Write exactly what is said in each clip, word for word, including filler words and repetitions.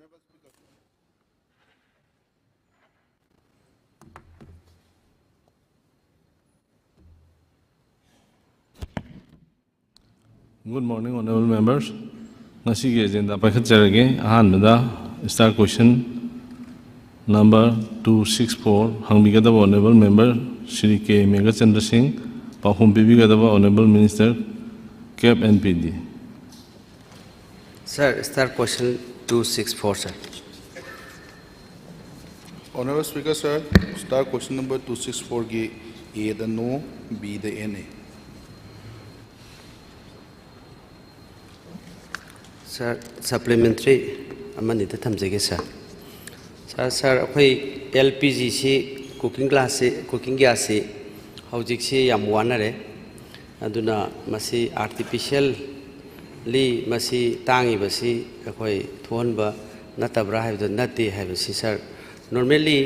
Good morning, honorable members. ꯉꯁꯤꯒꯤ agenda ꯄꯥꯏꯈꯠꯆꯔꯒꯦ꯫ ꯑꯍꯥꯟꯕꯗ star question number two six four ꯍꯪꯕꯤꯒꯗꯕ honorable member Shri ꯀꯦ ꯃꯦꯘꯆꯟꯗ꯭ꯔ ꯁꯤꯡ, ꯄꯥꯎꯈꯨꯝ ꯄꯤꯕꯤꯒꯗꯕ honorable minister cap and P D꯫ Sir, star question two six four, sir. Honorable Speaker, sir, star question number two six four ꯒꯤ A the no, B the N A꯫ Sir, supplementary ꯑꯃꯅꯤꯗ ꯊꯝꯖꯒꯦ, sir꯫ Sir, sir, ꯑꯩꯈꯣꯏ L P G ꯁꯤ cooking gas ꯁꯤ, cooking gas ꯁꯤ ꯍꯧꯖꯤꯛꯁꯤ ꯌꯥꯝ ꯋꯥꯅꯔꯦ꯫ ꯑꯗꯨꯅ ꯃꯁꯤ artificially ꯃꯁꯤ ꯇꯥꯡꯉꯤꯕꯁꯤ ꯑꯩꯈꯣꯏ ꯊꯣꯛꯍꯟꯕ ꯅꯠꯇꯕ꯭ꯔꯥ ꯍꯥꯏꯕꯗꯣ ꯅꯠꯇꯦ ꯍꯥꯏꯕꯁꯤ, sir, normally,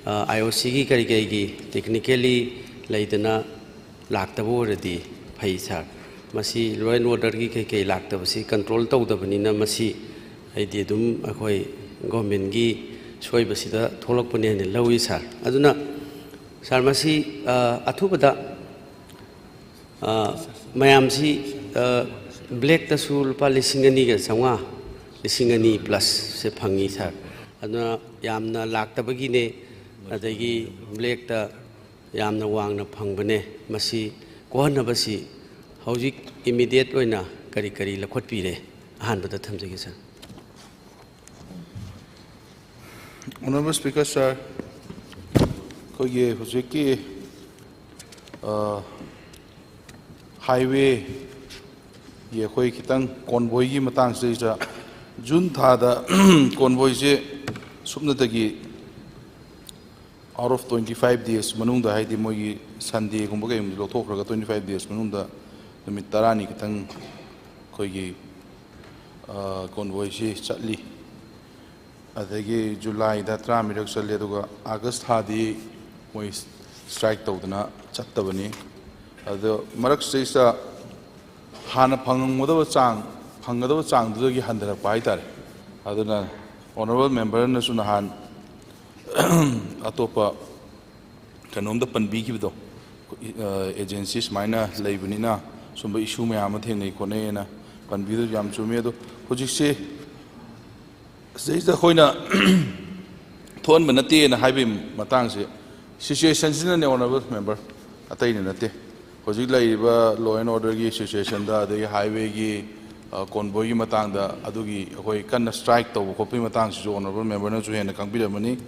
ꯑ, I O C ꯒꯤ ꯀꯔꯤ ꯀꯔꯤꯒꯤ technically ꯂꯩꯗꯅ ꯂꯥꯛꯇꯕ ꯑꯣꯏꯔꯗꯤ ꯐꯩ, sir꯫ ꯃꯁꯤ law and order ꯒꯤ ꯀꯩ ꯀꯩ ꯂꯥꯛꯇꯕꯁꯤ control ꯇꯧꯗꯕꯅꯤꯅ ꯃꯁꯤ ꯑꯩꯗꯤ ꯑꯗꯨꯝ ꯑꯩꯈꯣꯏ government ꯀꯤ ꯁꯣꯏꯕꯁꯤꯗ ꯊꯣꯛꯂꯛꯄꯅꯦ ꯍꯥꯏꯅ ꯂꯧꯏ, sir꯫ ꯑꯗꯨꯅ, sir, ꯃꯁꯤ, ꯑ, ꯑꯊꯨꯕꯗ, ꯑ, ꯃꯌꯥꯝꯁꯤ, ꯑ, black ꯇꯁꯨ ꯂꯨꯄꯥ ꯂꯤꯁꯤꯡ ꯑꯅꯤꯒ ꯆꯥꯝꯃꯉꯥ, ꯂꯤꯁꯤꯡ ꯑꯅꯤ plus ꯁꯦ ꯐꯪꯉꯤ, sir꯫ ꯑꯗꯨꯅ ꯌꯥꯝꯅ ꯂꯥꯛꯇꯕꯒꯤꯅꯦ, ꯑꯗꯒꯤ black ꯇ ꯌꯥꯝꯅ ꯋꯥꯡꯅ ꯐꯪꯕꯅꯦ꯫ ꯃꯁꯤ ꯀꯣꯛꯍꯟꯅꯕꯁꯤ ꯍꯧꯖꯤꯛ immediate ꯑꯣꯏꯅ ꯀꯔꯤ ꯀꯔꯤ ꯂꯧꯈꯠꯄꯤꯔꯦ? ꯑꯍꯥꯟꯕꯗ ꯊꯝꯖꯒꯦ, sir꯫ Honorable Speaker, sir, ꯑꯩꯈꯣꯏꯒꯤ ꯍꯧꯖꯤꯛꯀꯤ, ꯑ, highway ꯒꯤ ꯑꯩꯈꯣꯏ ꯈꯤꯇꯪ convoy ꯒꯤ ꯃꯇꯥꯡꯁꯤꯗꯩꯁꯤꯗ June ꯊꯥꯗ convoy ꯁꯦ ꯁꯨꯞꯅꯇꯒꯤ out of twenty five days ꯃꯅꯨꯡꯗ, ꯍꯥꯏꯗꯤ ꯃꯣꯏꯒꯤ Sunday ꯒꯨꯝꯕ ꯀꯩꯒꯨꯝꯕ ꯂꯧꯊꯣꯛꯈ꯭ꯔꯒ twenty five days ꯃꯅꯨꯡꯗ ꯅꯨꯃꯤꯠ ꯇꯔꯥꯅꯤ ꯈꯛꯇꯪ ꯑꯩꯈꯣꯏꯒꯤ, ꯑ, convoy ꯁꯤ ꯆꯠꯂꯤ꯫ ꯑꯗꯒꯤ July ꯗ ꯇꯔꯥꯃꯔꯤꯔꯛ ꯆꯠꯂꯤ, ꯑꯗꯨꯒ August ꯊꯥꯗꯤ ꯃꯣꯏ strike ꯇꯧꯗꯅ ꯆꯠꯇꯕꯅꯤ꯫ ꯑꯗꯣ ꯃꯔꯛꯁꯤꯗꯩꯁꯤꯗ ꯍꯥꯟꯅ ꯐꯪꯉꯝꯒꯗꯕ ꯆꯥꯡ, ꯐꯪꯒꯗꯕ ꯆꯥꯡꯗꯨꯗꯒꯤ ꯍꯟꯊꯔꯛꯄ ꯍꯥꯏꯇꯥꯔꯦ꯫ ꯑꯗꯨꯅ Honourable member ꯅꯁꯨ ꯅꯍꯥꯟ ꯑꯇꯣꯞꯄ ꯀꯩꯅꯣꯝꯗ ꯄꯟꯕꯤꯈꯤꯕꯗꯣ, ꯑꯦꯖꯦꯟꯁꯤ ꯁꯨꯃꯥꯏꯅ ꯂꯩꯕꯅꯤꯅ ꯁꯨꯝꯕ issue ꯃꯌꯥꯝ ꯑꯃ ꯊꯦꯡꯅꯩ ꯈꯣꯠꯅꯩꯅ ꯄꯟꯕꯤꯗꯨ ꯌꯥꯝ ꯆꯨꯝꯃꯤ꯫ ꯑꯗꯣ ꯍꯧꯖꯤꯛꯁꯦ ꯁꯤꯗꯩꯁꯤꯗ ꯑꯩꯈꯣꯏꯅ ꯊꯣꯛꯍꯟꯕ ꯅꯠꯇꯦꯅ ꯍꯥꯏꯕꯒꯤ ꯃꯇꯥꯡꯁꯦ, situation ꯁꯤꯅꯅꯦ, Honourable member, ꯑꯇꯩꯅ ꯅꯠꯇꯦ꯫ ꯍꯧꯖꯤꯛ ꯂꯩꯔꯤꯕ law and order ꯒꯤ situation ꯗ, ꯑꯗꯒꯤ highway ꯒꯤ convoy ꯒꯤ ꯃꯇꯥꯡꯗ, ꯑꯗꯨꯒꯤ ꯑꯩꯈꯣꯏ ꯀꯟꯅ strike ꯇꯧꯕ ꯈꯣꯠꯄꯒꯤ ꯃꯇꯥꯡꯁꯤꯁꯨ Honourable member ꯅꯁꯨ ꯍꯦꯟꯅ ꯈꯪꯕꯤꯔꯝꯃꯅꯤ꯫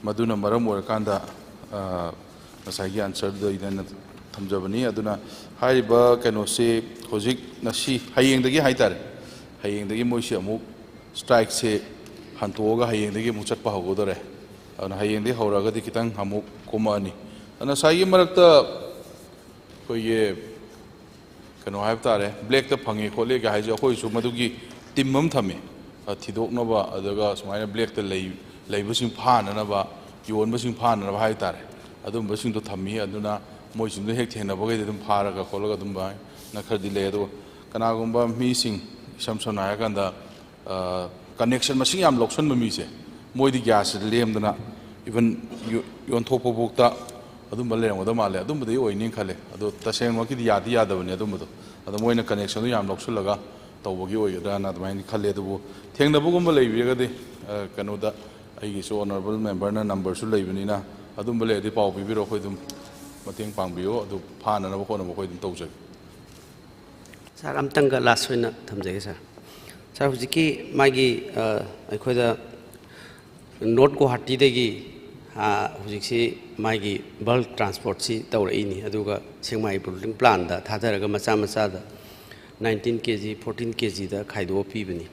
ꯃꯗꯨꯅ ꯃꯔꯝ ꯑꯣꯏꯔꯀꯥꯟꯗ, ꯑ, ꯉꯁꯥꯏꯒꯤ answer ꯗꯨꯗ ꯑꯩꯅ ꯊꯝꯖꯕꯅꯤ꯫ ꯑꯗꯨꯅ ꯍꯥꯏꯔꯤꯕ ꯀꯩꯅꯣꯁꯤ ꯍꯧꯖꯤꯛ ꯉꯁꯤ, ꯍꯌꯦꯡꯗꯒꯤ ꯍꯥꯏꯇꯥꯔꯦ, ꯍꯌꯦꯡꯗꯒꯤ ꯃꯣꯏꯁꯤ ꯑꯃꯨꯛ strike ꯁꯦ ꯍꯟꯇꯣꯛꯑꯒ ꯍꯌꯦꯡꯗꯒꯤ ꯑꯃꯨꯛ ꯆꯠꯄ ꯍꯧꯒꯗꯧꯔꯦ꯫ ꯑꯗꯨꯅ ꯍꯌꯦꯡꯗꯒꯤ ꯍꯧꯔꯒꯗꯤ ꯈꯤꯇꯪ ꯑꯃꯨꯛ ꯀꯣꯝꯃꯛꯑꯅꯤ꯫ ꯑꯗꯨꯅ ꯉꯁꯥꯏꯒꯤ ꯃꯔꯛꯇ ꯑꯩꯈꯣꯏꯒꯤ ꯀꯩꯅꯣ ꯍꯥꯏꯕ ꯇꯥꯔꯦ, black ꯇ ꯐꯪꯉꯦ ꯈꯣꯠꯂꯦꯒ ꯍꯥꯏꯁꯦ, ꯑꯩꯈꯣꯏꯁꯨ ꯃꯗꯨꯒꯤ team ꯑꯃ ꯊꯝꯃꯤ, ꯑ, ꯊꯤꯗꯣꯛꯅꯕ, ꯑꯗꯨꯒ ꯁꯨꯃꯥꯏꯅ black ꯇ ꯂꯩ-, ꯂꯩꯕꯁꯤꯡ ꯐꯥꯅꯅꯕ, ꯌꯣꯟꯕꯁꯤꯡ ꯐꯥꯅꯅꯕ ꯍꯥꯏꯕ ꯇꯥꯔꯦ, ꯑꯗꯨꯝꯕꯁꯤꯡꯗꯣ ꯊꯝꯃꯤ꯫ ꯑꯗꯨꯅ ꯃꯣꯏꯁꯤꯡꯗꯣ ꯍꯦꯛ ꯊꯦꯡꯅꯕꯈꯩꯗꯤ ꯑꯗꯨꯝ ꯐꯥꯔꯒ ꯈꯣꯠꯂꯒ ꯑꯗꯨꯃꯥꯏꯅ ꯈꯔꯗꯤ ꯂꯩ꯫ ꯑꯗꯨꯒ ꯀꯅꯥꯒꯨꯝꯕ ꯃꯤꯁꯤꯡ, ꯏꯁꯝ ꯁꯝꯅ ꯍꯥꯏꯔꯀꯥꯟꯗ, ꯑ, connection ꯃꯁꯤꯡ ꯌꯥꯝ ꯂꯧꯁꯟꯕ ꯃꯤꯁꯦ, ꯃꯣꯏꯗꯤ gas ꯁꯦ ꯂꯦꯝꯗꯅ even ꯌꯣ-, ꯌꯣꯟꯊꯣꯛꯄꯐꯥꯎꯗ ꯑꯗꯨꯝꯕ ꯂꯩꯔꯝꯒꯗꯕ ꯃꯥꯜꯂꯦ꯫ ꯑꯗꯨꯝꯕꯗꯤ ꯑꯣꯏꯅꯤ ꯈꯜꯂꯦ꯫ ꯑꯗꯣ ꯇꯁꯦꯡꯃꯛꯀꯤꯗꯤ ꯌꯥꯗꯤ ꯌꯥꯗꯕꯅꯤ ꯑꯗꯨꯝꯕꯗꯣ꯫ ꯑꯗꯣ ꯃꯣꯏꯅ connection ꯗꯨ ꯌꯥꯝ ꯂꯧꯁꯤꯜꯂꯒ ꯇꯧꯕꯒꯤ ꯑꯣꯏꯒꯗ꯭ꯔꯥꯅ ꯑꯗꯨꯃꯥꯏꯅ ꯈꯜꯂꯦ꯫ ꯑꯗꯨꯕꯨ ꯊꯦꯡꯅꯕꯒꯨꯝꯕ ꯂꯩꯕꯤꯔꯒꯗꯤ, ꯑ, ꯀꯩꯅꯣꯗ, ꯑꯩꯒꯤꯁꯨ Honourable member ꯅ number ꯁꯨ ꯂꯩꯕꯅꯤꯅ, ꯑꯗꯨꯝꯕ ꯂꯩꯔꯗꯤ ꯄꯥꯎ ꯄꯤꯕꯤꯔꯛꯑꯣ, ꯑꯩꯈꯣꯏ ꯑꯗꯨꯝ ꯃꯇꯦꯡ ꯄꯥꯡꯕꯤꯌꯣ꯫ ꯑꯗꯨ ꯐꯥꯅꯅꯕ ꯈꯣꯠꯅꯕ ꯑꯩꯈꯣꯏ ꯑꯗꯨꯝ ꯇꯧꯖꯒꯦ꯫ Sir, ꯑꯝꯇꯪꯒ last ꯑꯣꯏꯅ ꯊꯝꯖꯒꯦ, sir꯫ Sir, ꯍꯧꯖꯤꯛꯀꯤ ꯃꯥꯒꯤ, ꯑ, ꯑꯩꯈꯣꯏꯗ North ꯒꯨꯋꯥꯍꯥꯇꯤꯗꯒꯤ, ꯑ, ꯍꯧꯖꯤꯛꯁꯤ ꯃꯥꯒꯤ bulk transport ꯁꯤ ꯇꯧꯔꯛꯏꯅꯤ, ꯑꯗꯨꯒ ꯁꯦꯛꯃꯥꯏ bottling plant ꯗ ꯊꯥꯗꯔꯒ ꯃꯆꯥ ꯃꯆꯥꯗ nineteen K G, fourteen K G ꯗ ꯈꯥꯏꯗꯣꯛꯑ ꯄꯤꯕꯅꯤ꯫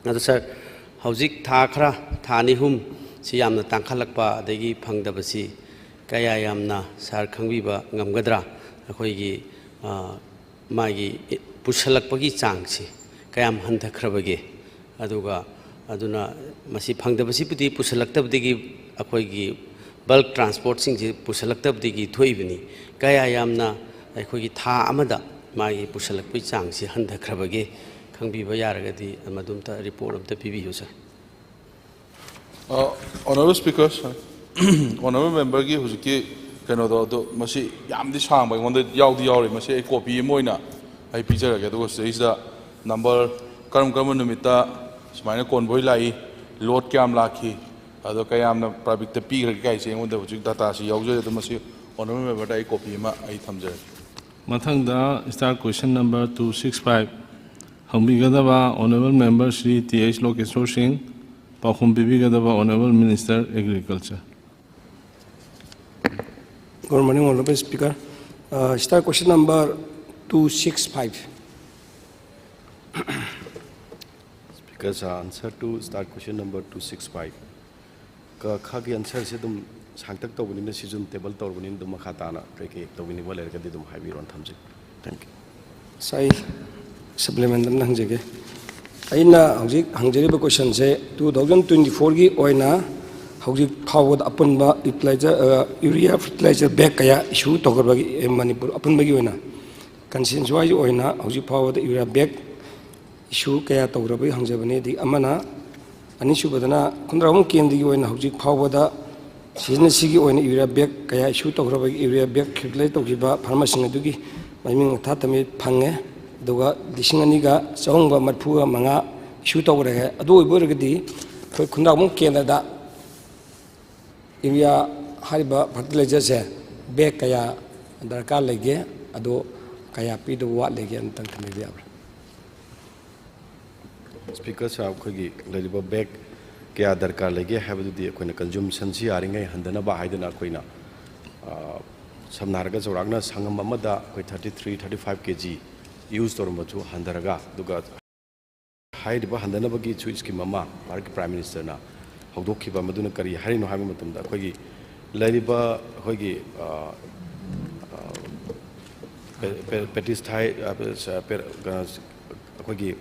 ꯑꯗꯣ sir, ꯍꯧꯖꯤꯛ ꯊꯥ ꯈꯔ, ꯊꯥ ꯑꯅꯤ ꯑꯍꯨꯝ ꯁꯤ ꯌꯥꯝꯅ ꯇꯥꯡꯈꯠꯂꯛꯄ ꯑꯗꯒꯤ ꯐꯪꯗꯕꯁꯤ ꯀꯌꯥ ꯌꯥꯝꯅ sir ꯈꯪꯕꯤꯕ ꯉꯝꯒꯗ꯭ꯔꯥ? ꯑꯩꯈꯣꯏꯒꯤ, ꯑ, ꯃꯥꯒꯤ ꯄꯨꯁꯜꯂꯛꯄꯒꯤ ꯆꯥꯡꯁꯤ ꯀꯌꯥꯝ ꯍꯟꯊꯈ꯭ꯔꯕꯒꯦ? ꯑꯗꯨꯒ ꯑꯗꯨꯅ ꯃꯁꯤ ꯐꯪꯗꯕꯁꯤꯕꯨꯗꯤ ꯄꯨꯁꯜꯂꯛꯇꯕꯗꯒꯤ, ꯑꯩꯈꯣꯏꯒꯤ bulk transport ꯁꯤꯡꯁꯤ ꯄꯨꯁꯜꯂꯛꯇꯕꯗꯒꯤ ꯊꯣꯛꯏꯕꯅꯤ꯫ ꯀꯌꯥ ꯌꯥꯝꯅ ꯑꯩꯈꯣꯏꯒꯤ ꯊꯥ ꯑꯃꯗ ꯃꯥꯒꯤ ꯄꯨꯁꯜꯂꯛꯄꯒꯤ ꯆꯥꯡꯁꯤ ꯍꯟꯊꯈ꯭ꯔꯕꯒꯦ? ꯈꯪꯕꯤꯕ ꯌꯥꯔꯒꯗꯤ ꯃꯗꯨꯝꯇ report ꯑꯝꯇ ꯄꯤꯕꯤꯌꯨ, sir꯫ Honourable Speaker, Honourable Memberꯒꯤ ꯍꯧꯖꯤꯛꯀꯤ ꯀꯩꯅꯣꯗꯣ, ꯑꯗꯣ ꯃꯁꯤ ꯌꯥꯝꯗꯤ ꯁꯥꯡꯕ ꯑꯩꯉꯣꯟꯗ ꯌꯥꯎꯗꯤ ꯌꯥꯎꯔꯤ꯫ ꯃꯁꯤ ꯑꯩ ꯀꯣꯄꯤ ꯑꯃ ꯑꯣꯏꯅ ꯑꯩ ꯄꯤꯖꯔꯒꯦ, ꯑꯗꯨꯒ ꯁꯤꯗꯩꯁꯤꯗ ꯅꯝꯕꯔ, ꯀꯔꯝ ꯀꯔꯝꯕ ꯅꯨꯃꯤꯠꯇ ꯁꯨꯃꯥꯏꯅ ꯀꯣꯟꯕꯣꯏ ꯂꯥꯛꯏ, ꯂꯣꯠ ꯀꯌꯥꯝ ꯂꯥꯛꯈꯤ, ꯑꯗꯣ ꯀꯌꯥꯝꯅ ꯄꯕ꯭ꯂꯤꯛꯇ ꯄꯤꯈ꯭ꯔꯒꯦ ꯍꯥꯏꯁꯦ ꯑꯩꯉꯣꯟꯗ ꯍꯧꯖꯤꯛ ꯗꯇꯥꯁꯤ ꯌꯥꯎꯖꯔꯤ꯫ ꯑꯗꯣ ꯃꯁꯤ Honourable Memberꯗ ꯑꯩ ꯀꯣꯄꯤ ꯑꯃ ꯑꯩ ꯊꯝꯖꯔꯒꯦ꯫ ꯃꯊꯪꯗ Staff Question Number two six five ꯍꯪꯕꯤꯒꯗꯕ Honourable Member Shri T H Lokeshwor Singh, ꯄꯥꯎꯈꯨꯝ ꯄꯤꯕꯤꯒꯗꯕ Honourable Minister Agriculture꯫ Good morning, Honourable Speaker. Uh, Staff Question Number two six five. Speaker, sir, answer to Staff Question Number two six five. ꯀ ꯈꯒꯤ answerꯁꯦ ꯑꯗꯨꯝ ꯁꯥꯡꯇꯛ ꯇꯧꯕꯅꯤꯅ, ꯁꯤꯁꯨ ꯑꯗꯨꯝ table ꯇꯧꯔꯕꯅꯤꯅ, ꯑꯗꯨꯝ ꯃꯈꯥ ꯇꯥꯅ ꯀꯩꯀꯩ ꯇꯧꯕꯤꯅꯤꯡꯕ ꯂꯩꯔꯒꯗꯤ ꯑꯗꯨꯝ ꯍꯥꯏꯕꯤꯔꯣꯅ ꯊꯝꯖꯒꯦ꯫ Thank you. ꯉꯁꯥꯏ supplement ꯑꯃ ꯍꯪꯖꯒꯦ꯫ ꯑꯩꯅ ꯍꯧꯖꯤꯛ ꯍꯪꯖꯔꯤꯕ questionꯁꯦ two thousand twenty fourꯒꯤ ꯑꯣꯏꯅ ꯍꯧꯖꯤꯛ ꯐꯥꯎꯕꯗ ꯑꯄꯨꯟꯕ ꯐꯔꯇꯤꯂꯥꯏꯖꯔ, ꯌꯨꯔꯤꯌꯥ ꯐꯔꯇꯤꯂꯥꯏꯖꯔ bag ꯀꯌꯥ issue ꯇꯧꯈ꯭ꯔꯕꯒꯦ, ꯑꯦ, ꯃꯅꯤꯄꯨꯔ ꯑꯄꯨꯟꯕꯒꯤ ꯑꯣꯏꯅ, constituency wise ꯑꯣꯏꯅ ꯍꯧꯖꯤꯛ ꯐꯥꯎꯕꯗ ꯌꯨꯔꯤꯌꯥ bag issue ꯀꯌꯥ ꯇꯧꯈ꯭ꯔꯕꯒꯦ ꯍꯪꯖꯕꯅꯤ꯫ ꯑꯗꯒꯤ ꯑꯃꯅ, ꯑꯅꯤꯁꯨꯕꯗꯅ ꯈꯨꯟꯗ꯭ꯔꯥꯛꯄꯝ ꯀꯦꯟꯗ꯭ꯔꯒꯤ ꯑꯣꯏꯅ ꯍꯧꯖꯤꯛ ꯐꯥꯎꯕꯗ season ꯑꯁꯤꯒꯤ ꯑꯣꯏꯅ ꯌꯨꯔꯤꯌꯥ bag ꯀꯌꯥ issue ꯇꯧꯈ꯭ꯔꯕꯒꯦ, ꯌꯨꯔꯤꯌꯥ bag circulate ꯇꯧꯈꯤꯕ farmerꯁꯤꯡ ꯑꯗꯨꯒꯤ ꯃꯃꯤꯡ ꯃꯊꯥ ꯇꯝꯕꯤ ꯐꯪꯉꯦ꯫ ꯑꯗꯨꯒ ꯂꯤꯁꯤꯡ ꯑꯅꯤꯒ ꯆꯍꯨꯝꯒ ꯃꯔꯤꯐꯨꯒ ꯃꯉꯥ issue ꯇꯧꯈ꯭ꯔꯦ꯫ ꯑꯗꯨ ꯑꯣꯏꯕ ꯑꯣꯏꯔꯒꯗꯤ ꯑꯩꯈꯣꯏ ꯈꯨꯟꯗ꯭ꯔꯥꯛꯄꯝ ꯀꯦꯟꯗ꯭ꯔꯗ ꯌꯨꯔꯤꯌꯥ ꯍꯥꯏꯔꯤꯕ ꯐꯔꯇꯤꯂꯥꯏꯖꯔꯁꯦ bag ꯀꯌꯥ ꯗꯔꯀꯥꯔ ꯂꯩꯒꯦ, ꯑꯗꯣ ꯀꯌꯥ ꯄꯤꯗꯧꯕ ꯋꯥꯠꯂꯤꯒꯦ, ꯑꯝꯇꯪ ꯊꯝꯕꯤꯕ ꯌꯥꯕ꯭ꯔꯥ? Speaker sir, ꯑꯩꯈꯣꯏꯒꯤ ꯂꯩꯔꯤꯕ bag ꯀꯌꯥ ꯗꯔꯀꯥꯔ ꯂꯩꯒꯦ ꯍꯥꯏꯕꯗꯨꯗꯤ ꯑꯩꯈꯣꯏꯅ consumptionꯁꯤ ꯌꯥꯔꯤꯉꯩ ꯍꯟꯊꯅꯕ ꯍꯥꯏꯗꯅ ꯑꯩꯈꯣꯏꯅ, ꯑ, ꯁꯝꯅ ꯍꯥꯏꯔꯒ ꯆꯥꯎꯔꯥꯛꯅ ꯁꯪꯉꯝ ꯑꯃꯗ ꯑꯩꯈꯣꯏ thirty three, thirty five kg use ꯇꯧꯔꯝꯕꯁꯨ ꯍꯟꯊꯔꯒ, ꯑꯗꯨꯒ ꯍꯥꯏꯔꯤꯕ ꯍꯟꯊꯅꯕꯒꯤꯁꯨ scheme ꯑꯃ ꯚꯥꯔꯠꯀꯤ Prime Ministerꯅ ꯍꯧꯗꯣꯛꯈꯤꯕ, ꯃꯗꯨꯅ ꯀꯔꯤ ꯍꯥꯏꯔꯤꯅꯣ ꯍꯥꯏꯕ ꯃꯇꯝꯗ, ꯑꯩꯈꯣꯏꯒꯤ ꯂꯩꯔꯤꯕ ꯑꯩꯈꯣꯏꯒꯤ, ꯑ, ꯑ, ꯄꯦ-, ꯄꯦ-, pesticide, ꯑ, ꯄꯦ-, ꯀꯩꯅꯣ, ꯑꯩꯈꯣꯏꯒꯤ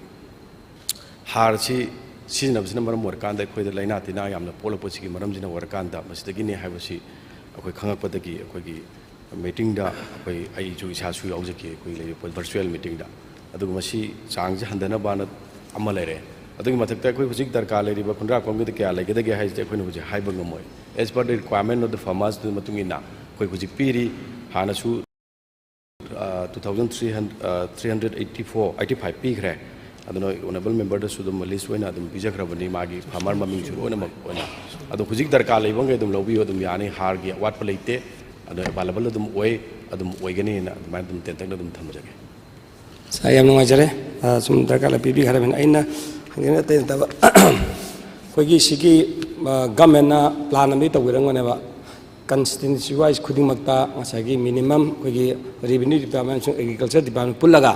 ꯍꯥꯔꯁꯤ ꯁꯤꯖꯤꯟꯅꯕꯁꯤꯅ ꯃꯔꯝ ꯑꯣꯏꯔꯀꯥꯟꯗ ꯑꯩꯈꯣꯏꯗ ꯂꯥꯏꯅꯥ ꯇꯤꯟꯅꯥ ꯌꯥꯝꯅ ꯄꯣꯛꯂꯛꯄꯁꯤꯒꯤ ꯃꯔꯝꯁꯤꯅ ꯑꯣꯏꯔꯀꯥꯟꯗ, ꯃꯁꯤꯗꯒꯤꯅꯤ ꯍꯥꯏꯕꯁꯤ ꯑꯩꯈꯣꯏ ꯈꯪꯉꯛꯄꯗꯒꯤ ꯑꯩꯈꯣꯏꯒꯤ meetingꯗ ꯑꯩꯈꯣꯏ, ꯑꯩꯁꯨ ꯏꯁꯥꯁꯨ ꯌꯥꯎꯖꯈꯤ ꯑꯩꯈꯣꯏ ꯂꯩꯔꯤꯕ virtual meetingꯗ꯫ ꯑꯗꯨꯒ ꯃꯁꯤ ꯆꯥꯡꯁꯦ ꯍꯟꯊꯅꯕꯅ ꯑꯃ ꯂꯩꯔꯦ꯫ ꯑꯗꯨꯒꯤ ꯃꯊꯛꯇ ꯑꯩꯈꯣꯏ ꯍꯧꯖꯤꯛ ꯗꯔꯀꯥꯔ ꯂꯩꯔꯤꯕ ꯈꯨꯟꯗ꯭ꯔꯥꯛꯄꯝꯒꯤꯗ ꯀꯌꯥ ꯂꯩꯒꯗꯒꯦ ꯍꯥꯏꯁꯤꯗꯤ ꯑꯩꯈꯣꯏꯅ ꯍꯧꯖꯤꯛ ꯍꯥꯏꯕ ꯉꯝꯃꯣꯏ꯫ As per the requirement of the farmers ꯗꯨꯒꯤ ꯃꯇꯨꯡ ꯏꯟꯅ ꯑꯩꯈꯣꯏ ꯍꯧꯖꯤꯛ ꯄꯤꯔꯤ꯫ ꯍꯥꯟꯅꯁꯨ two thousand three hundred, three hundred eighty four, eighty five ꯄꯤꯈ꯭ꯔꯦ꯫ ꯑꯗꯨꯅ honourable member ꯗꯁꯨ ꯑꯗꯨꯝ list ꯑꯣꯏꯅ ꯑꯗꯨꯝ ꯄꯤꯖꯈ꯭ꯔꯕꯅꯤ, ꯃꯥꯒꯤ farmer ꯃꯃꯤꯡꯁꯨ ꯂꯣꯏꯅꯃꯛ ꯑꯣꯏꯅ꯫ ꯑꯗꯣ ꯍꯧꯖꯤꯛ ꯗꯔꯀꯥꯔ ꯂꯩꯕꯈꯩ ꯑꯗꯨꯝ ꯂꯧꯕꯤꯌꯨ, ꯑꯗꯨꯝ ꯌꯥꯅꯤ, ꯍꯥꯔꯒꯤ ꯑꯋꯥꯠꯄ ꯂꯩꯇꯦ꯫ ꯑꯗꯣ available ꯑꯗꯨꯝ ꯑꯣꯏ, ꯑꯗꯨꯝ ꯑꯣꯏꯒꯅꯤꯅ ꯑꯗꯨꯃꯥꯏꯅ ꯑꯗꯨꯝ ꯇꯦꯟꯇꯛꯅ ꯑꯗꯨꯝ ꯊꯝꯖꯒꯦ꯫ ꯁꯥꯔ, ꯌꯥꯝ ꯅꯨꯡꯉꯥꯏꯖꯔꯦ꯫ ꯑ, ꯁꯨꯝ ꯗꯔꯀꯥꯔ ꯂꯩ ꯄꯤꯕꯤꯈ꯭ꯔꯕꯅꯤꯅ ꯑꯩꯅ ꯍꯪꯖꯅꯤꯡꯉꯤ ꯑꯇꯩ ꯅꯠꯇꯕ, ꯑꯩꯈꯣꯏꯒꯤ ꯁꯤꯒꯤ, ꯑ, government ꯅ plan ꯑꯃꯗꯤ ꯇꯧꯕꯤꯔꯝꯒꯅꯦꯕ, constituency wise ꯈꯨꯗꯤꯡꯃꯛꯇ ꯉꯁꯥꯏꯒꯤ minimum ꯑꯩꯈꯣꯏꯒꯤ revenue department ꯑꯃꯁꯨꯡ agriculture department ꯄꯨꯜꯂꯒ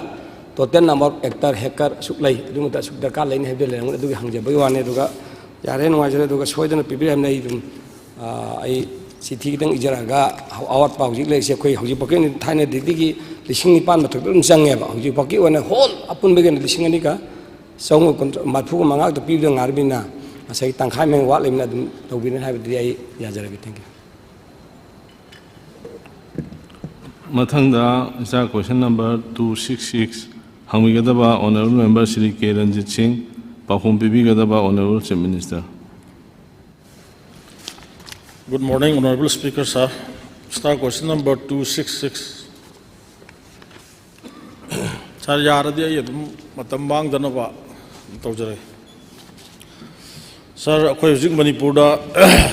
total number of hectare, hectare ꯑꯁꯨꯛ ꯂꯩ, ꯑꯗꯨꯃꯛꯇ ꯑꯁꯨꯛ ꯗꯔꯀꯥꯔ ꯂꯩꯅꯤ ꯍꯥꯏꯕꯗꯨ ꯂꯩꯔꯝꯒꯅꯤ, ꯑꯗꯨꯒꯤ ꯍꯪꯖꯕꯒꯤ ꯋꯥꯅꯤ꯫ ꯑꯗꯨꯒ ꯌꯥꯔꯦ, ꯅꯨꯡꯉꯥꯏꯖꯔꯦ꯫ ꯑꯗꯨꯒ ꯁꯣꯏꯗꯅ ꯄꯤꯕꯤꯔꯛꯑꯕꯅꯤꯅ ꯑꯩ ꯑꯗꯨꯝ, ꯑ, ꯑꯩ ꯆꯤꯊꯤ ꯈꯤꯇꯪ ꯏꯖꯔꯛꯑꯒ ꯍꯧ-, ꯑꯋꯥꯠꯄ ꯍꯧꯖꯤꯛ ꯂꯩꯔꯤꯁꯦ ꯑꯩꯈꯣꯏ ꯍꯧꯖꯤꯛꯐꯥꯎꯀꯤ ꯑꯣꯏꯅ ꯊꯥꯏꯅꯗꯒꯤ ꯂꯤꯁꯤꯡ ꯅꯤꯄꯥꯟ ꯃꯊꯛꯇ ꯑꯗꯨꯝ ꯆꯪꯉꯦꯕ꯫ ꯍꯧꯖꯤꯛꯐꯥꯎꯀꯤ ꯑꯣꯏꯅ whole ꯑꯄꯨꯟꯕꯒꯤ ꯑꯣꯏꯅ ꯂꯤꯁꯤꯡ ꯑꯅꯤꯒ ꯆꯍꯨꯝꯒ ꯀꯨꯟꯊ꯭ꯔꯥ, ꯃꯔꯤꯐꯨꯒ ꯃꯉꯥ ꯈꯛꯇ ꯄꯤꯕꯗ ꯉꯥꯏꯔꯕꯅꯤꯅ ꯉꯁꯥꯏꯒꯤ ꯇꯪꯈꯥꯏ ꯃꯌꯥ ꯋꯥꯠꯂꯤꯕꯅꯤꯅ ꯑꯗꯨꯝ ꯇꯧꯕꯤꯔꯦ ꯍꯥꯏꯕꯗꯨꯗꯤ ꯑꯩ ꯌꯥꯖꯔꯒꯦ꯫ Thank you꯫ ꯃꯊꯪꯗ ꯏꯆꯥ question number two six six ꯍꯪꯕꯤꯒꯗꯕ honourable member Shri ꯀꯦ ꯔꯟꯖꯤꯠ ꯁꯤꯡ, ꯄꯥꯎꯈꯨꯝ ꯄꯤꯕꯤꯒꯗꯕ honourable Chief Minister꯫ Good morning, Honourable Speaker, sir. Star question number two six six. Sir, ꯌꯥꯔꯗꯤ ꯑꯩ ꯑꯗꯨꯝ ꯃꯇꯝ ꯃꯥꯡꯗꯅꯕ ꯇꯧꯖꯔꯒꯦ꯫ Sir, ꯑꯩꯈꯣꯏ ꯍꯧꯖꯤꯛ ꯃꯅꯤꯄꯨꯔꯗ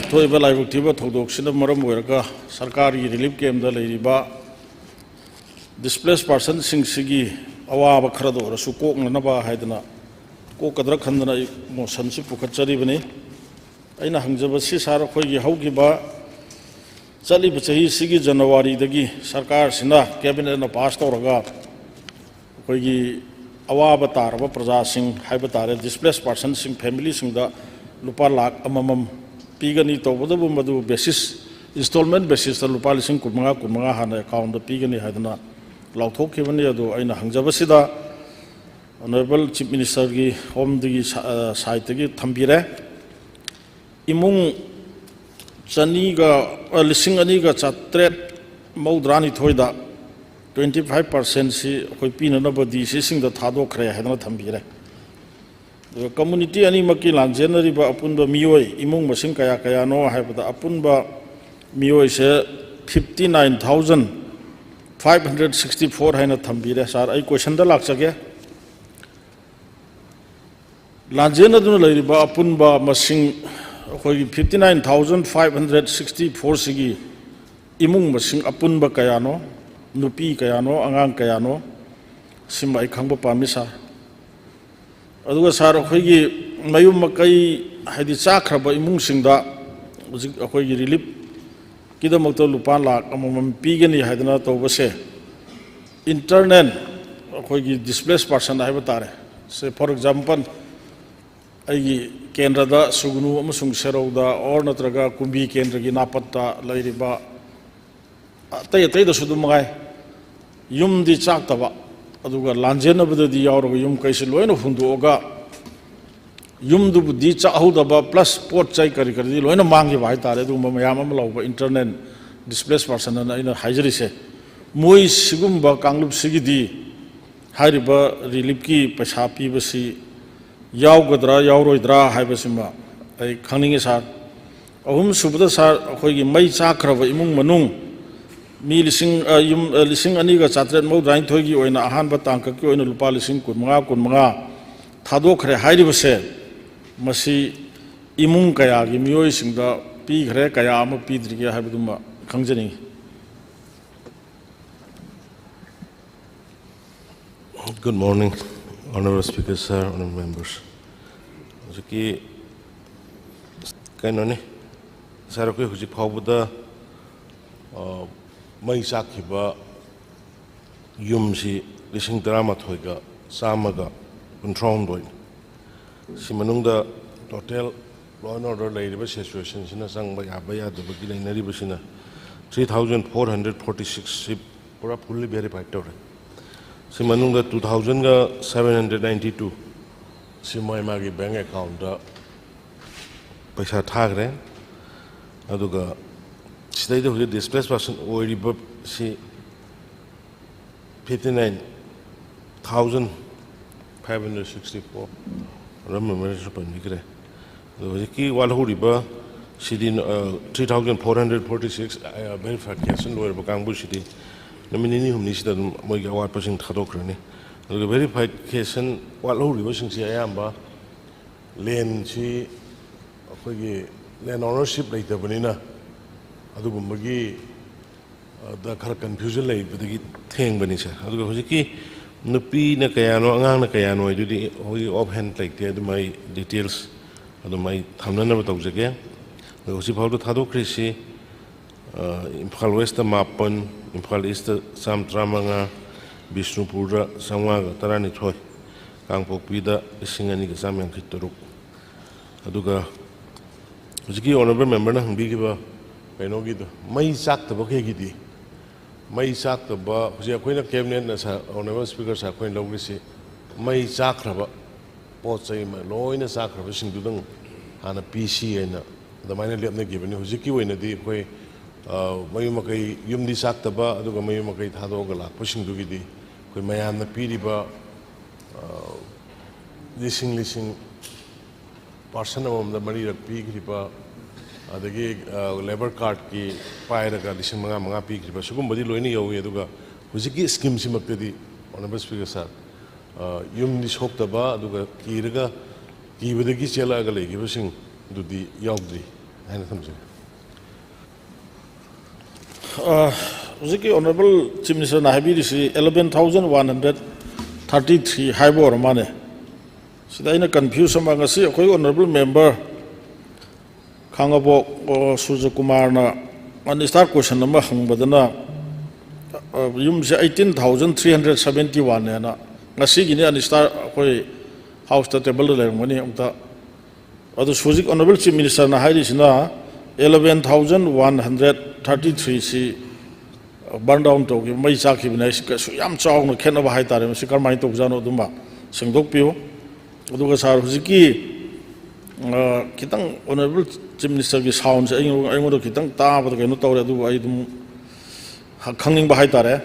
ꯊꯣꯛꯏꯕ ꯂꯥꯏꯕꯛ ꯊꯤꯕ ꯊꯧꯗꯣꯛꯁꯤꯅ ꯃꯔꯝ ꯑꯣꯏꯔꯒ ꯁꯔꯀꯥꯔꯒꯤ relief camp ꯇ ꯂꯩꯔꯤꯕ displaced person ꯁꯤꯡꯁꯤꯒꯤ ꯑꯋꯥꯕ ꯈꯔꯗ ꯑꯣꯏꯔꯁꯨ ꯀꯣꯛꯅꯅꯕ ꯍꯥꯏꯗꯅ, ꯀꯣꯛꯀꯗ꯭ꯔꯥ ꯈꯟꯗꯅ ꯑꯩ motion ꯁꯤ ꯄꯨꯈꯠꯆꯔꯤꯕꯅꯤ꯫ ꯑꯩꯅ ꯍꯪꯖꯕꯁꯤ, sir, ꯑꯩꯈꯣꯏꯒꯤ ꯍꯧꯈꯤꯕ ꯆꯠꯂꯤꯕ ꯆꯍꯤꯁꯤꯒꯤ ꯖꯅꯋꯥꯔꯤꯗꯒꯤ ꯁꯔꯀꯥꯔꯁꯤꯅ cabinet ꯅ pass ꯇꯧꯔꯒ ꯑꯩꯈꯣꯏꯒꯤ ꯑꯋꯥꯕ ꯇꯥꯔꯕ ꯄ꯭ꯔꯖꯥꯁꯤꯡ ꯍꯥꯏꯕ ꯇꯥꯔꯦ, displaced person ꯁꯤꯡ, family ꯁꯤꯡꯗ ꯂꯨꯄꯥ ꯂꯥꯈ ꯑꯃꯃꯝ ꯄꯤꯒꯅꯤ꯫ ꯇꯧꯕꯇꯕꯨ ꯃꯗꯨ basis, installment basis ꯇ ꯂꯨꯄꯥ ꯂꯤꯁꯤꯡ ꯀꯨꯟꯃꯉꯥ, ꯀꯨꯟꯃꯉꯥ ꯍꯥꯟꯅ account ꯇ ꯄꯤꯒꯅꯤ ꯍꯥꯏꯗꯅ ꯂꯥꯎꯊꯣꯛꯈꯤꯕꯅꯤ꯫ ꯑꯗꯨ ꯑꯩꯅ ꯍꯪꯖꯕꯁꯤꯗ Honourable Chief Minister ꯒꯤ home ꯗꯒꯤ ꯁ-, ꯑ, side ꯇꯒꯤ ꯊꯝꯕꯤꯔꯦ꯫ ꯏꯃꯨꯡ ꯆꯅꯤꯒ, ꯑ, ꯂꯤꯁꯤꯡ ꯑꯅꯤꯒ ꯆꯥꯇ꯭ꯔꯦꯠ ꯃꯧꯗ꯭ꯔꯥꯅꯤꯊꯣꯏꯗ twenty five percent ꯁꯤ ꯑꯩꯈꯣꯏ ꯄꯤꯅꯅꯕ D C ꯁꯤꯡꯗ ꯊꯥꯗꯣꯛꯈ꯭ꯔꯦ ꯍꯥꯏꯗꯅ ꯊꯝꯕꯤꯔꯦ꯫ ꯑꯗꯨꯒ community ꯑꯅꯤꯃꯛꯀꯤ ꯂꯥꯟꯖꯦꯟꯅꯔꯤꯕ ꯑꯄꯨꯟꯕ ꯃꯤꯑꯣꯏ, ꯏꯃꯨꯡ ꯃꯁꯤꯡ ꯀꯌꯥ ꯀꯌꯥꯅꯣ ꯍꯥꯏꯕꯗ, ꯑꯄꯨꯟꯕ ꯃꯤꯑꯣꯏꯁꯦ fifty nine thousand five hundred sixty four ꯍꯥꯏꯅ ꯊꯝꯕꯤꯔꯦ꯫ ꯁꯥꯔ, ꯑꯩ questionꯗ ꯂꯥꯛꯆꯒꯦ꯫ ꯂꯥꯟꯖꯦꯟꯅꯗꯨꯅ ꯂꯩꯔꯤꯕ ꯑꯄꯨꯟꯕ ꯃꯁꯤꯡ, ꯑꯩꯈꯣꯏꯒꯤ fifty nine thousand five hundred sixty four ꯁꯤꯒꯤ ꯏꯃꯨꯡ ꯃꯁꯤꯡ ꯑꯄꯨꯟꯕ ꯀꯌꯥꯅꯣ, ꯅꯨꯄꯤ ꯀꯌꯥꯅꯣ, ꯑꯉꯥꯡ ꯀꯌꯥꯅꯣ, ꯁꯤꯃ ꯑꯩ ꯈꯪꯕ ꯄꯥꯝꯃꯤ, ꯁꯥꯔ꯫ ꯑꯗꯨꯒ ꯁꯥꯔ, ꯑꯩꯈꯣꯏꯒꯤ ꯃꯌꯨꯝ ꯃꯀꯩ, ꯍꯥꯏꯗꯤ ꯆꯥꯈ꯭ꯔꯕ ꯏꯃꯨꯡꯁꯤꯡꯗ ꯍꯧꯖꯤꯛ ꯑꯩꯈꯣꯏꯒꯤ reliefꯀꯤꯗꯃꯛꯇ ꯂꯨꯄꯥ ꯂꯥꯈ ꯑꯃꯃꯝ ꯄꯤꯒꯅꯤ ꯍꯥꯏꯗꯅ ꯇꯧꯕꯁꯦ, internal ꯑꯩꯈꯣꯏꯒꯤ displaced person ꯍꯥꯏꯕ ꯇꯥꯔꯦ꯫ ꯁꯦ, for example, ꯑꯩꯒꯤ ꯀꯦꯟꯗ꯭ꯔꯗ ꯁꯨꯒꯅꯨ ꯑꯃꯁꯨꯡ ꯁꯦꯔꯧꯗ, or ꯅꯠꯇ꯭ꯔꯒ ꯀꯨꯝꯕꯤ ꯀꯦꯟꯗ꯭ꯔꯒꯤ ꯅꯥꯄꯠꯇ ꯂꯩꯔꯤꯕ ꯑꯇꯩ ꯑꯇꯩꯗꯁꯨ ꯑꯗꯨꯝ ꯃꯉꯥꯏ, ꯌꯨꯝꯗꯤ ꯆꯥꯛꯇꯕ, ꯑꯗꯨꯒ ꯂꯥꯟꯖꯦꯟꯅꯕꯗꯗꯤ ꯌꯥꯎꯔꯒ ꯌꯨꯝ ꯀꯩꯁꯤ ꯂꯣꯏꯅ ꯍꯨꯟꯗꯣꯛꯑꯒ, ꯌꯨꯝꯗꯨꯕꯨꯗꯤ ꯆꯥꯛꯍꯧꯗꯕ plus ꯄꯣꯠ ꯆꯩ ꯀꯔꯤ ꯀꯔꯤꯗꯤ ꯂꯣꯏꯅ ꯃꯥꯡꯈꯤꯕ ꯍꯥꯏꯇꯥꯔꯦ꯫ ꯑꯗꯨꯒꯨꯝꯕ ꯃꯌꯥꯝ ꯑꯃ ꯂꯧꯕ internal displaced person ꯑꯅ ꯑꯩꯅ ꯍꯥꯏꯖꯔꯤꯁꯦ, ꯃꯣꯏ ꯁꯤꯒꯨꯝꯕ ꯀꯥꯡꯂꯨꯞꯁꯤꯒꯤꯗꯤ ꯍꯥꯏꯔꯤꯕ reliefꯀꯤ ꯄꯩꯁꯥ ꯄꯤꯕꯁꯤ ꯌꯥꯎꯒꯗ꯭ꯔꯥ ꯌꯥꯎꯔꯣꯏꯗ꯭ꯔꯥ ꯍꯥꯏꯕꯁꯤꯃ ꯑꯩ ꯈꯪꯅꯤꯡꯉꯤ, ꯁꯥꯔ꯫ ꯑꯍꯨꯝꯁꯨꯕꯗ, ꯁꯥꯔ, ꯑꯩꯈꯣꯏꯒꯤ ꯃꯩ ꯆꯥꯛꯈ꯭ꯔꯕ ꯏꯃꯨꯡ ꯃꯅꯨꯡ ꯃꯤ ꯂꯤꯁꯤꯡ, ꯑ, ꯌꯨꯝ, ꯑ, ꯂꯤꯁꯤꯡ ꯑꯅꯤꯒ ꯆꯥꯇ꯭ꯔꯦꯠ ꯃꯧꯗ꯭ꯔꯥꯅꯤꯊꯣꯏꯒꯤ ꯑꯣꯏꯅ ꯑꯍꯥꯟꯕ ꯇꯥꯡꯀꯛꯀꯤ ꯑꯣꯏꯅ ꯂꯨꯄꯥ ꯂꯤꯁꯤꯡ ꯀꯨꯟꯃꯉꯥ, ꯀꯨꯟꯃꯉꯥ ꯊꯥꯗꯣꯛꯈ꯭ꯔꯦ ꯍꯥꯏꯔꯤꯕꯁꯦ, ꯃꯁꯤ ꯏꯃꯨꯡ ꯀꯌꯥꯒꯤ ꯃꯤꯑꯣꯏꯁꯤꯡꯗ ꯄꯤꯈ꯭ꯔꯦ, ꯀꯌꯥ ꯑꯃ ꯄꯤꯗ꯭ꯔꯤꯒꯦ ꯍꯥꯏꯕꯗꯨꯃ ꯈꯪꯖꯅꯤꯡꯏ꯫ Good morning, Honorable Speaker, Sir, Honorable Members. ꯍꯧꯖꯤꯛꯀꯤ ꯀꯩꯅꯣꯅꯤ, ꯁꯥꯔ, ꯑꯩꯈꯣꯏ ꯍꯧꯖꯤꯛ ꯐꯥꯎꯕꯗ, ꯑ, ꯃꯩ ꯆꯥꯛꯈꯤꯕ ꯌꯨꯝꯁꯤ ꯂꯤꯁꯤꯡ ꯇꯔꯥꯃꯥꯊꯣꯏꯒ ꯆꯥꯝꯃꯒ ꯀꯨꯟꯊ꯭ꯔꯥꯍꯨꯝꯗꯣꯏꯅꯤ꯫ ꯁꯤ ꯃꯅꯨꯡꯗ total law and order ꯂꯩꯔꯤꯕ situationꯁꯤꯅ ꯆꯪꯕ ꯌꯥꯕ ꯌꯥꯗꯕꯒꯤ ꯂꯩꯅꯔꯤꯕꯁꯤꯅ three thousand four hundred forty six ꯁꯤ ꯄꯨꯔꯥ fully verified ꯇꯧꯔꯦ꯫ ꯁꯤ ꯃꯅꯨꯡꯗ two thousandꯒ seven hundred ninety two ꯁꯤ ꯃꯣꯏ ꯃꯥꯒꯤ bank accountꯇ ꯄꯩꯁꯥ ꯊꯥꯈ꯭ꯔꯦ꯫ ꯑꯗꯨꯒ ꯁꯤꯗꯩꯗ ꯍꯧꯖꯤꯛ displaced person ꯑꯣꯏꯔꯤꯕ ꯁꯤ fifty nine thousand five hundred sixty four꯫ ꯔꯝ ꯃꯦꯃꯣꯔꯤꯌꯦꯜꯁꯨ ꯄꯟꯕꯤꯈ꯭ꯔꯦ꯫ ꯑꯗꯣ ꯍꯧꯖꯤꯛꯀꯤ ꯋꯥꯠꯍꯧꯔꯤꯕ ꯁꯤꯗꯤ, ꯑ, three thousand four hundred forty six, ꯑ, verification ꯂꯣꯏꯔꯕ ꯀꯥꯡꯕꯨꯁꯤꯗꯤ ꯅꯨꯃꯤꯠ ꯅꯤꯅꯤ ꯍꯨꯝꯅꯤꯁꯤꯗ ꯑꯗꯨꯝ ꯃꯣꯏꯒꯤ ꯑꯋꯥꯠꯄꯁꯤꯡ ꯊꯥꯗꯣꯛꯈ꯭ꯔꯅꯤ꯫ ꯑꯗꯨꯒ verification ꯋꯥꯠꯍꯧꯔꯤꯕꯁꯤꯡꯁꯤ ꯑꯌꯥꯝꯕ ꯂꯦꯟꯁꯤ ꯑꯩꯈꯣꯏꯒꯤ land ownership ꯂꯩꯇꯕꯅꯤꯅ ꯑꯗꯨꯒꯨꯝꯕꯒꯤ, ꯑ, ꯗ ꯈꯔ confusion ꯂꯩꯕꯗꯒꯤ ꯊꯦꯡꯕꯅꯤ, ꯁꯥꯔ꯫ ꯑꯗꯨꯒ ꯍꯧꯖꯤꯛꯀꯤ ꯅꯨꯄꯤꯅ ꯀꯌꯥꯅꯣ, ꯑꯉꯥꯡꯅ ꯀꯌꯥꯅꯣ ꯍꯥꯏꯗꯨꯗꯤ ꯍꯧꯖꯤꯛ off hand ꯂꯩꯇꯦ, ꯑꯗꯨꯝ ꯑꯩ details ꯑꯗꯨꯝ ꯑꯩ ꯊꯝꯅꯅꯕ ꯇꯧꯖꯒꯦ꯫ ꯑꯗꯣ ꯍꯧꯖꯤꯛ ꯐꯥꯎꯗ ꯊꯥꯗꯣꯛꯈ꯭ꯔꯤꯁꯤ, ꯑ, ꯏꯝꯐꯥꯜ West ꯇ ꯃꯥꯄꯟ, ꯏꯝꯐꯥꯜ East ꯇ ꯆꯥꯝ ꯇꯔꯥꯃꯉꯥ, ꯕꯤꯁꯅꯨꯄꯨꯔꯗ ꯆꯥꯝꯃꯉꯥꯒ ꯇꯔꯥꯅꯤꯊꯣꯏ, ꯀꯥꯡꯄꯣꯛꯄꯤꯗ ꯂꯤꯁꯤꯡ ꯑꯅꯤꯒ ꯆꯥꯝ ꯌꯥꯡꯈꯩ ꯇꯔꯨꯛ꯫ ꯑꯗꯨꯒ ꯍꯧꯖꯤꯛꯀꯤ honourable member ꯅ ꯍꯪꯕꯤꯈꯤꯕ ꯀꯩꯅꯣꯒꯤꯗꯣ, ꯃꯩ ꯆꯥꯛꯇꯕꯈꯩꯒꯤꯗꯤ, ꯃꯩ ꯆꯥꯛꯇꯕ, ꯍꯧꯖꯤꯛ ꯑꯩꯈꯣꯏꯅ cabinet ꯅ, ꯁꯥꯔ, honourable speaker ꯁꯥꯔ, ꯑꯩꯈꯣꯏꯅ ꯂꯧꯈ꯭ꯔꯤꯁꯤ ꯃꯩ ꯆꯥꯛꯈ꯭ꯔꯕ ꯄꯣꯠ ꯆꯩ ꯃ-, ꯂꯣꯏꯅ ꯆꯥꯛꯈ꯭ꯔꯕꯁꯤꯡꯗꯨꯗꯪ ꯍꯥꯟꯅ ꯄꯤꯁꯤ ꯍꯥꯏꯅ ꯑꯗꯨꯃꯥꯏꯅ ꯂꯦꯞꯅꯈꯤꯕꯅꯤ꯫ ꯍꯧꯖꯤꯛꯀꯤ ꯑꯣꯏꯅꯗꯤ ꯑꯩꯈꯣꯏ, ꯑ, ꯃꯌꯨꯝ ꯃꯀꯩ, ꯌꯨꯝꯗꯤ ꯆꯥꯛꯇꯕ, ꯑꯗꯨꯒ ꯃꯌꯨꯝ ꯃꯀꯩ ꯊꯥꯗꯣꯛꯑꯒ ꯂꯥꯛꯄꯁꯤꯡꯗꯨꯒꯤꯗꯤ ꯑꯩꯈꯣꯏ ꯃꯌꯥꯝꯅ ꯄꯤꯔꯤꯕ, ꯑ, ꯂꯤꯁꯤꯡ ꯂꯤꯁꯤꯡ, person ꯑꯃꯃꯝꯗ ꯃꯔꯤꯔꯛ ꯄꯤꯈ꯭ꯔꯤꯕ, ꯑꯗꯒꯤ, ꯑ, labour card ꯀꯤ ꯄꯥꯏꯔꯒ ꯂꯤꯁꯤꯡ ꯃꯉꯥ ꯃꯉꯥ ꯄꯤꯈ꯭ꯔꯤꯕ, ꯁꯤꯒꯨꯝꯕꯗꯤ ꯂꯣꯏꯅ ꯌꯧꯏ꯫ ꯑꯗꯨꯒ ꯍꯧꯖꯤꯛꯀꯤ scheme ꯁꯤꯃꯛꯇꯗꯤ, honourable speaker ꯁꯥꯔ, ꯑ, ꯌꯨꯝꯗꯤ ꯁꯣꯛꯇꯕ, ꯑꯗꯨꯒ ꯀꯤꯔꯒ, ꯀꯤꯕꯗꯒꯤ ꯆꯦꯜꯂꯛꯑꯒ ꯂꯩꯈꯤꯕꯁꯤꯡꯗꯨꯗꯤ ꯌꯥꯎꯗ꯭ꯔꯤ ꯍꯥꯏꯅ ꯊꯝꯖꯒꯦ꯫ ꯑ, ꯍꯧꯖꯤꯛꯀꯤ honourable chief minister ꯅ ꯍꯥꯏꯕꯤꯔꯤꯁꯤ eleven thousand one hundred thirty three ꯍꯥꯏꯕ ꯑꯣꯏꯔ ꯃꯥꯜꯂꯦ꯫ ꯁꯤꯗ ꯑꯩꯅ confuse ꯑꯃ, ꯉꯁꯤ ꯑꯩꯈꯣꯏ honourable member ꯈꯥꯡꯉꯕꯣꯛ, ꯑꯣ, ꯁꯨꯔꯖꯀꯨꯃꯥꯔꯅ unanswered question ꯑꯃ ꯍꯪꯕꯗꯅ, ꯑ, ꯌꯨꯝꯁꯦ eighteen thousand three hundred seventy one ꯅꯦꯅ ꯉꯁꯤꯒꯤꯅꯤ unanswered ꯑꯩꯈꯣꯏ House ꯇ table ꯗ ꯂꯩꯔꯝꯒꯅꯤ꯫ ꯑꯝꯇ, ꯑꯗꯨ ꯍꯧꯖꯤꯛ honourable chief minister ꯅ ꯍꯥꯏꯔꯤꯁꯤꯅ eleven thousand one hundred thirty three ꯁꯤ burn down ꯇꯧꯈꯤꯕ, ꯃꯩ ꯆꯥꯛꯈꯤꯕꯅꯦ ꯍꯥꯏꯁꯤ꯫ ꯀꯩꯁꯨ ꯌꯥꯝ ꯆꯥꯎꯅ ꯈꯦꯠꯅꯕ ꯍꯥꯏꯇꯥꯔꯦ꯫ ꯃꯁꯤ ꯀꯔꯝꯍꯥꯏꯅ ꯇꯧꯕꯖꯥꯠꯅꯣ, ꯑꯗꯨꯃ ꯁꯦꯡꯗꯣꯛꯄꯤꯌꯨ꯫ ꯑꯗꯨꯒ ꯁꯥꯔ, ꯍꯧꯖꯤꯛꯀꯤ, ꯑ, ꯈꯤꯇꯪ honourable chief minister ꯒꯤ sound ꯁꯦ ꯑꯩꯉꯣꯟ-, ꯑꯩꯉꯣꯟꯗ ꯈꯤꯇꯪ ꯇꯥꯕꯗ ꯀꯩꯅꯣ ꯇꯧꯔꯦ, ꯑꯗꯨꯕꯨ ꯑꯩ ꯑꯗꯨꯝ ꯈꯪꯅꯤꯡꯕ ꯍꯥꯏꯇꯥꯔꯦ꯫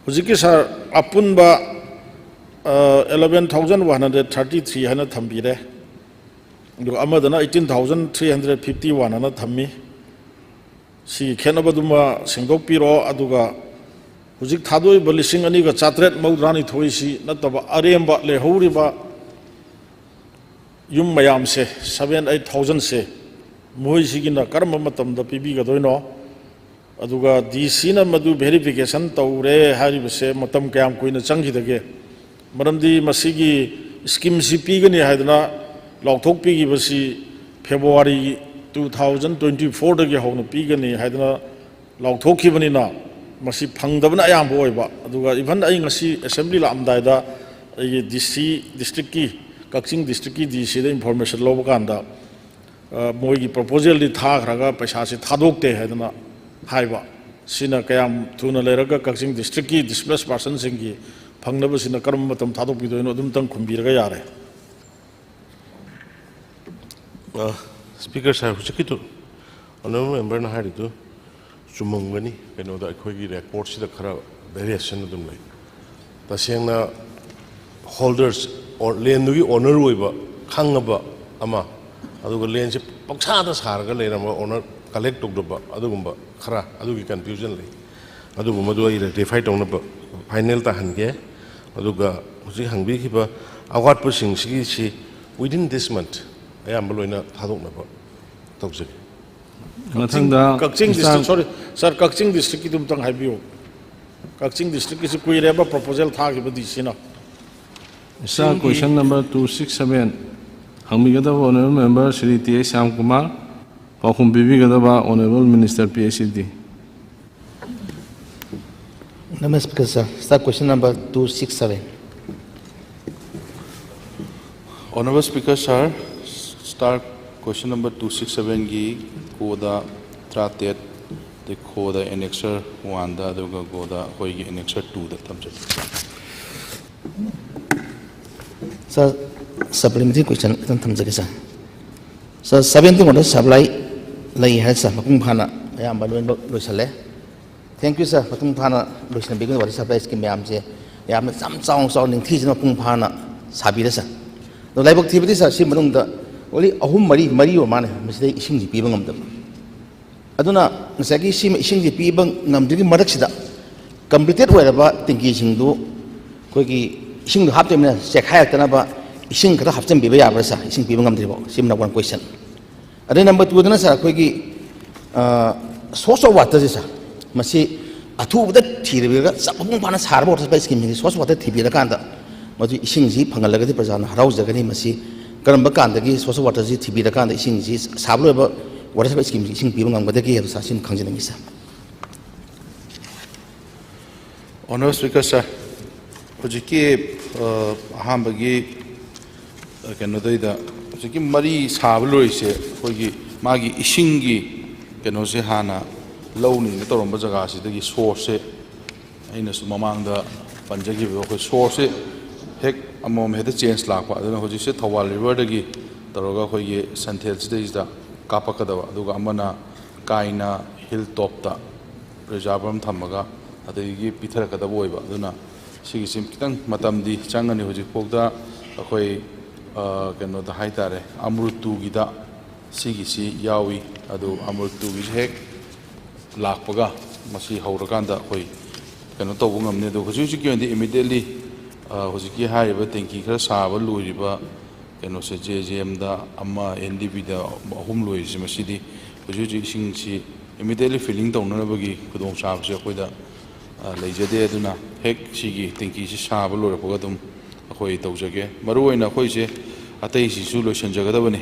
ꯍꯧꯖꯤꯛꯀꯤ ꯁꯥꯔ, ꯑꯄꯨꯟꯕ eleven thousand one hundred thirty three ꯍꯥꯏꯅ ꯊꯝꯕꯤꯔꯦ, ꯑꯗꯨꯒ ꯑꯃꯗꯅ eighteen thousand three hundred fifty one ꯍꯥꯏꯅ ꯊꯝꯃꯤ꯫ ꯁꯤꯒꯤ ꯈꯦꯠꯅꯕꯗꯨꯃ ꯁꯦꯡꯗꯣꯛꯄꯤꯔꯣ꯫ ꯑꯗꯨꯒ ꯍꯧꯖꯤꯛ ꯊꯥꯗꯣꯛꯏꯕ ꯂꯤꯁꯤꯡ ꯑꯅꯤꯒ ꯆꯥꯇ꯭ꯔꯦꯠ ꯃꯧꯗ꯭ꯔꯥꯅꯤꯊꯣꯏꯁꯤ ꯅꯠꯇꯕ ꯑꯔꯦꯝꯕ ꯂꯩꯍꯧꯔꯤꯕ ꯌꯨꯝ ꯃꯌꯥꯝꯁꯦ, ꯁꯚꯦꯟ ꯑꯩꯠ ꯊꯥꯎꯖꯟꯁꯦ, ꯃꯈꯣꯏꯁꯤꯒꯤꯅ ꯀꯔꯝꯕ ꯃꯇꯝꯗ ꯄꯤꯕꯤꯒꯗꯣꯏꯅꯣ? ꯑꯗꯨꯒ ꯗꯤ ꯁꯤꯅ ꯃꯗꯨ ꯚꯦꯔꯤꯐꯤꯀꯦꯁꯟ ꯇꯧꯔꯦ ꯍꯥꯏꯔꯤꯕꯁꯦ ꯃꯇꯝ ꯀꯌꯥꯝ ꯀꯨꯏꯅ ꯆꯪꯈꯤꯗꯒꯦ? ꯃꯔꯝꯗꯤ ꯃꯁꯤꯒꯤ ꯁ꯭ꯀꯤꯝꯁꯤ ꯄꯤꯒꯅꯤ ꯍꯥꯏꯗꯅ ꯂꯥꯎꯊꯣꯛꯄꯤꯈꯤꯕꯁꯤ ꯐꯦꯕ꯭ꯔꯨꯋꯥꯔꯤ ꯇꯨ ꯊꯥꯎꯖꯟ ꯇ꯭ꯋꯦꯟꯇꯤ ꯐꯣꯔꯗꯒꯤ ꯍꯧꯅ ꯄꯤꯒꯅꯤ ꯍꯥꯏꯗꯅ ꯂꯥꯎꯊꯣꯛꯈꯤꯕꯅꯤꯅ, ꯃꯁꯤ ꯐꯪꯗꯕꯅ ꯑꯌꯥꯝꯕ ꯑꯣꯏꯕ꯫ ꯑꯗꯨꯒ even ꯑꯩ ꯉꯁꯤ ꯑꯦꯁꯦꯝꯕ꯭ꯂꯤ ꯂꯥꯛꯑꯝꯗꯥꯏꯗ ꯑꯩꯒꯤ ꯗꯤ ꯁꯤ ꯗꯤꯁꯇ꯭ꯔꯤꯛꯀꯤ, ꯀꯛꯆꯤꯡ ꯗꯤꯁꯇ꯭ꯔꯤꯛꯀꯤ ꯗꯤ ꯁꯤꯗ ꯏꯟꯐꯣꯔꯃꯦꯁꯟ ꯂꯧꯕ ꯀꯥꯟꯗ, ꯑ, ꯃꯣꯏꯒꯤ ꯄ꯭ꯔꯣꯄꯣꯖꯦꯜꯗꯤ ꯊꯥꯈ꯭ꯔꯒ ꯄꯩꯁꯥꯁꯤ ꯊꯥꯗꯣꯛꯇꯦ ꯍꯥꯏꯗꯅ ꯍꯥꯏꯕ꯫ ꯁꯤꯅ ꯀꯌꯥꯝ ꯊꯨꯅ ꯂꯩꯔꯒ ꯀꯛꯆꯤꯡ ꯗꯤꯁꯇ꯭ꯔꯤꯛꯀꯤ ꯗꯤꯁꯄ꯭ꯂꯦꯁ ꯄꯥꯔꯁꯟꯁꯤꯡꯒꯤ ꯐꯪꯅꯕꯁꯤꯅ ꯀꯔꯝꯕ ꯃꯇꯝ ꯊꯥꯗꯣꯛꯄꯤꯗꯣꯏꯅꯣ? ꯑꯗꯨꯝꯇꯪ ꯈꯨꯝꯕꯤꯔꯒ ꯌꯥꯔꯦ꯫ ꯑ, ꯁ꯭ꯄꯤꯀꯔ ꯁꯥꯔ, ꯍꯧꯖꯤꯛꯀꯤꯗꯨ ꯑꯣꯅꯔꯦꯕꯜ ꯃꯦꯝꯕꯔꯅ ꯍꯥꯏꯔꯤꯗꯨ ꯆꯨꯝꯃꯝꯒꯅꯤ꯫ ꯀꯩꯅꯣꯗ ꯑꯩꯈꯣꯏꯒꯤ ꯔꯦꯀꯣꯔꯠꯁꯤꯗ ꯈꯔ ꯚꯦꯔꯤꯌꯦꯁꯟ ꯑꯗꯨꯝ ꯂꯩ꯫ ꯇꯁꯦꯡꯅ ꯍꯣꯜꯗꯔꯁ, ꯂꯦꯟꯗꯨꯒꯤ ꯑꯣꯅꯔ ꯑꯣꯏꯕ ꯈꯪꯉꯕ ꯑꯃ, ꯑꯗꯨꯒ ꯂꯦꯟꯁꯦ ꯄꯪꯁꯥꯗ ꯁꯥꯔꯒ ꯂꯩꯔꯝꯕ, ꯑꯣꯅꯔ ꯀꯂꯦꯛ ꯇꯧꯗꯕ, ꯑꯗꯨꯒꯨꯝꯕ ꯈꯔ, ꯑꯗꯨꯒꯤ ꯀꯟꯐ꯭ꯌꯨꯖꯟ ꯂꯩ꯫ ꯑꯗꯨꯒꯨꯝꯕꯗꯨ ꯑꯩ ꯔꯦꯛꯇꯤꯐꯥꯏ ꯇꯧꯅꯕ ꯐꯥꯏꯅꯦꯜ ꯇꯥꯍꯟꯒꯦ꯫ ꯑꯗꯨꯒ ꯍꯧꯖꯤꯛ ꯍꯪꯕꯤꯈꯤꯕ ꯑꯋꯥꯠꯄꯁꯤꯡꯁꯤꯒꯤꯁꯤ within this month ꯑꯌꯥꯝꯕ ꯂꯣꯏꯅ ꯊꯥꯗꯣꯛꯅꯕ ꯇꯧꯖꯒꯦ꯫ ꯃꯊꯪꯗ ꯀꯛꯆꯤꯡ ꯏꯁꯇꯥꯔ ꯗꯤꯁꯇ꯭ꯔꯤꯛ, ꯁꯣꯔꯤ ꯁꯥꯔ, ꯀꯛꯆꯤꯡ ꯗꯤꯁꯇ꯭ꯔꯤꯛꯀꯤꯗꯨ ꯑꯝꯇꯪ ꯍꯥꯏꯕꯤꯌꯨ꯫ ꯀꯛꯆꯤꯡ ꯗꯤꯁꯇ꯭ꯔꯤꯛꯀꯤꯁꯤ ꯀꯨꯏꯔꯦꯕ ꯄ꯭ꯔꯣꯄꯣꯖꯦꯜ ꯊꯥꯈꯤꯕ ꯗꯤ ꯁꯤꯅ꯫ Star question number two six seven, ꯍꯪꯕꯤꯒꯗꯕ honourable member Shri T H Shyamkumar, ꯄꯥꯎꯈꯨꯝ ꯄꯤꯕꯤꯒꯗꯕ honourable minister P H E D. Honorable Speaker, sir, sir, question number two six seven. Honorable Speaker, sir, star question number two six ꯁꯚꯦꯟꯒꯤ ꯀꯣꯗ ꯇꯔꯥꯇꯔꯦꯠ, ꯑꯗꯩ code ꯑꯦꯅꯦꯛꯁꯔ ꯋꯥꯟꯗ, ꯑꯗꯨꯒ code ꯑꯩꯈꯣꯏꯒꯤ ꯑꯦꯅꯦꯛꯁꯔ ꯇꯨꯗ ꯊꯝꯖꯒꯦ꯫ Sir, supplementary question ꯈꯤꯇꯪ ꯊꯝꯖꯒꯦ, sir꯫ Sir, seventeen water supply ꯂꯩ ꯍꯥꯏ, sir, ꯃꯄꯨꯡ ꯐꯥꯅ ꯑꯌꯥꯝꯕ ꯂꯣꯏꯅꯃꯛ ꯂꯣꯏꯁꯤꯜꯂꯦ꯫ Thank you, sir꯫ ꯃꯄꯨꯡ ꯐꯥꯅ ꯂꯣꯏꯁꯤꯟꯕꯤꯒꯅꯤ water supply scheme ꯃꯌꯥꯝꯁꯦ꯫ ꯌꯥꯝꯅ ꯌꯥꯝ ꯆꯥꯎꯅ ꯆꯥꯎꯅ ꯅꯤꯡꯊꯤꯖꯅ ꯃꯄꯨꯡ ꯐꯥꯅ ꯁꯥꯕꯤꯔꯦ ꯁꯥꯔ꯫ ꯑꯗꯣ ꯂꯥꯏꯕꯛ ꯊꯤꯕꯗꯤ ꯁꯥꯔ, ꯁꯤ ꯃꯅꯨꯡꯗ only ꯑꯍꯨꯝ ꯃꯔꯤ, ꯃꯔꯤ ꯑꯣꯏꯔ ꯃꯥꯜꯂꯦ, ꯃꯁꯤꯗꯩ ꯏꯁꯤꯡꯁꯤ ꯄꯤꯕ ꯉꯝꯗꯕ꯫ ꯑꯗꯨꯅ ꯉꯁꯥꯏꯒꯤ ꯁꯤꯃ ꯏꯁꯤꯡꯁꯤ ꯄꯤꯕ ꯉꯝꯗ꯭ꯔꯤꯉꯩ ꯃꯔꯛꯁꯤꯗ completed ꯑꯣꯏꯔꯕ ꯇꯦꯡꯀꯤꯁꯤꯡꯗꯨ ꯑꯩꯈꯣꯏꯒꯤ ꯏꯁꯤꯡꯗꯣ ꯍꯥꯞꯇꯕꯅꯤꯅ ꯆꯦꯛꯈꯥꯏꯔꯛꯇꯅꯕ ꯏꯁꯤꯡ ꯈꯔ ꯍꯥꯞꯆꯤꯟꯕꯤꯕ ꯌꯥꯕ꯭ꯔꯥ ꯁꯥꯔ, ꯏꯁꯤꯡ ꯄꯤꯕ ꯉꯝꯗ꯭ꯔꯤꯐꯥꯎ? ꯁꯤꯃꯅ one question꯫ ꯑꯗꯩ number twoꯗꯅ ꯁꯥꯔ, ꯑꯩꯈꯣꯏꯒꯤ source of waterꯁꯦ ꯁꯥꯔ, ꯃꯁꯤ ꯑꯊꯨꯕꯗ ꯊꯤꯔꯕꯤꯔꯒ ꯆꯞ ꯃꯄꯨꯡ ꯐꯥꯅ ꯁꯥꯔꯕ water supply schemeꯁꯤꯡꯒꯤ source of water ꯊꯤꯕꯤꯔꯀꯥꯟꯗ ꯃꯗꯨ ꯏꯁꯤꯡꯁꯤ ꯐꯪꯍꯜꯂꯒꯗꯤ ꯄ꯭ꯔꯖꯥꯅ ꯍꯔꯥꯎꯖꯒꯅꯤ꯫ ꯃꯁꯤ ꯀꯔꯝꯕ ꯀꯥꯟꯗꯒꯤ source of waterꯁꯤ ꯊꯤꯕꯤꯔꯀꯥꯟꯗ ꯏꯁꯤꯡꯁꯤ ꯁꯥꯕ ꯂꯣꯏꯕ water supply schemeꯁꯤ ꯏꯁꯤꯡ ꯄꯤꯕ ꯉꯝꯒꯗꯒꯦ ꯍꯥꯏꯕ ꯁꯥꯔ, ꯁꯤꯃ ꯈꯪꯖꯅꯤꯡꯉꯤ ꯁꯥꯔ꯫ Honourable Speaker sir, ꯍꯧꯖꯤꯛꯀꯤ ꯑ, ꯑꯍꯥꯟꯕꯒꯤ ꯑ, ꯀꯩꯅꯣꯗꯩꯗ ꯍꯧꯖꯤꯛꯀꯤ ꯃꯔꯤ ꯁꯥꯕ ꯂꯣꯏꯔꯤꯁꯦ ꯑꯩꯈꯣꯏꯒꯤ ꯃꯥꯒꯤ ꯏꯁꯤꯡꯒꯤ ꯀꯩꯅꯣꯁꯦ ꯍꯥꯟꯅ ꯂꯧꯅꯤꯅ ꯇꯧꯔꯝꯕ ꯖꯒꯥꯁꯤꯗꯒꯤ sourceꯁꯦ ꯑꯩꯅꯁꯨ ꯃꯃꯥꯡꯗ ꯄꯟꯖꯈꯤꯕꯗꯣ ꯑꯩꯈꯣꯏ sourceꯁꯦ ꯍꯦꯛ ꯑꯃꯃꯝ ꯍꯦꯛꯇ change ꯂꯥꯛꯄ꯫ ꯑꯗꯨꯅ ꯍꯧꯖꯤꯛꯁꯦ ꯊꯧꯕꯥꯜ riverꯗꯒꯤ ꯇꯧꯔꯒ ꯑꯩꯈꯣꯏꯒꯤ ꯁꯟꯊꯦꯜꯁꯤꯗꯩꯁꯤꯗ ꯀꯥꯞꯄꯛꯀꯗꯕ, ꯑꯗꯨꯒ ꯑꯃꯅ ꯀꯥꯏꯅ hilltopꯇ reservoir ꯑꯃ ꯊꯝꯃꯒ ꯑꯗꯒꯤ ꯄꯤꯊꯔꯛꯀꯗꯕ ꯑꯣꯏꯕ꯫ ꯑꯗꯨꯅ ꯁꯤꯒꯤꯁꯤ ꯈꯤꯇꯪ ꯃꯇꯝꯗꯤ ꯆꯪꯒꯅꯤ꯫ ꯍꯧꯖꯤꯛꯐꯥꯎꯗ ꯑꯩꯈꯣꯏ ꯑ, ꯀꯩꯅꯣꯗ ꯍꯥꯏꯇꯥꯔꯦ, ꯑꯃ꯭ꯔꯨꯇꯨꯒꯤꯗ ꯁꯤꯒꯤꯁꯤ ꯌꯥꯎꯏ꯫ ꯑꯗꯨ ꯑꯃ꯭ꯔꯨꯇꯨꯒꯤꯁꯤ ꯍꯦꯛ ꯂꯥꯛꯄꯒ ꯃꯁꯤ ꯍꯧꯔꯀꯥꯟꯗ ꯑꯩꯈꯣꯏ ꯀꯩꯅꯣ ꯇꯧꯕ ꯉꯝꯅꯤ꯫ ꯑꯗꯣ ꯍꯧꯖꯤꯛ ꯍꯧꯖꯤꯛꯀꯤ ꯑꯣꯏꯅꯗꯤ immediately, ꯑ, ꯍꯧꯖꯤꯛꯀꯤ ꯍꯥꯏꯔꯤꯕ ꯇꯦꯡꯀꯤ ꯈꯔ ꯁꯥꯕ ꯂꯣꯏꯔꯤꯕ ꯀꯩꯅꯣꯁꯦ, JJMꯗ ꯑꯃ, NDBꯗ ꯑꯍꯨꯝ ꯂꯣꯏꯔꯤꯁꯦ, ꯃꯁꯤꯗꯤ ꯍꯧꯖꯤꯛ ꯍꯧꯖꯤꯛ ꯏꯁꯤꯡꯁꯤ immediately filling ꯇꯧꯅꯅꯕꯒꯤ ꯈꯨꯗꯣꯡꯆꯥꯕꯁꯦ ꯑꯩꯈꯣꯏꯗ ꯑ, ꯂꯩꯖꯗꯦ꯫ ꯑꯗꯨꯅ ꯍꯦꯛ ꯁꯤꯒꯤ ꯇꯦꯡꯀꯤꯁꯤ ꯁꯥꯕ ꯂꯣꯏꯔꯛꯄꯒ ꯑꯗꯨꯝ ꯑꯩꯈꯣꯏ ꯇꯧꯖꯒꯦ꯫ ꯃꯔꯨꯑꯣꯏꯅ ꯑꯩꯈꯣꯏꯁꯦ ꯑꯇꯩꯁꯤꯁꯨ ꯂꯣꯏꯁꯤꯟꯖꯒꯗꯕꯅꯤ꯫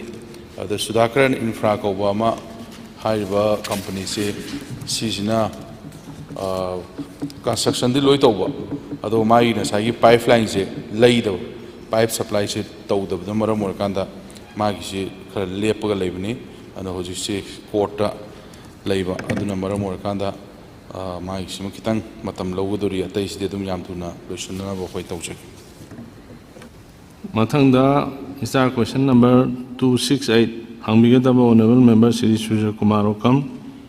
ꯑꯗ ꯁꯨꯙꯥꯀꯔꯟ ꯏꯟꯐ꯭ꯔꯥ ꯀꯧꯕ ꯑꯃ, ꯍꯥꯏꯔꯤꯕ ꯀꯝꯄꯅꯤꯁꯤ, ꯁꯤꯁꯤꯅ, ꯑ, constructionꯗꯤ ꯂꯣꯏ ꯇꯧꯕ, ꯑꯗꯣ ꯃꯥꯒꯤ ꯉꯁꯥꯏꯒꯤ pipeline ꯁꯦ ꯂꯩꯗꯕ, pipe supply ꯁꯦ ꯇꯧꯗꯕꯗꯨꯅ ꯃꯔꯝ ꯑꯣꯏꯔꯀꯥꯟꯗ ꯃꯥꯒꯤꯁꯤ ꯈꯔ ꯂꯦꯞꯄꯒ ꯂꯩꯕꯅꯤ꯫ ꯑꯗꯣ ꯍꯧꯖꯤꯛꯁꯤ court ꯇ ꯂꯩꯕ, ꯑꯗꯨꯅ ꯃꯔꯝ ꯑꯣꯏꯔꯀꯥꯟꯗ ꯑ, ꯃꯥꯒꯤꯁꯤꯃ ꯈꯤꯇꯪ ꯃꯇꯝ ꯂꯧꯒꯗꯧꯔꯤ, ꯑꯇꯩꯁꯤꯗꯤ ꯑꯗꯨꯝ ꯌꯥꯝ ꯊꯨꯅ ꯂꯣꯏꯁꯤꯟꯅꯅꯕ ꯑꯩꯈꯣꯏ ꯇꯧꯖꯒꯦ꯫ ꯃꯊꯪꯗ Minister question number two six eight ꯍꯪꯕꯤꯒꯗꯕ Honourable Member Shri Suraj Kumar ꯑꯣꯀꯝ,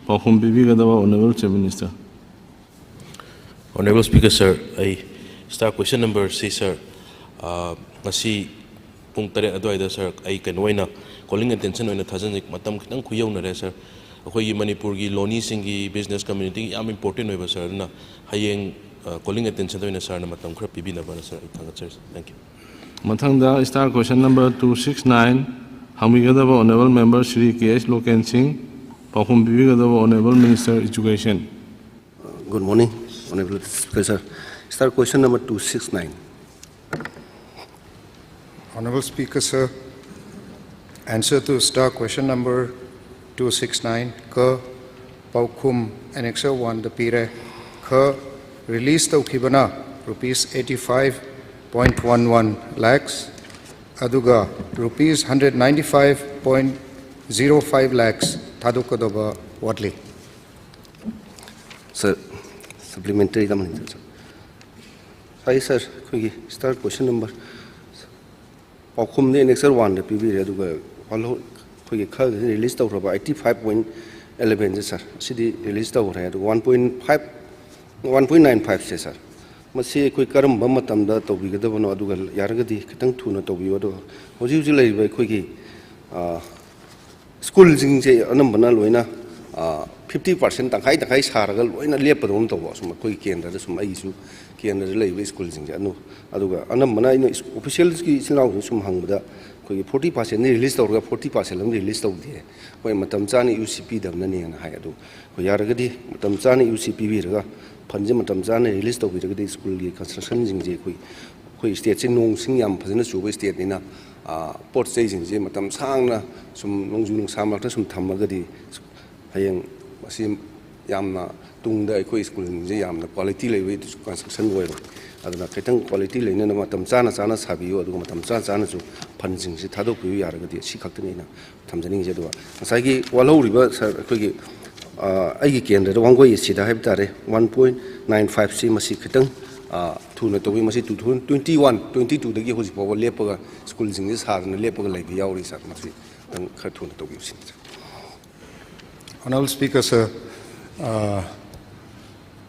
ꯄꯥꯎꯈꯨꯝ ꯄꯤꯕꯤꯒꯗꯕ Honourable Chief Minister꯫ Honourable Speaker sir, ꯑꯩ Star question number C, sir. ꯑ, ꯉꯁꯤ ꯄꯨꯡ ꯇꯔꯦꯠ ꯑꯗꯨꯋꯥꯏꯗ, sir, ꯑꯩ ꯀꯩꯅꯣ ꯑꯣꯏꯅ, calling attention ꯑꯣꯏꯅ ꯊꯥꯖꯅꯤꯡꯉꯤ꯫ ꯃꯇꯝ ꯈꯤꯇꯪ ꯈꯨꯌꯧꯅꯔꯦ, sir꯫ ꯑꯩꯈꯣꯏꯒꯤ ꯃꯅꯤꯄꯨꯔꯒꯤ ꯂꯣꯅꯤꯁꯤꯡꯒꯤ, business community ꯒꯤ ꯌꯥꯝ important ꯑꯣꯏꯕ, sir꯫ ꯑꯗꯨꯅ ꯍꯌꯦꯡ, ꯑ, calling attention ꯗ ꯑꯣꯏꯅ sir ꯅ ꯃꯇꯝ ꯈꯔ ꯄꯤꯕꯤꯅꯕꯅ, sir, ꯑꯩ ꯊꯥꯒꯠꯆꯔꯤ, sir꯫ Thank you꯫ ꯃꯊꯪꯗ star question number two six nine ꯍꯪꯕꯤꯒꯗꯕ honourable member Shri K S Loken Singh, ꯄꯥꯎꯈꯨꯝ ꯄꯤꯕꯤꯒꯗꯕ honourable Minister Education꯫ Good morning, Honourable Speaker, sir. Star question number two six nine. Honourable Speaker, sir, answer to star question number two six nine, ꯀ, ꯄꯥꯎꯈꯨꯝ Annexure one ꯗ ꯄꯤꯔꯦ꯫ ꯈ, release ꯇꯧꯈꯤꯕꯅ rupees eighty five point one one lakhs, ꯑꯗꯨꯒ rupees hundred ninety five point zero five lakhs ꯊꯥꯗꯣꯛꯀꯗꯕ ꯋꯥꯠꯂꯤ꯫ Sir, supplementary ꯗ ꯑꯃ ꯂꯩꯖꯩ, sir꯫ ꯉꯁꯥꯏ, sir, ꯑꯩꯈꯣꯏꯒꯤ star question number, ꯄꯥꯎꯈꯨꯝꯗꯤ Annexure one ꯗ ꯄꯤꯕꯤꯔꯦ, ꯑꯗꯨꯒ ꯋꯥꯍꯧ-, ꯑꯩꯈꯣꯏꯒꯤ ꯈꯔ release ꯇꯧꯈ꯭ꯔꯕ eighty five point eleven ꯁꯦ, sir, ꯑꯁꯤꯗꯤ release ꯇꯧꯈ꯭ꯔꯦ꯫ ꯑꯗꯨꯒ one point five, one point nine five ꯁꯦ, sir, ꯃꯁꯤ ꯑꯩꯈꯣꯏ ꯀꯔꯝꯕ ꯃꯇꯝꯗ ꯇꯧꯕꯤꯒꯗꯕꯅꯣ? ꯑꯗꯨꯒ ꯌꯥꯔꯒꯗꯤ ꯈꯤꯇꯪ ꯊꯨꯅ ꯇꯧꯕꯤꯌꯨ꯫ ꯑꯗꯨꯒ ꯍꯧꯖꯤꯛ ꯍꯧꯖꯤꯛ ꯂꯩꯔꯤꯕ ꯑꯩꯈꯣꯏꯒꯤ, ꯑ, ꯁ꯭ꯀꯨꯜꯁꯤꯡꯁꯦ ꯑꯅꯝꯕꯅ ꯂꯣꯏꯅ, ꯑ, fifty percent, ꯇꯪꯈꯥꯏ ꯇꯪꯈꯥꯏ ꯁꯥꯔꯒ ꯂꯣꯏꯅ ꯂꯦꯞꯄꯗꯧꯅ ꯇꯧꯕ, ꯑꯁꯨꯝ ꯑꯩꯈꯣꯏꯒꯤ ꯀꯦꯟꯗ꯭ꯔꯗ, ꯁꯨꯝ ꯑꯩꯒꯤꯁꯨ ꯀꯦꯟꯗ꯭ꯔꯗ ꯂꯩꯔꯤꯕ ꯁ꯭ꯀꯨꯜꯁꯤꯡꯁꯦ꯫ ꯑꯗꯨ, ꯑꯗꯨꯒ ꯑꯅꯝꯕꯅ ꯑꯩꯅ officials ꯀꯤ ꯏꯆꯤꯜ ꯏꯅꯥꯎꯁꯤꯡ ꯁꯨꯝ ꯍꯪꯕꯗ, ꯑꯩꯈꯣꯏꯒꯤ forty percent ꯗꯤ release ꯇꯧꯔꯒ forty percent ꯑꯃ release ꯇꯧꯗꯦ, ꯑꯩꯈꯣꯏ ꯃꯇꯝ ꯆꯥꯅ ꯌꯨ ꯁꯤ ꯄꯤꯗꯕꯅꯅꯦꯅ ꯍꯥꯏ꯫ ꯑꯗꯨ ꯑꯩꯈꯣꯏ ꯌꯥꯔꯒꯗꯤ ꯃꯇꯝ ꯆꯥꯅ ꯌꯨ ꯁꯤ ꯄꯤꯕꯤꯔꯒ, fund ꯁꯦ ꯃꯇꯝ ꯆꯥꯅ release ꯇꯧꯕꯤꯔꯒꯗꯤ ꯁ꯭ꯀꯨꯜꯒꯤ construction ꯁꯤꯡꯁꯦ, ꯑꯩꯈꯣꯏ, ꯑꯩꯈꯣꯏ state ꯁꯦ ꯅꯣꯡ ꯁꯤꯡ ꯌꯥꯝ ꯐꯖꯅ ꯆꯨꯕ state ꯅꯤꯅ, ꯑ, ꯄꯣꯠ ꯆꯩꯁꯤꯡꯁꯦ ꯃꯇꯝ ꯁꯥꯡꯅ ꯁꯨꯝ ꯅꯣꯡꯖꯨ ꯅꯨꯡꯁꯥ ꯃꯔꯛꯇ ꯁꯨꯝ ꯊꯝꯃꯒꯗꯤ ꯍꯌꯦꯡ ꯃꯁꯤ ꯌꯥꯝꯅ ꯇꯨꯡꯗ ꯑꯩꯈꯣꯏ ꯁ꯭ꯀꯨꯜꯁꯤꯡꯁꯦ ꯌꯥꯝꯅ quality ꯂꯩꯕ construction ꯑꯣꯏꯔꯣꯏ꯫ ꯑꯗꯨꯅ ꯈꯤꯇꯪ quality ꯂꯩꯅꯅꯕ ꯃꯇꯝ ꯆꯥꯅ ꯆꯥꯅ ꯁꯥꯕꯤꯌꯨ, ꯑꯗꯨꯒ ꯃꯇꯝ ꯆꯥ ꯆꯥꯅꯁꯨ fund ꯁꯤꯡꯁꯤ ꯊꯥꯗꯣꯛꯄꯤꯌꯨ ꯌꯥꯔꯒꯗꯤ꯫ ꯑꯁꯤ ꯈꯛꯇꯅꯤ ꯑꯩꯅ ꯊꯝꯖꯅꯤꯡꯉꯤꯁꯦ꯫ ꯑꯗꯨꯒ ꯉꯁꯥꯏꯒꯤ ꯋꯥꯠꯍꯧꯔꯤꯕ, sir, ꯑꯩꯈꯣꯏꯒꯤ, ꯑ, ꯑꯩꯒꯤ ꯀꯦꯟꯗ꯭ꯔꯗ ꯋꯥꯡꯒꯣꯏ ꯑꯦ ꯁꯤꯗ ꯍꯥꯏꯕ ꯇꯥꯔꯦ, one point nine five ꯁꯤ ꯃꯁꯤ ꯈꯤꯇꯪ, ꯑ, ꯊꯨꯅ ꯇꯧꯕꯤ꯫ ꯃꯁꯤ two thousand twenty one twenty two ꯗꯒꯤ ꯍꯧꯖꯤꯛ ꯐꯥꯎꯕ ꯂꯦꯞꯄꯒ, ꯁ꯭ꯀꯨꯜꯁꯤꯡꯁꯦ ꯁꯥꯗꯅ ꯂꯦꯞꯄꯒ ꯂꯩꯕ ꯌꯥꯎꯔꯤ, sir꯫ ꯃꯁꯤ ꯈꯤꯇꯪ ꯈꯔ ꯊꯨꯅ ꯇꯧꯕꯤꯌꯨ ꯁꯤꯅꯤ, sir꯫ Honourable Speaker, sir, ꯑ,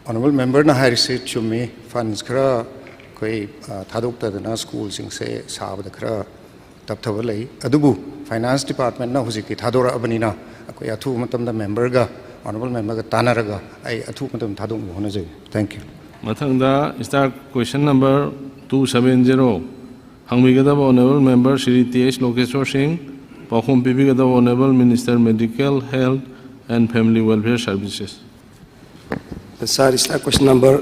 Honourable Member ꯅ ꯍꯥꯏꯔꯤꯁꯤ ꯆꯨꯝꯃꯤ, funds ꯈꯔ ꯑꯩꯈꯣꯏ ꯊꯥꯗꯣꯛꯇꯗꯅ ꯁ꯭ꯀꯨꯜꯁꯤꯡꯁꯦ ꯁꯥꯕꯗ ꯈꯔ ꯇꯞꯊꯕ ꯂꯩ꯫ ꯑꯗꯨꯕꯨ ꯐꯥꯏꯅꯥꯟꯁ ꯗꯤꯄꯥꯔꯠꯃꯦꯟꯠꯅ ꯍꯧꯖꯤꯛꯇꯤ ꯊꯥꯗꯣꯔꯛꯑꯕꯅꯤꯅ ꯑꯩꯈꯣꯏ ꯑꯊꯨꯕ ꯃꯇꯝꯗ ꯃꯦꯝꯕꯔꯒ, ꯑꯣꯅꯔꯦꯕꯜ ꯃꯦꯝꯕꯔꯒ ꯇꯥꯟꯅꯔꯒ ꯑꯩ ꯑꯊꯨꯕ ꯃꯇꯝꯗ ꯊꯥꯗꯣꯛꯅꯕ ꯍꯣꯠꯅꯖꯒꯦ꯫ Thank you. ꯃꯊꯪꯗ star question number two seven zero ꯍꯪꯕꯤꯒꯗꯕ honourable member Shri T H Lokeshwor Singh, ꯄꯥꯎꯈꯨꯝ ꯄꯤꯕꯤꯒꯗꯕ honourable minister medical, health and family welfare services. Sir, star question number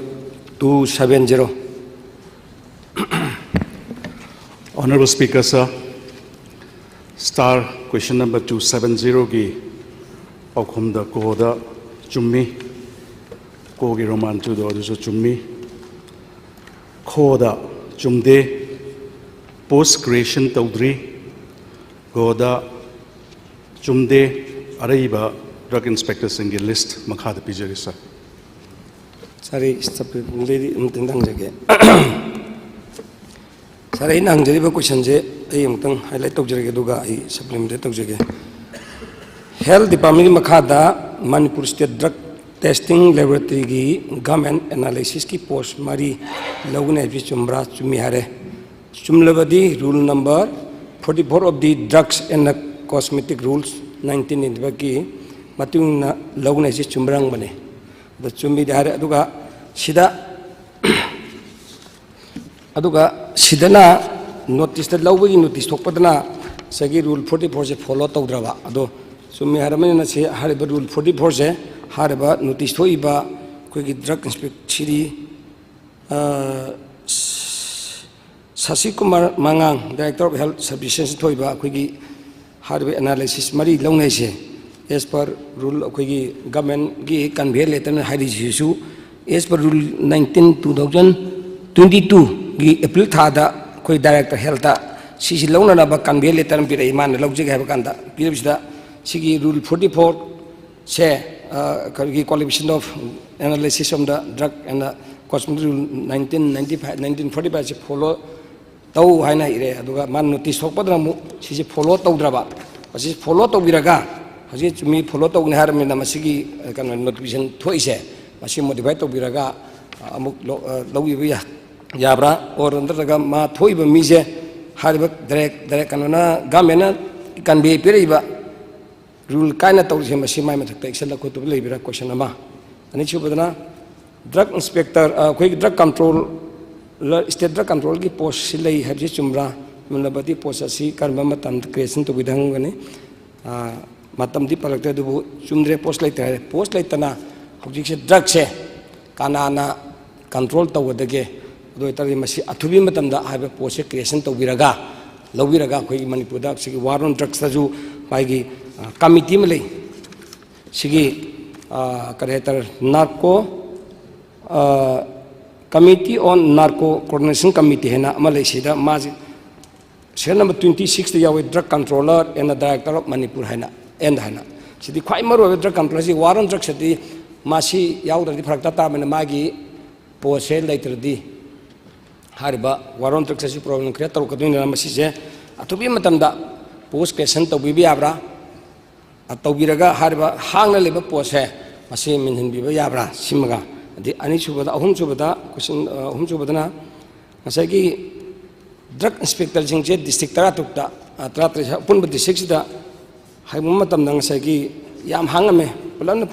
two seven zero. Honorable Speaker, sir, star question number two seven ꯖꯦꯔꯣꯒꯤ ꯄꯥꯎꯈꯨꯝꯗ code ꯆꯨꯝꯃꯤ, ꯀꯣꯒꯤ Roman ꯇꯨꯗꯣ ꯑꯗꯨꯁꯨ ꯆꯨꯝꯃꯤ, ꯈꯣꯗ ꯆꯨꯝꯗꯦ, ꯄꯣꯁ creation ꯇꯧꯗ꯭ꯔꯤ, ꯒꯣꯗ ꯆꯨꯝꯗꯦ꯫ ꯑꯔꯩꯕ ꯗ꯭ꯔꯒ ꯏꯟꯁꯄꯦꯛꯇꯔꯁꯤꯡꯒꯤ ꯂꯤꯁ꯭ꯠ ꯃꯈꯥꯗ ꯄꯤꯖꯔꯤ, ꯁꯥꯔ꯫ ꯁꯥꯔ, ꯑꯩ ꯁꯕ ꯄꯨꯡꯗꯩꯗꯤ ꯑꯃꯨꯛꯇꯪ ꯍꯪꯖꯒꯦ꯫ ꯁꯥꯔ, ꯑꯩꯅ ꯍꯪꯖꯔꯤꯕ ꯀꯣꯏꯁꯟꯁꯦ ꯑꯩ ꯑꯃꯨꯛꯇꯪ ꯍꯥꯏꯂꯥꯏꯠ ꯇꯧꯖꯔꯒꯦ, ꯑꯗꯨꯒ ꯑꯩ ꯁꯄ꯭ꯂꯤꯃꯦꯟꯇꯦꯠ ꯇꯧꯖꯒꯦ꯫ ꯍꯦꯜꯊ ꯗꯤꯄꯥꯔꯠꯃꯦꯟꯒꯤ ꯃꯈꯥꯗ ꯃꯅꯤꯄꯨꯔ ꯁ꯭ꯇꯦꯠ ꯗ꯭ꯔꯒ ꯇꯦꯁꯇꯤꯡ ꯂꯦꯕꯣꯔꯦꯇꯔꯤꯒꯤ ꯒꯃꯦꯟ ꯑꯦꯅꯥꯂꯥꯏꯁꯤꯁꯀꯤ ꯄꯣꯁ ꯃꯔꯤ ꯂꯧꯒꯅꯤ ꯍꯥꯏꯕꯁꯤ ꯆꯨꯝꯕ꯭ꯔꯥ? ꯆꯨꯝꯃꯤ ꯍꯥꯏꯔꯦ꯫ ꯆꯨꯝꯂꯕꯗꯤ rule number forty four of the Drugs and Cosmetic Rules nineteen ꯏꯟꯕꯒꯤ ꯃꯇꯨꯡ ꯏꯟꯅ ꯂꯧꯅꯩꯁꯤ ꯆꯨꯝꯕ꯭ꯔꯥ ꯍꯪꯕꯅꯤ꯫ ꯑꯗꯣ ꯆꯨꯝꯃꯤꯗꯤ ꯍꯥꯏꯔꯦ꯫ ꯑꯗꯨꯒ ꯁꯤꯗ, ꯑꯗꯨꯒ ꯁꯤꯗꯅ ꯅꯣꯇꯤꯁꯇ ꯂꯧꯕꯒꯤ ꯅꯣꯇꯤꯁ ꯊꯣꯛꯄꯗꯅ ꯉꯁꯥꯏꯒꯤ rule forty four ꯁꯦ ꯐꯣꯂꯣ ꯇꯧꯗ꯭ꯔꯕ꯫ ꯑꯗꯣ ꯆꯨꯝꯃꯤ ꯍꯥꯏꯔꯕꯅꯤꯅ ꯁꯤ ꯍꯥꯏꯔꯤꯕ rule forty four ꯁꯦ ꯍꯥꯏꯔꯤꯕ ꯅꯣꯇꯤꯁ ꯊꯣꯛꯏꯕ ꯑꯩꯈꯣꯏꯒꯤ ꯗ꯭ꯔꯒ ꯏꯟꯁꯄꯦꯛ-, ꯁꯤꯗꯤ ꯑ, ꯁ-, ꯁꯁꯤ Kumar ꯃꯉꯥꯡ, Director of Health Services ꯊꯣꯛꯏꯕ ꯑꯩꯈꯣꯏꯒꯤ ꯍꯥꯏꯔꯤꯕ ꯑꯦꯅꯥꯂꯥꯏꯁꯤꯁ ꯃꯔꯤ ꯂꯧꯅꯩꯁꯦ, as per rule ꯑꯩꯈꯣꯏꯒꯤ ꯒꯃꯦꯟꯒꯤ ꯀꯟꯚꯦꯌꯔ ꯂꯦꯇꯔꯅ ꯍꯥꯏꯔꯤꯁꯤꯁꯨ, as per rule nineteen two thousand twenty twoꯒꯤ April ꯊꯥꯗ ꯑꯩꯈꯣꯏ Director Healthꯇ ꯁꯤꯁꯤ ꯂꯧꯅꯅꯕ ꯀꯟꯚꯦꯌꯔ ꯂꯦꯇꯔ ꯑꯃ ꯄꯤꯔꯛꯏ, ꯃꯥꯅ ꯂꯧꯖꯒꯦ ꯍꯥꯏꯕ ꯀꯥꯟꯗ꯫ ꯄꯤꯔꯛꯄꯁꯤꯗ ꯁꯤꯒꯤ rule forty four ꯁꯦ, ꯑ, ꯑꯩꯈꯣꯏꯒꯤ Coalition of Analysis on the Drug and Cosmetic Rule nineteen ninety five, nineteen forty five say follow ꯇꯧ ꯍꯥꯏꯅ ꯏꯔꯦ꯫ ꯑꯗꯨꯒ ꯃꯥꯅ ꯅꯣꯇꯤꯁ ꯊꯣꯛꯄꯗꯅ ꯑꯃꯨꯛ ꯁꯤꯁꯦ ꯐꯣꯂꯣ ꯇꯧꯗ꯭ꯔꯕ꯫ ꯃꯁꯤ ꯐꯣꯂꯣ ꯇꯧꯕꯤꯔꯒ, ꯍꯧꯖꯤꯛ ꯃꯤ ꯐꯣꯂꯣ ꯇꯧꯒꯅꯤ ꯍꯥꯏꯔꯕꯅꯤꯅ ꯃꯁꯤꯒꯤ, ꯑ, ꯀꯩꯅꯣ, ꯅꯣꯇꯤꯐꯤꯀꯦꯁꯟ ꯊꯣꯛꯏꯁꯦ, ꯃꯁꯤ ꯃꯣꯗꯤꯐꯥꯏ ꯇꯧꯕꯤꯔꯒ, ꯑ, ꯑꯃꯨꯛ ꯂꯧ-, ꯑ, ꯂꯧꯕꯤꯕ ꯌꯥ-, ꯌꯥꯕ꯭ꯔꯥ? ꯑꯣꯔ ꯅꯠꯇ꯭ꯔꯒ ꯃꯥ ꯊꯣꯛꯏꯕ ꯃꯤꯁꯦ ꯍꯥꯏꯔꯤꯕ ꯗꯥꯏꯔꯦꯛ ꯗꯥꯏꯔꯦꯛ ꯀꯩꯅꯣꯅ ꯒꯃꯦꯟꯅ ꯀꯟꯚꯦ ꯄꯤꯔꯛꯏꯕ ꯔꯨꯜ ꯀꯥꯏꯅ ꯇꯧꯔꯤꯁꯦ ꯃꯁꯤ ꯃꯥꯏ ꯃꯊꯛꯇ ꯑꯦꯛꯁꯟ ꯂꯧꯈꯠꯇꯕ ꯂꯩꯕ꯭ꯔꯥ? ꯀꯣꯏꯁꯟ ꯑꯃ꯫ ꯑꯅꯤꯁꯨꯕꯗꯅ ꯗ꯭ꯔꯒ ꯏꯟꯁꯄꯦꯛꯇꯔ, ꯑ, ꯑꯩꯈꯣꯏꯒꯤ ꯗ꯭ꯔꯒ ꯀꯟꯇ꯭ꯔꯣꯜ, ꯁ꯭ꯇꯦꯠ ꯗ꯭ꯔꯒ ꯀꯟꯇ꯭ꯔꯣꯜꯒꯤ ꯄꯣꯁꯁꯤ ꯂꯩ ꯍꯥꯏꯕꯁꯤ ꯆꯨꯝꯕ꯭ꯔꯥ? ꯆꯨꯝꯂꯕꯗꯤ ꯄꯣꯁ ꯑꯁꯤ ꯀꯔꯝꯕ ꯃꯇꯝꯗ ꯀ꯭ꯔꯤꯌꯦꯁꯟ ꯇꯧꯕꯤꯗ ꯍꯪꯒꯅꯤ꯫ ꯑ, ꯃꯇꯝꯗꯤ ꯄꯜꯂꯛꯇ꯭ꯔꯦ, ꯑꯗꯨꯕꯨ ꯆꯨꯝꯗ꯭ꯔꯦ, ꯄꯣꯁ ꯂꯩꯇ꯭ꯔꯦ ꯍꯥꯏꯔꯦ꯫ ꯄꯣꯁ ꯂꯩꯇꯅ ꯍꯧꯖꯤꯛꯁꯦ ꯗ꯭ꯔꯒꯁꯦ ꯀꯅꯥꯅ ꯀꯟꯇ꯭ꯔꯣꯜ ꯇꯧꯒꯗꯒꯦ? ꯑꯗꯨ ꯑꯣꯏꯇꯥꯔꯗꯤ ꯃꯁꯤ ꯑꯊꯨꯕꯤ ꯃꯇꯝꯗ ꯍꯥꯏꯕ ꯄꯣꯁꯁꯦ ꯀ꯭ꯔꯤꯌꯦꯁꯟ ꯇꯧꯕꯤꯔꯒ, ꯂꯧꯕꯤꯔꯒ ꯑꯩꯈꯣꯏꯒꯤ ꯃꯅꯤꯄꯨꯔꯗ ꯁꯤꯒꯤ ꯋꯥꯔ ꯑꯣꯟ ꯗ꯭ꯔꯒꯁꯇꯁꯨ ꯃꯥꯒꯤ, ꯑ, ꯀꯃꯤꯇꯤ ꯑꯃ ꯂꯩ꯫ ꯁꯤꯒꯤ, ꯑ, ꯀꯔꯤ ꯍꯥꯏꯇꯥꯔꯦ, ꯅꯥꯔꯀꯣ, ꯑ, Committee on Narco Coordination Committee ꯍꯥꯏꯅ ꯑꯃ ꯂꯩ꯫ ꯁꯤꯗ ꯃꯥꯁꯤ ꯁꯦꯔꯤꯌꯦꯜ ꯅꯝꯕꯔ twenty sixꯇ ꯌꯥꯎꯋꯤ, Drug Controller and the Director of Manipur ꯍꯥꯏꯅ, ꯑꯦꯟ ꯍꯥꯏꯅ꯫ ꯁꯤꯗꯤ ꯈ꯭ꯋꯥꯏ ꯃꯔꯨꯑꯣꯏꯕ ꯗ꯭ꯔꯒ ꯀꯟꯇ꯭ꯔꯣꯂꯔꯁꯤ, ꯋꯥꯔ ꯑꯣꯟ ꯗ꯭ꯔꯒꯁꯇꯗꯤ ꯃꯁꯤ ꯌꯥꯎꯗ꯭ꯔꯗꯤ ꯐꯔꯛ ꯇꯥ ꯇꯥꯕꯅꯤꯅ ꯃꯥꯒꯤ ꯄꯣꯁꯁꯦ ꯂꯩꯇ꯭ꯔꯗꯤ ꯍꯥꯏꯔꯤꯕ ꯋꯥꯔ ꯑꯣꯟ ꯗ꯭ꯔꯒꯁ ꯑꯁꯤ ꯄ꯭ꯔꯣꯕ꯭ꯂꯦꯝ ꯀ꯭ꯔꯤꯌꯦꯠ ꯇꯧꯔꯛꯀꯗꯣꯏꯅꯤꯅ ꯃꯁꯤꯁꯦ ꯑꯊꯨꯕꯤ ꯃꯇꯝꯗ ꯄꯣꯁ ꯀ꯭ꯔꯤꯌꯦꯁꯟ ꯇꯧꯕꯤꯕ ꯌꯥꯕ꯭ꯔꯥ? ꯑ, ꯇꯧꯕꯤꯔꯒ ꯍꯥꯏꯔꯤꯕ ꯍꯥꯡꯅ ꯂꯩꯕ ꯄꯣꯁꯁꯦ ꯃꯁꯤ ꯃꯦꯟꯍꯟꯕꯤꯕ ꯌꯥꯕ꯭ꯔꯥ? ꯁꯤꯃꯒ꯫ ꯑꯗꯩ ꯑꯅꯤꯁꯨꯕꯗ, ꯑꯍꯨꯝꯁꯨꯕꯗ, ꯀꯣꯏꯁꯟ, ꯑ, ꯑꯍꯨꯝꯁꯨꯕꯗꯅ ꯉꯁꯥꯏꯒꯤ ꯗ꯭ꯔꯒ ꯏꯟꯁꯄꯦꯛꯇꯔꯁꯤꯡꯁꯦ ꯗꯤꯁꯇ꯭ꯔꯤꯛ ꯇꯔꯥꯇꯔꯨꯛꯇ, ꯑ, ꯇꯔꯥꯇꯔꯦꯠ ꯑꯄꯨꯟꯕ ꯗꯤꯁꯇ꯭ꯔꯤꯛꯁꯤꯗ ꯍꯥꯏꯕ ꯃꯇꯝꯗ ꯉꯁꯥꯏꯒꯤ ꯌꯥꯝ ꯍꯥꯡꯉꯝꯃꯦ, ꯄꯨꯂꯞꯅ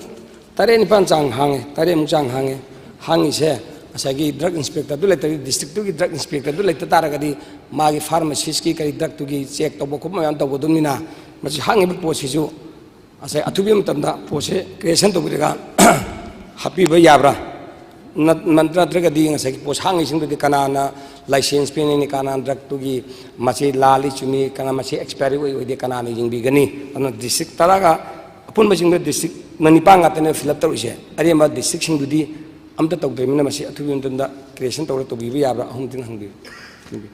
ꯇꯔꯦꯠ ꯅꯤꯄꯥꯟ ꯆꯥꯡ ꯍꯥꯡꯉꯦ, ꯇꯔꯦꯠꯃꯨꯛ ꯆꯥꯡ ꯍꯥꯡꯉꯦ꯫ ꯍꯥꯡꯉꯤꯁꯦ ꯉꯁꯥꯏꯒꯤ ꯗ꯭ꯔꯒ ꯏꯟꯁꯄꯦꯛꯇꯔꯗꯨ ꯂꯩꯇ꯭ꯔꯗꯤ, ꯗꯤꯁꯇ꯭ꯔꯤꯛꯇꯨꯒꯤ ꯗ꯭ꯔꯒ ꯏꯟꯁꯄꯦꯛꯇꯔꯗꯨ ꯂꯩꯇ ꯇꯥꯔꯒꯗꯤ ꯃꯥꯒꯤ ꯐꯥꯔꯃꯥꯁꯤꯁꯀꯤ ꯀꯔꯤ ꯗ꯭ꯔꯒꯇꯨꯒꯤ ꯆꯦꯛ ꯇꯧꯕ ꯈꯣꯠꯄ ꯃꯌꯥꯝ ꯇꯧꯒꯗꯕꯅꯤꯅ ꯃꯁꯤ ꯍꯥꯡꯉꯤꯕ ꯄꯣꯠꯁꯤꯁꯨ ꯉꯁꯥꯏ ꯑꯊꯨꯕ ꯃꯇꯝꯗ ꯄꯣꯠꯁꯦ ꯀ꯭ꯔꯤꯌꯦꯁꯟ ꯇꯧꯕꯤꯔꯒ ꯍꯥꯞꯄꯤꯕ ꯌꯥꯕ꯭ꯔꯥ? ꯅꯠ-, ꯅꯠꯇ꯭ꯔꯒꯗꯤ ꯉꯁꯥꯏꯒꯤ ꯄꯣꯠ ꯍꯥꯡꯉꯤꯁꯤꯡꯗꯨꯗꯤ ꯀꯅꯥꯅ ꯂꯥꯏꯁꯦꯟꯁ ꯄꯤꯅꯤꯡꯉꯤ, ꯀꯅꯥꯅ ꯗ꯭ꯔꯒꯇꯨꯒꯤ ꯃꯁꯤ ꯂꯥꯜꯂꯤ ꯆꯨꯝꯃꯤ, ꯀꯅꯥ ꯃꯁꯤ ꯑꯦꯛꯁꯄꯥꯏꯔꯤ ꯑꯣꯏ ꯑꯣꯏꯗꯦ ꯀꯅꯥꯅ ꯌꯦꯡꯕꯤꯒꯅꯤ? ꯑꯗꯨꯅ ꯗꯤꯁꯇ꯭ꯔꯤꯛ ꯇꯔꯥꯒ, ꯑꯄꯨꯟꯕꯁꯤꯡꯗ ꯗꯤꯁꯇ꯭ꯔꯤꯛ ꯅꯤꯄꯥꯟ ꯉꯥꯛꯇꯅꯦ ꯐꯤꯜ ꯑꯞ ꯇꯧꯔꯤꯁꯦ꯫ ꯑꯔꯦꯝꯕ ꯗꯤꯁꯇ꯭ꯔꯤꯛꯁꯤꯡꯗꯨꯗꯤ ꯑꯝꯇ ꯇꯧꯗ꯭ꯔꯤꯕꯅꯤꯅ ꯃꯁꯤ ꯑꯊꯨꯕ ꯃꯇꯝꯗ ꯀ꯭ꯔꯤꯌꯦꯁꯟ ꯇꯧꯔꯒ ꯇꯧꯕꯤꯕ ꯌꯥꯕ꯭ꯔꯥ? ꯑꯍꯨꯝꯗꯨꯅ ꯍꯪꯕꯤꯌꯨ꯫ Thank you.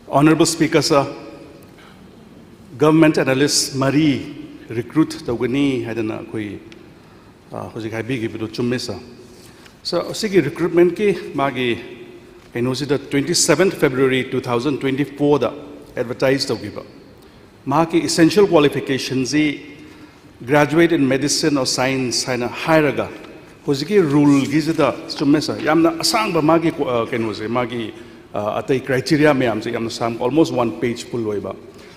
Honorable Speaker, sir, government analyst ꯃꯔꯤ recruit ꯇꯧꯒꯅꯤ ꯍꯥꯏꯗꯅ ꯑꯩꯈꯣꯏ, ꯑ, ꯍꯧꯖꯤꯛ ꯍꯥꯏꯕꯤꯈꯤꯕꯗꯨ ꯆꯨꯝꯃꯦ, sir꯫ Sir, ꯁꯤꯒꯤ ꯔꯤꯀ꯭ꯔꯨꯠꯃꯦꯟꯠꯀꯤ ꯃꯥꯒꯤ ꯀꯩꯅꯣꯁꯤꯗ twenty seven February two thousand twenty fourꯗ ꯑꯦꯗꯚꯔꯇꯥꯏꯁ ꯇꯧꯈꯤꯕ꯫ ꯃꯍꯥꯛꯀꯤ essential qualificationꯁꯤ graduate in medicine or science ꯍꯥꯏꯅ ꯍꯥꯏꯔꯒ ꯍꯧꯖꯤꯛꯀꯤ ꯔꯨꯜꯒꯤꯁꯤꯗ ꯆꯨꯝꯃꯦ ꯁꯥꯔ, ꯌꯥꯝꯅ ꯑꯁꯥꯡꯕ ꯃꯥꯒꯤ ꯀꯣ-, ꯑ, ꯀꯩꯅꯣꯁꯦ, ꯃꯥꯒꯤ, ꯑ, ꯑꯇꯩ criteria ꯃꯌꯥꯝꯁꯦ ꯌꯥꯝꯅ ꯁꯥꯡ, almost one page full ꯑꯣꯏꯕ꯫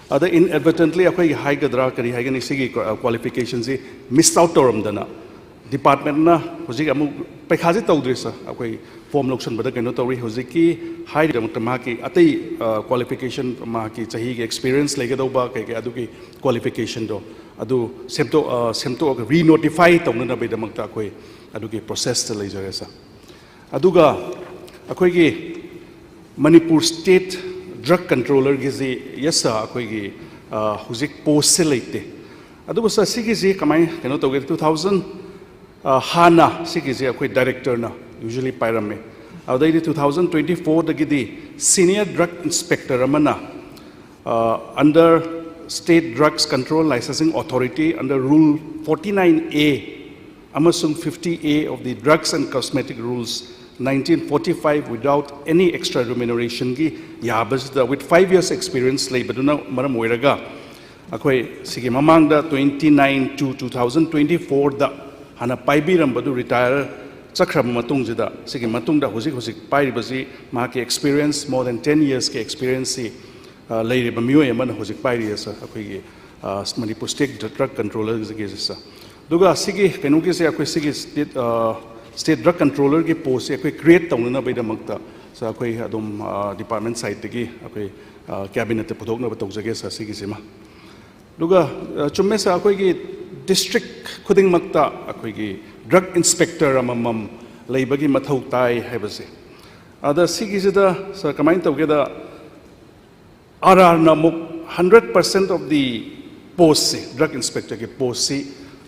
ꯑꯗ inadvertently ꯑꯩꯈꯣꯏꯒꯤ ꯍꯥꯏꯒꯗ꯭ꯔꯥ ꯀꯔꯤ ꯍꯥꯏꯒꯅꯤ, ꯁꯤꯒꯤ ꯀ꯭ꯋꯥ-, qualification ꯁꯤ miss out ꯇꯧꯔꯝꯗꯅ department ꯅ ꯍꯧꯖꯤꯛ ꯑꯃꯨꯛ ꯄꯩꯈꯥꯁꯦ ꯇꯧꯗ꯭ꯔꯤ ꯁꯥꯔ, ꯑꯩꯈꯣꯏ form ꯂꯧꯁꯟꯕꯗ ꯀꯩꯅꯣ ꯇꯧꯔꯤ꯫ ꯍꯧꯖꯤꯛꯀꯤ ꯍꯥꯏꯔꯤꯗꯃꯛꯇ ꯃꯍꯥꯛꯀꯤ ꯑꯇꯩ, ꯑ, qualification, ꯃꯍꯥꯛꯀꯤ ꯆꯍꯤꯒꯤ experience ꯂꯩꯒꯗꯧꯕ ꯀꯩ ꯀꯩ ꯑꯗꯨꯒꯤ qualification ꯗꯣ ꯑꯗꯨ ꯁꯦꯝꯗꯣꯛ-, ꯑ, ꯁꯦꯝꯗꯣꯛꯑꯒ re-notify ꯇꯧꯅꯅꯕꯒꯤꯗꯃꯛꯇ ꯑꯩꯈꯣꯏ ꯑꯗꯨꯒꯤ process ꯇ ꯂꯩꯖꯔꯦ ꯁꯥꯔ꯫ ꯑꯗꯨꯒ ꯑꯩꯈꯣꯏꯒꯤ Manipur State Drug Controller ꯒꯤꯁꯤ, yes sir, ꯑꯩꯈꯣꯏꯒꯤ, ꯑ, ꯍꯧꯖꯤꯛ post ꯁꯦ ꯂꯩꯇꯦ꯫ ꯑꯗꯨꯕꯨ ꯁꯥꯔ, ꯁꯤꯒꯤꯁꯤ ꯀꯃꯥꯏꯅ ꯀꯩꯅꯣ ꯇꯧꯒꯦ? Two thousand, ꯑ, ꯍꯥꯟꯅ ꯁꯤꯒꯤꯁꯤ ꯑꯩꯈꯣꯏ director ꯅ usually ꯄꯥꯏꯔꯝꯃꯦ꯫ ꯑꯗꯨꯗꯩꯗꯤ two thousand twenty four ꯗꯒꯤꯗꯤ senior drug inspector ꯑꯃꯅ, ꯑ, under State Drugs Control Licensing Authority under Rule forty nine A ꯑꯃꯁꯨꯡ fifty A of the Drugs and Cosmetic Rules nineteen forty five without any extra remuneration ꯒꯤ ꯌꯥꯕꯁꯤꯗ, with five years experience ꯂꯩꯕꯗꯨꯅ ꯃꯔꯝ ꯑꯣꯏꯔꯒ, ꯑꯩꯈꯣꯏ ꯁꯤꯒꯤ ꯃꯃꯥꯡꯗ twenty nine two two thousand twenty four ꯗ ꯍꯥꯟꯅ ꯄꯥꯏꯕꯤꯔꯝꯕꯗꯨ retire ꯆꯠꯈ꯭ꯔꯕ ꯃꯇꯨꯡꯁꯤꯗ, ꯁꯤꯒꯤ ꯃꯇꯨꯡꯗ ꯍꯧꯖꯤꯛ ꯍꯧꯖꯤꯛ ꯄꯥꯏꯔꯤꯕꯁꯤ ꯃꯍꯥꯛꯀꯤ experience, more than ten years ꯀꯤ experience ꯁꯤ, ꯑ, ꯂꯩꯔꯤꯕ ꯃꯤꯑꯣꯏ ꯑꯃꯅ ꯍꯧꯖꯤꯛ ꯄꯥꯏꯔꯤꯌꯦ ꯁꯥꯔ, ꯑꯩꯈꯣꯏꯒꯤ, ꯑ, ꯃꯅꯤꯄꯨꯔ State Drug Controller ꯒꯤꯁꯦ ꯁꯥꯔ꯫ ꯑꯗꯨꯒ ꯁꯤꯒꯤ ꯀꯩꯅꯣꯒꯤꯁꯦ, ꯑꯩꯈꯣꯏ ꯁꯤꯒꯤ State, ꯑ, State Drug Controller ꯒꯤ post ꯁꯦ ꯑꯩꯈꯣꯏ create ꯇꯧꯅꯅꯕꯒꯤꯗꯃꯛꯇ ꯁꯥꯔ, ꯑꯩꯈꯣꯏ ꯑꯗꯨꯝ, ꯑ, department side ꯇꯒꯤ ꯑꯩꯈꯣꯏ, ꯑ, cabinet ꯇ ꯄꯨꯊꯣꯛꯅꯕ ꯇꯧꯖꯒꯦ ꯁꯥꯔ, ꯁꯤꯒꯤꯁꯤꯃ꯫ ꯑꯗꯨꯒ, ꯑ, ꯆꯨꯝꯃꯦ ꯁꯥꯔ, ꯑꯩꯈꯣꯏꯒꯤ district ꯈꯨꯗꯤꯡꯃꯛꯇ ꯑꯩꯈꯣꯏꯒꯤ drug inspector ꯑꯃꯃꯝ ꯂꯩꯕꯒꯤ ꯃꯊꯧ ꯇꯥꯏ ꯍꯥꯏꯕꯁꯦ꯫ ꯑꯗ ꯁꯤꯒꯤꯁꯤꯗ ꯁꯥꯔ, ꯀꯃꯥꯏꯅ ꯇꯧꯒꯦꯗ, ꯑꯥꯔ ꯑꯥꯔꯅ ꯑꯃꯨꯛ hundred percent of the post ꯁꯤ, drug inspector ꯒꯤ post ꯁꯤ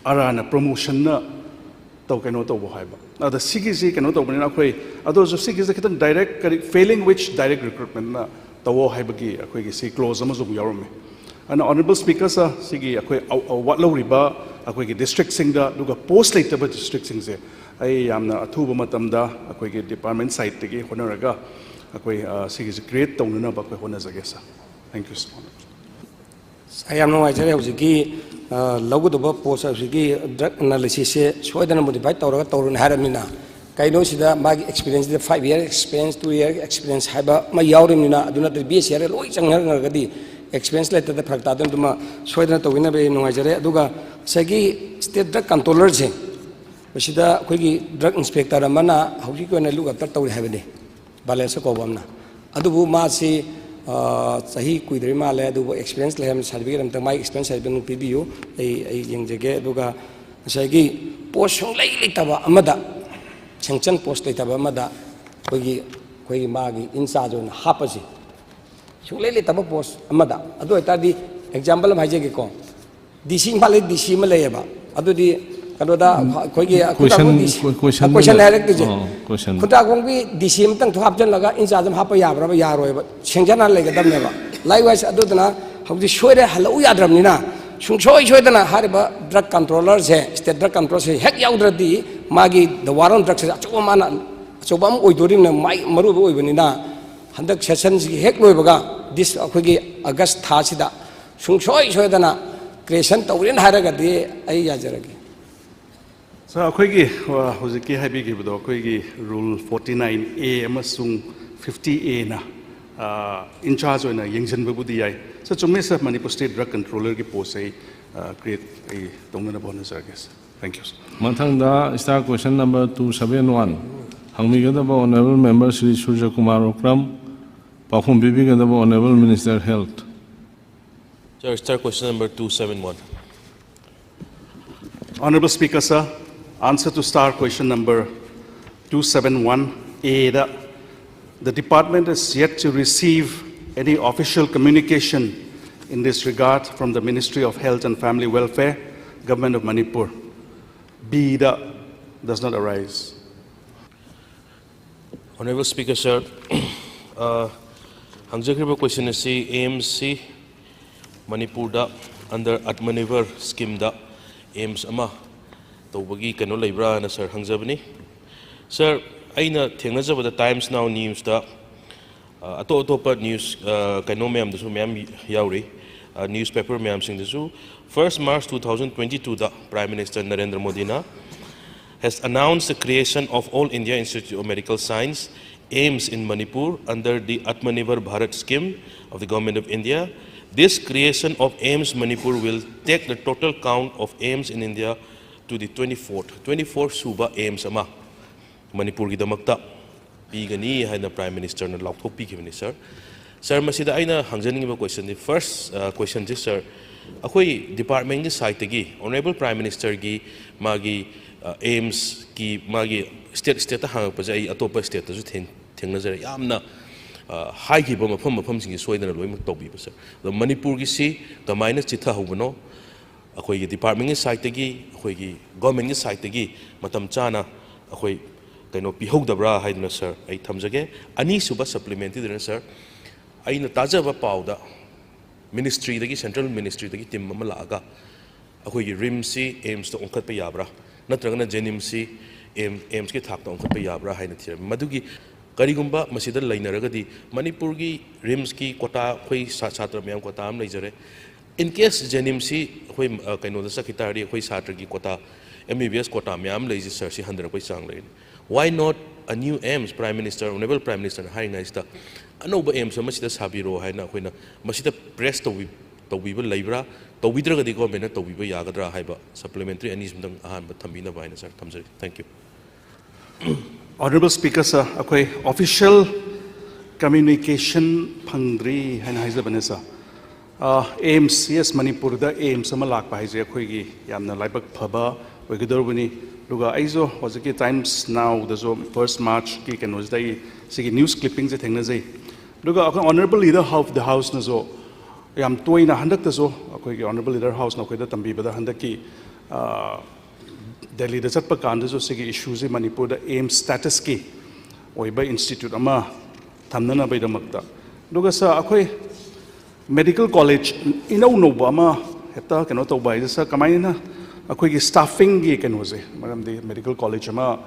ꯑꯥꯔ ꯑꯥꯔꯅ promotion ꯅ ꯇꯧ, ꯀꯩꯅꯣ ꯇꯧꯕ ꯍꯥꯏꯕ꯫ ꯑꯗ ꯁꯤꯒꯤꯁꯤ ꯀꯩꯅꯣ ꯇꯧꯕꯅꯤꯅ ꯑꯩꯈꯣꯏ, ꯑꯗꯨ ꯑꯣꯏꯔꯁꯨ ꯁꯤꯒꯤꯁꯦ ꯈꯤꯇꯪ direct, ꯀꯔꯤ, failing which direct recruitment ꯅ ꯇꯧꯑꯣ ꯍꯥꯏꯕꯒꯤ ꯑꯩꯈꯣꯏꯒꯤ ꯁꯤ clause ꯑꯃꯁꯨ ꯑꯃꯨꯛ ꯌꯥꯎꯔꯝꯃꯤ꯫ ꯑꯗꯨꯅ Honourable Speaker ꯁꯥꯔ, ꯁꯤꯒꯤ ꯑꯩꯈꯣꯏ ꯑꯧ-, ꯑꯧ-, ꯋꯥꯠꯍꯧꯔꯤꯕ ꯑꯩꯈꯣꯏꯒꯤ district ꯁꯤꯡꯗ, ꯑꯗꯨꯒ post ꯂꯩꯇꯕ district ꯁꯤꯡꯁꯦ ꯑꯩ ꯌꯥꯝꯅ ꯑꯊꯨꯕ ꯃꯇꯝꯗ ꯑꯩꯈꯣꯏꯒꯤ department side ꯇꯒꯤ ꯍꯣꯠꯅꯔꯒ ꯑꯩꯈꯣꯏ, ꯑ, ꯁꯤꯒꯤꯁꯦ create ꯇꯧꯅꯅꯕ ꯑꯩꯈꯣꯏ ꯍꯣꯠꯅꯖꯒꯦ ꯁꯥꯔ꯫ Thank you so much꯫ ꯁꯥꯔ, ꯌꯥꯝ ꯅꯨꯡꯉꯥꯏꯖꯔꯦ꯫ ꯍꯧꯖꯤꯛꯀꯤ ꯑ, ꯂꯧꯒꯗꯕ ꯄꯣꯁ ꯍꯧꯖꯤꯛꯀꯤ ꯗ꯭ꯔꯒ ꯑꯦꯅꯥꯂꯤꯁꯤꯁꯁꯦ ꯁꯣꯏꯗꯅ ꯃꯣꯗꯤꯐꯥꯏ ꯇꯧꯔꯒ ꯇꯧꯔꯅꯤ ꯍꯥꯏꯔꯕꯅꯤꯅ, ꯀꯩꯅꯣ ꯁꯤꯗ ꯃꯥꯒꯤ ꯑꯦꯛꯁꯄꯤꯔꯤꯌꯦꯟꯁꯁꯤꯗ five year experience, two year experience ꯍꯥꯏꯕ ꯑꯃ ꯌꯥꯎꯔꯤꯕꯅꯤꯅ, ꯑꯗꯨ ꯅꯠꯇ꯭ꯔꯗꯤ ꯕꯤ ꯑꯦꯁ ꯁꯤ ꯍꯥꯏꯔꯒ ꯂꯣꯏ ꯆꯪꯅꯈ꯭ꯔꯒꯗꯤ ꯑꯦꯛꯁꯄꯤꯔꯤꯌꯦꯟꯁ ꯂꯩꯇꯗ ꯐꯔꯛ ꯇꯥꯗꯣꯏꯅ, ꯑꯗꯨꯃ ꯁꯣꯏꯗꯅ ꯇꯧꯕꯤꯅꯕ ꯑꯩ ꯅꯨꯡꯉꯥꯏꯖꯔꯦ꯫ ꯑꯗꯨꯒ ꯉꯁꯥꯏꯒꯤ ꯁ꯭ꯇꯦꯠ ꯗ꯭ꯔꯒ ꯀꯟꯇ꯭ꯔꯣꯂꯔꯁꯦ, ꯃꯁꯤꯗ ꯑꯩꯈꯣꯏꯒꯤ ꯗ꯭ꯔꯒ ꯏꯟꯁꯄꯦꯛꯇꯔ ꯑꯃꯅ ꯍꯧꯖꯤꯛꯀꯤ ꯑꯣꯏꯅ ꯂꯨꯛ ꯑꯥꯐꯇꯔ ꯇꯧꯔꯤ ꯍꯥꯏꯕꯅꯤ, ꯕꯥꯂꯦꯁ ꯀꯧꯕ ꯑꯃꯅ꯫ ꯑꯗꯨꯕꯨ ꯃꯥꯁꯤ ꯑ, ꯆꯍꯤ ꯀꯨꯏꯗ꯭ꯔꯤ ꯃꯥꯜꯂꯦ, ꯑꯗꯨꯕꯨ ꯑꯦꯛꯁꯄꯤꯔꯤꯌꯦꯟꯁ ꯂꯩ ꯍꯥꯏꯕ ꯁꯥꯔꯇꯤꯐꯤꯀꯦꯠ ꯑꯝꯇ, ꯃꯥꯒꯤ ꯑꯦꯛꯁꯄꯤꯔꯤꯌꯦꯟꯁ ꯁꯥꯔꯇꯤꯐꯤꯀꯦꯠ ꯑꯃ ꯄꯤꯕꯤꯌꯨ, ꯑꯩ ꯑꯩ ꯌꯦꯡꯖꯒꯦ꯫ ꯑꯗꯨꯒ ꯉꯁꯥꯏꯒꯤ ꯄꯣꯁ ꯁꯨꯡꯂꯩ ꯂꯩꯇꯕ ꯑꯃꯗ, ꯁꯦꯡꯁꯟ ꯄꯣꯁ ꯂꯩꯇꯕ ꯑꯃꯗ ꯑꯩꯈꯣꯏꯒꯤ ꯑꯩꯈꯣꯏꯒꯤ ꯃꯥꯒꯤ ꯏꯟꯆꯥꯔꯖ ꯑꯣꯏꯅ ꯍꯥꯞꯄꯁꯤ, ꯁꯨꯡꯂꯩ ꯂꯩꯇꯕ ꯄꯣꯁ ꯑꯃꯗ꯫ ꯑꯗꯨ ꯑꯣꯏꯇꯥꯔꯗꯤ ꯑꯦꯛꯖꯥꯝꯄꯜ ꯑꯃ ꯍꯥꯏꯖꯒꯦꯀꯣ, ꯗꯤ ꯁꯤ ꯏꯝꯐꯥꯜꯗ ꯗꯤ ꯁꯤ ꯑꯃ ꯂꯩꯌꯦꯕ, ꯑꯗꯨꯗꯤ ꯀꯩꯅꯣꯗ ꯑꯩꯈꯣꯏꯒꯤ ꯀꯣꯏꯁꯟ, ꯀꯣꯏꯁꯟ ꯀꯣꯏꯁꯟ ꯍꯥꯏꯔꯛꯇꯣꯏꯁꯦ꯫ ꯑꯣ, ꯀꯣꯏꯁꯟ꯫ ꯈꯨꯟꯗ꯭ꯔꯥꯛꯄꯝꯒꯤ ꯗꯤ ꯁꯤ ꯑꯃꯇꯪ ꯊꯣꯛ ꯍꯥꯞꯆꯤꯜꯂꯒ ꯏꯟꯆꯥꯔꯖ ꯑꯃ ꯍꯥꯞꯄ ꯌꯥꯕ꯭ꯔꯕ? ꯌꯥꯔꯣꯏꯕ, ꯁꯦꯡꯖꯟ ꯍꯥꯟꯅ ꯂꯩꯒꯗꯕꯅꯦꯕ꯫ ꯂꯥꯏꯛꯋꯥꯏꯁ ꯑꯗꯨꯗꯨꯅ ꯍꯧꯖꯤꯛ ꯁꯣꯏꯔꯦ ꯍꯜꯂꯛꯎ ꯌꯥꯗ꯭ꯔꯕꯅꯤꯅ, ꯁꯨꯡꯁꯣꯏ ꯁꯣꯏꯗꯅ ꯍꯥꯏꯔꯤꯕ ꯗ꯭ꯔꯒ ꯀꯟꯇ꯭ꯔꯣꯂꯔꯁꯦ, ꯁ꯭ꯇꯦꯠ ꯗ꯭ꯔꯒ ꯀꯟꯇ꯭ꯔꯣꯂꯔꯁꯦ ꯍꯦꯛ ꯌꯥꯎꯗ꯭ꯔꯗꯤ ꯃꯥꯒꯤ ꯗ ꯋꯥꯔ ꯑꯣꯟ ꯗ꯭ꯔꯒꯁꯦ ꯑꯆꯧꯕ, ꯃꯥꯅ ꯑꯆꯧꯕ ꯑꯃ ꯑꯣꯏꯗꯣꯔꯤꯕꯅꯤꯅ, ꯃꯥꯏ ꯃꯔꯨ ꯑꯣꯏꯕ ꯑꯣꯏꯕꯅꯤꯅ, ꯍꯟꯗꯛ ꯁꯦꯁꯟꯁꯤꯒꯤ ꯍꯦꯛ ꯂꯣꯏꯕꯒ, ꯗꯤꯁ ꯑꯩꯈꯣꯏꯒꯤ ꯑꯥꯒꯁ ꯊꯥꯁꯤꯗ ꯁꯨꯡꯁꯣꯏ ꯁꯣꯏꯗꯅ ꯀ꯭ꯔꯤꯌꯦꯁꯟ ꯇꯧꯔꯦꯅ ꯍꯥꯏꯔꯒꯗꯤ ꯑꯩ ꯌꯥꯖꯔꯒꯦ꯫ ꯁꯥꯔ, ꯑꯩꯈꯣꯏꯒꯤ ꯑ, ꯍꯧꯖꯤꯛꯀꯤ ꯍꯥꯏꯕꯤꯈꯤꯕꯗꯣ, ꯑꯩꯈꯣꯏꯒꯤ ꯔꯨꯜ forty nine A ꯑꯃꯁꯨꯡ fifty Aꯅ ꯏꯟꯆꯥꯔꯖ ꯑꯣꯏꯅ ꯌꯦꯡꯁꯤꯟꯕꯕꯨꯗꯤ ꯌꯥꯏ꯫ ꯁꯥꯔ, ꯆꯨꯝꯃꯦ ꯁꯥꯔ, ꯃꯅꯤꯄꯨꯔ ꯁ꯭ꯇꯦꯠ ꯗ꯭ꯔꯒ ꯀꯟꯇ꯭ꯔꯣꯂꯔꯒꯤ ꯄꯣꯁꯁꯦ ꯑꯩ ꯀ꯭ꯔꯤꯌꯦꯠ ꯑꯩ ꯇꯧꯅꯅꯕ ꯍꯣꯠꯅꯖꯔꯒꯦ ꯁꯥꯔ꯫ Thank you sir. ꯃꯊꯪꯗ star question number two seven one ꯍꯪꯕꯤꯒꯗꯕ ꯑꯣꯅꯔꯦꯕꯜ ꯃꯦꯝꯕꯔ ꯁ꯭ꯔꯤ ꯁꯨꯔꯖ ꯀꯨꯃꯥꯔ ꯎꯀ꯭ꯔꯝ, ꯄꯥꯎꯈꯨꯝ ꯄꯤꯕꯤꯒꯗꯕ honourable minister health. Sir, star question number two seven one. Honorable Speaker, sir, answer to star question number two seven one A, the, the department has yet to receive any official communication in this regard from the Ministry of Health and Family Welfare, Government of Manipur. B, the, does not arise. Honorable Speaker, sir, uh, ꯍꯪꯖꯈ꯭ꯔꯤꯕ ꯀꯣꯏꯁꯟ ꯑꯁꯤ A M C ꯃꯅꯤꯄꯨꯔꯗ under Atmanirbhar schemeꯗ AIMS ꯑꯃ ꯇꯧꯕꯒꯤ ꯀꯩꯅꯣ ꯂꯩꯕ꯭ꯔꯥꯅ ꯁꯥꯔ ꯍꯪꯖꯕꯅꯤ꯫ ꯁꯥꯔ, ꯑꯩꯅ ꯊꯦꯡꯅꯖꯕꯗ Times Now newsꯇ, ꯑ, ꯑꯇꯣꯞ ꯑꯇꯣꯞꯄ news, ꯑ, ꯀꯩꯅꯣ ꯃꯌꯥꯝꯗꯁꯨ ꯃꯌꯥꯝ ꯌꯥꯎꯔꯤ꯫ ꯅ꯭ꯌꯨꯁꯄꯦꯄꯔ ꯃꯌꯥꯝꯁꯤꯡꯗꯁꯨ, first March two thousand twenty-two ꯗ Prime Minister Narendra Modina has announced the creation of All India Institute of Medical Science, AIIMS, in Manipur under the Atmanirbhar Bharat scheme of the Government of India. This creation of AIIMS Manipur will take the total count of AIIMS in India to the twenty-fourth, twenty-four ꯁꯨꯕ AIIMS ꯑꯃ ꯃꯅꯤꯄꯨꯔꯒꯤꯗꯃꯛꯇ ꯄꯤꯒꯅꯤ ꯍꯥꯏꯅ Prime Ministerꯅ ꯂꯥꯎꯊꯣꯛꯄꯤꯈꯤꯕꯅꯤ, sir꯫ Sir, ꯃꯁꯤꯗ ꯑꯩꯅ ꯍꯪꯖꯅꯤꯡꯉꯤꯕ questionꯗꯤ, first, ꯑ, questionꯁꯤ, sir, ꯑꯩꯈꯣꯏ departmentꯀꯤ sideꯇꯒꯤ Honourable Prime Ministerꯒꯤ ꯃꯥꯒꯤ, ꯑ, AIIMSꯀꯤ ꯃꯥꯒꯤ state stateꯇ ꯍꯥꯡꯉꯛꯄꯁꯦ ꯑꯩ ꯑꯇꯣꯞꯄ stateꯇꯁꯨ ꯊꯦꯡ-, ꯊꯦꯡꯅꯖꯔꯦ꯫ ꯌꯥꯝꯅ, ꯑ, ꯍꯥꯏꯈꯤꯕ ꯃꯐꯝ ꯃꯐꯝꯁꯤꯡꯁꯤ ꯁꯣꯏꯗꯅ ꯂꯣꯏꯅꯃꯛ ꯇꯧꯕꯤꯕ, sir꯫ ꯑꯗꯣ ꯃꯅꯤꯄꯨꯔꯒꯤꯁꯤ ꯀꯃꯥꯏꯅ ꯆꯤꯊꯍꯧꯕꯅꯣ? ꯑꯩꯈꯣꯏꯒꯤ departmentꯀꯤ sideꯇꯒꯤ, ꯑꯩꯈꯣꯏꯒꯤ governmentꯀꯤ sideꯇꯒꯤ ꯃꯇꯝ ꯆꯥꯅ ꯑꯩꯈꯣꯏ ꯀꯩꯅꯣ ꯄꯤꯍꯧꯗꯕ꯭ꯔꯥ ꯍꯥꯏꯗꯨꯅ, sir, ꯑꯩ ꯊꯝꯖꯒꯦ꯫ ꯑꯅꯤꯁꯨꯕ supplementaryꯗꯅ, sir, ꯑꯩꯅ ꯇꯥꯖꯕ ꯄꯥꯎꯗ ministryꯗꯒꯤ, central ministryꯗꯒꯤ team ꯑꯃ ꯂꯥꯛꯑꯒ ꯑꯩꯈꯣꯏꯒꯤ RIMSꯁꯤ AIIMSꯇ ꯑꯣꯟꯈꯠꯄ ꯌꯥꯕ꯭ꯔꯥ, ꯅꯠꯇ꯭ꯔꯒꯅ JNIMSꯁꯤ AIIM-, AIIMSꯀꯤ ꯊꯥꯛꯇ ꯑꯣꯟꯈꯠꯄ ꯌꯥꯕ꯭ꯔꯥ ꯍꯥꯏꯅ ꯊꯤꯔꯝꯃꯤ꯫ ꯃꯗꯨꯒꯤ ꯀꯔꯤꯒꯨꯝꯕ ꯃꯁꯤꯗ ꯂꯩꯅꯔꯒꯗꯤ, ꯃꯅꯤꯄꯨꯔꯒꯤ RIMSꯀꯤ quota, ꯑꯩꯈꯣꯏ ꯁꯥ-, ꯁꯥꯇ꯭ꯔ ꯃꯌꯥꯝ quota ꯑꯃ ꯂꯩꯖꯔꯦ꯫ In case JNIMSꯁꯤ ꯑꯩꯈꯣꯏ, ꯑ, ꯀꯩꯅꯣꯗ ꯆꯠꯈꯤ ꯇꯥꯔꯗꯤ, ꯑꯩꯈꯣꯏ ꯁꯥꯇ꯭ꯔꯒꯤ quota, MBBS quota ꯃꯌꯥꯝ ꯂꯩꯔꯤꯁꯦ, sir, ꯁꯤ ꯍꯟꯊꯔꯛꯄꯒꯤ ꯆꯥꯡ ꯂꯩꯔꯅꯤ꯫ Why not a new AIIMS? Prime Minister, Honourable Prime Ministerꯅ ꯍꯥꯏꯔꯤꯉꯩꯁꯤꯗ ꯑꯅꯧꯕ AIIMS ꯑꯃ ꯁꯤꯗ ꯁꯥꯕꯤꯔꯣ ꯍꯥꯏꯅ ꯑꯩꯈꯣꯏꯅ ꯃꯁꯤꯗ press ꯇꯧꯕꯤ-, ꯇꯧꯕꯤꯕ ꯂꯩꯕ꯭ꯔꯥ? ꯇꯧꯕꯤꯗ꯭ꯔꯒꯗꯤ governmentꯅ ꯇꯧꯕꯤꯕ ꯌꯥꯒꯗ꯭ꯔꯥ ꯍꯥꯏꯕ supplementary ꯑꯅꯤꯁꯤꯃꯇꯪ ꯑꯍꯥꯟꯕ ꯊꯝꯕꯤꯅꯕ ꯍꯥꯏꯅ, sir, ꯊꯝꯖꯔꯤ꯫ Thank you꯫ Honourable Speaker, sir, ꯑꯩꯈꯣꯏ official communication ꯐꯪꯗ꯭ꯔꯤ ꯍꯥꯏꯅ ꯍꯥꯏꯖꯕꯅꯦ, sir꯫ ꯑ, AIIMS, yes, ꯃꯅꯤꯄꯨꯔꯗ AIIMS ꯑꯃ ꯂꯥꯛꯄ ꯍꯥꯏꯁꯦ ꯑꯩꯈꯣꯏꯒꯤ ꯌꯥꯝꯅ ꯂꯥꯏꯕꯛ ꯐꯕ ꯑꯣꯏꯒꯗꯧꯔꯕꯅꯤ꯫ ꯑꯗꯨꯒ ꯑꯩꯁꯨ ꯍꯧꯖꯤꯛꯀꯤ Times Nowꯗꯁꯨ first Marchꯀꯤ ꯀꯩꯅꯣꯁꯤꯗ ꯑꯩ ꯁꯤꯒꯤ news clippingꯁꯦ ꯊꯦꯡꯅꯖꯩ꯫ ꯑꯗꯨꯒ ꯑꯩꯈꯣꯏ Honourable Leader of the Houseꯅꯁꯨ ꯌꯥꯝ ꯇꯣꯏꯅ ꯍꯟꯗꯛꯇꯁꯨ ꯑꯩꯈꯣꯏꯒꯤ Honourable Leader of the Houseꯅ ꯑꯩꯈꯣꯏꯗ ꯇꯝꯕꯤꯕꯗ ꯍꯟꯗꯛꯀꯤ, ꯑ, ꯗꯦꯜꯂꯤꯗ ꯆꯠꯄ ꯀꯥꯟꯗꯁꯨ ꯁꯤꯒꯤ issueꯁꯦ ꯃꯅꯤꯄꯨꯔꯗ AIIMS statusꯀꯤ ꯑꯣꯏꯕ institute ꯑꯃ ꯊꯝꯅꯅꯕꯒꯤꯗꯃꯛꯇ꯫ ꯑꯗꯨꯒ, sir, ꯑꯩꯈꯣꯏ medical college ꯏꯅꯧ ꯅꯧꯕ ꯑꯃ ꯍꯦꯛꯇ ꯀꯩꯅꯣ ꯇꯧꯕ ꯍꯥꯏꯁꯦ, sir, ꯀꯃꯥꯏꯅ ꯑꯩꯈꯣꯏꯒꯤ staffingꯒꯤ ꯀꯩꯅꯣꯁꯦ, ꯃꯔꯝꯗꯤ medical college ꯑꯃ,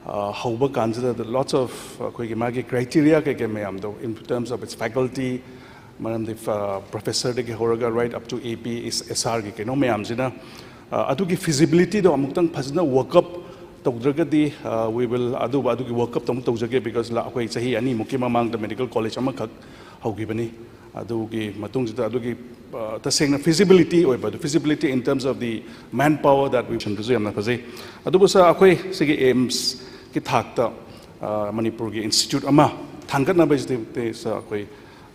ꯑ, ꯍꯧꯕ ꯀꯥꯟꯁꯤꯗ lots of ꯑꯩꯈꯣꯏꯒꯤ ꯃꯥꯒꯤ criteria ꯀꯩꯀꯩ ꯃꯌꯥꯝꯗꯣ, in terms of its faculty, ꯃꯔꯝꯗꯤ ꯄ꯭ꯔꯣꯐꯦꯁꯔꯗꯒꯤ ꯍꯧꯔꯒ right up to A P, S R ꯒꯤ ꯀꯩꯅꯣ ꯃꯌꯥꯝꯁꯤꯅ, ꯑ, ꯑꯗꯨꯒꯤ feasibility ꯗꯣ ꯑꯃꯨꯛꯇꯪ ꯐꯖꯅ work up ꯇꯧꯗ꯭ꯔꯒꯗꯤ, ꯑ, we will, ꯑꯗꯨꯕꯨ ꯑꯗꯨꯒꯤ work up ꯇꯧ-, ꯇꯧꯖꯒꯦ, because ꯂ-, ꯑꯩꯈꯣꯏ ꯆꯍꯤ ꯑꯅꯤꯃꯨꯛꯀꯤ ꯃꯃꯥꯡꯗ medical college ꯑꯃꯈꯛ ꯍꯧꯈꯤꯕꯅꯤ꯫ ꯑꯗꯨꯒꯤ ꯃꯇꯨꯡꯁꯤꯗ ꯑꯗꯨꯒꯤ, ꯑ, ꯇꯁꯦꯡꯅ feasibility ꯑꯣꯏꯕ, ꯑꯗꯨ feasibility in terms of the manpower that we ꯁꯤꯟꯕꯁꯨ ꯌꯥꯝꯅ ꯐꯖꯩ꯫ ꯑꯗꯨꯕꯨ ꯁꯥꯔ, ꯑꯩꯈꯣꯏ ꯁꯤꯒꯤ AIIMS ꯀꯤ ꯊꯥꯛꯇ, ꯑ, ꯃꯅꯤꯄꯨꯔꯒꯤ institute ꯑꯃ ꯊꯥꯡꯒꯠꯅꯕꯁꯤꯗꯤ, ꯁꯥꯔ, ꯑꯩꯈꯣꯏ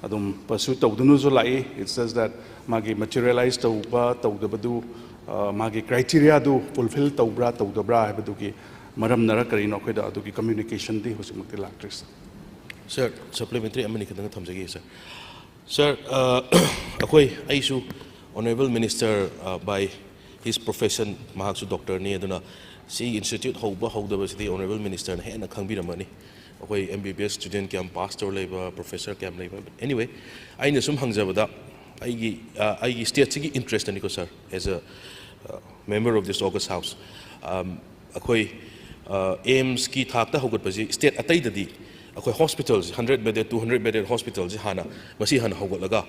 ꯑꯗꯨꯝ pursue ꯇꯧꯗꯨꯅꯁꯨ ꯂꯥꯛꯏ꯫ It's just that ꯃꯥꯒꯤ materialize ꯇꯧꯕ ꯇꯧꯗꯕꯗꯨ, ꯑ, ꯃꯥꯒꯤ criteria ꯗꯨ fulfill ꯇꯧꯕ꯭ꯔꯥ ꯇꯧꯗꯕ꯭ꯔꯥ ꯍꯥꯏꯕꯗꯨꯒꯤ ꯃꯔꯝꯅꯔ ꯀꯔꯤꯅꯣ, ꯑꯩꯈꯣꯏꯗ ꯑꯗꯨꯒꯤ communication ꯗꯤ ꯍꯧꯖꯤꯛꯃꯛꯇꯤ ꯂꯥꯛꯇ꯭ꯔꯤ, ꯁꯥꯔ꯫ ꯁꯥꯔ, supplementary ꯑꯃꯅꯤ ꯈꯛꯇꯪ ꯊꯝꯖꯒꯦ, ꯁꯥꯔ꯫ ꯁꯥꯔ, ꯑ, ꯑꯩꯈꯣꯏ, ꯑꯩꯁꯨ Honourable Minister, ꯑ, by his profession, ꯃꯍꯥꯛꯁꯨ doctor ꯅꯤ, ꯑꯗꯨꯅ ꯁꯤ institute ꯍꯧꯕ ꯍꯧꯗꯕꯁꯤꯗꯤ Honourable Minister ꯅ ꯍꯦꯟꯅ ꯈꯪꯕꯤꯔꯝꯃꯅꯤ꯫ ꯑꯩꯈꯣꯏ M B B S student ꯀꯌꯥꯝ pass ꯇꯧꯔ ꯂꯩꯕ, professor ꯀꯌꯥꯝ ꯂꯩꯕ꯫ Anyway, ꯑꯩꯅ ꯁꯨꯝ ꯍꯪꯖꯕꯗ, ꯑꯩꯒꯤ, ꯑ, ꯑꯩꯒꯤ state ꯁꯤꯒꯤ interest ꯅꯤꯀꯣ, ꯁꯥꯔ, as a, ꯑ, member of this august house꯫ ꯑꯝ, ꯑꯩꯈꯣꯏ, ꯑ, AIIMS ꯀꯤ ꯊꯥꯛꯇ ꯍꯧꯒꯠꯄꯁꯤ state ꯑꯇꯩꯗꯗꯤ ꯑꯩꯈꯣꯏ hospital ꯁꯤ, hundred bedded, two hundred bedded hospital ꯁꯤ ꯍꯥꯟꯅ, ꯃꯁꯤ ꯍꯥꯟꯅ ꯍꯧꯒꯠꯂꯒ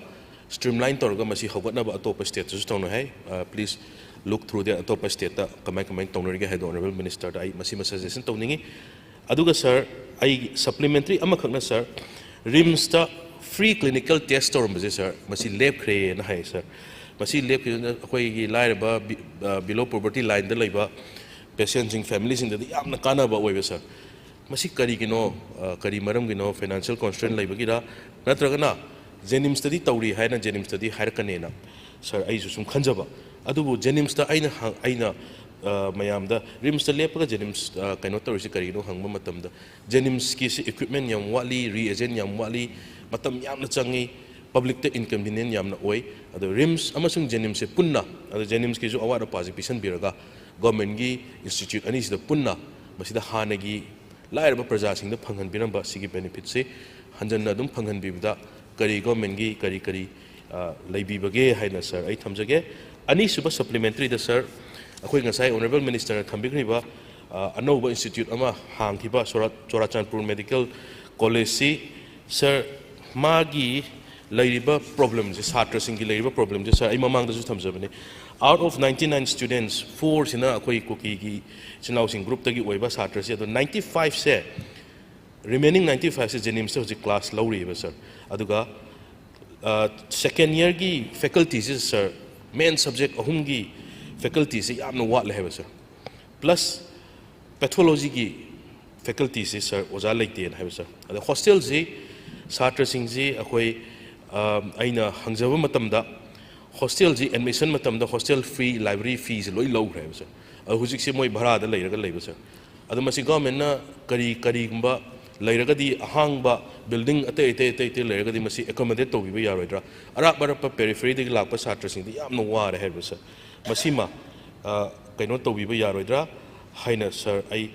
streamline ꯇꯧꯔꯒ ꯃꯁꯤ ꯍꯧꯒꯠꯅꯕ ꯑꯇꯣꯞꯄ state ꯇꯁꯨ ꯇꯧꯅꯩ ꯍꯥꯏ꯫ ꯑ, please look through that, ꯑꯇꯣꯞꯄ state ꯇ ꯀꯃꯥꯏ ꯀꯃꯥꯏꯅ ꯇꯧꯅꯔꯤꯒꯦ ꯍꯥꯏꯗꯣ Honourable Minister ꯗ ꯑꯩ ꯃꯁꯤꯃ suggestion ꯇꯧꯅꯤꯡꯉꯤ꯫ ꯑꯗꯨꯒ ꯁꯥꯔ, ꯑꯩ supplementary ꯑꯃꯈꯛꯅ ꯁꯥꯔ, RIMS ꯇ free clinical test ꯇꯧꯔꯝꯕꯁꯦ ꯁꯥꯔ, ꯃꯁꯤ ꯂꯦꯞꯈ꯭ꯔꯦꯅ ꯍꯥꯏ ꯁꯥꯔ꯫ ꯃꯁꯤ ꯂꯦꯞꯈꯤꯕꯅ ꯑꯩꯈꯣꯏꯒꯤ ꯂꯥꯏꯔꯕ, ꯕꯤ-, ꯑ, below poverty line ꯗ ꯂꯩꯕ patient ꯁꯤꯡ, family ꯁꯤꯡꯗꯗꯤ ꯌꯥꯝꯅ ꯀꯥꯟꯅꯕ ꯑꯣꯏꯕ ꯁꯥꯔ꯫ ꯃꯁꯤ ꯀꯔꯤꯒꯤꯅꯣ? ꯑ, ꯀꯔꯤ ꯃꯔꯝꯒꯤꯅꯣ? Financial constraint ꯂꯩꯕꯒꯤꯔ? ꯅꯠꯇ꯭ꯔꯒꯅ JNIMS ꯇꯗꯤ ꯇꯧꯔꯤ ꯍꯥꯏꯅ JNIMS ꯇꯗꯤ ꯍꯥꯏꯔꯛꯀꯅꯦꯅ ꯁꯥꯔ, ꯑꯩꯁꯨ ꯁꯨꯝ ꯈꯟꯖꯕ꯫ ꯑꯗꯨꯕꯨ JNIMS ꯇ ꯑꯩꯅ ꯍꯪ-, ꯑꯩꯅ, ꯑ, ꯃꯌꯥꯝꯗ RIMS ꯇ ꯂꯦꯞꯄꯒ JNIMS, ꯑ, ꯀꯩꯅꯣ ꯇꯧꯔꯤꯁꯤ ꯀꯔꯤꯒꯤꯅꯣ ꯍꯪꯕ ꯃꯇꯝꯗ, JNIMS ꯀꯤꯁꯤ equipment ꯌꯥꯝ ꯋꯥꯠꯂꯤ, reagent ꯌꯥꯝ ꯋꯥꯠꯂꯤ, ꯃꯇꯝ ꯌꯥꯝꯅ ꯆꯪꯉꯤ, public ꯇ inconvenient ꯌꯥꯝꯅ ꯑꯣꯏ꯫ ꯑꯗꯣ RIMS ꯑꯃꯁꯨꯡ JNIMS ꯁꯦ ꯄꯨꯟꯅ, ꯑꯗꯣ JNIMS ꯀꯤꯁꯨ ꯑꯋꯥꯠ ꯑꯄꯥꯁꯦ ꯄꯤꯁꯟꯕꯤꯔꯒ, government ꯀꯤ institute ꯑꯅꯤꯁꯤꯗ ꯄꯨꯟꯅ ꯃꯁꯤꯗ ꯍꯥꯟꯅꯒꯤ ꯂꯥꯏꯔꯕ ꯄ꯭ꯔꯖꯥꯁꯤꯡꯗ ꯐꯪꯍꯟꯕꯤꯔꯝꯕ ꯁꯤꯒꯤ benefit ꯁꯤ ꯍꯟꯖꯟꯅ ꯑꯗꯨꯝ ꯐꯪꯍꯟꯕꯤꯕꯗ ꯀꯔꯤ government ꯀꯤ ꯀꯔꯤ ꯀꯔꯤ, ꯑ, ꯂꯩꯕꯤꯕꯒꯦ ꯍꯥꯏꯅ ꯁꯥꯔ ꯑꯩ ꯊꯝꯖꯒꯦ꯫ ꯑꯅꯤꯁꯨꯕ supplementary ꯗ ꯁꯥꯔ, ꯑꯩꯈꯣꯏ ꯉꯁꯥꯏ Honourable Minister ꯅ ꯊꯝꯕꯤꯈ꯭ꯔꯤꯕ, ꯑ, ꯑꯅꯧꯕ institute ꯑꯃ ꯍꯥꯡꯈꯤꯕ ꯁꯣꯔꯥ-, ꯆꯨꯔꯥꯆꯥꯟꯄꯨꯔ Medical College ꯁꯤ ꯁꯥꯔ, ꯃꯥꯒꯤ ꯂꯩꯔꯤꯕ problemꯁꯦ, ꯁꯥꯇ꯭ꯔꯁꯤꯡꯒꯤ ꯂꯩꯔꯤꯕ problemꯁꯦ, sir, ꯑꯩ ꯃꯃꯥꯡꯗꯁꯨ ꯊꯝꯖꯕꯅꯤ, out of ninety nine students, four ꯁꯤꯅ ꯑꯩꯈꯣꯏ ꯀꯨꯀꯤꯒꯤ ꯏꯆꯤꯟ ꯏꯅꯥꯎꯁꯤꯡ groupꯇꯒꯤ ꯑꯣꯏꯕ ꯁꯥꯇ꯭ꯔꯁꯦ, ꯑꯗꯣ ninety five ꯁꯦ, remaining ninety five ꯁꯦ JNIMSꯇ ꯍꯧꯖꯤꯛ class ꯂꯧꯔꯤꯑꯕ, sir꯫ ꯑꯗꯨꯒ second yearꯒꯤ facultyꯁꯦ, sir, main subject ꯑꯍꯨꯝꯒꯤ facultyꯁꯦ ꯌꯥꯝꯅ ꯋꯥꯠꯂꯦ ꯍꯥꯏꯕ, sir꯫ Plus pathologyꯒꯤ facultyꯁꯦ, sir, ꯑꯣꯖꯥ ꯂꯩꯇꯦꯅ ꯍꯥꯏꯕ, sir꯫ ꯑꯗ hostelꯁꯤ, ꯁꯥꯇ꯭ꯔꯁꯤꯡꯁꯤ ꯑꯩꯈꯣꯏ, ꯑꯩꯅ ꯍꯪꯖꯕ ꯃꯇꯝꯗ, hostelꯁꯤ admission ꯃꯇꯝꯗ hostel fee, library feeꯁꯦ ꯂꯣꯏ ꯂꯧꯈ꯭ꯔꯦ ꯍꯥꯏꯕ, sir꯫ ꯑꯗꯣ ꯍꯧꯖꯤꯛꯁꯦ ꯃꯣꯏ ꯚꯔꯥꯗ ꯂꯩꯔꯒ ꯂꯩꯕ, sir꯫ ꯑꯗꯣ ꯃꯁꯤ governmentꯅ ꯀꯔꯤ, ꯀꯔꯤꯒꯨꯝꯕ ꯂꯩꯔꯒꯗꯤ, ꯑꯍꯥꯡꯕ building ꯑꯇꯩ ꯑꯇꯩ ꯑꯇꯩ ꯑꯇꯩ ꯂꯩꯔꯒꯗꯤ ꯃꯁꯤ accommodate ꯇꯧꯕꯤꯕ ꯌꯥꯔꯣꯏꯗ꯭ꯔꯥ? ꯑꯔꯥꯞ ꯑꯔꯥꯞꯄ peripheryꯗꯒꯤ ꯂꯥꯛꯄ ꯁꯥꯇ꯭ꯔꯁꯤꯡꯗꯤ ꯌꯥꯝꯅ ꯋꯥꯔꯦ ꯍꯥꯏꯕ, sir꯫ ꯃꯁꯤꯃ, ꯑ, ꯀꯩꯅꯣ ꯇꯧꯕꯤꯕ ꯌꯥꯔꯣꯏꯗ꯭ꯔꯥ ꯍꯥꯏꯅ, sir, ꯑꯩ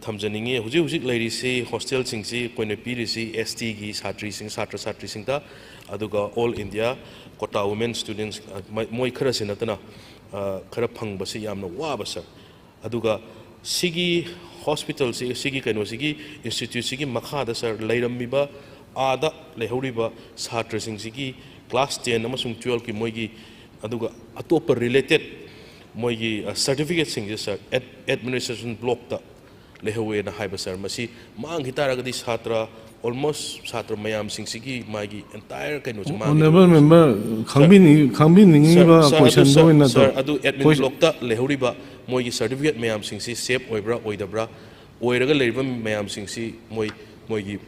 ꯊꯝꯖꯅꯤꯡꯉꯤ꯫ ꯍꯧꯖꯤꯛ ꯍꯧꯖꯤꯛ ꯂꯩꯔꯤꯁꯤ, hostelꯁꯤꯡꯁꯤ ꯑꯩꯈꯣꯏꯅ ꯄꯤꯔꯤꯁꯤ STꯒꯤ ꯁꯥꯇ꯭ꯔꯤꯁꯤꯡ, ꯁꯥꯇ꯭ꯔ ꯁꯥꯇ꯭ꯔꯤꯁꯤꯡꯗ, ꯑꯗꯨꯒ all India quota women students, ꯑ, ꯃ-, ꯃꯣꯏ ꯈꯔꯁꯤ ꯅꯠꯇꯅ, ꯑ, ꯈꯔ ꯐꯪꯕꯁꯤ ꯌꯥꯝꯅ ꯋꯥꯕ, sir꯫ ꯑꯗꯨꯒ ꯁꯤꯒꯤ hospitalꯁꯤ, ꯁꯤꯒꯤ ꯀꯩꯅꯣꯁꯤꯒꯤ, instituteꯁꯤꯒꯤ ꯃꯈꯥꯗ, sir, ꯂꯩꯔꯝꯃꯤꯕ, ꯑꯥꯗ ꯂꯩꯍꯧꯔꯤꯕ ꯁꯥꯇ꯭ꯔꯁꯤꯡꯁꯤꯒꯤ class ten ꯑꯃꯁꯨꯡ twelveꯀꯤ ꯃꯣꯏꯒꯤ, ꯑꯗꯨꯒ ꯑꯇꯣꯞꯄ related ꯃꯣꯏꯒꯤ, ꯑ, certificateꯁꯤꯡꯁꯦ, sir, ad-, administration blockꯇ ꯂꯩꯍꯧꯋꯦꯅ ꯍꯥꯏꯕ, sir꯫ ꯃꯁꯤ ꯃꯥꯡꯈꯤ ꯇꯥꯔꯒꯗꯤ ꯁꯥꯇ꯭ꯔ, almost ꯁꯥꯇ꯭ꯔ ꯃꯌꯥꯝꯁꯤꯡꯁꯤꯒꯤ ꯃꯥꯒꯤ entire ꯀꯩꯅꯣꯁꯦ ꯃꯥꯡꯈꯤꯗꯣꯏꯅꯦ꯫ Honourable member, ꯈꯪꯕꯤꯅꯤꯡ-, ꯈꯪꯕꯤꯅꯤꯡꯉꯤꯕ sir, sir, ꯑꯗꯨ, questionꯗꯣ sir, ꯑꯣꯏꯅ sir, ꯇꯧ-, ꯑꯗꯨ admin question blockꯇ ꯂꯩꯍꯧꯔꯤꯕ ꯃꯣꯏꯒꯤ certificate ꯃꯌꯥꯝꯁꯤꯡꯁꯤ safe ꯑꯣꯏꯕ꯭ꯔꯥ ꯑꯣꯏꯗꯕ꯭ꯔꯥ, ꯑꯣꯏꯔꯒ ꯂꯩꯔꯤꯕ ꯃꯌꯥꯝꯁꯤꯡꯁꯤ ꯃꯣꯏ, ꯃꯣꯏꯒꯤ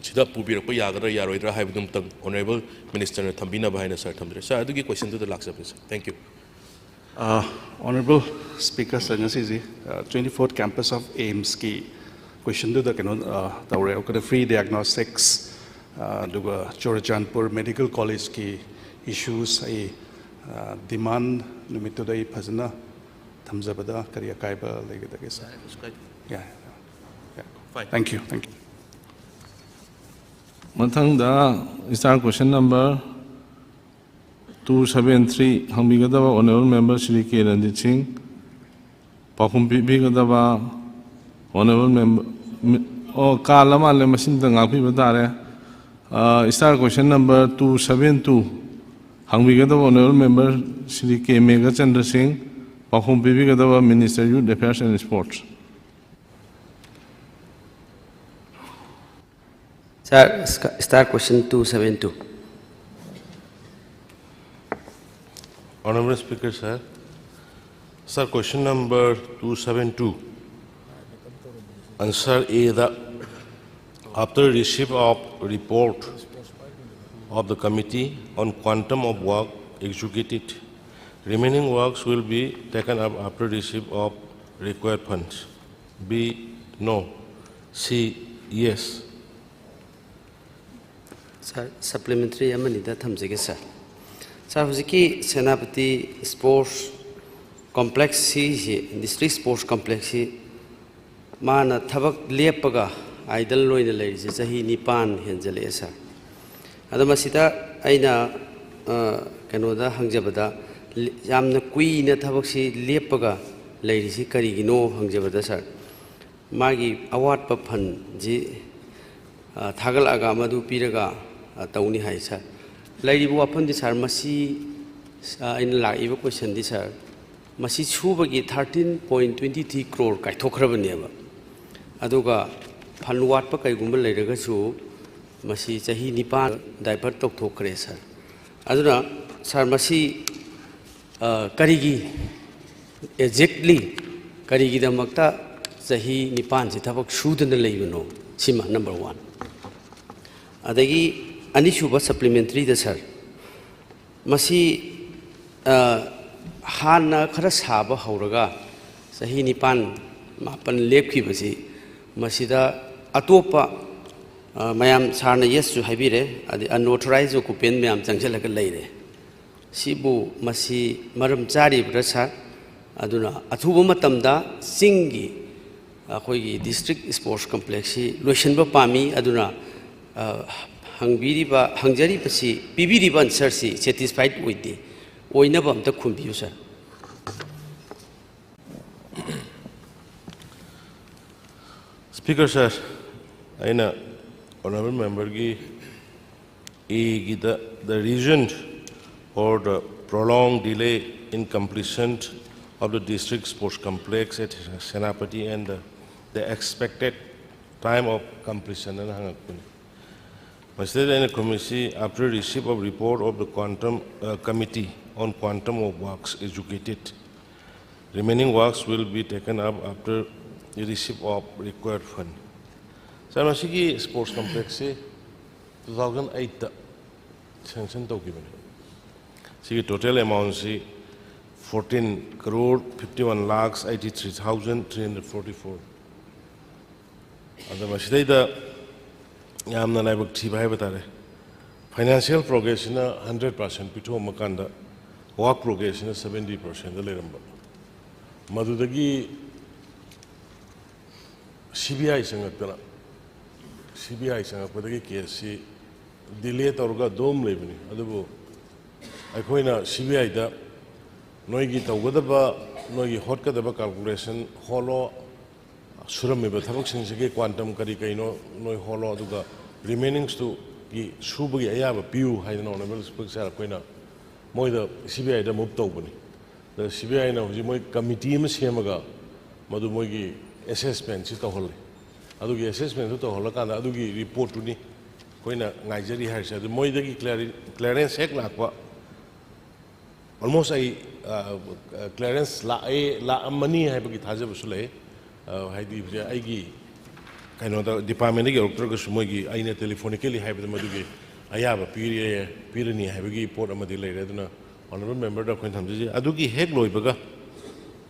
ꯁꯤꯗ ꯄꯨꯕꯤꯔꯛꯄ ꯌꯥꯒꯗ꯭ꯔꯥ ꯌꯥꯔꯣꯏꯗ꯭ꯔꯥ ꯍꯥꯏꯕꯗꯨꯃꯇꯪ honourable ministerꯅ ꯊꯝꯕꯤꯅꯕ ꯍꯥꯏꯅ, sir, ꯊꯝꯖꯔꯤ꯫ Sir, ꯑꯗꯨꯒꯤ questionꯗꯨꯗ ꯂꯥꯛꯆꯕꯅꯤ, sir꯫ Thank you꯫ ꯑ, Honourable Speaker, sir, ꯉꯁꯤꯁꯤ, ꯑ, twenty-fourth campus of AIIMSꯀꯤ questionꯗꯨꯗ ꯀꯩꯅꯣ, ꯑ, ꯇꯧꯔꯦ꯫ ꯑꯩꯈꯣꯏꯅ free diagnostics, ꯑ, ꯑꯗꯨꯒ ꯆꯨꯔꯆꯥꯟꯄꯨꯔ Medical Collegeꯀꯤ issues ꯑꯩ, ꯑ, demand ꯅꯨꯃꯤꯠꯇꯨꯗ ꯑꯩ ꯐꯖꯅ ꯊꯝꯖꯕꯗ ꯀꯔꯤ ꯑꯀꯥꯏꯕ ꯂꯩꯒꯗꯒꯦ, sir? ꯌꯥꯏ, ꯀꯩꯁꯨ ꯀꯥꯏꯗꯦ꯫ ꯌꯥꯏ, ꯌꯥꯏ꯫ Fine. Thank you, thank you꯫ ꯃꯊꯪꯗ star question number two seven three ꯍꯪꯕꯤꯒꯗꯕ honourable member Shri ꯀꯦ ꯔꯟꯖꯤꯠ ꯁꯤꯡ, ꯄꯥꯎꯈꯨꯝ ꯄꯤꯕꯤꯒꯗꯕ honourable member, ꯃꯤ-, ꯑꯣ, ꯀꯥꯜꯂ ꯃꯥꯜꯂꯦ, ꯃꯁꯤꯝꯇ ꯉꯥꯛꯄꯤꯕ ꯇꯥꯔꯦ꯫ Star question number two seven two, ꯍꯪꯕꯤꯒꯗꯕ honourable member Shri ꯀꯦ ꯃꯦꯘꯆꯟꯗ꯭ꯔ ꯁꯤꯡ, ꯄꯥꯎꯈꯨꯝ ꯄꯤꯕꯤꯒꯗꯕ Minister Youth Affairs and Sports꯫ Sir, sc- star question two seven two. Honorable Speaker, sir. Sir, question number two seven two. Answer A, the, after receipt of report of the committee on quantum of work executed, remaining works will be taken up after receipt of required funds. B, no. C, yes. Sir, supplementary ꯑꯃꯅꯤꯗ ꯊꯝꯖꯒꯦ, sir. Sir, ꯍꯧꯖꯤꯛꯀꯤ Senapati sports complex ꯁꯤꯁꯤ, district sports complex ꯁꯤ ꯃꯥꯅ ꯊꯕꯛ ꯂꯦꯞꯄꯒ idle ꯑꯣꯏꯅ ꯂꯩꯔꯤꯁꯦ ꯆꯍꯤ ꯅꯤꯄꯥꯟ ꯍꯦꯟꯖꯜꯂꯛꯑꯦ, sir. ꯑꯗꯣ ꯃꯁꯤꯗ ꯑꯩꯅ, ꯑ, ꯀꯩꯅꯣꯗ ꯍꯪꯖꯕꯗ, ꯂꯤ- ꯌꯥꯝꯅ ꯀꯨꯏꯅ ꯊꯕꯛꯁꯤ ꯂꯦꯞꯄꯒ ꯂꯩꯔꯤꯁꯤ ꯀꯔꯤꯒꯤꯅꯣ ꯍꯪꯖꯕꯗ, sir, ꯃꯥꯒꯤ ꯑꯋꯥꯠꯄ fundꯁꯤ, ꯑ, ꯊꯥꯒꯠꯂꯛꯑꯒ ꯃꯗꯨ ꯄꯤꯔꯒ, ꯑ, ꯇꯧꯅꯤ ꯍꯥꯏ, sir꯫ ꯂꯩꯔꯤꯕ ꯋꯥꯐꯝꯗꯤ, sir, ꯃꯁꯤ, ꯑ, ꯑꯩꯅ ꯂꯥꯛꯏꯕ questionꯗꯤ, sir, ꯃꯁꯤ ꯁꯨꯕꯒꯤ thirteen point twenty three crore ꯀꯥꯏꯊꯣꯛꯈ꯭ꯔꯕꯅꯦꯕ꯫ ꯑꯗꯨꯒ fund ꯋꯥꯠꯄ ꯀꯩꯒꯨꯝꯕ ꯂꯩꯔꯒꯁꯨ ꯃꯁꯤ ꯆꯍꯤ ꯅꯤꯄꯥꯟ divert ꯇꯧꯊꯣꯛꯈ꯭ꯔꯦ, sir꯫ ꯑꯗꯨꯅ, sir, ꯃꯁꯤ, ꯑ, ꯀꯔꯤꯒꯤ exactly ꯀꯔꯤꯒꯤꯗꯃꯛꯇ ꯆꯍꯤ ꯅꯤꯄꯥꯟꯁꯤ ꯊꯕꯛ ꯁꯨꯗꯅ ꯂꯩꯕꯅꯣ? ꯁꯤꯃ number one꯫ ꯑꯗꯒꯤ ꯑꯅꯤꯁꯨꯕ supplementaryꯗ, sir, ꯃꯁꯤ, ꯑ, ꯍꯥꯟꯅ ꯈꯔ ꯁꯥꯕ ꯍꯧꯔꯒ ꯆꯍꯤ ꯅꯤꯄꯥꯟ ꯃꯥꯄꯟ ꯂꯦꯞꯈꯤꯕꯁꯤ, ꯃꯁꯤꯗ ꯑꯇꯣꯞꯄ, ꯑ, ꯃꯌꯥꯝ sirꯅ yesꯁꯨ ꯍꯥꯏꯕꯤꯔꯦ, ꯑꯗꯩ unauthorized occupant ꯃꯌꯥꯝ ꯆꯪꯁꯤꯜꯂꯒ ꯂꯩꯔꯦ꯫ ꯁꯤꯕꯨ ꯃꯁꯤ ꯃꯔꯝ ꯆꯥꯔꯤꯕ꯭ꯔꯥ, sir? ꯑꯗꯨꯅ ꯑꯊꯨꯕ ꯃꯇꯝꯗ ꯆꯤꯡꯒꯤ ꯑꯩꯈꯣꯏꯒꯤ district sports complexꯁꯤ ꯂꯣꯏꯁꯤꯟꯕ ꯄꯥꯝꯃꯤ꯫ ꯑꯗꯨꯅ, ꯑ, ꯍꯪꯕꯤꯔꯤꯕ, ꯍꯪꯖꯔꯤꯕꯁꯤ, ꯄꯤꯕꯤꯔꯤꯕ answerꯁꯤ satisfied ꯑꯣꯏꯗꯦ꯫ ꯑꯣꯏꯅꯕ ꯑꯝꯇ ꯈꯨꯝꯕꯤꯌꯨ, sir꯫ Speaker, sir, ꯑꯩꯅ honourable memberꯒꯤ ꯑꯦꯒꯤꯗ, the reason for the prolonged delay in completion of the district sports complex at Senapati and the, the expected time of completion ꯑꯅ ꯍꯪꯉꯛꯄꯅꯤ꯫ ꯃꯁꯤꯗꯩꯗ ꯑꯩꯅ ꯈꯨꯝꯃꯤꯁꯤ, after receipt of report of the quantum, uh, committee on quantum of works executed, remaining works will be taken up after receipt of required fund. Sir, ꯃꯁꯤꯒꯤ sports complexꯁꯤ two thousand eightꯇ sanction ꯇꯧꯈꯤꯕꯅꯤ꯫ ꯁꯤꯒꯤ total amountꯁꯤ fourteen crore fifty one lakhs eighty three thousand three hundred forty four꯫ ꯑꯗ ꯃꯁꯤꯗꯩꯗ ꯌꯥꯝꯅ ꯂꯥꯏꯕꯛ ꯊꯤꯕ ꯍꯥꯏꯕ ꯇꯥꯔꯦ, financial progressꯁꯤꯅ hundred percent ꯄꯤꯊꯣꯛꯑꯝꯃ ꯀꯥꯟꯗ work progressꯁꯤꯅ seventy percentꯗ ꯂꯩꯔꯝꯕ꯫ ꯃꯗꯨꯗꯒꯤ CBI ꯆꯪꯉꯛꯇꯅ, CBI ꯆꯪꯉꯛꯄꯗꯒꯤ caseꯁꯤ delay ꯇꯧꯔꯒ ꯑꯗꯨꯝ ꯂꯩꯕꯅꯤ꯫ ꯑꯗꯨꯕꯨ ꯑꯩꯈꯣꯏꯅ CBIꯗ ꯅꯣꯏꯒꯤ ꯇꯧꯒꯗꯕ, ꯅꯣꯏꯒꯤ ꯍꯣꯠꯀꯗꯕ calculation ꯍꯣꯠꯂꯣ, ꯁꯨꯔꯝꯃꯤꯕ ꯊꯕꯛꯁꯤꯡꯁꯤꯒꯤ quantum ꯀꯔꯤ ꯀꯩꯅꯣ ꯅꯣꯏ ꯍꯣꯠꯂꯣ, ꯑꯗꯨꯒ remainingsꯇꯨꯒꯤ ꯁꯨꯕꯒꯤ ꯑꯌꯥꯕ ꯄꯤꯌꯨ ꯍꯥꯏꯗꯅ Honourable Speaker ꯑꯩꯈꯣꯏꯅ ꯃꯣꯏꯗ, CBIꯗ move ꯇꯧꯕꯅꯤ꯫ ꯑꯗ CBIꯅ ꯍꯧꯖꯤꯛ ꯃꯣꯏ committee ꯑꯃ ꯁꯦꯝꯃꯒ ꯃꯗꯨ ꯃꯣꯏꯒꯤ assessmentꯁꯤ ꯇꯧꯍꯜꯂꯤ꯫ ꯑꯗꯨꯒꯤ assessmentꯇꯨ ꯇꯧꯍꯜꯂꯀꯥꯟꯗ ꯑꯗꯨꯒꯤ reportꯇꯨꯅꯤ ꯑꯩꯈꯣꯏꯅ ꯉꯥꯏꯖꯔꯤ ꯍꯥꯏꯔꯤꯁꯦ꯫ ꯑꯗꯨ ꯃꯣꯏꯗꯒꯤ clearance ꯍꯦꯛ ꯂꯥꯛꯄ, almost ꯑꯩ, ꯑ, clearance ꯂꯥꯛꯑꯦ, ꯂꯥꯛꯑꯝꯃꯅꯤ ꯍꯥꯏꯕꯒꯤ ꯊꯥꯖꯕꯁꯨ ꯂꯩ꯫ ꯑ, ꯍꯥꯏꯗꯤ ꯍꯧꯖꯤꯛ ꯑꯩꯒꯤ ꯀꯩꯅꯣꯗ departmentꯇꯒꯤ ꯌꯧꯔꯛꯇ꯭ꯔꯒꯁꯨ ꯃꯣꯏꯒꯤ, ꯑꯩꯅ telephonically ꯍꯥꯏꯕꯗ ꯃꯗꯨꯒꯤ ꯑꯌꯥꯕ ꯄꯤꯔꯦ, ꯄꯤꯔꯅꯤ ꯍꯥꯏꯕꯒꯤ ꯄꯣꯠ ꯑꯃꯗꯤ ꯂꯩꯔꯦ꯫ ꯑꯗꯨꯅ Honourable Memberꯗ ꯑꯩꯈꯣꯏꯅ ꯊꯝꯖꯔꯤꯁꯦ, ꯑꯗꯨꯒꯤ ꯍꯦꯛ ꯂꯣꯏꯕꯒ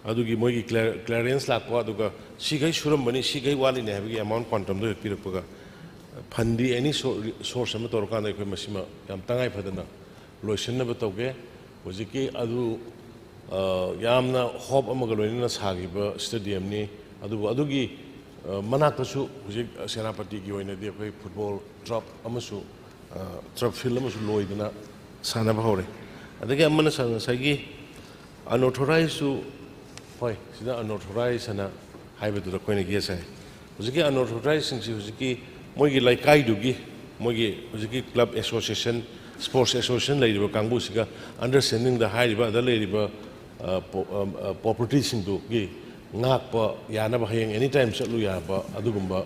ꯑꯗꯨꯒꯤ ꯃꯣꯏꯒꯤ clear-, clearance ꯂꯥꯛꯄ, ꯑꯗꯨꯒ ꯁꯤꯈꯩ ꯁꯨꯔꯝꯕꯅꯤ, ꯁꯤꯈꯩ ꯋꯥꯠꯂꯤꯅꯦ ꯍꯥꯏꯕꯒꯤ amount quantumꯗꯣ ꯍꯦꯛ ꯄꯤꯔꯛꯄꯒ, fundꯗꯤ any sou-, source ꯑꯃ ꯇꯧꯔꯀꯥꯟꯗ ꯑꯩꯈꯣꯏ ꯃꯁꯤꯃ ꯌꯥꯝ ꯇꯉꯥꯏ ꯐꯗꯅ ꯂꯣꯏꯁꯤꯟꯅꯕ ꯇꯧꯒꯦ꯫ ꯍꯧꯖꯤꯛꯀꯤ ꯑꯗꯨ, ꯑ, ꯌꯥꯝꯅ hope ꯑꯃꯒ ꯂꯣꯏꯅꯅ ꯁꯥꯈꯤꯕ stadiumꯅꯤ꯫ ꯑꯗꯨꯕꯨ ꯑꯗꯨꯒꯤ, ꯑ, ꯃꯅꯥꯛꯇꯁꯨ ꯍꯧꯖꯤꯛ ꯁꯦꯅꯥꯄꯇꯤꯒꯤ ꯑꯣꯏꯅꯗꯤ ꯑꯩꯈꯣꯏ football turf ꯑꯃꯁꯨ, ꯑ, turf field ꯑꯃꯁꯨ ꯂꯣꯏꯗꯅ ꯁꯥꯟꯅꯕ ꯍꯧꯔꯦ꯫ ꯑꯗꯒꯤ ꯑꯃꯅ ꯁꯥ-, ꯉꯁꯥꯏꯒꯤ unauthorizedꯁꯨ, ꯍꯣꯏ, ꯁꯤꯗ unauthorized ꯍꯥꯏꯅ ꯍꯥꯏꯕꯗꯨꯗ ꯑꯩꯈꯣꯏꯅ yes ꯍꯥꯏ꯫ ꯍꯧꯖꯤꯛꯀꯤ unauthorizedꯁꯤꯡꯁꯤ ꯍꯧꯖꯤꯛꯀꯤ ꯃꯣꯏꯒꯤ ꯂꯩꯀꯥꯏꯗꯨꯒꯤ ꯃꯣꯏꯒꯤ ꯍꯧꯖꯤꯛꯀꯤ club association, sports association ꯂꯩꯔꯤꯕ ꯀꯥꯡꯕꯨꯁꯤꯒ understandingꯗ ꯍꯥꯏꯔꯤꯕ ꯑꯗ ꯂꯩꯔꯤꯕ, ꯑ, ꯄꯣ-, ꯑ, ꯑ, propertyꯁꯤꯡꯗꯨꯒꯤ ꯉꯥꯛꯄ ꯌꯥꯅꯕ ꯍꯌꯦꯡ any time ꯆꯠꯂꯨ ꯌꯥꯕ ꯑꯗꯨꯒꯨꯝꯕ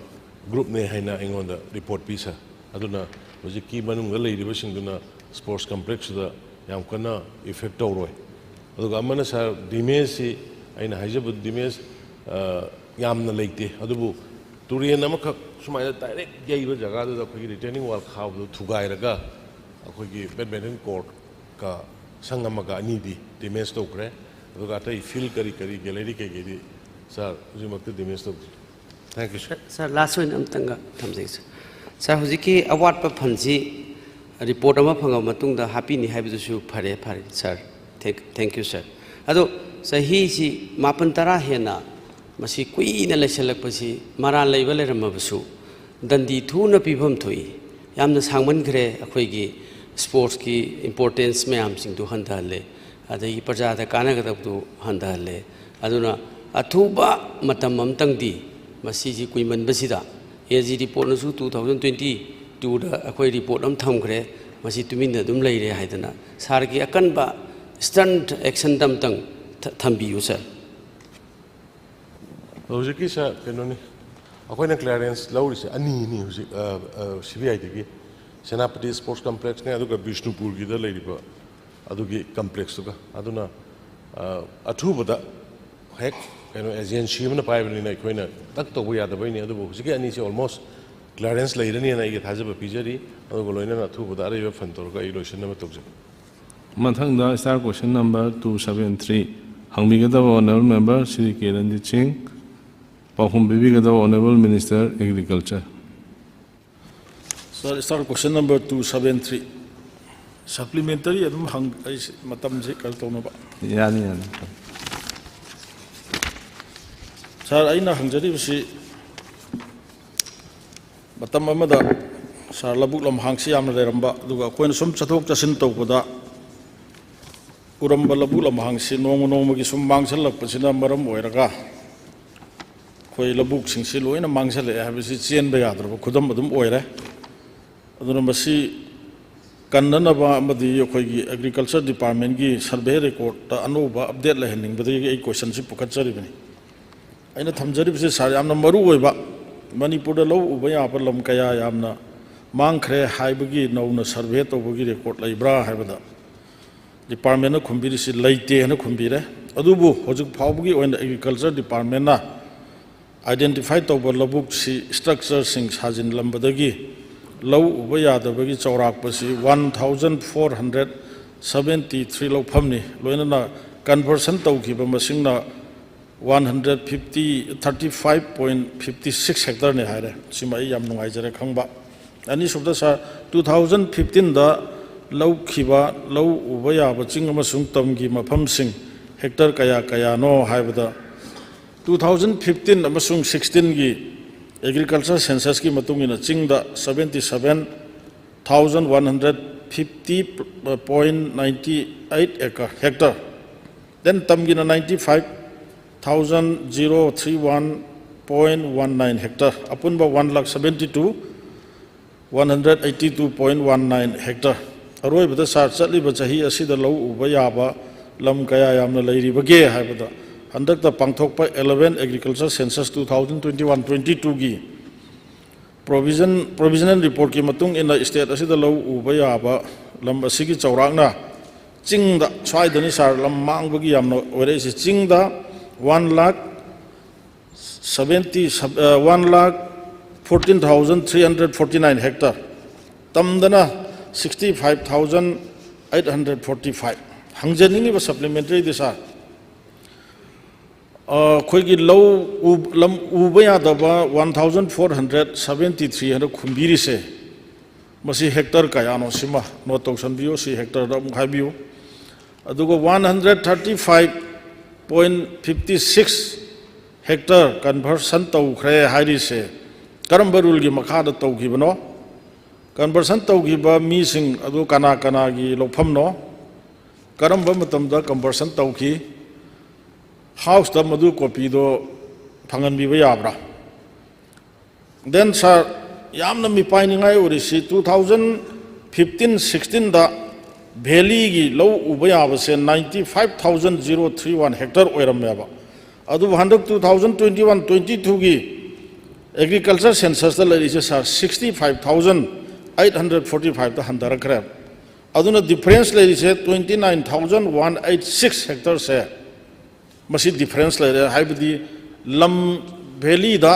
groupꯅꯦ ꯍꯥꯏꯅ ꯑꯩꯉꯣꯟꯗ report ꯄꯤ, sir꯫ ꯑꯗꯨꯅ ꯍꯧꯖꯤꯛꯀꯤ ꯃꯅꯨꯡꯗ ꯂꯩꯔꯤꯕꯁꯤꯡꯗꯨꯅ sports complexꯇꯨꯗ ꯌꯥꯝ ꯀꯟꯅ effect ꯇꯧꯔꯣꯏ꯫ ꯑꯗꯨꯒ ꯑꯃꯅ, sir, damageꯁꯤ ꯑꯩꯅ ꯍꯥꯏꯖꯕ damage, ꯑ, ꯌꯥꯝꯅ ꯂꯩꯇꯦ, ꯑꯗꯨꯕꯨ ꯇꯨꯔꯦꯟ ꯑꯃꯈꯛ ꯁꯨꯃꯥꯏꯅ direct ꯌꯩꯕ ꯖꯒꯥꯗꯨꯗ ꯑꯩꯈꯣꯏꯒꯤ retaining wall ꯈꯥꯕꯗꯨ ꯊꯨꯒꯥꯏꯔꯒ ꯑꯩꯈꯣꯏꯒꯤ badminton courtꯀ ꯁꯪ ꯑꯃꯒ ꯑꯅꯤꯗꯤ damage ꯇꯧꯈ꯭ꯔꯦ꯫ ꯑꯗꯨꯒ ꯑꯇꯩ field ꯀꯔꯤ ꯀꯔꯤ, gallery ꯀꯩꯀꯩꯗꯤ, sir, ꯍꯧꯖꯤꯛꯃꯛꯇ damage ꯇꯧꯗ꯭ꯔꯤ꯫ Thank you, sir꯫ Sir, last ꯑꯣꯏꯅ ꯑꯃꯇꯪꯒ ꯊꯝꯖꯒꯦ, sir꯫ Sir, ꯍꯧꯖꯤꯛꯀꯤ ꯑꯋꯥꯠꯄ fundꯁꯤ report ꯑꯃ ꯐꯪꯉꯕ ꯃꯇꯨꯡꯗ ꯍꯥꯞꯄꯤꯅꯤ ꯍꯥꯏꯕꯗꯨꯁꯨ ꯐꯔꯦ, ꯐꯔꯦ, sir꯫ Thank, thank you, sir꯫ ꯑꯗꯣ ꯆꯍꯤꯁꯤ ꯃꯥꯄꯟ ꯇꯔꯥ ꯍꯦꯟꯅ ꯃꯁꯤ ꯀꯨꯏꯅ ꯂꯩꯁꯜꯂꯛꯄꯁꯤ ꯃꯔꯥꯜ ꯂꯩꯕ ꯂꯩꯔꯝꯃꯕꯁꯨ ꯗꯟꯗꯤ ꯊꯨꯅ ꯄꯤꯐꯝ ꯊꯣꯛꯏ꯫ ꯌꯥꯝꯅ ꯁꯥꯡꯃꯟꯈ꯭ꯔꯦ꯫ ꯑꯩꯈꯣꯏꯒꯤ sportsꯀꯤ importance ꯃꯌꯥꯝꯁꯤꯡꯗꯨ ꯍꯟꯊꯍꯜꯂꯦ, ꯑꯗꯒꯤ ꯄ꯭ꯔꯖꯥꯗ ꯀꯥꯟꯅꯒꯗꯕꯗꯨ ꯍꯟꯊꯍꯜꯂꯦ꯫ ꯑꯗꯨꯅ ꯑꯊꯨꯕ ꯃꯇꯝ ꯑꯃꯇꯪꯗꯤ, ꯃꯁꯤꯁꯤ ꯀꯨꯏꯃꯟꯕꯁꯤꯗ, AG reportꯅꯁꯨ two thousand twenty twoꯗ ꯑꯩꯈꯣꯏ report ꯑꯃ ꯊꯝꯈ꯭ꯔꯦ, ꯃꯁꯤ ꯇꯨꯃꯤꯟꯅ ꯑꯗꯨꯝ ꯂꯩꯔꯦ ꯍꯥꯏꯗꯅ, sirꯒꯤ ꯑꯀꯟꯕ stern actionꯗ ꯑꯃꯇꯪ ꯊ-, ꯊꯝꯕꯤꯌꯨ, sir꯫ ꯍꯧꯖꯤꯛꯀꯤ, sir, ꯀꯩꯅꯣꯅꯤ, ꯑꯩꯈꯣꯏꯅ clearance ꯂꯧꯔꯤꯁꯦ ꯑꯅꯤꯅꯤ ꯍꯧꯖꯤꯛ, ꯑ, ꯑ, CBIDꯒꯤ ꯁꯦꯅꯥꯄꯇꯤ sports complexꯅꯦ, ꯑꯗꯨꯒ ꯕꯤꯁꯅꯨꯄꯨꯔꯒꯤꯗ ꯂꯩꯔꯤꯕ ꯑꯗꯨꯒꯤ complexꯇꯨꯒ꯫ ꯑꯗꯨꯅ, ꯑ, ꯑꯊꯨꯕꯗ ꯍꯦꯛ ꯀꯩꯅꯣ agency ꯑꯃꯅ ꯄꯥꯏꯕꯅꯤꯅ ꯑꯩꯈꯣꯏꯅ ꯇꯛ ꯇꯧꯕ ꯌꯥꯗꯕꯩꯅꯤ꯫ ꯑꯗꯨꯕꯨ ꯍꯧꯖꯤꯛꯀꯤ ꯑꯅꯤꯁꯤ almost clearance ꯂꯩꯔꯅꯤꯅ ꯑꯩꯒꯤ ꯊꯥꯖꯕ ꯄꯤꯖꯔꯤ꯫ ꯑꯗꯨꯒ ꯂꯣꯏꯅꯅ ꯑꯊꯨꯕꯗ ꯑꯔꯩꯕ fund ꯇꯧꯔꯒ ꯑꯩ ꯂꯣꯏꯁꯤꯟꯅꯕ ꯇꯧꯖꯒꯦ꯫ ꯃꯊꯪꯗ star question number two seven three ꯍꯪꯕꯤꯒꯗꯕ honourable member Shri ꯀꯦ ꯔꯟꯖꯤꯠ ꯁꯤꯡ, ꯄꯥꯎꯈꯨꯝ ꯄꯤꯕꯤꯒꯗꯕ honourable minister agriculture꯫ Sir, star question number two seven three, supplementary ꯑꯗꯨꯝ ꯍꯪ-, ꯑꯩꯁꯦ ꯃꯇꯝꯁꯦ ꯀꯩꯅꯣ ꯇꯧꯅꯕ꯫ ꯌꯥꯅꯤ, ꯌꯥꯅꯤ꯫ Sir, ꯑꯩꯅ ꯍꯪꯖꯔꯤꯕꯁꯤ, ꯃꯇꯝ ꯑꯃꯗ, sir, ꯂꯧꯕꯨꯛ ꯂꯝꯍꯥꯡꯁꯤ ꯌꯥꯝꯅ ꯂꯩꯔꯝꯕ, ꯑꯗꯨꯒ ꯑꯩꯈꯣꯏꯅ ꯁꯨꯝ ꯆꯠꯊꯣꯛ ꯆꯠꯁꯤꯟ ꯇꯧꯕꯗ ꯎꯔꯝꯕ ꯂꯧꯕꯨꯛ ꯂꯝꯍꯥꯡꯁꯤ ꯅꯣꯡꯃ ꯅꯣꯡꯃꯒꯤ ꯁꯨꯝ ꯃꯥꯡꯁꯤꯜꯂꯛꯄꯁꯤꯅ ꯃꯔꯝ ꯑꯣꯏꯔꯒ ꯑꯩꯈꯣꯏ ꯂꯧꯕꯨꯛꯁꯤꯡꯁꯤ ꯂꯣꯏꯅ ꯃꯥꯡꯁꯤꯜꯂꯛꯑꯦ ꯍꯥꯏꯕꯁꯤ ꯆꯦꯟꯕ ꯌꯥꯗ꯭ꯔꯕ ꯈꯨꯗꯝ ꯑꯗꯨꯝ ꯑꯣꯏꯔꯦ꯫ ꯑꯗꯨꯅ ꯃꯁꯤ ꯀꯟꯅꯅꯕ ꯑꯃꯗꯤ ꯑꯩꯈꯣꯏꯒꯤ Agriculture Departmentꯀꯤ survey recordꯇ ꯑꯅꯧꯕ update ꯂꯩꯍꯟꯅꯤꯡꯕꯗꯒꯤ ꯑꯩ questionꯁꯤ ꯄꯨꯈꯠꯆꯔꯤꯕꯅꯤ꯫ ꯑꯩꯅ ꯊꯝꯖꯔꯤꯕꯁꯤ ꯁꯥꯔ, ꯌꯥꯝꯅ ꯃꯔꯨ ꯑꯣꯏꯕ, ꯃꯅꯤꯄꯨꯔꯗ ꯂꯧ ꯎꯕ ꯌꯥꯕ ꯂꯝ ꯀꯌꯥ ꯌꯥꯝꯅ ꯃꯥꯡꯈ꯭ꯔꯦ ꯍꯥꯏꯕꯒꯤ ꯅꯧꯅ survey ꯇꯧꯕꯒꯤ record ꯂꯩꯕ꯭ꯔꯥ ꯍꯥꯏꯕꯗ, departmentꯅ ꯈꯨꯝꯕꯤꯔꯤꯁꯤ ꯂꯩꯇꯦ ꯍꯥꯏꯅ ꯈꯨꯝꯕꯤꯔꯦ꯫ ꯑꯗꯨꯕꯨ ꯍꯧꯖꯤꯛ ꯐꯥꯎꯕꯒꯤ ꯑꯣꯏꯅ Agriculture Departmentꯅ identify ꯇꯧꯕ ꯂꯧꯕꯨꯛꯁꯤ structureꯁꯤꯡ ꯁꯥꯖꯤꯟꯂꯝꯕꯗꯒꯤ ꯂꯧ ꯎꯕ ꯌꯥꯗꯕꯒꯤ ꯆꯥꯎꯔꯥꯛꯄꯁꯤ one thousand four hundred seventy three ꯂꯧꯐꯝꯅꯤ꯫ ꯂꯣꯏꯅꯅ conversion ꯇꯧꯈꯤꯕ ꯃꯁꯤꯡꯅ one hundred fifty, thirty five point fifty six hectareꯅꯤ ꯍꯥꯏꯔꯦ꯫ ꯁꯤꯃ ꯑꯩ ꯌꯥꯝ ꯅꯨꯡꯉꯥꯏꯖꯔꯦ ꯈꯪꯕ꯫ ꯑꯅꯤꯁꯨꯕꯗ ꯁꯥꯔ, two thousand fifteenꯗ ꯂꯧꯈꯤꯕ ꯂꯧ ꯎꯕ ꯌꯥꯕ ꯆꯤꯡ ꯑꯃꯁꯨꯡ ꯇꯝꯒꯤ ꯃꯐꯝꯁꯤꯡ hectare ꯀꯌꯥ ꯀꯌꯥꯅꯣ ꯍꯥꯏꯕꯗ, two thousand fifteen ꯑꯃꯁꯨꯡ sixteenꯒꯤ Agriculture Censusꯀꯤ ꯃꯇꯨꯡ ꯏꯟꯅ ꯆꯤꯡꯗ seventy seven thousand one hundred fifty point ninety eight acre, hectare, then ꯇꯝꯒꯤꯅ ninety five thousand zero three one point one nine hectare, ꯑꯄꯨꯟꯕ one lakh seventy two one hundred eighty two point one nine hectare꯫ ꯑꯔꯣꯏꯕꯗ ꯁꯥꯔ, ꯆꯠꯂꯤꯕ ꯆꯍꯤ ꯑꯁꯤꯗ ꯂꯧ ꯎꯕ ꯌꯥꯕ ꯂꯝ ꯀꯌꯥ ꯌꯥꯝꯅ ꯂꯩꯔꯤꯕꯒꯦ ꯍꯥꯏꯕꯗ, ꯍꯟꯗꯛꯇ ꯄꯥꯡꯊꯣꯛꯄ eleven Agriculture Census two thousand twenty one twenty twoꯒꯤ provision, provisional reportꯀꯤ ꯃꯇꯨꯡ ꯏꯟꯅ state ꯑꯁꯤꯗ ꯂꯧ ꯎꯕ ꯌꯥꯕ ꯂꯝ ꯑꯁꯤꯒꯤ ꯆꯥꯎꯔꯥꯛꯅ, ꯆꯤꯡꯗ, ꯁ꯭ꯋꯥꯏꯗꯅꯤ ꯁꯥꯔ ꯂꯝ ꯃꯥꯡꯕꯒꯤ ꯌꯥꯝꯅ ꯑꯣꯏꯔꯛꯏꯁꯦ, ꯆꯤꯡꯗ one lakh seventy, one lakh fourteen thousand three hundred forty nine hectare, ꯇꯝꯗꯅ sixty five thousand eight hundred forty five꯫ ꯍꯪꯖꯅꯤꯡꯉꯤꯕ supplementaryꯗꯤ ꯁꯥꯔ, ꯑꯩꯈꯣꯏꯒꯤ ꯂꯧ ꯎ-, ꯂꯝ ꯎꯕ ꯌꯥꯗꯕ one thousand four hundred seventy three ꯍꯥꯏꯅ ꯈꯨꯝꯕꯤꯔꯤꯁꯦ, ꯃꯁꯤ hectare ꯀꯌꯥꯅꯣ, ꯁꯤꯃ note ꯇꯧꯁꯟꯕꯤꯌꯨ꯫ ꯁꯤ hectareꯗ ꯑꯃꯨꯛ ꯍꯥꯏꯕꯤꯌꯨ꯫ ꯑꯗꯨꯒ one hundred thirty five point fifty six hectare conversion ꯇꯧꯈ꯭ꯔꯦ ꯍꯥꯏꯔꯤꯁꯦ ꯀꯔꯝꯕ ruleꯒꯤ ꯃꯈꯥꯗ ꯇꯧꯈꯤꯕꯅꯣ? Conversion ꯇꯧꯈꯤꯕ ꯃꯤꯁꯤꯡ ꯑꯗꯨ ꯀꯅꯥ ꯀꯅꯥꯒꯤ ꯂꯧꯐꯝꯅꯣ? ꯀꯔꯝꯕ ꯃꯇꯝꯗ conversion ꯇꯧꯈꯤ? Houseꯇ ꯃꯗꯨ copyꯗꯣ ꯐꯪꯍꯟꯕꯤꯕ ꯌꯥꯕ꯭ꯔꯥ? Then ꯁꯥꯔ, ꯌꯥꯝꯅ ꯃꯤꯄꯥꯏꯅꯤꯡꯉꯥꯏ ꯑꯣꯏꯔꯤꯁꯤ, two thousand fifteen sixteenꯗ ꯚꯦꯂꯤꯒꯤ ꯂꯧ ꯎꯕ ꯌꯥꯕꯁꯦ ninety five thousand zero three one hectare ꯑꯣꯏꯔꯝꯃꯦꯕ꯫ ꯑꯗꯨꯕꯨ ꯍꯟꯗꯛ two thousand twenty one twenty twoꯒꯤ agriculture censusꯇ ꯂꯩꯔꯤꯁꯦ, sir, sixty five thousand eight hundred forty fiveꯇ ꯍꯟꯊꯔꯛꯈ꯭ꯔꯦ꯫ ꯑꯗꯨꯅ difference ꯂꯩꯔꯤꯁꯦ twenty nine thousand one eight six hectareꯁꯦ꯫ ꯃꯁꯤ difference ꯂꯩꯔꯦ, ꯍꯥꯏꯕꯗꯤ ꯂꯝ, ꯚꯦꯂꯤꯗ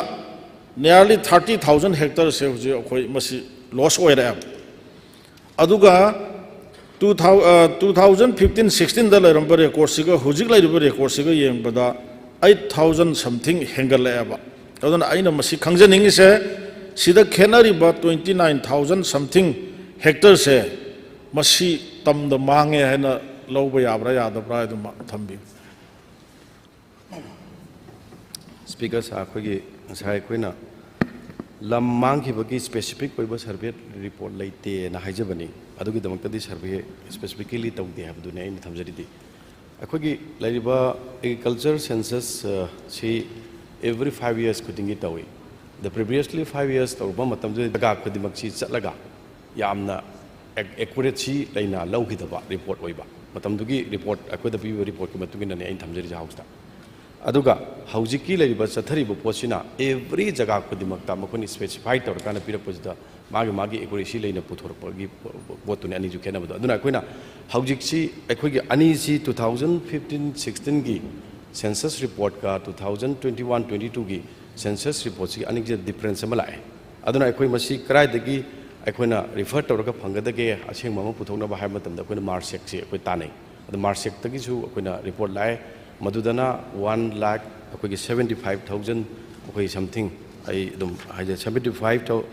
nearly thirty thousand hectareꯁꯦ ꯍꯧꯖꯤꯛ ꯑꯩꯈꯣꯏ ꯃꯁꯤ loss ꯑꯣꯏꯔꯛꯑꯦꯕ꯫ ꯑꯗꯨꯒ two thousand fifteen sixteenꯗ ꯂꯩꯔꯝꯕ recordꯁꯤꯒ ꯍꯧꯖꯤꯛ ꯂꯩꯔꯤꯕ recordꯁꯤꯒ ꯌꯦꯡꯕꯗ eight thousand something ꯍꯦꯟꯒꯠꯂꯛꯑꯦꯕ꯫ ꯑꯗꯨꯅ ꯑꯩꯅ ꯃꯁꯤ ꯈꯪꯖꯅꯤꯡꯉꯤꯁꯦ, ꯁꯤꯗ ꯈꯦꯠꯅꯔꯤꯕ twenty nine thousand something hectareꯁꯦ, ꯃꯁꯤ ꯇꯝꯗ ꯃꯥꯡꯉꯦ ꯍꯥꯏꯅ ꯂꯧꯕ ꯌꯥꯕ꯭ꯔꯥ ꯌꯥꯗꯕ꯭ꯔꯥ ꯍꯥꯏꯗꯨꯃ ꯊꯝꯕꯤꯌꯨ꯫ Speaker sir, ꯑꯩꯈꯣꯏꯒꯤ ꯉꯁꯥꯏ ꯑꯩꯈꯣꯏꯅ ꯂꯝ ꯃꯥꯡꯈꯤꯕꯒꯤ specific ꯑꯣꯏꯕ survey report ꯂꯩꯇꯦꯅ ꯍꯥꯏꯖꯕꯅꯤ꯫ ꯑꯗꯨꯒꯤꯗꯃꯛꯇꯗꯤ survey specifically ꯇꯧꯗꯦ ꯍꯥꯏꯕꯗꯨꯅꯤ ꯑꯩꯅ ꯊꯝꯖꯔꯤꯗꯤ꯫ ꯑꯩꯈꯣꯏꯒꯤ ꯂꯩꯔꯤꯕ agriculture census, ꯑ, ꯁꯤ every five years ꯈꯨꯗꯤꯡꯒꯤ ꯇꯧꯏ꯫ The previously five years ꯇꯧꯔꯨꯕ ꯃꯇꯝꯗꯨꯗ ꯖꯒꯥ ꯈꯨꯗꯤꯡꯃꯛꯁꯤ ꯆꯠꯂꯒ ꯌꯥꯝꯅ accuracy ꯂꯩꯅ ꯂꯧꯈꯤꯗꯕ report ꯑꯣꯏꯕ꯫ ꯃꯇꯝꯗꯨꯒꯤ report, ꯑꯩꯈꯣꯏꯗ ꯄꯤꯕ reportꯀꯤ ꯃꯇꯨꯡ ꯏꯟꯅꯅꯤ ꯑꯩꯅ ꯊꯝꯖꯔꯤꯁꯦ ꯍꯥꯎꯁꯇ꯫ ꯑꯗꯨꯒ ꯍꯧꯖꯤꯛꯀꯤ ꯂꯩꯔꯤꯕ ꯆꯠꯊꯔꯤꯕ ꯄꯣꯠꯁꯤꯅ every ꯖꯒꯥ ꯈꯨꯗꯤꯡꯃꯛꯇ ꯃꯈꯣꯏꯅ specify ꯇꯧꯔꯀꯥꯟꯗ ꯄꯤꯔꯛꯄꯁꯤꯗ ꯃꯥꯒꯤ ꯃꯥꯒꯤ accuracy ꯂꯩꯅ ꯄꯨꯊꯣꯔꯛꯄꯒꯤ ꯄꯣꯠꯇꯨꯅꯤ ꯑꯅꯤꯁꯨ ꯈꯦꯠꯅꯕꯗꯣ꯫ ꯑꯗꯨꯅ ꯑꯩꯈꯣꯏꯅ ꯍꯧꯖꯤꯛꯁꯤ ꯑꯩꯈꯣꯏꯒꯤ ꯑꯅꯤꯁꯤ two thousand fifteen sixteenꯒꯤ census reportꯀ two thousand twenty one twenty twoꯒꯤ census reportꯁꯤꯒꯤ ꯑꯅꯤꯁꯤꯗ difference ꯑꯃ ꯂꯥꯛꯑꯦ꯫ ꯑꯗꯨꯅ ꯑꯩꯈꯣꯏ ꯃꯁꯤ ꯀꯗꯥꯏꯗꯒꯤ ꯑꯩꯈꯣꯏꯅ refer ꯇꯧꯔꯒ ꯐꯪꯒꯗꯒꯦ, ꯑꯁꯦꯡꯕ ꯑꯃ ꯄꯨꯊꯣꯛꯅꯕ ꯍꯥꯏꯕ ꯃꯇꯝꯗ ꯑꯩꯈꯣꯏꯅ MARSECꯁꯤ ꯑꯩꯈꯣꯏ ꯇꯥꯟꯅꯩ꯫ ꯑꯗꯨ MARSECꯇꯒꯤꯁꯨ ꯑꯩꯈꯣꯏꯅ report ꯂꯥꯛꯑꯦ꯫ ꯃꯗꯨꯗꯅ one lakh, ꯑꯩꯈꯣꯏꯒꯤ seventy five thousand, ꯑꯩꯈꯣꯏ something, ꯑꯩ ꯑꯗꯨꯝ ꯍꯥꯏꯖ-, seventy five thou-,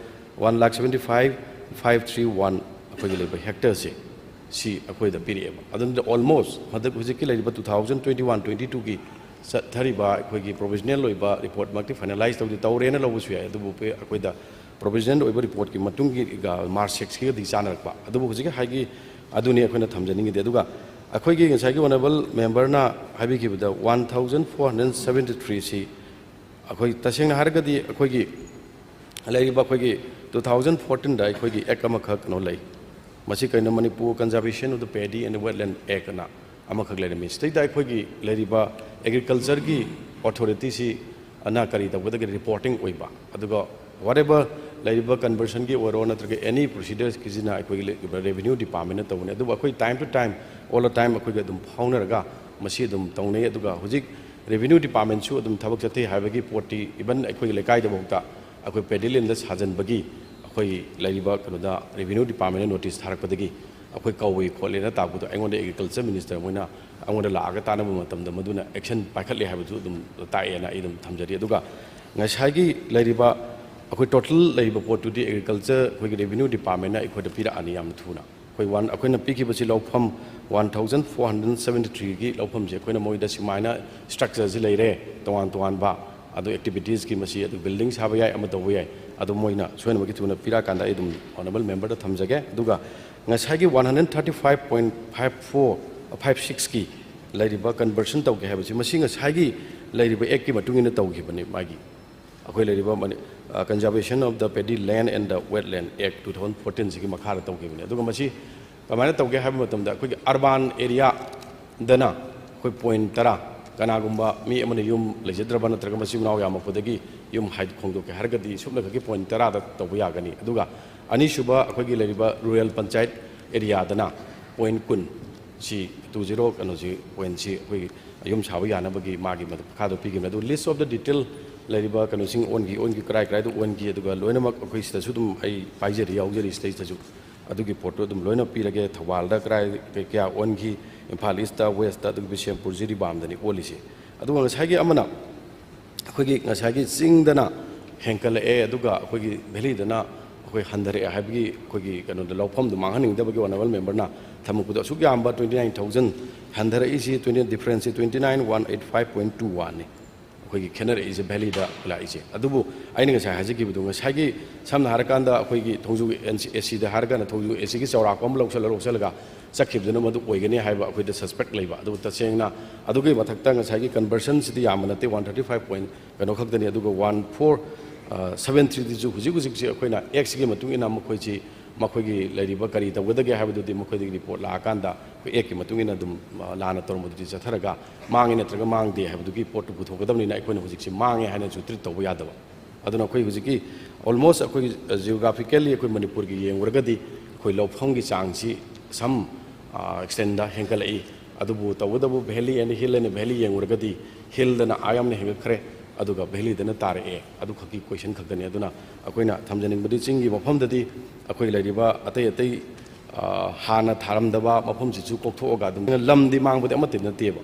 one lakh seventy five five three one ꯑꯩꯈꯣꯏꯒꯤ ꯂꯩꯕ hectareꯁꯦ, ꯁꯤ ꯑꯩꯈꯣꯏꯗ ꯄꯤꯔꯛꯑꯦꯕ꯫ ꯑꯗꯨꯅ almost ꯍꯟꯗꯛ ꯍꯧꯖꯤꯛꯀꯤ ꯂꯩꯔꯤꯕ two thousand twenty one twenty twoꯒꯤ ꯆꯠꯊꯔꯤꯕ ꯑꯩꯈꯣꯏꯒꯤ provisional ꯑꯣꯏꯕ reportꯃꯛꯇꯤ finalize ꯇꯧꯗꯤ ꯇꯧꯔꯦꯅ ꯂꯧꯕꯁꯨ ꯌꯥꯏ, ꯑꯗꯨꯕꯨ ꯑꯩꯈꯣꯏꯗ provisional ꯑꯣꯏꯕ reportꯀꯤ ꯃꯇꯨꯡꯒꯤ MARSECꯁꯤꯒꯗꯤ ꯆꯥꯟꯅꯔꯛꯄ꯫ ꯑꯗꯨꯕꯨ ꯍꯧꯖꯤꯛꯀꯤ ꯍꯥꯏꯒꯤ ꯑꯗꯨꯅꯤ ꯑꯩꯈꯣꯏꯅ ꯊꯝꯖꯅꯤꯡꯉꯤꯗꯤ꯫ ꯑꯗꯨꯒ ꯑꯩꯈꯣꯏꯒꯤ ꯉꯁꯥꯏꯒꯤ honourable memberꯅ ꯍꯥꯏꯕꯤꯈꯤꯕꯗ one thousand four hundred seventy threeꯁꯤ ꯑꯩꯈꯣꯏ ꯇꯁꯦꯡꯅ ꯍꯥꯏꯔꯒꯗꯤ ꯑꯩꯈꯣꯏꯒꯤ ꯂꯩꯔꯤꯕ ꯑꯩꯈꯣꯏꯒꯤ ꯇꯨ ꯊꯥꯎꯖꯟ ꯐꯣꯔꯇꯤꯟꯗ ꯑꯩꯈꯣꯏꯒꯤ ꯑꯦꯛ ꯑꯃꯈꯛ ꯀꯩꯅꯣ ꯂꯩ꯫ ꯃꯁꯤ ꯀꯩꯅꯣ, Manipur conservation of the paddy and wetland act ꯑꯅ ꯑꯃꯈꯛ ꯂꯩꯔꯝꯃꯤ꯫ ꯁꯤꯗꯩꯗ ꯑꯩꯈꯣꯏꯒꯤ ꯂꯩꯔꯤꯕ ꯑꯦꯒ꯭ꯔꯤꯀꯜꯆꯔꯒꯤ ꯑꯣꯊꯣꯔꯤꯇꯤꯁꯤ ꯑꯅ ꯀꯔꯤ ꯇꯧꯒꯗꯒꯦ, ꯔꯤꯄꯣꯔꯇꯤꯡ ꯑꯣꯏꯕ, ꯑꯗꯨꯒ ꯋꯥꯠ ꯑꯦꯕꯔ ꯂꯩꯔꯤꯕ ꯀꯟꯚꯔꯁꯟꯒꯤ ꯑꯣꯏꯔꯣ ꯅꯠꯇ꯭ꯔꯒ ꯑꯦꯅꯤ ꯄ꯭ꯔꯣꯁꯤꯗꯔꯁꯀꯤꯁꯤꯅ ꯑꯩꯈꯣꯏꯒꯤ ꯔꯦꯚꯤꯅ꯭ꯌꯨ ꯗꯤꯄꯥꯔꯠꯃꯦꯟꯅ ꯇꯧꯕꯅꯤ꯫ ꯑꯗꯨꯕꯨ ꯑꯩꯈꯣꯏ time to time, all the time ꯑꯩꯈꯣꯏꯒ ꯑꯗꯨꯝ ꯐꯥꯎꯅꯔꯒ ꯃꯁꯤ ꯑꯗꯨꯝ ꯇꯧꯅꯩ꯫ ꯑꯗꯨꯒ ꯍꯧꯖꯤꯛ ꯔꯦꯚꯤꯅ꯭ꯌꯨ ꯗꯤꯄꯥꯔꯠꯃꯦꯟꯁꯨ ꯑꯗꯨꯝ ꯊꯕꯛ ꯆꯠꯊꯩ ꯍꯥꯏꯕꯒꯤ ꯄꯣꯠꯇꯤ ꯏꯚꯟ ꯑꯩꯈꯣꯏꯒꯤ ꯂꯩꯀꯥꯏꯗꯐꯥꯎꯗ ꯑꯩꯈꯣꯏ ꯄꯦꯗꯤ ꯂꯦꯟꯗ ꯁꯥꯖꯟꯕꯒꯤ ꯑꯩꯈꯣꯏ ꯂꯩꯔꯤꯕ ꯀꯩꯅꯣꯗ ꯔꯦꯚꯤꯅ꯭ꯌꯨ ꯗꯤꯄꯥꯔꯠꯃꯦꯟꯅ ꯅꯣꯇꯤꯁ ꯊꯥꯔꯛꯄꯗꯒꯤ ꯑꯩꯈꯣꯏ ꯀꯧꯏ ꯈꯣꯠꯂꯦꯅ ꯇꯥꯛꯄꯗꯣ ꯑꯩꯉꯣꯟꯗ ꯑꯦꯒ꯭ꯔꯤꯀꯜꯆꯔ ꯃꯤꯅꯤꯁꯇꯔ ꯃꯣꯏꯅ ꯑꯩꯉꯣꯟꯗ ꯂꯥꯛꯑꯒ ꯇꯥꯟꯅꯕ ꯃꯇꯝꯗ ꯃꯗꯨꯅ ꯑꯦꯛꯁꯟ ꯄꯥꯏꯈꯠꯂꯦ ꯍꯥꯏꯕꯗꯨ ꯑꯗꯨꯝ ꯇꯥꯛꯑꯦꯅ ꯑꯩ ꯑꯗꯨꯝ ꯊꯝꯖꯔꯤ꯫ ꯑꯗꯨꯒ ꯉꯁꯥꯏꯒꯤ ꯂꯩꯔꯤꯕ ꯑꯩꯈꯣꯏ ꯇꯣꯇꯦꯜ ꯂꯩꯔꯤꯕ ꯄꯣꯠꯇꯨꯗꯤ ꯑꯦꯒ꯭ꯔꯤꯀꯜꯆꯔ ꯑꯩꯈꯣꯏꯒꯤ ꯔꯦꯚꯤꯅ꯭ꯌꯨ ꯗꯤꯄꯥꯔꯠꯃꯦꯟꯅ ꯑꯩꯈꯣꯏꯗ ꯄꯤꯔꯛꯑꯅꯤ ꯌꯥꯝꯅ ꯊꯨꯅ꯫ ꯑꯩꯈꯣꯏ ꯋꯥꯟ ꯑꯩꯈꯣꯏꯅ ꯄꯤꯈꯤꯕꯁꯤ ꯂꯧꯐꯝ one thousand four hundred seventy ꯊ꯭ꯔꯤꯒꯤ ꯂꯧꯐꯝꯁꯦ ꯑꯩꯈꯣꯏꯅ ꯃꯣꯏꯗ ꯁꯨꯃꯥꯏꯅ ꯁ꯭ꯇ꯭ꯔꯛꯆꯔꯁꯤ ꯂꯩꯔꯦ, ꯇꯣꯉꯥꯟ ꯇꯣꯉꯥꯟꯕ, ꯑꯗꯨ ꯑꯦꯛꯇꯤꯚꯤꯇꯤꯁꯀꯤ ꯃꯁꯤ ꯑꯗꯨ ꯕꯤꯜꯗꯤꯡ ꯁꯥꯕ ꯌꯥꯏ, ꯑꯃ ꯇꯧꯕ ꯌꯥꯏ, ꯑꯗꯨ ꯃꯣꯏꯅ ꯁꯣꯏꯅꯃꯛꯀꯤ ꯊꯨꯅ ꯄꯤꯔꯛꯑꯀꯥꯟꯗ ꯑꯩ ꯑꯗꯨꯝ ꯑꯣꯅꯔꯦꯕꯜ ꯃꯦꯝꯕꯔꯗ ꯊꯝꯖꯒꯦ꯫ ꯑꯗꯨꯒ ꯉꯁꯥꯏꯒꯤ one hundred thirty five point five four, five ꯁꯤꯛꯁꯀꯤ ꯂꯩꯔꯤꯕ ꯀꯟꯚꯔꯁꯟ ꯇꯧꯒꯦ ꯍꯥꯏꯕꯁꯤ ꯃꯁꯤ ꯉꯁꯥꯏꯒꯤ ꯂꯩꯔꯤꯕ ꯑꯦꯛꯀꯤ ꯃꯇꯨꯡ ꯏꯟꯅ ꯇꯧꯈꯤꯕꯅꯤ꯫ ꯃꯥꯒꯤ ꯑꯩꯈꯣꯏ ꯂꯩꯔꯤꯕ ꯃꯅꯤ-, ꯑ, Conservation of the Paddy Land and the Wetland Act two thousand fourteen ꯁꯤꯒꯤ ꯃꯈꯥꯗ ꯇꯧꯈꯤꯕꯅꯤ꯫ ꯑꯗꯨꯒ ꯃꯁꯤ ꯀꯃꯥꯏꯅ ꯇꯧꯒꯦ ꯍꯥꯏꯕ ꯃꯇꯝꯗ ꯑꯩꯈꯣꯏꯒꯤ ꯑꯔꯕꯥꯟ ꯑꯦꯔꯤꯌꯥꯗꯅ ꯑꯩꯈꯣꯏ ꯄꯣꯏꯟ ꯇꯔꯥ, ꯀꯅꯥꯒꯨꯝꯕ ꯃꯤ ꯑꯃꯅ ꯌꯨꯝ ꯂꯩꯖꯗ꯭ꯔꯕ ꯅꯠꯇ꯭ꯔꯒ ꯃꯆꯤꯟ ꯃꯅꯥꯎ ꯌꯥꯝꯃꯛꯄꯗꯒꯤ ꯌꯨꯝ ꯍꯥꯏ-, ꯍꯣꯡꯗꯣꯛꯀꯦ ꯍꯥꯏꯔꯒꯗꯤ ꯁꯨꯞꯅꯈꯛꯀꯤ ꯄꯣꯏꯟ ꯇꯔꯥꯗ ꯇꯧꯕ ꯌꯥꯒꯅꯤ꯫ ꯑꯗꯨꯒ ꯑꯅꯤꯁꯨꯕ ꯑꯩꯈꯣꯏꯒꯤ ꯂꯩꯔꯤꯕ ꯔꯨꯔꯦꯜ ꯄꯟꯆꯥꯌꯠ ꯑꯦꯔꯤꯌꯥꯗꯅ ꯄꯣꯏꯟ ꯀꯨꯟ ꯁꯤ ꯇꯨ ꯖꯤꯔꯣ ꯀꯩꯅꯣꯁꯤ ꯄꯣꯏꯟꯁꯤ ꯑꯩꯈꯣꯏꯒꯤ ꯌꯨꯝ ꯁꯥꯕ ꯌꯥꯅꯕꯒꯤ ꯃꯥꯒꯤ ꯃꯈꯥꯗꯣ ꯄꯤꯈꯤꯕꯅꯤ꯫ ꯑꯗꯨ list of the detail ꯂꯩꯔꯤꯕ ꯀꯩꯅꯣꯁꯤꯡ ꯑꯣꯟꯈꯤ, ꯑꯣꯟꯈꯤ, ꯀꯔꯥꯏ ꯀꯔꯥꯏꯗ ꯑꯣꯟꯈꯤ, ꯑꯗꯨꯒ ꯂꯣꯏꯅꯃꯛ ꯑꯩꯈꯣꯏ ꯁꯤꯗꯁꯨ ꯑꯗꯨꯝ ꯑꯩ ꯄꯥꯏꯖꯔꯤ, ꯌꯥꯎꯖꯔꯤ ꯁꯤꯗꯩꯁꯤꯗꯁꯨ꯫ ꯑꯗꯨꯒꯤ ꯄꯣꯠꯇꯣ ꯑꯗꯨꯝ ꯂꯣꯏꯅ ꯄꯤꯔꯒꯦ꯫ ꯊꯧꯕꯥꯜꯗ ꯀꯔꯥꯏ ꯀꯩ-, ꯀꯌꯥ ꯑꯣꯟꯈꯤ, ꯏꯝꯐꯥꯜ ꯏꯁꯇ, ꯋꯦꯁꯇ, ꯑꯗꯨꯒ ꯕꯤꯁꯦꯝꯄꯨꯔ, ꯖꯤꯔꯤꯕꯥꯝꯗꯅꯤ ꯑꯣꯜꯂꯤꯁꯦ꯫ ꯑꯗꯨꯒ ꯉꯁꯥꯏꯒꯤ ꯑꯃꯅ ꯑꯩꯈꯣꯏꯒꯤ ꯉꯁꯥꯏꯒꯤ ꯆꯤꯡꯗꯅ ꯍꯦꯟꯀꯠꯂꯛꯑꯦ, ꯑꯗꯨꯒ ꯑꯩꯈꯣꯏꯒꯤ ꯚꯦꯂꯤꯗꯅ ꯑꯩꯈꯣꯏ ꯍꯟꯊꯔꯛꯑꯦ ꯍꯥꯏꯕꯒꯤ ꯑꯩꯈꯣꯏꯒꯤ ꯀꯩꯅꯣꯗꯣ, ꯂꯧꯐꯝꯗꯣ ꯃꯥꯡꯍꯟꯅꯤꯡꯗꯕꯒꯤ ꯑꯣꯅꯔꯦꯕꯜ ꯃꯦꯝꯕꯔꯅ ꯊꯝꯃꯛꯄꯗꯣ ꯑꯁꯨꯛ ꯌꯥꯝꯕ twenty nine thousand ꯍꯟꯊꯔꯛꯏꯁꯤ, twenty difference ꯁꯤ twenty nine one eight five point two one ꯅꯤ꯫ ꯑꯩꯈꯣꯏꯒꯤ ꯈꯦꯠꯅꯔꯛꯏꯁꯦ ꯚꯦꯂꯤꯗ ꯂꯥꯛꯏꯁꯦ꯫ ꯑꯗꯨꯕꯨ ꯑꯩꯅ ꯉꯁꯥꯏ ꯍꯥꯏꯖꯈꯤꯕꯗꯣ, ꯉꯁꯥꯏꯒꯤ ꯁꯝꯅ ꯍꯥꯏꯔꯀꯥꯟꯗ ꯑꯩꯈꯣꯏꯒꯤ ꯊꯣꯡꯖꯨ ꯑꯦꯟ ꯁꯤ, ꯑꯦ ꯁꯤꯗ ꯍꯥꯏꯔꯒꯅ ꯊꯣꯡꯖꯨ ꯑꯦ ꯁꯤꯒꯤ ꯆꯥꯎꯔꯥꯛꯄ ꯑꯃ ꯂꯧꯁꯜꯂ ꯂꯧꯁꯜꯂꯒ ꯆꯠꯈꯤꯕꯗꯨꯅ ꯃꯗꯨ ꯑꯣꯏꯒꯅꯤ ꯍꯥꯏꯕ ꯑꯩꯈꯣꯏꯗ ꯁꯁꯄꯦꯛ ꯂꯩꯕ꯫ ꯑꯗꯨꯕꯨ ꯇꯁꯦꯡꯅ ꯑꯗꯨꯒꯤ ꯃꯊꯛꯇ ꯉꯁꯥꯏꯒꯤ ꯀꯟꯚꯔꯁꯟꯁꯤꯗꯤ ꯌꯥꯝꯕ ꯅꯠꯇꯦ, ꯋꯥꯟ ꯊꯥꯔꯇꯤ ꯐꯥꯏꯚ ꯄꯣꯏꯟ ꯀꯩꯅꯣ ꯈꯛꯇꯅꯤ꯫ ꯑꯗꯨꯒ ꯋꯥꯟ ꯐꯣꯔ ꯁꯕꯦꯟ ꯊ꯭ꯔꯤꯗꯁꯨ ꯍꯧꯖꯤꯛ ꯍꯧꯖꯤꯛꯁꯤ ꯑꯩꯈꯣꯏꯅ ꯑꯦꯛꯁꯤꯒꯤ ꯃꯇꯨꯡ ꯏꯟꯅ ꯃꯈꯣꯏꯁꯤ, ꯃꯈꯣꯏꯒꯤ ꯂꯩꯔꯤꯕ ꯀꯔꯤ ꯇꯧꯒꯗꯒꯦ ꯍꯥꯏꯕꯗꯨꯗꯤ ꯃꯈꯣꯏꯗꯒꯤ ꯔꯤꯄꯣꯔꯠ ꯂꯥꯛꯑꯀꯥꯟꯗ ꯑꯩꯈꯣꯏ ꯑꯦꯛꯀꯤ ꯃꯇꯨꯡ ꯏꯟꯅ ꯑꯗꯨꯝ, ꯑ, ꯂꯥꯟꯅ ꯇꯧꯔꯝꯕꯗꯨꯗꯤ ꯆꯠꯊꯔꯒ ꯃꯥꯡꯉꯦ ꯅꯠꯇ꯭ꯔꯒ ꯃꯥꯡꯗꯦ ꯍꯥꯏꯕꯗꯨꯒꯤ ꯄꯣꯠꯇꯨ ꯄꯨꯊꯣꯛꯀꯗꯕꯅꯤꯅ ꯑꯩꯈꯣꯏꯅ ꯍꯧꯖꯤꯛꯁꯤ ꯃꯥꯡꯉꯦ ꯍꯥꯏꯅꯁꯨ ꯇ꯭ꯔꯤꯠ ꯇꯧꯕ ꯌꯥꯗꯕ꯫ ꯑꯗꯨꯅ ꯑꯩꯈꯣꯏ ꯍꯧꯖꯤꯛꯀꯤ almost ꯑꯩꯈꯣꯏꯒꯤ, ꯑ, geographically ꯑꯩꯈꯣꯏ ꯃꯅꯤꯄꯨꯔꯒꯤ ꯌꯦꯡꯉꯨꯔꯒꯗꯤ ꯑꯩꯈꯣꯏ ꯂꯧꯐꯝꯒꯤ ꯆꯥꯡꯁꯤ some, ꯑ, extentꯗ ꯍꯦꯟꯒꯠꯂꯛꯏ꯫ ꯑꯗꯨꯕꯨ ꯇꯧꯕꯇꯕꯨ valley and hill and valley ꯌꯦꯡꯉꯨꯔꯒꯗꯤ hillꯗꯅ ꯑꯥ ꯌꯥꯝꯅ ꯍꯦꯟꯒꯠꯈ꯭ꯔꯦ, ꯑꯗꯨꯒ valleyꯗꯅ ꯇꯥꯔꯛꯑꯦ꯫ ꯑꯗꯨꯈꯛꯀꯤ question ꯈꯛꯇꯅꯤ꯫ ꯑꯗꯨꯅ ꯑꯩꯈꯣꯏꯅ ꯊꯝꯖꯅꯤꯡꯕꯗꯤ ꯆꯤꯡꯒꯤ ꯃꯐꯝꯗꯗꯤ ꯑꯩꯈꯣꯏ ꯂꯩꯔꯤꯕ ꯑꯇꯩ ꯑꯇꯩ, ꯑ, ꯍꯥꯟꯅ ꯊꯥꯔꯝꯗꯕ ꯃꯐꯝꯁꯤꯁꯨ ꯀꯣꯛꯊꯣꯛꯑꯒ ꯑꯗꯨꯝ ꯂꯝꯗꯤ ꯃꯥꯡꯕꯗꯤ ꯑꯃꯠꯇ ꯅꯠꯇꯦꯕ꯫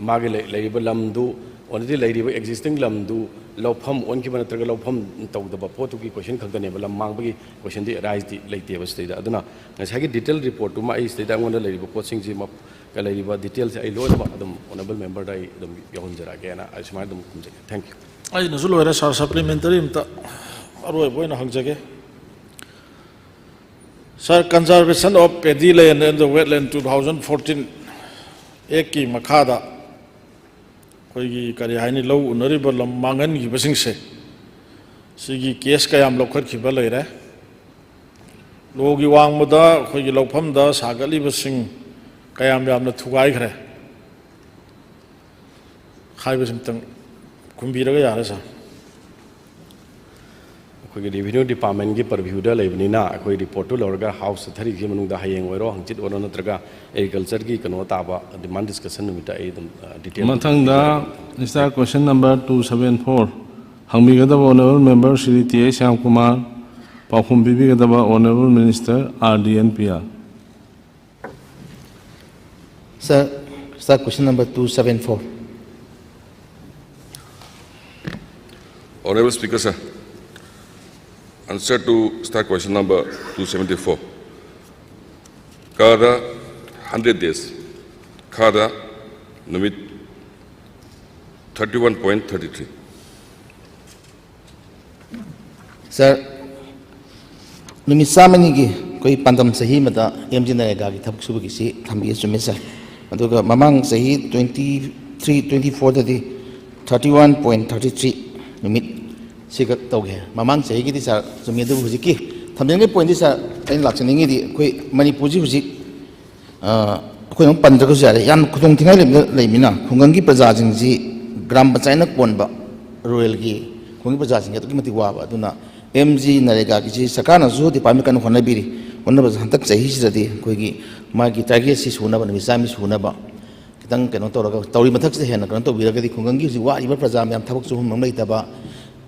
ꯃꯥꯒꯤ ꯂꯩ-, ꯂꯩꯔꯤꯕ ꯂꯝꯗꯨ, already ꯂꯩꯔꯤꯕ existing ꯂꯝꯗꯨ ꯂꯧꯐꯝ ꯑꯣꯟꯈꯤꯕ ꯅꯠꯇ꯭ꯔꯒ ꯂꯧꯐꯝ ꯇꯧꯗꯕ ꯄꯣꯠꯇꯨꯒꯤ question ꯈꯛꯇꯅꯦꯕ꯫ ꯂꯝ ꯃꯥꯡꯕꯒꯤ questionꯗꯤ ariseꯗꯤ ꯂꯩꯇꯦꯕ ꯁꯤꯗꯩꯗ꯫ ꯑꯗꯨꯅ ꯉꯁꯥꯏꯒꯤ detail reportꯇꯨꯃ ꯑꯩ ꯁꯤꯗꯩꯗ ꯑꯩꯉꯣꯟꯗ ꯂꯩꯔꯤꯕ ꯄꯣꯠꯁꯤꯡꯁꯤ ꯃ-, ꯂꯩꯔꯤꯕ detailꯁꯦ ꯑꯩ ꯂꯣꯏꯅꯃꯛ ꯑꯗꯨꯝ honourable memberꯗ ꯑꯩ ꯑꯗꯨꯝ ꯌꯧꯍꯟꯖꯔꯛꯑꯒꯦꯅ ꯑꯩ ꯁꯨꯃꯥꯏꯅ ꯑꯗꯨꯝ ꯈꯨꯝꯖꯒꯦ꯫ Thank you꯫ ꯑꯩꯅꯁꯨ ꯂꯣꯏꯔꯦ, ꯁꯥꯔ꯫ Supplementary ꯑꯝꯇ ꯑꯔꯣꯏꯕ ꯑꯣꯏꯅ ꯍꯪꯖꯒꯦ꯫ Sir, Conservation of Paddy Land and the Wetland two thousand fourteen Actꯀꯤ ꯃꯈꯥꯗ ꯑꯩꯈꯣꯏꯒꯤ, ꯀꯔꯤ ꯍꯥꯏꯅꯤ, ꯂꯧ ꯎꯅꯔꯤꯕ ꯂꯝ ꯃꯥꯡꯍꯟꯈꯤꯕꯁꯤꯡꯁꯦ, ꯁꯤꯒꯤ case ꯀꯌꯥꯝ ꯂꯧꯈꯠꯈꯤꯕ ꯂꯩꯔꯦ? ꯂꯣꯒꯤ ꯋꯥꯡꯃꯗ ꯑꯩꯈꯣꯏꯒꯤ ꯂꯧꯐꯝꯗ ꯁꯥꯒꯠꯂꯤꯕꯁꯤꯡ ꯀꯌꯥꯝ ꯌꯥꯝꯅ ꯊꯨꯒꯥꯏꯈ꯭ꯔꯦ ꯍꯥꯏꯕꯁꯤꯃꯇꯪ ꯈꯨꯝꯕꯤꯔꯒ ꯌꯥꯔꯦ, ꯁꯥꯔ꯫ ꯑꯩꯈꯣꯏꯒꯤ revenue departmentꯀꯤ purviewꯗ ꯂꯩꯕꯅꯤꯅ ꯑꯩꯈꯣꯏ reportꯇꯨ ꯂꯧꯔꯒ House ꯆꯠꯊꯔꯤꯁꯤ ꯃꯅꯨꯡꯗ ꯍꯌꯦꯡ ꯑꯣꯏꯔꯣ, ꯍꯪꯆꯤꯠ ꯑꯣꯏꯔꯣ, ꯅꯠꯇ꯭ꯔꯒ agricultureꯒꯤ ꯀꯩꯅꯣ ꯇꯥꯕ demand discussion ꯅꯨꯃꯤꯠꯇ ꯑꯩ ꯑꯗꯨꯝ, ꯑ, detail ꯃꯊꯪꯗ ꯄꯤꯖꯔꯛꯀꯦ꯫ Sir, question number two seven four ꯍꯪꯕꯤꯒꯗꯕ honourable member Shri T H Shyamkumar, ꯄꯥꯎꯈꯨꯝ ꯄꯤꯕꯤꯒꯗꯕ honourable minister R D N P R. Sir, sir, question number two seven four. Honorable Speaker, sir, answer to sir question number two seventy-four. ꯀꯥꯗ hundred days, ꯈꯥꯗ ꯅꯨꯃꯤꯠ thirty-one point thirty-three꯫ Sir, ꯅꯨꯃꯤꯠ ꯆꯥꯝꯃꯅꯤꯒꯤ ꯑꯩꯈꯣꯏ ꯄꯥꯟꯗꯝ ꯆꯍꯤ ꯑꯃꯗ MGNREGAꯒꯤ ꯊꯕꯛ ꯁꯨꯕꯒꯤꯁꯤ ꯊꯝꯕꯤꯌꯦ, ꯆꯨꯝꯃꯦ, sir꯫ ꯑꯗꯨꯒ ꯃꯃꯥꯡ ꯆꯍꯤ twenty three twenty fourꯗꯗꯤ thirty one point thirty three ꯅꯨꯃꯤꯠ ꯁꯤꯈꯛ ꯇꯧꯒꯦ꯫ ꯃꯃꯥꯡ ꯆꯍꯤꯒꯤꯗꯤ ꯁꯥꯔ ꯆꯨꯝꯃꯤ, ꯑꯗꯨꯕꯨ ꯍꯧꯖꯤꯛꯀꯤ ꯊꯝꯖꯅꯤꯡꯉꯤ ꯄꯣꯏꯟꯗꯤ ꯁꯥꯔ ꯑꯩꯅ ꯂꯥꯛꯆꯅꯤꯡꯉꯤꯗꯤ ꯑꯩꯈꯣꯏ ꯃꯅꯤꯄꯨꯔꯁꯤ ꯍꯧꯖꯤꯛ, ꯑ, ꯑꯩꯈꯣꯏꯅ ꯑꯃꯨꯛ ꯄꯟꯗ꯭ꯔꯒꯁꯨ ꯌꯥꯔꯦ, ꯌꯥꯝ ꯈꯨꯗꯣꯡꯊꯤꯅꯤꯡꯉꯥꯏ ꯂꯩꯕ-, ꯂꯩꯕꯅꯤꯅ ꯈꯨꯡꯒꯪꯒꯤ ꯄ꯭ꯔꯖꯥꯁꯤꯡꯁꯤ ꯒ꯭ꯔꯥꯝ ꯄꯟꯆꯥꯌꯠꯅ ꯀꯣꯟꯕ ꯔꯨꯔꯦꯜꯒꯤ ꯈꯨꯡꯒꯪꯒꯤ ꯄ꯭ꯔꯖꯥꯁꯤꯡꯒꯤ ꯑꯗꯨꯛꯀꯤ ꯃꯇꯤꯛ ꯋꯥꯕ꯫ ꯑꯗꯨꯅ ꯑꯦꯝ ꯖꯤ ꯅꯔꯦꯒꯥꯒꯤꯁꯤ ꯁꯔꯀꯥꯔꯅꯁꯨ ꯗꯤꯄꯥꯔꯠꯃꯦꯟ ꯀꯟꯅ ꯍꯣꯠꯅꯕꯤꯔꯤ, ꯍꯣꯠꯅꯕꯁꯦ ꯍꯟꯗꯛ ꯆꯍꯤꯁꯤꯗꯗꯤ ꯑꯩꯈꯣꯏꯒꯤ ꯃꯥꯒꯤ ꯇꯥꯔꯒꯦꯠꯁꯤ ꯁꯨꯅꯕ, ꯅꯨꯃꯤꯠ ꯆꯥꯝꯃ ꯁꯨꯅꯕ ꯈꯤꯇꯪ ꯀꯩꯅꯣ ꯇꯧꯔꯒ, ꯇꯧꯔꯤ ꯃꯊꯛꯁꯤꯗ ꯍꯦꯟꯅ ꯀꯩꯅꯣ ꯇꯧꯕꯤꯔꯒꯗꯤ ꯈꯨꯡꯒꯪꯒꯤ ꯍꯧꯖꯤꯛ ꯋꯥꯔꯤꯕ ꯄ꯭ꯔꯖꯥ ꯃꯌꯥꯝ ꯊꯕꯛ ꯁꯨꯐꯝ ꯑꯃ ꯂꯩꯇꯕ,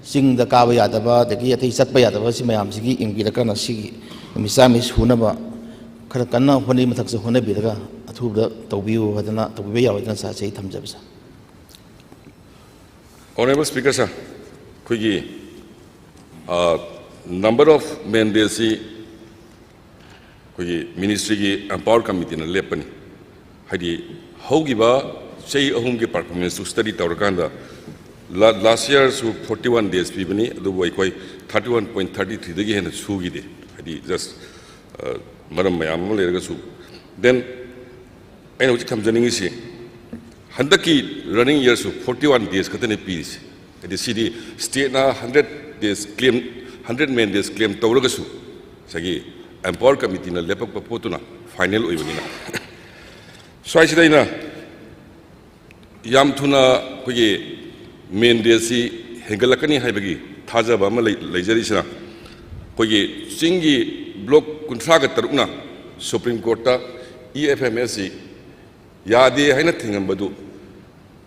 ꯆꯤꯡꯗ ꯀꯥꯕ ꯌꯥꯗꯕ, ꯑꯗꯒꯤ ꯑꯇꯩ ꯆꯠꯄ ꯌꯥꯗꯕ, ꯁꯤ ꯃꯌꯥꯝꯁꯤꯒꯤ ꯌꯦꯡꯕꯤꯔꯀꯥꯟꯗ ꯁꯤꯒꯤ ꯅꯨꯃꯤꯠ ꯆꯥꯝꯃ ꯁꯨꯅꯕ ꯈꯔ ꯀꯟꯅ ꯍꯣꯠꯅꯔꯤ ꯃꯊꯛꯁꯤꯗ ꯍꯣꯠꯅꯕꯤꯔꯒ ꯑꯊꯨꯕꯗ ꯇꯧꯕꯤꯌꯨ ꯍꯥꯏꯗꯅ, ꯇꯧꯕꯤꯕ ꯌꯥꯎꯋꯦꯗꯅ ꯁꯥꯔꯁꯦ ꯑꯩ ꯊꯝꯖꯕ ꯁꯥꯔ꯫ Honorable Speaker sir, ꯑꯩꯈꯣꯏꯒꯤ number of mandates ꯁꯤ ꯑꯩꯈꯣꯏꯒꯤ ministry ꯒꯤ empower committee ꯅ ꯂꯦꯞꯄꯅꯤ꯫ ꯍꯥꯏꯗꯤ ꯍꯧꯈꯤꯕ ꯆꯍꯤ ꯑꯍꯨꯝꯒꯤ performance ꯇꯨ study ꯇꯧꯔꯀꯥꯟꯗ last year ꯁꯨ forty one days ꯄꯤꯕꯅꯤ, ꯑꯗꯨꯕꯨ ꯑꯩꯈꯣꯏ thirty one point thirty three ꯗꯒꯤ ꯍꯦꯟꯅ ꯁꯨꯈꯤꯗꯦ꯫ ꯍꯥꯏꯗꯤ just ꯃꯔꯝ ꯃꯌꯥꯝ ꯑꯃ ꯂꯩꯔꯒꯁꯨ꯫ Then ꯑꯩꯅ ꯍꯧꯖꯤꯛ ꯊꯝꯖꯅꯤꯡꯉꯤꯁꯤ, ꯍꯟꯗꯛꯀꯤ running year ꯁꯨ forty one days ꯈꯛꯇꯅꯤ ꯄꯤꯔꯤꯁꯤ꯫ ꯍꯥꯏꯗꯤ ꯁꯤꯗꯤ state ꯅ hundred days claim, hundred mandates claim ꯇꯧꯔꯒꯁꯨ ꯉꯁꯥꯏꯒꯤ empower committee ꯅ ꯂꯦꯞꯄꯛꯄ ꯄꯣꯠꯇꯨꯅ final ꯑꯣꯏꯕꯅꯤꯅ꯫ ꯁ꯭ꯋꯥꯏꯁꯤꯗ ꯑꯩꯅ ꯌꯥꯝ ꯊꯨꯅ ꯑꯩꯈꯣꯏꯒꯤ mandate ꯁꯤ ꯍꯦꯟꯒꯠꯂꯛꯀꯅꯤ ꯍꯥꯏꯕꯒꯤ ꯊꯥꯖꯕ ꯑꯃ ꯂꯩ-, ꯂꯩꯖꯔꯤꯁꯤꯅ, ꯑꯩꯈꯣꯏꯒꯤ ꯆꯤꯡꯒꯤ block ꯀꯨꯟꯊ꯭ꯔꯥꯒ ꯇꯔꯨꯛꯅ Supreme Court ꯇ E F M S ꯁꯤ ꯌꯥꯗꯦ ꯍꯥꯏꯅ ꯊꯤꯡꯉꯝꯕꯗꯨ,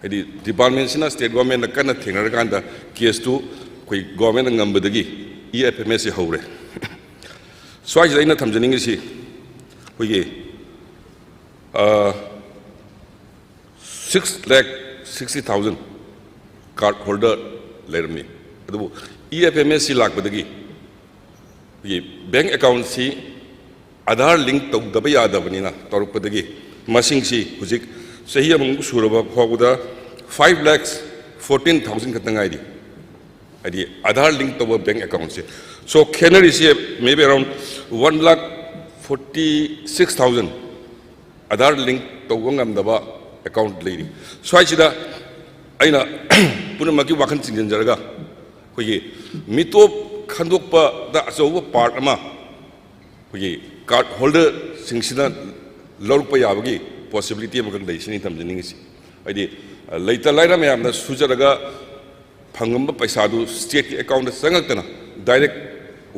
ꯍꯥꯏꯗꯤ department ꯁꯤꯅ state government ꯅ ꯀꯟꯅ ꯊꯦꯡꯅꯔꯀꯥꯟꯗ case ꯇꯨ ꯑꯩꯈꯣꯏ government ꯅ ꯉꯝꯕꯗꯒꯤ E F M S ꯁꯤ ꯍꯧꯔꯦ꯫ ꯁ꯭ꯋꯥꯏꯁꯤꯗ ꯑꯩꯅ ꯊꯝꯖꯅꯤꯡꯉꯤꯁꯤ, ꯑꯩꯈꯣꯏꯒꯤ six lakh sixty thousand card holder ꯂꯩꯔꯝꯃꯤ꯫ ꯑꯗꯨꯕꯨ E F M S ꯁꯤ ꯂꯥꯛꯄꯗꯒꯤ ꯑꯩꯈꯣꯏꯒꯤ bank account ꯁꯤ Aadhaar link ꯇꯧꯗꯕ ꯌꯥꯗꯕꯅꯤꯅ ꯇꯧꯔꯛꯄꯗꯒꯤ ꯃꯁꯤꯡꯁꯤ ꯍꯧꯖꯤꯛ ꯆꯍꯤ ꯑꯃꯃꯨꯛ ꯁꯨꯔꯕ ꯐꯥꯎꯕꯗ five lakhs fourteen thousand ꯈꯛꯇ ꯉꯥꯏꯔꯤ꯫ ꯍꯥꯏꯗꯤ Aadhaar link ꯇꯧꯕ bank account ꯁꯦ꯫ So ꯈꯦꯠꯅꯔꯤꯁꯦ maybe around one lakh forty six thousand Aadhaar link ꯇꯧꯕ ꯉꯝꯗꯕ account ꯂꯩꯔꯤ꯫ ꯁ꯭ꯋꯥꯏꯁꯤꯗ ꯑꯩꯅ ꯄꯨꯝꯅꯃꯛꯀꯤ ꯋꯥꯈꯜ ꯆꯤꯡꯁꯤꯟꯖꯔꯒ ꯑꯩꯈꯣꯏꯒꯤ ꯃꯤꯇꯣꯞ ꯈꯟꯗꯣꯛꯄꯗ ꯑꯆꯧꯕ ꯄꯥꯔꯠ ꯑꯃ ꯑꯩꯈꯣꯏꯒꯤ ꯀꯥꯔꯗ ꯍꯣꯜꯗꯔꯁꯤꯡꯁꯤꯅ ꯂꯧꯔꯛꯄ ꯌꯥꯕꯒꯤ ꯄꯣꯁꯤꯕꯤꯂꯤꯇꯤ ꯑꯃꯈꯛ ꯂꯩ, ꯁꯤꯅꯤ ꯊꯝꯖꯅꯤꯡꯉꯤꯁꯤ꯫ ꯍꯥꯏꯗꯤ, ꯂꯩꯇ ꯂꯥꯏꯔ ꯃꯌꯥꯝꯅ ꯁꯨꯖꯔꯒ ꯐꯪꯉꯝꯕ ꯄꯩꯁꯥꯗꯨ ꯁ꯭ꯇꯦꯠꯀꯤ ꯑꯦꯀꯥꯎꯟꯗ ꯆꯪꯉꯛꯇꯅ ꯗꯥꯏꯔꯦꯛ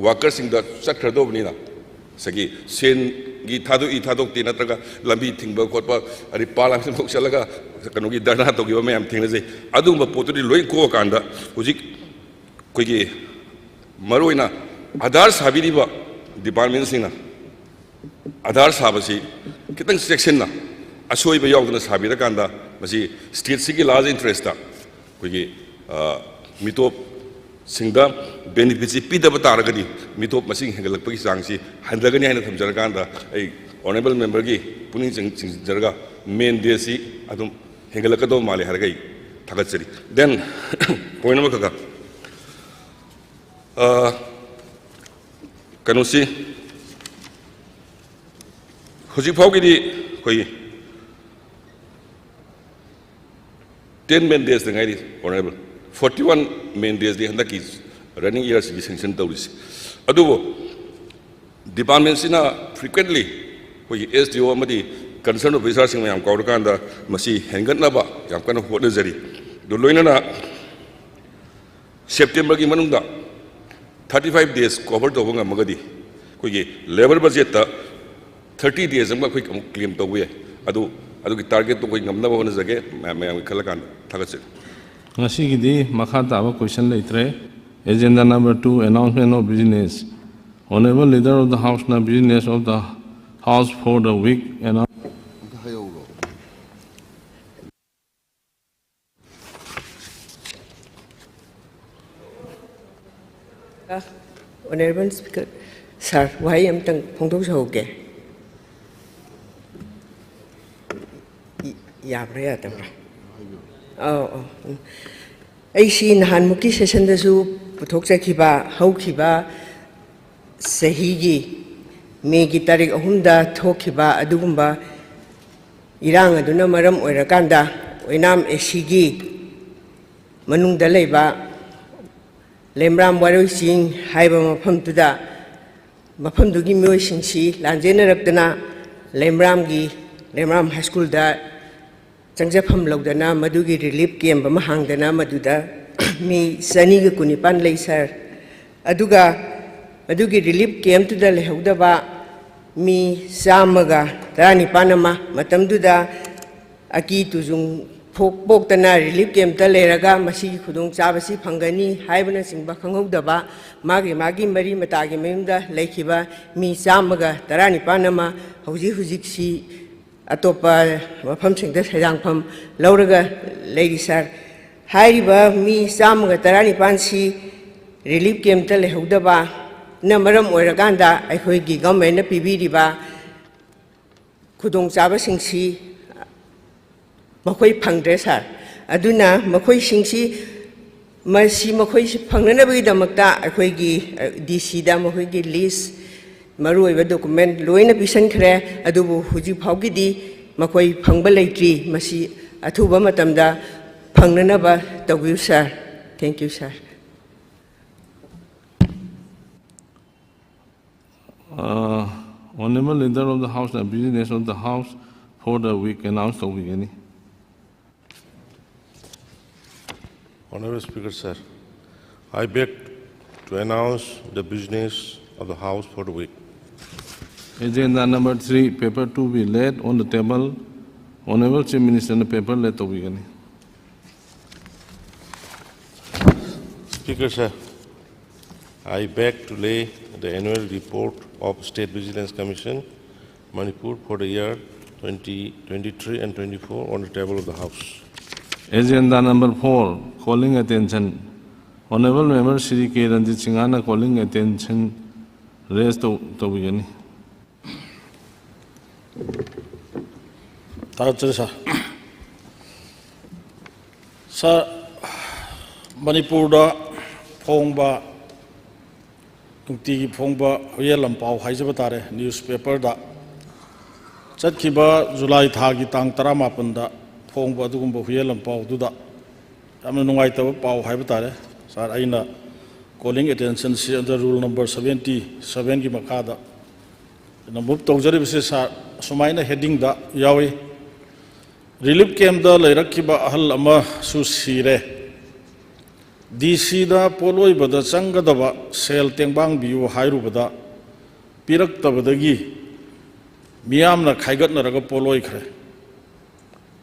ꯋꯥꯀꯔꯁꯤꯡꯗ ꯆꯠꯈ꯭ꯔꯗꯧꯕꯅꯤꯅ, ꯉꯁꯥꯏꯒꯤ ꯁꯦꯟꯒꯤ ꯊꯥꯗꯣꯛꯏ ꯊꯥꯗꯣꯛꯇꯦ ꯅꯠꯇ꯭ꯔꯒ ꯂꯝꯕꯤ ꯊꯤꯡꯕ ꯈꯣꯠꯄ, ꯑꯗꯩ ꯄꯥ ꯂꯥꯟꯁꯤꯐꯥꯎ ꯆꯠꯂꯒ ꯀꯩꯅꯣꯒꯤ ꯙꯔꯅꯥ ꯇꯧꯈꯤꯕ ꯃꯌꯥꯝ ꯊꯦꯡꯅꯖꯩ꯫ ꯑꯗꯨꯒꯨꯝꯕ ꯄꯣꯠꯇꯨꯗꯤ ꯂꯣꯏ ꯀꯣꯛꯑꯀꯥꯟꯗ ꯍꯧꯖꯤꯛ ꯑꯩꯈꯣꯏꯒꯤ ꯃꯔꯨꯑꯣꯏꯅ ꯑꯥꯙꯥꯔ ꯁꯥꯕꯤꯔꯤꯕ ꯗꯤꯄꯥꯔꯠꯃꯦꯟꯁꯤꯡꯅ ꯑꯥꯙꯥꯔ ꯁꯥꯕꯁꯤ ꯈꯤꯇꯪ ꯆꯦꯛꯁꯤꯟꯅ, ꯑꯁꯣꯏꯕ ꯌꯥꯎꯗꯅ ꯁꯥꯕꯤꯔꯀꯥꯟꯗ ꯃꯁꯤ ꯁ꯭ꯇꯦꯠꯁꯤꯒꯤ ꯂꯥꯔꯖ ꯏꯟꯇꯔꯦꯁꯇ ꯑꯩꯈꯣꯏꯒꯤ, ꯑ, ꯃꯤꯇꯣꯞꯁꯤꯡꯗ ꯕꯦꯅꯤꯐꯤꯠꯁꯤ ꯄꯤꯗꯕ ꯇꯥꯔꯒꯗꯤ ꯃꯤꯇꯣꯞ ꯃꯁꯤꯡ ꯍꯦꯟꯒꯠꯂꯛꯄꯒꯤ ꯆꯥꯡꯁꯤ ꯍꯟꯊꯒꯅꯤ ꯍꯥꯏꯅ ꯊꯝꯖꯔꯀꯥꯟꯗ, ꯑꯩ ꯑꯣꯅꯔꯦꯕꯜ ꯃꯦꯝꯕꯔꯒꯤ ꯄꯨꯛꯅꯤꯡ ꯆꯤꯡ-, ꯆꯤꯡꯁꯤꯟꯖꯔꯒ ꯃꯦꯟ ꯗꯦꯁꯤ ꯑꯗꯨꯝ ꯍꯦꯟꯒꯠꯂꯛꯀꯗꯧꯕ ꯃꯥꯜꯂꯤ ꯍꯥꯏꯔꯒ ꯑꯩ ꯊꯥꯒꯠꯆꯔꯤ꯫ ꯗꯦꯟ ꯄꯣꯏꯟ ꯑꯃꯈꯛꯀ, ꯑ, ꯀꯩꯅꯣꯁꯤ ꯍꯧꯖꯤꯛ ꯐꯥꯎꯒꯤꯗꯤ ꯑꯩꯈꯣꯏ ꯇꯦꯟ ꯃꯦꯟ ꯗꯦꯁꯇ ꯉꯥꯏꯔꯤ, ꯑꯣꯅꯔꯦꯕꯜ꯫ ꯐꯣꯔꯇꯤ ꯋꯥꯟ ꯃꯦꯟ ꯗꯦꯁꯇꯤ ꯍꯟꯗꯛꯀꯤ ꯔꯟꯅꯤꯡ ꯏꯌꯥꯔꯁꯤꯒꯤ ꯁꯦꯡꯁꯟ ꯇꯧꯔꯤꯁꯤ꯫ ꯑꯗꯨꯕꯨ ꯗꯤꯄꯥꯔꯠꯃꯦꯟꯁꯤꯅ ꯐ꯭ꯔꯤꯀ꯭ꯋꯦꯟꯠꯂꯤ ꯑꯩꯈꯣꯏꯒꯤ ꯑꯦꯁ ꯗꯤ ꯑꯣ ꯑꯃꯗꯤ ꯀꯟꯁꯔꯟ ꯑꯣꯐꯤꯁꯥꯔꯁꯤꯡ ꯃꯌꯥꯝ ꯀꯧꯔꯀꯥꯟꯗ ꯃꯁꯤ ꯍꯦꯟꯒꯠꯅꯕ ꯌꯥꯝ ꯀꯟꯅ ꯍꯣꯠꯅꯖꯔꯤ꯫ ꯑꯗꯨ ꯂꯣꯏꯅꯅ ꯁꯦꯞꯇꯦꯝꯕꯔꯒꯤ ꯃꯅꯨꯡꯗ ꯊꯥꯔꯇꯤ ꯐꯥꯏꯚ ꯗꯦꯖ ꯀꯣꯚꯔ ꯇꯧꯕ ꯉꯝꯃꯒꯗꯤ ꯑꯩꯈꯣꯏꯒꯤ ꯂꯦꯕꯔ ꯕꯖꯦꯠꯇ ꯊꯥꯔꯇꯤ ꯗꯦꯖ ꯑꯃ ꯑꯩꯈꯣꯏ ꯑꯃꯨꯛ ꯀ꯭ꯂꯦꯝ ꯇꯧꯕ ꯌꯥꯏ꯫ ꯑꯗꯨ, ꯑꯗꯨꯒꯤ ꯇꯥꯔꯒꯦꯠꯇꯨ ꯑꯩꯈꯣꯏ ꯉꯝꯅꯕ ꯍꯣꯠꯅꯖꯒꯦ꯫ ꯃꯌꯥꯝ, ꯃꯌꯥꯝꯒꯤ ꯈꯜꯂꯀꯥꯟꯗ ꯊꯥꯒꯠꯆꯔꯤ꯫ ꯉꯁꯤꯒꯤꯗꯤ ꯃꯈꯥ ꯇꯥꯕ ꯀꯣꯏꯁꯟ ꯂꯩꯇ꯭ꯔꯦ꯫ Agenda number two, announcement of business. Honorable Leader of the Houseꯅ business of the House for the week announce ꯑꯝꯇ ꯍꯥꯏꯍꯧꯔꯣ꯫ ꯑ, Honorable Speaker, Sir, ꯋꯥꯍꯩ ꯑꯃꯇꯪ ꯐꯣꯡꯗꯣꯛꯆꯍꯧꯒꯦ꯫ ꯏ-, ꯌꯥꯕ꯭ꯔꯥ ꯌꯥꯗꯕ꯭ꯔꯥ? ꯑꯧ, ꯑꯧ, ꯎꯝ꯫ ꯑꯩꯁꯤ ꯅꯍꯥꯟꯃꯨꯛꯀꯤ ꯁꯦꯁꯟꯗꯁꯨ ꯄꯨꯊꯣꯛꯆꯈꯤꯕ, ꯍꯧꯈꯤꯕ ꯆꯍꯤꯒꯤ ꯃꯦꯒꯤ ꯇꯥꯔꯤꯛ ꯑꯍꯨꯝꯗ ꯊꯣꯛꯈꯤꯕ ꯑꯗꯨꯒꯨꯝꯕ ꯏꯔꯥꯡ ꯑꯗꯨꯅ ꯃꯔꯝ ꯑꯣꯏꯔꯀꯥꯟꯗ ꯑꯣꯏꯅꯥꯝ ꯑꯦ ꯁꯤꯒꯤ ꯃꯅꯨꯡꯗ ꯂꯩꯕ ꯂꯩꯃꯔꯥꯝ ꯋꯥꯔꯣꯏ ꯆꯤꯡ ꯍꯥꯏꯕ ꯃꯐꯝꯗꯨꯗ, ꯃꯐꯝꯗꯨꯒꯤ ꯃꯤꯑꯣꯏꯁꯤꯡꯁꯤ ꯂꯥꯟꯖꯦꯟꯅꯔꯛꯇꯅ ꯂꯩꯃꯔꯥꯝꯒꯤ, ꯂꯩꯃꯔꯥꯝ ꯍꯥꯏ ꯁ꯭ꯀꯨꯜꯗ ꯆꯪꯖꯐꯝ ꯂꯧꯗꯅ ꯃꯗꯨꯒꯤ ꯔꯤꯂꯤꯐ ꯀꯦꯝꯞ ꯑꯃ ꯍꯥꯡꯗꯅ ꯃꯗꯨꯗ ꯃꯤ ꯆꯅꯤꯒ ꯀꯨꯟꯅꯤꯄꯥꯟ ꯂꯩ, ꯁꯥꯔ꯫ ꯑꯗꯨꯒ ꯃꯗꯨꯒꯤ ꯔꯤꯂꯤꯐ ꯀꯦꯝꯞꯇꯨꯗ ꯂꯩꯍꯧꯗꯕ ꯃꯤ ꯆꯥꯝꯃꯒ ꯇꯔꯥꯅꯤꯄꯥꯟ ꯑꯃ ꯃꯇꯝꯗꯨꯗ ꯑꯀꯤ ꯇꯨꯖꯨꯡ ꯐꯣꯛ-, ꯄꯣꯛꯇꯅ ꯔꯤꯂꯤꯐ ꯀꯦꯝꯞꯇ ꯂꯩꯔꯒ ꯃꯁꯤꯒꯤ ꯈꯨꯗꯣꯡꯆꯥꯕꯁꯤ ꯐꯪꯒꯅꯤ ꯍꯥꯏꯕꯅꯆꯤꯡꯕ ꯈꯪꯍꯧꯗꯕ ꯃꯥꯒꯤ ꯃꯥꯒꯤ ꯃꯔꯤ ꯃꯇꯥꯒꯤ ꯃꯌꯨꯝꯗ ꯂꯩꯈꯤꯕ ꯃꯤ ꯆꯥꯝꯃꯒ ꯇꯔꯥꯅꯤꯄꯥꯟ ꯑꯃ ꯍꯧꯖꯤꯛ ꯍꯧꯖꯤꯛꯁꯤ ꯑꯇꯣꯞꯄ ꯃꯐꯝꯁꯤꯡꯗ ꯁꯩꯗꯥꯡꯐꯝ ꯂꯧꯔꯒ ꯂꯩꯔꯤ, ꯁꯥꯔ꯫ ꯍꯥꯏꯔꯤꯕ ꯃꯤ ꯆꯥꯝꯃꯒ ꯇꯔꯥꯅꯤꯄꯥꯟꯁꯤ ꯔꯤꯂꯤꯐ ꯀꯦꯝꯞꯇ ꯂꯩꯍꯧꯗꯕꯅ ꯃꯔꯝ ꯑꯣꯏꯔꯀꯥꯟꯗ ꯑꯩꯈꯣꯏꯒꯤ ꯒꯚꯔꯟꯃꯦꯟꯠꯅ ꯄꯤꯕꯤꯔꯤꯕ ꯈꯨꯗꯣꯡꯆꯥꯕꯁꯤꯡꯁꯤ ꯃꯈꯣꯏ ꯐꯪꯗ꯭ꯔꯦ, ꯁꯥꯔ꯫ ꯑꯗꯨꯅ ꯃꯈꯣꯏꯁꯤꯡꯁꯤ, ꯃꯁꯤ ꯃꯈꯣꯏꯁꯤ ꯐꯪꯅꯅꯕꯒꯤꯗꯃꯛꯇ ꯑꯩꯈꯣꯏꯒꯤ, ꯑ, ꯗꯤ ꯁꯤꯗ ꯃꯈꯣꯏꯒꯤ ꯂꯤꯁ, ꯃꯔꯨꯑꯣꯏꯕ ꯗꯣꯀꯨꯃꯦꯟ ꯂꯣꯏꯅ ꯄꯤꯁꯤꯟꯈ꯭ꯔꯦ, ꯑꯗꯨꯕꯨ ꯍꯧꯖꯤꯛ ꯐꯥꯎꯒꯤꯗꯤ ꯃꯈꯣꯏ ꯐꯪꯕ ꯂꯩꯇ꯭ꯔꯤ꯫ ꯃꯁꯤ ꯑꯊꯨꯕ ꯃꯇꯝꯗ ꯐꯪꯅꯅꯕ ꯇꯧꯕꯤꯌꯨ, ꯁꯥꯔ꯫ Thank you, sir. Uh, Honorable Leader of the House, the business of the House for the week announce ꯇꯧꯕꯤꯒꯅꯤ꯫ Honorable Speaker, sir, I beg to announce the business of the House for the week. Agenda number three, paper two be laid on the table. Honorable Chief Minister, the paper laid ꯇꯧꯕꯤꯒꯅꯤ꯫ Speaker, sir, I beg to lay the annual report of State Vigilance Commission, Manipur for the year twenty twenty-three and twenty-four on the table of the House. Agenda number four, calling attention. Honorable Member Shri K Ranjit Singhana calling attention raise ꯇꯧ-, ꯇꯧꯕꯤꯒꯅꯤ꯫ ꯊꯥꯒꯠꯆꯔꯤ, ꯁꯥꯔ꯫ ꯁꯥꯔ, ꯃꯅꯤꯄꯨꯔꯗ ꯐꯣꯡꯕ, ꯅꯨꯡꯇꯤꯒꯤ ꯐꯣꯡꯕ ꯍꯨꯏꯌꯦꯟ ꯂꯝꯄꯥꯎ ꯍꯥꯏꯖꯕ ꯇꯥꯔꯦ, ꯅ꯭ꯌꯨꯁ ꯄꯦꯄꯔꯗ ꯆꯠꯈꯤꯕ ꯖꯨꯂꯥꯏ ꯊꯥꯒꯤ ꯇꯥꯡ ꯇꯔꯥꯃꯥꯄꯟꯗ ꯐꯣꯡꯕ ꯑꯗꯨꯒꯨꯝꯕ ꯍꯨꯏꯌꯦꯟ ꯂꯝꯄꯥꯎꯗꯨꯗ ꯌꯥꯝꯅ ꯅꯨꯡꯉꯥꯏꯇꯕ ꯄꯥꯎ ꯍꯥꯏꯕ ꯇꯥꯔꯦ, ꯁꯥꯔ, ꯑꯩꯅ Calling attention ꯁꯤ under rule number seventy seven ꯒꯤ ꯃꯈꯥꯗ ꯑꯩꯅ move ꯇꯧꯖꯔꯤꯕꯁꯤ ꯁꯥꯔ, ꯑꯁꯨꯃꯥꯏꯅ heading ꯗ ꯌꯥꯎꯏ꯫ Relief camp ꯇ ꯂꯩꯔꯛꯈꯤꯕ ꯑꯍꯜ ꯑꯃꯁꯨ ꯁꯤꯔꯦ꯫ ꯗꯤ ꯁꯤꯗ ꯄꯣꯠꯂꯣꯏꯕꯗ ꯆꯪꯒꯗꯕ ꯁꯦꯜ ꯇꯦꯡꯕꯥꯡꯕꯤꯌꯨ ꯍꯥꯏꯔꯨꯕꯗ ꯄꯤꯔꯛꯇꯕꯗꯒꯤ ꯃꯤꯌꯥꯝꯅ ꯈꯥꯏꯒꯠꯅꯔꯒ ꯄꯣꯠꯂꯣꯏꯈ꯭ꯔꯦ꯫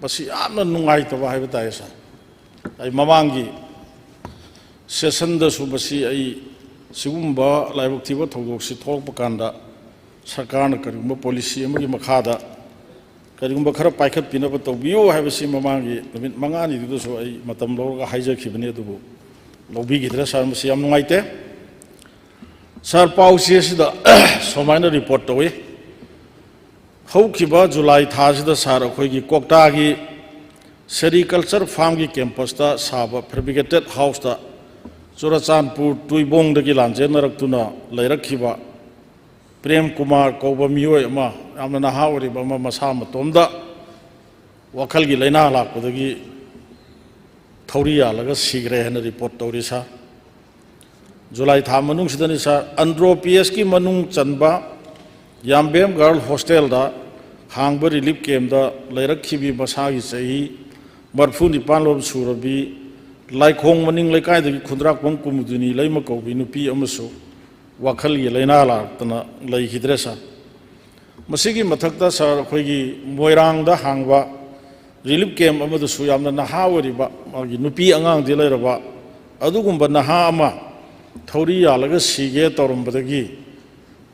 ꯃꯁꯤ ꯌꯥꯝꯅ ꯅꯨꯡꯉꯥꯏꯇꯕ ꯍꯥꯏꯕ ꯇꯥꯏ ꯁꯥꯔ꯫ ꯑꯩ ꯃꯃꯥꯡꯒꯤ session ꯗꯁꯨ ꯃꯁꯤ ꯑꯩ ꯁꯤꯒꯨꯝꯕ ꯂꯥꯏꯕꯛ ꯊꯤꯕ ꯊꯧꯗꯣꯛꯁꯤ ꯊꯣꯛꯂꯛꯄ ꯀꯥꯟꯗ ꯁꯔꯀꯥꯔꯅ ꯀꯔꯤꯒꯨꯝꯕ policy ꯑꯃꯒꯤ ꯃꯈꯥꯗ ꯀꯔꯤꯒꯨꯝꯕ ꯈꯔ ꯄꯥꯏꯈꯠꯄꯤꯅꯕ ꯇꯧꯕꯤꯌꯨ ꯍꯥꯏꯕꯁꯤ ꯃꯃꯥꯡꯒꯤ ꯅꯨꯃꯤꯠ ꯃꯉꯥꯅꯤꯗꯨꯗꯁꯨ ꯑꯩ ꯃꯇꯝ ꯂꯧꯔꯒ ꯍꯥꯏꯖꯈꯤꯕꯅꯤ, ꯑꯗꯨꯕꯨ ꯂꯧꯕꯤꯈꯤꯗ꯭ꯔꯦ ꯁꯥꯔ, ꯃꯁꯤ ꯌꯥꯝ ꯅꯨꯡꯉꯥꯏꯇꯦ꯫ ꯁꯥꯔ, ꯄꯥꯎ ꯆꯦꯁꯤꯗ ꯁꯨꯃꯥꯏꯅ report ꯇꯧꯏ꯫ ꯍꯧꯈꯤꯕ ꯖꯨꯂꯥꯏ ꯊꯥꯁꯤꯗ ꯁꯥꯔ, ꯑꯩꯈꯣꯏꯒꯤ ꯀ꯭ꯋꯥꯛꯇꯥꯒꯤ sericulture farm ꯒꯤ campus ꯇ ꯁꯥꯕ fabricated house ꯇ ꯆꯨꯔꯆꯥꯟꯄꯨꯔ ꯇꯨꯏꯕꯣꯡꯗꯒꯤ ꯂꯥꯟꯖꯦꯟꯅꯔꯛꯇꯨꯅ ꯂꯩꯔꯛꯈꯤꯕ ꯄ꯭ꯔꯦꯝ ꯀꯨꯃꯥꯔ ꯀꯧꯕ ꯃꯤꯑꯣꯏ ꯑꯃ, ꯌꯥꯝꯅ ꯅꯍꯥ ꯑꯣꯏꯔꯤꯕ ꯑꯃ, ꯃꯁꯥ ꯃꯇꯣꯝꯗ ꯋꯥꯈꯜꯒꯤ ꯂꯥꯏꯅꯥ ꯂꯥꯛꯄꯗꯒꯤ ꯊꯧꯔꯤ ꯌꯥꯜꯂꯒ ꯁꯤꯈ꯭ꯔꯦ ꯍꯥꯏꯅ report ꯇꯧꯔꯤ ꯁꯥꯔ꯫ ꯖꯨꯂꯥꯏ ꯊꯥ ꯃꯅꯨꯡꯁꯤꯗꯅꯤ ꯁꯥꯔ꯫ ꯑꯟꯗ꯭ꯔꯣ ꯄꯤ ꯑꯦꯁꯀꯤ ꯃꯅꯨꯡ ꯆꯟꯕ ꯌꯥꯝꯕꯦꯝ girl hostel ꯗ ꯍꯥꯡꯕ relief camp ꯇ ꯂꯩꯔꯛꯈꯤꯕꯤ, ꯃꯁꯥꯒꯤ ꯆꯍꯤ ꯃꯔꯤꯐꯨ ꯅꯤꯄꯥꯟ ꯂꯣꯝ ꯁꯨꯔꯕꯤ, ꯂꯥꯏꯈꯣꯡ ꯃꯅꯤꯡ ꯂꯩꯀꯥꯏꯗꯒꯤ ꯈꯨꯟꯗ꯭ꯔꯥꯛꯄꯝ ꯀꯨꯃꯨꯗꯤꯅꯤ ꯂꯩꯃ ꯀꯧꯕꯤ ꯅꯨꯄꯤ ꯑꯃꯁꯨ ꯋꯥꯈꯜꯒꯤ ꯂꯥꯏꯅꯥ ꯂꯥꯛꯇꯅ ꯂꯩꯈꯤꯗ꯭ꯔꯦ ꯁꯥꯔ꯫ ꯃꯁꯤꯒꯤ ꯃꯊꯛꯇ ꯁꯥꯔ, ꯑꯩꯈꯣꯏꯒꯤ ꯃꯣꯏꯔꯥꯡꯗ ꯍꯥꯡꯕ relief camp ꯑꯃꯗꯁꯨ ꯌꯥꯝꯅ ꯅꯍꯥ ꯑꯣꯏꯔꯤꯕ, ꯃꯥꯒꯤ ꯅꯨꯄꯤ ꯑꯉꯥꯡꯗꯤ ꯂꯩꯔꯕ, ꯑꯗꯨꯒꯨꯝꯕ ꯅꯍꯥ ꯑꯃ ꯊꯧꯔꯤ ꯌꯥꯜꯂꯒ ꯁꯤꯒꯦ ꯇꯧꯔꯝꯕꯗꯒꯤ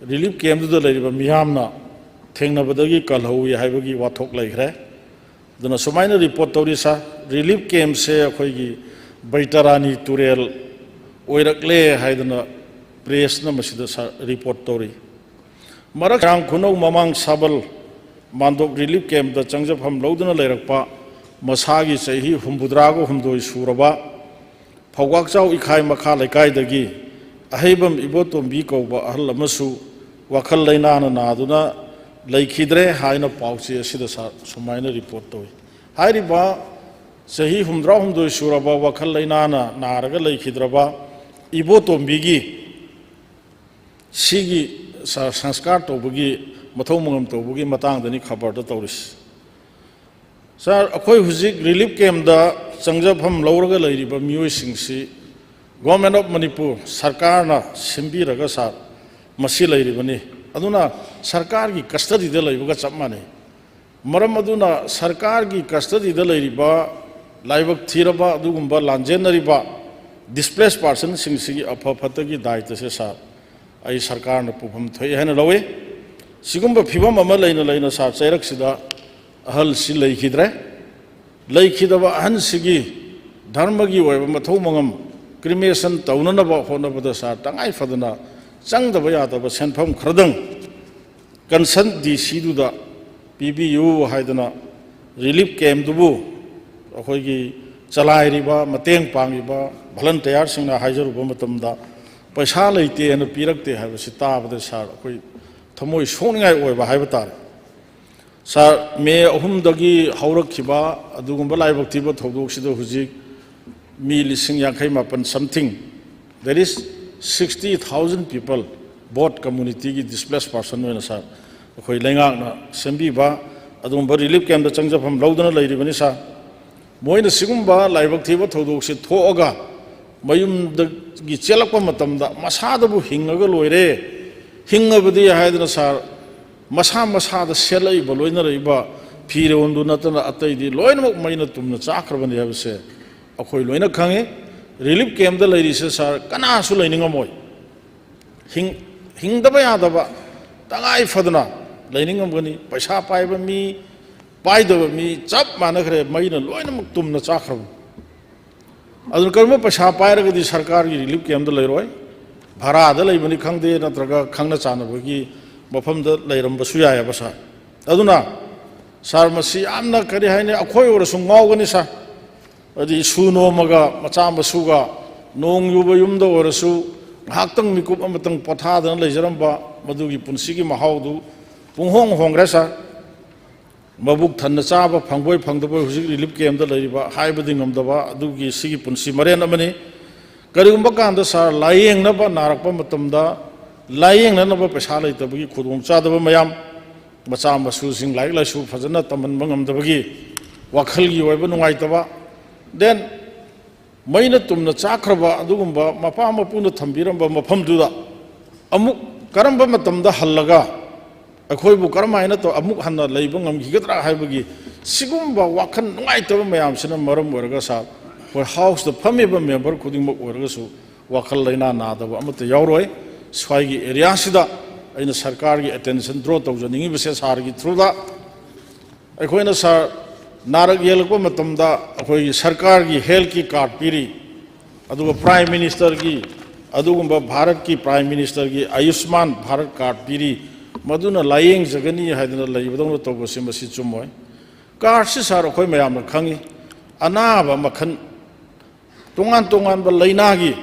relief camp ꯗꯨꯗ ꯂꯩꯔꯤꯕ ꯃꯤꯌꯥꯝꯅ ꯊꯦꯡꯅꯕꯗꯒꯤ ꯀꯜꯍꯧꯏ ꯍꯥꯏꯕꯒꯤ ꯋꯥꯊꯣꯛ ꯂꯩꯈ꯭ꯔꯦ꯫ ꯑꯗꯨꯅ ꯁꯨꯃꯥꯏꯅ report ꯇꯧꯔꯤ ꯁꯥꯔ, relief camp ꯁꯦ ꯑꯩꯈꯣꯏꯒꯤ ꯕꯩꯇꯔꯥꯅꯤ ꯇꯨꯔꯦꯜ ꯑꯣꯏꯔꯛꯂꯦ ꯍꯥꯏꯗꯅ press ꯅ ꯃꯁꯤꯗ ꯁꯥꯔ report ꯇꯧꯔꯤ꯫ ꯃꯔꯛ ꯃꯣꯏꯔꯥꯡ ꯈꯨꯅꯧ ꯃꯃꯥꯡ ꯁꯥꯕꯜ ꯃꯥꯟꯗꯣꯞ relief camp ꯇ ꯆꯪꯖꯐꯝ ꯂꯧꯗꯨꯅ ꯂꯩꯔꯛꯄ ꯃꯁꯥꯒꯤ ꯆꯍꯤ ꯍꯨꯝꯐꯨꯇꯔꯥꯒ ꯍꯨꯝꯗꯣꯏ ꯁꯨꯔꯕ ꯐꯧꯕꯥꯛꯆꯥꯎ ꯏꯈꯥꯏ ꯃꯈꯥ ꯂꯩꯀꯥꯏꯗꯒꯤ ꯑꯍꯩꯕꯝ ꯏꯕꯣꯇꯣꯝꯕꯤ ꯀꯧꯕ ꯑꯍꯜ ꯑꯃꯁꯨ ꯋꯥꯈꯜ ꯂꯩꯅꯥꯅ ꯅꯥꯗꯨꯅ ꯂꯩꯈꯤꯗ꯭ꯔꯦ ꯍꯥꯏꯅ ꯄꯥꯎꯆꯦ ꯑꯁꯤꯗ ꯁꯥ-, ꯁꯨꯃꯥꯏꯅ report ꯇꯧꯏ꯫ ꯍꯥꯏꯔꯤꯕ ꯆꯍꯤ ꯍꯨꯝꯐꯨꯇꯔꯥ ꯍꯨꯝꯗꯣꯏ ꯁꯨꯔꯕ ꯋꯥꯈꯜ ꯂꯩꯅꯥꯅ ꯅꯥꯔꯒ ꯂꯩꯈꯤꯗ꯭ꯔꯕ ꯏꯕꯣꯇꯣꯝꯕꯤꯒꯤ ꯁꯤꯒꯤ ꯁ-, ꯁꯪꯁꯀꯥꯔ ꯇꯧꯕꯒꯤ ꯃꯊꯧ ꯃꯉꯝ ꯇꯧꯕꯒꯤ ꯃꯇꯥꯡꯗꯅꯤ ꯈꯕꯔꯗ ꯇꯧꯔꯤꯁꯤ꯫ ꯁꯥꯔ, ꯑꯩꯈꯣꯏ ꯍꯧꯖꯤꯛ ꯔꯤꯂꯤꯐ ꯀꯦꯝꯗ ꯆꯪꯖꯐꯝ ꯂꯧꯔꯒ ꯂꯩꯔꯤꯕ ꯃꯤꯑꯣꯏꯁꯤꯡꯁꯤ Government of Manipur ꯁꯔꯀꯥꯔꯅ ꯁꯤꯟꯕꯤꯔꯒ, ꯁꯥꯔ, ꯃꯁꯤ ꯂꯩꯔꯤꯕꯅꯤ꯫ ꯑꯗꯨꯅ ꯁꯔꯀꯥꯔꯒꯤ ꯀꯁꯇꯗꯤꯗ ꯂꯩꯕꯒ ꯆꯞ ꯃꯥꯟꯅꯩ꯫ ꯃꯔꯝ ꯑꯗꯨꯅ ꯁꯔꯀꯥꯔꯒꯤ ꯀꯁꯇꯗꯤꯗ ꯂꯩꯔꯤꯕ, ꯂꯥꯏꯕꯛ ꯊꯤꯔꯕ ꯑꯗꯨꯒꯨꯝꯕ ꯂꯥꯟꯖꯦꯟꯅꯔꯤꯕ displaced personꯁꯤꯡꯁꯤꯒꯤ ꯑꯐ ꯐꯠꯇꯒꯤ ꯗꯥꯏꯇꯁꯦ, ꯁꯥꯔ, ꯑꯩ ꯁꯔꯀꯥꯔꯅ ꯄꯨꯐꯝ ꯊꯣꯛꯏ ꯍꯥꯏꯅ ꯂꯧꯏ꯫ ꯁꯤꯒꯨꯝꯕ ꯐꯤꯕꯝ ꯑꯃ ꯂꯩꯅ ꯂꯩꯅ, ꯁꯥꯔ, ꯆꯩꯔꯛꯁꯤꯗ ꯑꯍꯜꯁꯤ ꯂꯩꯈꯤꯗ꯭ꯔꯦ꯫ ꯂꯩꯈꯤꯗꯕ ꯑꯍꯟꯁꯤꯒꯤ ꯙꯔꯃꯒꯤ ꯑꯣꯏꯕ ꯃꯊꯧ ꯃꯉꯝ, cremation ꯇꯧꯅꯅꯕ ꯍꯣꯠꯅꯕꯗ, ꯁꯥꯔ, ꯇꯉꯥꯏ ꯐꯗꯅ ꯆꯪꯗꯕ ꯌꯥꯗꯕ ꯁꯦꯟꯐꯝ ꯈꯔꯗꯪ concerned DCꯗꯨꯗ ꯄꯤꯕꯤꯌꯨ ꯍꯥꯏꯗꯅ ꯔꯤꯂꯤꯐ ꯀꯦꯝꯗꯨꯕꯨ ꯑꯩꯈꯣꯏꯒꯤ ꯆꯂꯥꯏꯔꯤꯕ, ꯃꯇꯦꯡ ꯄꯥꯡꯂꯤꯕ volunteerꯁꯤꯡꯅ ꯍꯥꯏꯖꯔꯨꯕ ꯃꯇꯝꯗ ꯄꯩꯁꯥ ꯂꯩꯇꯦꯅ ꯄꯤꯔꯛꯇꯦ ꯍꯥꯏꯕꯁꯤ ꯇꯥꯕꯗ, ꯁꯥꯔ, ꯑꯩꯈꯣꯏ ꯊꯃꯣꯏ ꯁꯣꯛꯅꯤꯡꯉꯥꯏ ꯑꯣꯏꯕ ꯍꯥꯏꯕ ꯇꯥꯔꯦ꯫ ꯁꯥꯔ, ꯃꯦ ꯑꯍꯨꯝꯗꯒꯤ ꯍꯧꯔꯛꯈꯤꯕ ꯑꯗꯨꯒꯨꯝꯕ ꯂꯥꯏꯕꯛ ꯊꯤꯕ ꯊꯧꯗꯣꯛꯁꯤꯗ ꯍꯧꯖꯤꯛ ꯃꯤ ꯂꯤꯁꯤꯡ ꯌꯥꯡꯈꯩ ꯃꯥꯄꯟ something, that is sixty thousand people, both communityꯒꯤ displaced person ꯑꯣꯏꯅ, ꯁꯥꯔ, ꯑꯩꯈꯣꯏ ꯂꯩꯉꯥꯛꯅ ꯁꯦꯝꯕꯤꯕ ꯑꯗꯨꯒꯨꯝꯕ ꯔꯤꯂꯤꯐ ꯀꯦꯝꯗ ꯆꯪꯖꯐꯝ ꯂꯧꯗꯨꯅ ꯂꯩꯔꯤꯕꯅꯤ, ꯁꯥꯔ꯫ ꯃꯣꯏꯅ ꯁꯤꯒꯨꯝꯕ ꯂꯥꯏꯕꯛ ꯊꯤꯕ ꯊꯧꯗꯣꯛꯁꯤ ꯊꯣꯛꯑꯒ ꯃꯌꯨꯝꯗꯒꯤ ꯆꯦꯜꯂꯛꯄ ꯃꯇꯝꯗ ꯃꯁꯥꯗꯕꯨ ꯍꯤꯡꯉꯒ ꯂꯣꯏꯔꯦ, ꯍꯤꯡꯉꯕꯗꯤ ꯍꯥꯏꯗꯅ, ꯁꯥꯔ, ꯃꯁꯥ ꯃꯁꯥꯗ ꯁꯦꯠꯂꯛꯏꯕ, ꯂꯣꯏꯅꯔꯛꯏꯕ ꯐꯤꯔꯣꯟꯗꯨ ꯅꯠꯇꯅ ꯑꯇꯩꯗꯤ ꯂꯣꯏꯅꯃꯛ ꯃꯩꯅ ꯇꯨꯝꯅ ꯆꯥꯈ꯭ꯔꯕꯅꯤ ꯍꯥꯏꯕꯁꯦ ꯑꯩꯈꯣꯏ ꯂꯣꯏꯅ ꯈꯪꯉꯤ꯫ ꯔꯤꯂꯤꯐ ꯀꯦꯝꯗ ꯂꯩꯔꯤꯁꯦ, ꯁꯥꯔ, ꯀꯅꯥꯁꯨ ꯂꯩꯅꯤꯡꯉꯝꯃꯣꯏ꯫ ꯍꯤꯡ-, ꯍꯤꯡꯗꯕ ꯌꯥꯗꯕ, ꯇꯉꯥꯏ ꯐꯗꯅ ꯂꯩꯅꯤꯡꯉꯝꯒꯅꯤ꯫ ꯄꯩꯁꯥ ꯄꯥꯏꯕ ꯃꯤ, ꯄꯥꯏꯗꯕ ꯃꯤ ꯆꯞ ꯃꯥꯟꯅꯈ꯭ꯔꯦ, ꯃꯩꯅ ꯂꯣꯏꯅꯃꯛ ꯇꯨꯝꯅ ꯆꯥꯈ꯭ꯔꯕꯅꯤ꯫ ꯑꯗꯨꯅ ꯀꯔꯤꯒꯨꯝꯕ ꯄꯩꯁꯥ ꯄꯥꯏꯔꯒꯗꯤ ꯁꯔꯀꯥꯔꯒꯤ ꯔꯤꯂꯤꯐ ꯀꯦꯝꯗ ꯂꯩꯔꯣꯏ, ꯚꯔꯥꯗ ꯂꯩꯕꯅꯤ ꯈꯪꯗꯦ, ꯅꯠꯇ꯭ꯔꯒ ꯈꯪꯅ ꯆꯥꯟꯅꯕꯒꯤ ꯃꯐꯝꯗ ꯂꯩꯔꯝꯕꯁꯨ ꯌꯥꯏꯑꯕ, ꯁꯥꯔ꯫ ꯑꯗꯨꯅ, ꯁꯥꯔ, ꯃꯁꯤ ꯌꯥꯝꯅ, ꯀꯔꯤ ꯍꯥꯏꯅꯤ, ꯑꯩꯈꯣꯏ ꯑꯣꯏꯔꯁꯨ ꯉꯥꯎꯒꯅꯤ, ꯁꯥꯔ꯫ ꯍꯥꯏꯗꯤ ꯏꯁꯨ ꯅꯣꯝꯃꯒ, ꯃꯆꯥ ꯃꯁꯨꯒ ꯅꯣꯡ ꯌꯨꯕ ꯌꯨꯝꯗ ꯑꯣꯏꯔꯁꯨ ꯉꯥꯏꯍꯥꯛꯇꯪ ꯃꯤꯀꯨꯞ ꯑꯃꯇꯪ ꯄꯣꯊꯥꯗꯅ ꯂꯩꯖꯔꯝꯕ ꯃꯗꯨꯒꯤ ꯄꯨꯟꯁꯤꯒꯤ ꯃꯍꯥꯎꯗꯨ ꯄꯨꯡꯍꯣꯡ ꯍꯣꯡꯈ꯭ꯔꯦ, ꯁꯥꯔ꯫ ꯃꯕꯨꯛ ꯊꯟꯅ ꯆꯥꯕ ꯐꯪꯕꯣꯏ ꯐꯪꯗꯕꯣꯏ ꯍꯧꯖꯤꯛ ꯔꯤꯂꯤꯐ ꯀꯦꯝꯗ ꯂꯩꯔꯤꯕ ꯍꯥꯏꯕꯗꯤ ꯉꯝꯗꯕ ꯑꯗꯨꯒꯤ ꯁꯤꯒꯤ ꯄꯨꯟꯁꯤ ꯃꯔꯦꯟ ꯑꯃꯅꯤ꯫ ꯀꯔꯤꯒꯨꯝꯕ ꯀꯥꯟꯗ ꯁꯥꯔ, ꯂꯥꯌꯦꯡꯅꯕ ꯅꯥꯔꯛꯄ ꯃꯇꯝꯗ ꯂꯥꯌꯦꯡꯅꯅꯕ ꯄꯩꯁꯥ ꯂꯩꯇꯕꯒꯤ ꯈꯨꯗꯣꯡꯆꯥꯗꯕ ꯃꯌꯥꯝ, ꯃꯆꯥ ꯃꯁꯨꯁꯤꯡ ꯂꯥꯏꯔꯤꯛ ꯂꯥꯏꯁꯨ ꯐꯖꯅ ꯇꯝꯍꯟꯕ ꯉꯝꯗꯕꯒꯤ ꯋꯥꯈꯜꯒꯤ ꯑꯣꯏꯕ ꯅꯨꯡꯉꯥꯏꯇꯕ, then ꯃꯩꯅ ꯇꯨꯝꯅ ꯆꯥꯛꯈ꯭ꯔꯕ ꯑꯗꯨꯒꯨꯝꯕ ꯃꯄꯥ ꯃꯄꯨꯅ ꯊꯝꯕꯤꯔꯝꯕ ꯃꯐꯝꯗꯨꯗ ꯑꯃꯨꯛ ꯀꯔꯝꯕ ꯃꯇꯝꯗ ꯍꯜꯂꯒ ꯑꯩꯈꯣꯏꯕꯨ ꯀꯔꯝ ꯍꯥꯏꯅ ꯇꯧ-, ꯑꯃꯨꯛ ꯍꯟꯅ ꯂꯩꯕ ꯉꯝꯈꯤꯒꯗ꯭ꯔꯥ ꯍꯥꯏꯕꯒꯤ ꯁꯤꯒꯨꯝꯕ ꯋꯥꯈꯜ ꯅꯨꯡꯉꯥꯏꯇꯕ ꯃꯌꯥꯝꯁꯤꯅ ꯃꯔꯝ ꯑꯣꯏꯔꯒ ꯁꯥꯔ, ꯑꯩꯈꯣꯏ ꯍꯥꯎꯁꯇ ꯐꯝꯃꯤꯕ ꯃꯦꯝꯕꯔ ꯈꯨꯗꯤꯡꯃꯛ ꯑꯣꯏꯔꯒꯁꯨ ꯋꯥꯈꯜ ꯂꯩꯅꯥ ꯅꯥꯗꯕ ꯑꯃꯠꯇ ꯌꯥꯎꯔꯣꯏ꯫ ꯁ꯭ꯋꯥꯏꯒꯤ ꯑꯦꯔꯤꯌꯥꯁꯤꯗ ꯑꯩꯅ ꯁꯔꯀꯥꯔꯒꯤ ꯑꯦꯇꯦꯟꯁꯟ ꯗ꯭ꯔꯣ ꯇꯧꯖꯅꯤꯡꯉꯤꯕꯁꯦ ꯁꯥꯔꯒꯤ ꯊ꯭ꯔꯨꯗ, ꯑꯩꯈꯣꯏꯅ ꯁꯥꯔ, ꯅꯥꯔꯛ ꯌꯦꯛꯂꯛꯄ ꯃꯇꯝꯗ ꯑꯩꯈꯣꯏꯒꯤ ꯁꯔꯀꯥꯔꯒꯤ ꯍꯦꯜꯊꯀꯤ ꯀꯥꯔꯗ ꯄꯤꯔꯤ, ꯑꯗꯨꯒ ꯄ꯭ꯔꯥꯏꯝ ꯃꯤꯅꯤꯁꯇꯔꯒꯤ, ꯑꯗꯨꯒꯨꯝꯕ ꯚꯥꯔꯠꯀꯤ ꯄ꯭ꯔꯥꯏꯝ ꯃꯤꯅꯤꯁꯇꯔꯒꯤ ꯑꯌꯨꯁꯃꯥꯟ ꯚꯥꯔꯠ ꯀꯥꯔꯗ ꯄꯤꯔꯤ, ꯃꯗꯨꯅ ꯂꯥꯌꯦꯡꯖꯒꯅꯤ ꯍꯥꯏꯗꯅ ꯂꯩꯕꯗꯧꯅ ꯇꯧꯕꯁꯤ ꯃꯁꯤ ꯆꯨꯝꯃꯣꯏ꯫ ꯀꯥꯔꯗꯁꯤ ꯁꯥꯔ ꯑꯩꯈꯣꯏ ꯃꯌꯥꯝꯅ ꯈꯪꯉꯤ, ꯑꯅꯥꯕ ꯃꯈꯜ ꯇꯣꯉꯥꯟ ꯇꯣꯉꯥꯟꯕ ꯂꯥꯏꯅꯥꯒꯤ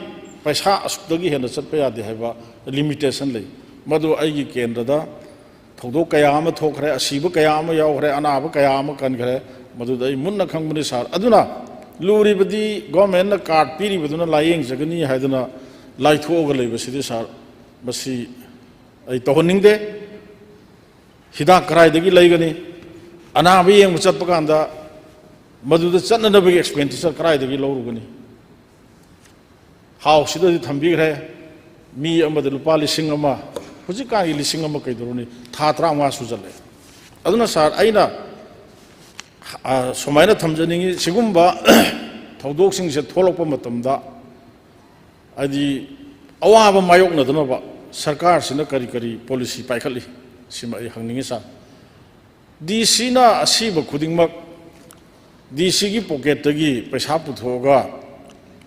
ꯄꯩꯁꯥ ꯑꯁꯨꯛꯇꯒꯤ ꯍꯦꯟꯅ ꯆꯠꯄ ꯌꯥꯗꯦ ꯍꯥꯏꯕ ꯂꯤꯃꯤꯇꯦꯁꯟ ꯂꯩ꯫ ꯃꯗꯨ ꯑꯩꯒꯤ ꯀꯦꯟꯗ꯭ꯔꯗ ꯊꯧꯗꯣꯛ ꯀꯌꯥ ꯑꯃ ꯊꯣꯛꯈ꯭ꯔꯦ, ꯑꯁꯤꯕ ꯀꯌꯥ ꯑꯃ ꯌꯥꯎꯈ꯭ꯔꯦ, ꯑꯅꯥꯕ ꯀꯌꯥ ꯑꯃ ꯀꯟꯈ꯭ꯔꯦ, ꯃꯗꯨꯗ ꯑꯩ ꯃꯨꯟꯅ ꯈꯪꯕꯅꯤ ꯁꯥꯔ꯫ ꯑꯗꯨꯅ ꯂꯨꯔꯤꯕꯗꯤ ꯒꯣꯔꯃꯦꯟꯅ ꯀꯥꯔꯗ ꯄꯤꯔꯤꯕꯗꯨꯅ ꯂꯥꯏꯌꯦꯡꯖꯒꯅꯤ ꯍꯥꯏꯗꯨꯅ ꯂꯥꯏꯊꯣꯛꯑꯒ ꯂꯩꯕꯁꯤꯗꯤ ꯁꯥꯔ, ꯃꯁꯤ ꯑꯩ ꯇꯧꯍꯟꯅꯤꯡꯗꯦ꯫ ꯍꯤꯗꯥꯛ ꯀꯗꯥꯏꯗꯒꯤ ꯂꯩꯒꯅꯤ? ꯑꯅꯥꯕ ꯌꯦꯡꯕ ꯆꯠꯄ ꯀꯥꯟꯗ ꯃꯗꯨꯗ ꯆꯠꯅꯅꯕꯒꯤ ꯑꯦꯛꯁꯄꯦꯟꯗꯤꯆꯔ ꯀꯗꯥꯏꯗꯒꯤ ꯂꯧꯔꯨꯒꯅꯤ? ꯍꯥꯎꯁꯁꯤꯗꯗꯤ ꯊꯝꯕꯤꯈ꯭ꯔꯦ, ꯃꯤ ꯑꯃꯗ ꯂꯨꯄꯥ ꯂꯤꯁꯤꯡ ꯑꯃ, ꯍꯧꯖꯤꯛꯀꯥꯟꯒꯤ ꯂꯤꯁꯤꯡ ꯑꯃ ꯀꯩꯗꯧꯔꯨꯅꯤ? ꯊꯥ ꯇꯔꯥꯃꯉꯥ ꯁꯨꯖꯜꯂꯦ꯫ ꯑꯗꯨꯅ ꯁꯥꯔ, ꯑꯩꯅ, ꯑ, ꯁꯨꯃꯥꯏꯅ ꯊꯝꯖꯅꯤꯡꯉꯤ, ꯁꯤꯒꯨꯝꯕ ꯊꯧꯗꯣꯛꯁꯤꯡꯁꯦ ꯊꯣꯛꯂꯛꯄ ꯃꯇꯝꯗ, ꯍꯥꯏꯗꯤ, ꯑꯋꯥꯕ ꯃꯥꯌꯣꯛꯅꯗꯅꯕ ꯁꯔꯀꯥꯔꯁꯤꯅ ꯀꯔꯤ ꯀꯔꯤ ꯄꯣꯂꯤꯁꯤ ꯄꯥꯏꯈꯠꯂꯤ, ꯁꯤꯃ ꯑꯩ ꯍꯪꯅꯤꯡꯉꯤ ꯁꯥꯔ꯫ ꯗꯤ ꯁꯤꯅ ꯑꯁꯤꯕ ꯈꯨꯗꯤꯡꯃꯛ ꯗꯤ ꯁꯤꯒꯤ ꯄꯣꯀꯦꯠꯇꯒꯤ ꯄꯩꯁꯥ ꯄꯨꯊꯣꯛꯑꯒ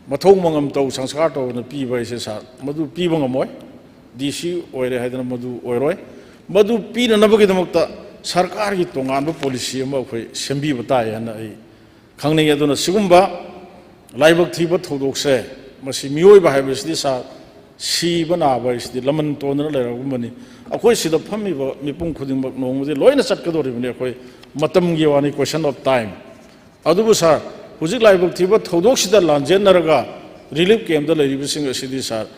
ꯃꯊꯧ ꯃꯉꯝ ꯇꯧ, ꯁꯪꯁꯀꯥꯔ ꯇꯧꯗꯅ ꯄꯤꯕ ꯍꯥꯏꯁꯦ ꯁꯥꯔ, ꯃꯗꯨ ꯄꯤꯕ ꯉꯝꯃꯣꯏ꯫ ꯗꯤ ꯁꯤ ꯑꯣꯏꯔꯦ ꯍꯥꯏꯗꯅ ꯃꯗꯨ ꯑꯣꯏꯔꯣꯏ꯫ ꯃꯗꯨ ꯄꯤꯅꯅꯕꯒꯤꯗꯃꯛꯇ ꯁꯔꯀꯥꯔꯒꯤ ꯇꯣꯉꯥꯟꯕ ꯄꯣꯂꯤꯁꯤ ꯑꯃ ꯑꯩꯈꯣꯏ ꯁꯦꯝꯕꯤꯕ ꯇꯥꯏ ꯍꯥꯏꯅ ꯑꯩ ꯈꯪꯅꯤꯡꯉꯤ꯫ ꯑꯗꯨꯅ ꯁꯤꯒꯨꯝꯕ ꯂꯥꯏꯕꯛ ꯊꯤꯕ ꯊꯧꯗꯣꯛꯁꯦ, ꯃꯁꯤ ꯃꯤꯑꯣꯏꯕ ꯍꯥꯏꯕꯁꯤꯗꯤ ꯁꯥꯔ, ꯁꯤꯕ ꯅꯥꯕ ꯍꯥꯏꯁꯤꯗꯤ ꯂꯃꯟ ꯇꯣꯟꯗꯅ ꯂꯩꯔꯒꯨꯝꯕꯅꯤ꯫ ꯑꯩꯈꯣꯏ ꯁꯤꯗ ꯐꯝꯃꯤꯕ ꯃꯤꯄꯨꯝ ꯈꯨꯗꯤꯡꯃꯛ ꯅꯣꯡꯃꯗꯤ ꯂꯣꯏꯅ ꯆꯠꯀꯗꯧꯔꯤꯕꯅꯤ꯫ ꯑꯩꯈꯣꯏ ꯃꯇꯝꯒꯤ ꯋꯥꯅꯤ, question of time꯫ ꯑꯗꯨꯕꯨ ꯁꯥꯔ, ꯍꯧꯖꯤꯛ ꯂꯥꯏꯕꯛ ꯊꯤꯕ ꯊꯧꯗꯣꯛꯁꯤꯗ ꯂꯥꯟꯖꯦꯟꯅꯔꯒ ꯔꯤꯂꯤꯐ ꯀꯦꯝꯞꯇ ꯂꯩꯔꯤꯕꯁꯤꯡ ꯑꯁꯤꯗꯤ ꯁꯥꯔ,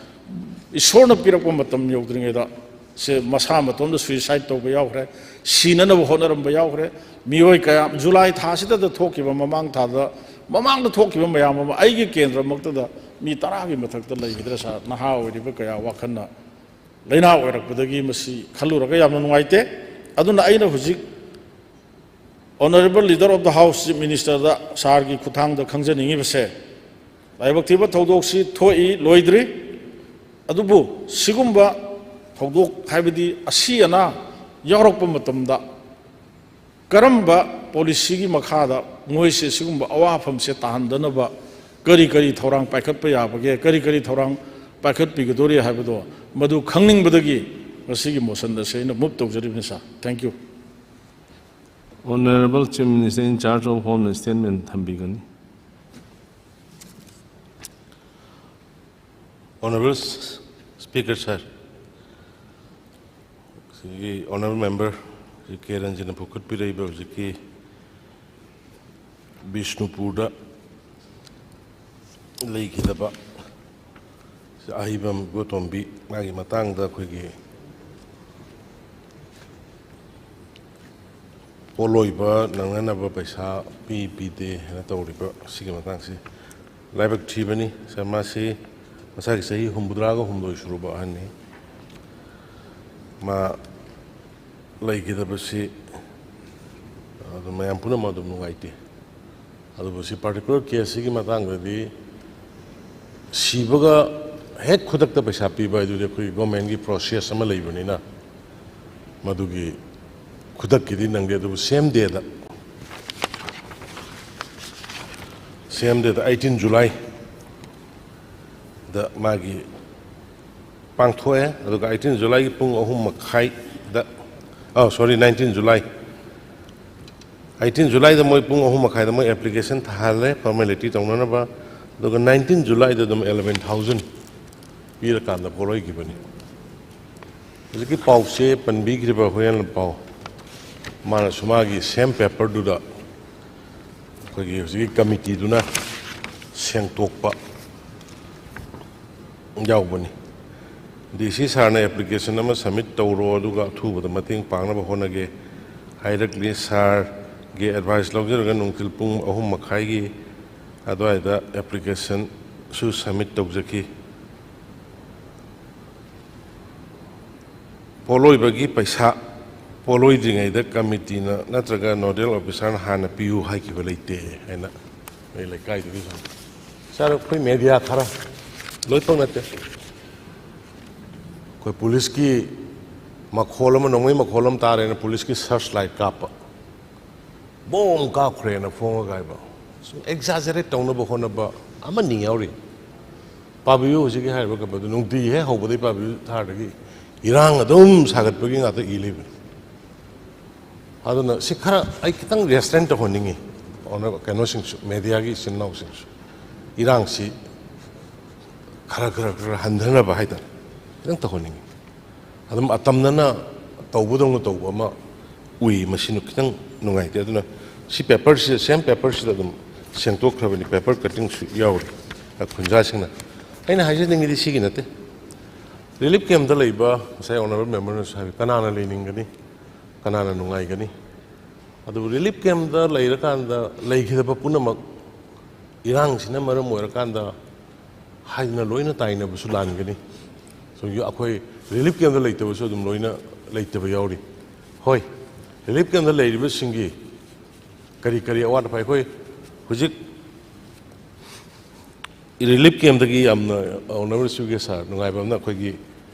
ꯏꯁꯣꯔꯅ ꯄꯤꯔꯛꯄ ꯃꯇꯝ ꯌꯧꯗ꯭ꯔꯤꯉꯩꯗ ꯁꯦ ꯃꯁꯥ ꯃꯇꯣꯝꯗ ꯁꯨꯏꯁꯥꯏꯠ ꯇꯧꯕ ꯌꯥꯎꯈ꯭ꯔꯦ, ꯁꯤꯅꯅꯕ ꯍꯣꯠꯅꯔꯝꯕ ꯌꯥꯎꯈ꯭ꯔꯦ꯫ ꯃꯤꯑꯣꯏ ꯀꯌꯥ ꯖꯨꯂꯥꯏ ꯊꯥꯁꯤꯗ ꯊꯣꯛꯈꯤꯕ, ꯃꯃꯥꯡ ꯊꯥꯗ, ꯃꯃꯥꯡꯗ ꯊꯣꯛꯈꯤꯕ ꯃꯌꯥꯝ ꯑꯃ ꯑꯩꯒꯤ ꯀꯦꯟꯗ꯭ꯔꯃꯛꯇꯗ ꯃꯤ ꯇꯔꯥꯒꯤ ꯃꯊꯛꯇ ꯂꯩꯈꯤꯗ꯭ꯔꯦ ꯁꯥꯔ꯫ ꯅꯍꯥ ꯑꯣꯏꯔꯤꯕ ꯀꯌꯥ ꯋꯥꯈꯜꯅ ꯂꯩꯅꯥ ꯑꯣꯏꯔꯛꯄꯗꯒꯤ ꯃꯁꯤ ꯈꯜꯂꯨꯔꯒ ꯌꯥꯝꯅ ꯅꯨꯡꯉꯥꯏꯇꯦ꯫ ꯑꯗꯨꯅ ꯑꯩꯅ ꯍꯧꯖꯤꯛ Honourable Leader of the House, Chief Minister ꯗ ꯁꯥꯔꯒꯤ ꯈꯨꯠꯊꯥꯡꯗ ꯈꯪꯖꯅꯤꯡꯉꯤꯕꯁꯦ, ꯂꯥꯏꯕꯛ ꯊꯤꯕ ꯊꯧꯗꯣꯛꯁꯤ ꯊꯣꯛꯏ, ꯂꯣꯏꯗ꯭ꯔꯤ꯫ ꯑꯗꯨꯕꯨ ꯁꯤꯒꯨꯝꯕ ꯊꯧꯗꯣꯛ, ꯍꯥꯏꯕꯗꯤ ꯑꯁꯤ ꯑꯅꯥ ꯌꯥꯎꯔꯛꯄ ꯃꯇꯝꯗ ꯀꯔꯝꯕ ꯄꯣꯂꯤꯁꯤꯒꯤ ꯃꯈꯥꯗ ꯃꯣꯏꯁꯦ ꯁꯤꯒꯨꯝꯕ ꯑꯋꯥꯐꯝꯁꯦ ꯇꯥꯍꯟꯗꯅꯕ ꯀꯔꯤ ꯀꯔꯤ ꯊꯧꯔꯥꯡ ꯄꯥꯏꯈꯠꯄ ꯌꯥꯕꯒꯦ, ꯀꯔꯤ ꯀꯔꯤ ꯊꯧꯔꯥꯡ ꯄꯥꯏꯈꯠꯄꯤꯒꯗꯣꯔꯤ ꯍꯥꯏꯕꯗꯣ, ꯃꯗꯨ ꯈꯪꯅꯤꯡꯕꯗꯒꯤ ꯉꯁꯤꯒꯤ ꯃꯣꯁꯟ ꯑꯁꯤ ꯑꯩꯅ ꯃꯨꯚ ꯇꯧꯖꯔꯤꯕꯅꯤ, sir. Thank you꯫ Honourable Chief Minister in charge of Home statement ꯊꯝꯕꯤꯒꯅꯤ꯫ Honourable Speaker sir, ꯁꯤꯒꯤ Honourable Member ꯁꯤ ꯀꯦ ꯔꯟꯖꯟꯅ ꯄꯨꯈꯠꯄꯤꯔꯛꯏꯕ ꯍꯧꯖꯤꯛꯀꯤ ꯕꯤꯁꯅꯨꯄꯨꯔꯗ ꯂꯩꯈꯤꯗꯕ ꯑꯍꯩꯕꯝ ꯏꯕꯣꯇꯣꯝꯕꯤ, ꯃꯥꯒꯤ ꯃꯇꯥꯡꯗ ꯑꯩꯈꯣꯏꯒꯤ ꯄꯣꯠꯂꯣꯏꯕ ꯅꯪꯅꯅꯕ ꯄꯩꯁꯥ ꯄꯤ ꯄꯤꯗꯦ ꯍꯥꯏꯅ ꯇꯧꯔꯤꯕ ꯁꯤꯒꯤ ꯃꯇꯥꯡꯁꯤ ꯂꯥꯏꯕꯛ ꯊꯤꯕꯅꯤ꯫ ꯁꯥꯔ, ꯃꯥꯁꯤ ꯃꯁꯥꯒꯤ ꯆꯍꯤ ꯍꯨꯝꯐꯨꯇꯔꯥꯒ ꯍꯨꯝꯗꯣꯏ ꯁꯨꯔꯕ ꯑꯍꯟꯅꯤ꯫ ꯃꯥ ꯂꯩꯈꯤꯗꯕꯁꯤ ꯑꯗꯨ ꯃꯌꯥꯝ ꯄꯨꯝꯅꯃꯛ ꯑꯗꯨꯝ ꯅꯨꯡꯉꯥꯏꯇꯦ꯫ ꯑꯗꯨꯕꯨ ꯁꯤ particular case ꯁꯤꯒꯤ ꯃꯇꯥꯡꯗꯗꯤ ꯁꯤꯕꯒ ꯍꯦꯛ ꯈꯨꯗꯛꯇ ꯄꯩꯁꯥ ꯄꯤꯕ ꯍꯥꯏꯗꯨꯗꯤ ꯑꯩꯈꯣꯏ government ꯀꯤ process ꯑꯃ ꯂꯩꯕꯅꯤꯅ ꯃꯗꯨꯒꯤ ꯈꯨꯗꯛꯀꯤꯗꯤ ꯅꯪꯗꯦ꯫ ꯑꯗꯨꯕꯨ same day ꯗ, same day ꯗ eighteen July ꯗ ꯃꯥꯒꯤ ꯄꯥꯡꯊꯣꯛꯑꯦ꯫ ꯑꯗꯨꯒ eighteen July ꯒꯤ ꯄꯨꯡ ꯑꯍꯨꯝ ꯃꯈꯥꯏꯗ, ꯑ, sorry, nineteen July, eighteen July ꯗ ꯃꯣꯏ ꯄꯨꯡ ꯑꯍꯨꯝ ꯃꯈꯥꯏꯗ ꯃꯣꯏ application ꯊꯥꯍꯜꯂꯦ formality ꯇꯧꯅꯅꯕ꯫ ꯑꯗꯨꯒ nineteen July ꯗ ꯑꯗꯨꯝ eleven thousand ꯄꯤꯔꯀꯥꯟꯗ ꯄꯣꯠꯂꯣꯏꯈꯤꯕꯅꯤ꯫ ꯍꯧꯖꯤꯛꯀꯤ ꯄꯥꯎꯁꯦ ꯄꯟꯕꯤꯈ꯭ꯔꯤꯕ ꯍꯨꯌꯦꯟ ꯄꯥꯎ, ꯃꯥꯅꯁꯨ ꯃꯥꯒꯤ same paper ꯗꯨꯗ ꯑꯩꯈꯣꯏꯒꯤ ꯍꯧꯖꯤꯛꯀꯤ committee ꯗꯨꯅ ꯁꯦꯡꯇꯣꯛꯄ, ꯌꯥꯎꯕꯅꯤ꯫ ꯗꯤ ꯁꯤ ꯁꯥꯔꯅ ꯑꯦꯄ꯭ꯂꯤꯀꯦꯁꯟ ꯑꯃ ꯁꯕꯃꯤꯠ ꯇꯧꯔꯣ, ꯑꯗꯨꯒ ꯑꯊꯨꯕꯗ ꯃꯇꯦꯡ ꯄꯥꯡꯅꯕ ꯍꯣꯠꯅꯒꯦ ꯍꯥꯏꯔꯛꯂꯤ꯫ ꯁꯥꯔꯒꯤ ꯑꯦꯗꯚꯥꯏꯁ ꯂꯧꯖꯔꯒ ꯅꯨꯡꯊꯤꯜ ꯄꯨꯡ ꯑꯍꯨꯝ ꯃꯈꯥꯏꯒꯤ ꯑꯗꯨꯋꯥꯏꯗ ꯑꯦꯄ꯭ꯂꯤꯀꯦꯁꯟꯁꯨ ꯁꯕꯃꯤꯠ ꯇꯧꯖꯈꯤ꯫ ꯄꯣꯠꯂꯣꯏꯕꯒꯤ ꯄꯩꯁꯥ ꯄꯣꯠꯂꯣꯏꯗ꯭ꯔꯤꯉꯩꯗ ꯀꯃꯤꯇꯤꯅ ꯅꯠꯇ꯭ꯔꯒ ꯅꯣꯗꯦꯜ ꯑꯣꯐꯤꯁꯥꯔꯅ ꯍꯥꯟꯅ ꯄꯤꯌꯨ ꯍꯥꯏꯈꯤꯕ ꯂꯩꯇꯦ ꯍꯥꯏꯅ ꯑꯩ ꯂꯩꯀꯥꯏꯗꯨꯒꯤ ꯁꯨꯝ, ꯁꯥꯔ, ꯑꯩꯈꯣꯏ ꯃꯦꯗꯤꯌꯥ ꯈꯔ, ꯂꯣꯏꯅꯃꯛ ꯅꯠꯇꯦ, ꯑꯩꯈꯣꯏ ꯄꯨꯂꯤꯁꯀꯤ ꯃꯈꯣꯜ ꯑꯃ, ꯅꯣꯡꯃꯩ ꯃꯈꯣꯜ ꯑꯃ ꯇꯥꯔꯦꯅ ꯄꯨꯂꯤꯁꯀꯤ ꯁꯔꯆ ꯂꯥꯏꯠ ꯀꯥꯞꯄ, ꯕꯣꯝ ꯀꯥꯞꯈ꯭ꯔꯦꯅ ꯐꯣꯡꯉꯒ ꯍꯥꯏꯕ, ꯁꯨꯝ ꯑꯦꯛꯖꯥꯖꯔꯦꯠ ꯇꯧꯅꯕ ꯍꯣꯠꯅꯕ ꯑꯃꯅꯤ ꯌꯥꯎꯔꯤ꯫ ꯄꯥꯕꯤꯌꯨ, ꯍꯧꯖꯤꯛꯀꯤ ꯍꯥꯏꯔꯤꯕ ꯀꯩꯅꯣꯗꯣ ꯅꯨꯡꯇꯤꯒꯤ ꯍꯦꯛ ꯍꯧꯕꯗꯒꯤ ꯄꯥꯕꯤꯌꯨ ꯊꯥꯔꯗꯒꯤ ꯏꯔꯥꯡ ꯑꯗꯨꯝ ꯁꯥꯒꯠꯄꯒꯤ ꯉꯥꯛꯇ ꯏ ꯂꯩꯕꯅꯤ꯫ ꯑꯗꯨꯅ ꯁꯤ ꯈꯔ ꯑꯩ ꯈꯤꯇꯪ ꯔꯦꯁꯇ꯭ꯔꯦꯟ ꯇꯧꯍꯟꯅꯤꯡꯉꯤ, ꯑꯣꯅ-, ꯀꯩꯅꯣꯁꯤꯡꯁꯨ, ꯃꯦꯗꯤꯌꯥꯒꯤ ꯏꯆꯤꯟ ꯏꯅꯥꯎꯁꯤꯡꯁꯨ, ꯏꯔꯥꯡꯁꯤ ꯈꯔ ꯈꯔ ꯈꯔ ꯍꯟꯊꯅꯕ ꯍꯥꯏꯇꯥꯔꯦ, ꯈꯤꯇꯪ ꯇꯧꯍꯟꯅꯤꯡꯉꯤ꯫ ꯑꯗꯨꯝ ꯑꯇꯝꯅꯅ ꯇꯧꯕꯗꯧꯅ ꯇꯧꯕ ꯑꯃ ꯎꯏ, ꯃꯁꯤꯅ ꯈꯤꯇꯪ ꯅꯨꯡꯉꯥꯏꯇꯦ꯫ ꯑꯗꯨꯅ ꯁꯤ ꯄꯦꯄꯔꯁꯤꯗ, ꯁꯦꯝ ꯄꯦꯄꯔꯁꯤꯗ ꯑꯗꯨꯝ ꯁꯦꯡꯗꯣꯛꯈ꯭ꯔꯕꯅꯤ, ꯄꯦꯄꯔ ꯀꯠꯇꯤꯡꯁꯨ ꯌꯥꯎꯔꯤ ꯈꯨꯟꯖꯥꯁꯤꯡꯅ꯫ ꯑꯩꯅ ꯍꯥꯏꯖꯅꯤꯡꯉꯤꯗꯤ ꯁꯤꯒꯤ ꯅꯠꯇꯦ, ꯔꯤꯂꯤꯐ ꯀꯦꯝꯞꯇ ꯂꯩꯕ, ꯉꯁꯥꯏ ꯑꯣꯅꯔꯦꯕꯜ ꯃꯦꯝꯕꯔꯅꯁꯨ ꯍꯥꯏꯕꯤ, ꯀꯅꯥꯅ ꯂꯩꯅꯤꯡꯒꯅꯤ, ꯀꯅꯥꯅ ꯅꯨꯡꯉꯥꯏꯒꯅꯤ? ꯑꯗꯨꯕꯨ ꯔꯤꯂꯤꯐ ꯀꯦꯝꯞꯇ ꯂꯩꯔꯀꯥꯟꯗ ꯂꯩꯈꯤꯗꯕ ꯄꯨꯝꯅꯃꯛ ꯏꯔꯥꯡꯁꯤꯅ ꯃꯔꯝ ꯑꯣꯏꯔꯀꯥꯟꯗ ꯍꯥꯏꯗꯅ ꯂꯣꯏꯅ ꯇꯥꯏꯅꯕꯁꯨ ꯂꯥꯟꯒꯅꯤ꯫ ꯁꯣꯝꯒꯤ ꯑꯩꯈꯣꯏ ꯔꯤꯂꯤꯐ ꯀꯦꯝꯞꯇ ꯂꯩꯇꯕꯁꯨ ꯑꯗꯨꯝ ꯂꯣꯏꯅ ꯂꯩꯇꯕ ꯌꯥꯎꯔꯤ꯫ ꯍꯣꯏ, ꯔꯤꯂꯤꯐ ꯀꯦꯝꯞꯇ ꯂꯩꯔꯤꯕꯁꯤꯡꯒꯤ ꯀꯔꯤ ꯀꯔꯤ ꯑꯋꯥꯠ ꯑꯄꯥ, ꯑꯩꯈꯣꯏ ꯍꯧꯖꯤꯛ ꯔꯤꯂꯤꯐ ꯀꯦꯝꯞꯇꯒꯤ ꯌꯥꯝꯅ ꯑꯣꯅꯔꯦꯕꯜ ꯁꯤꯒꯤ ꯁꯥꯔ ꯅꯨꯡꯉꯥꯏꯕ ꯑꯃꯅ, ꯑꯩꯈꯣꯏꯒꯤ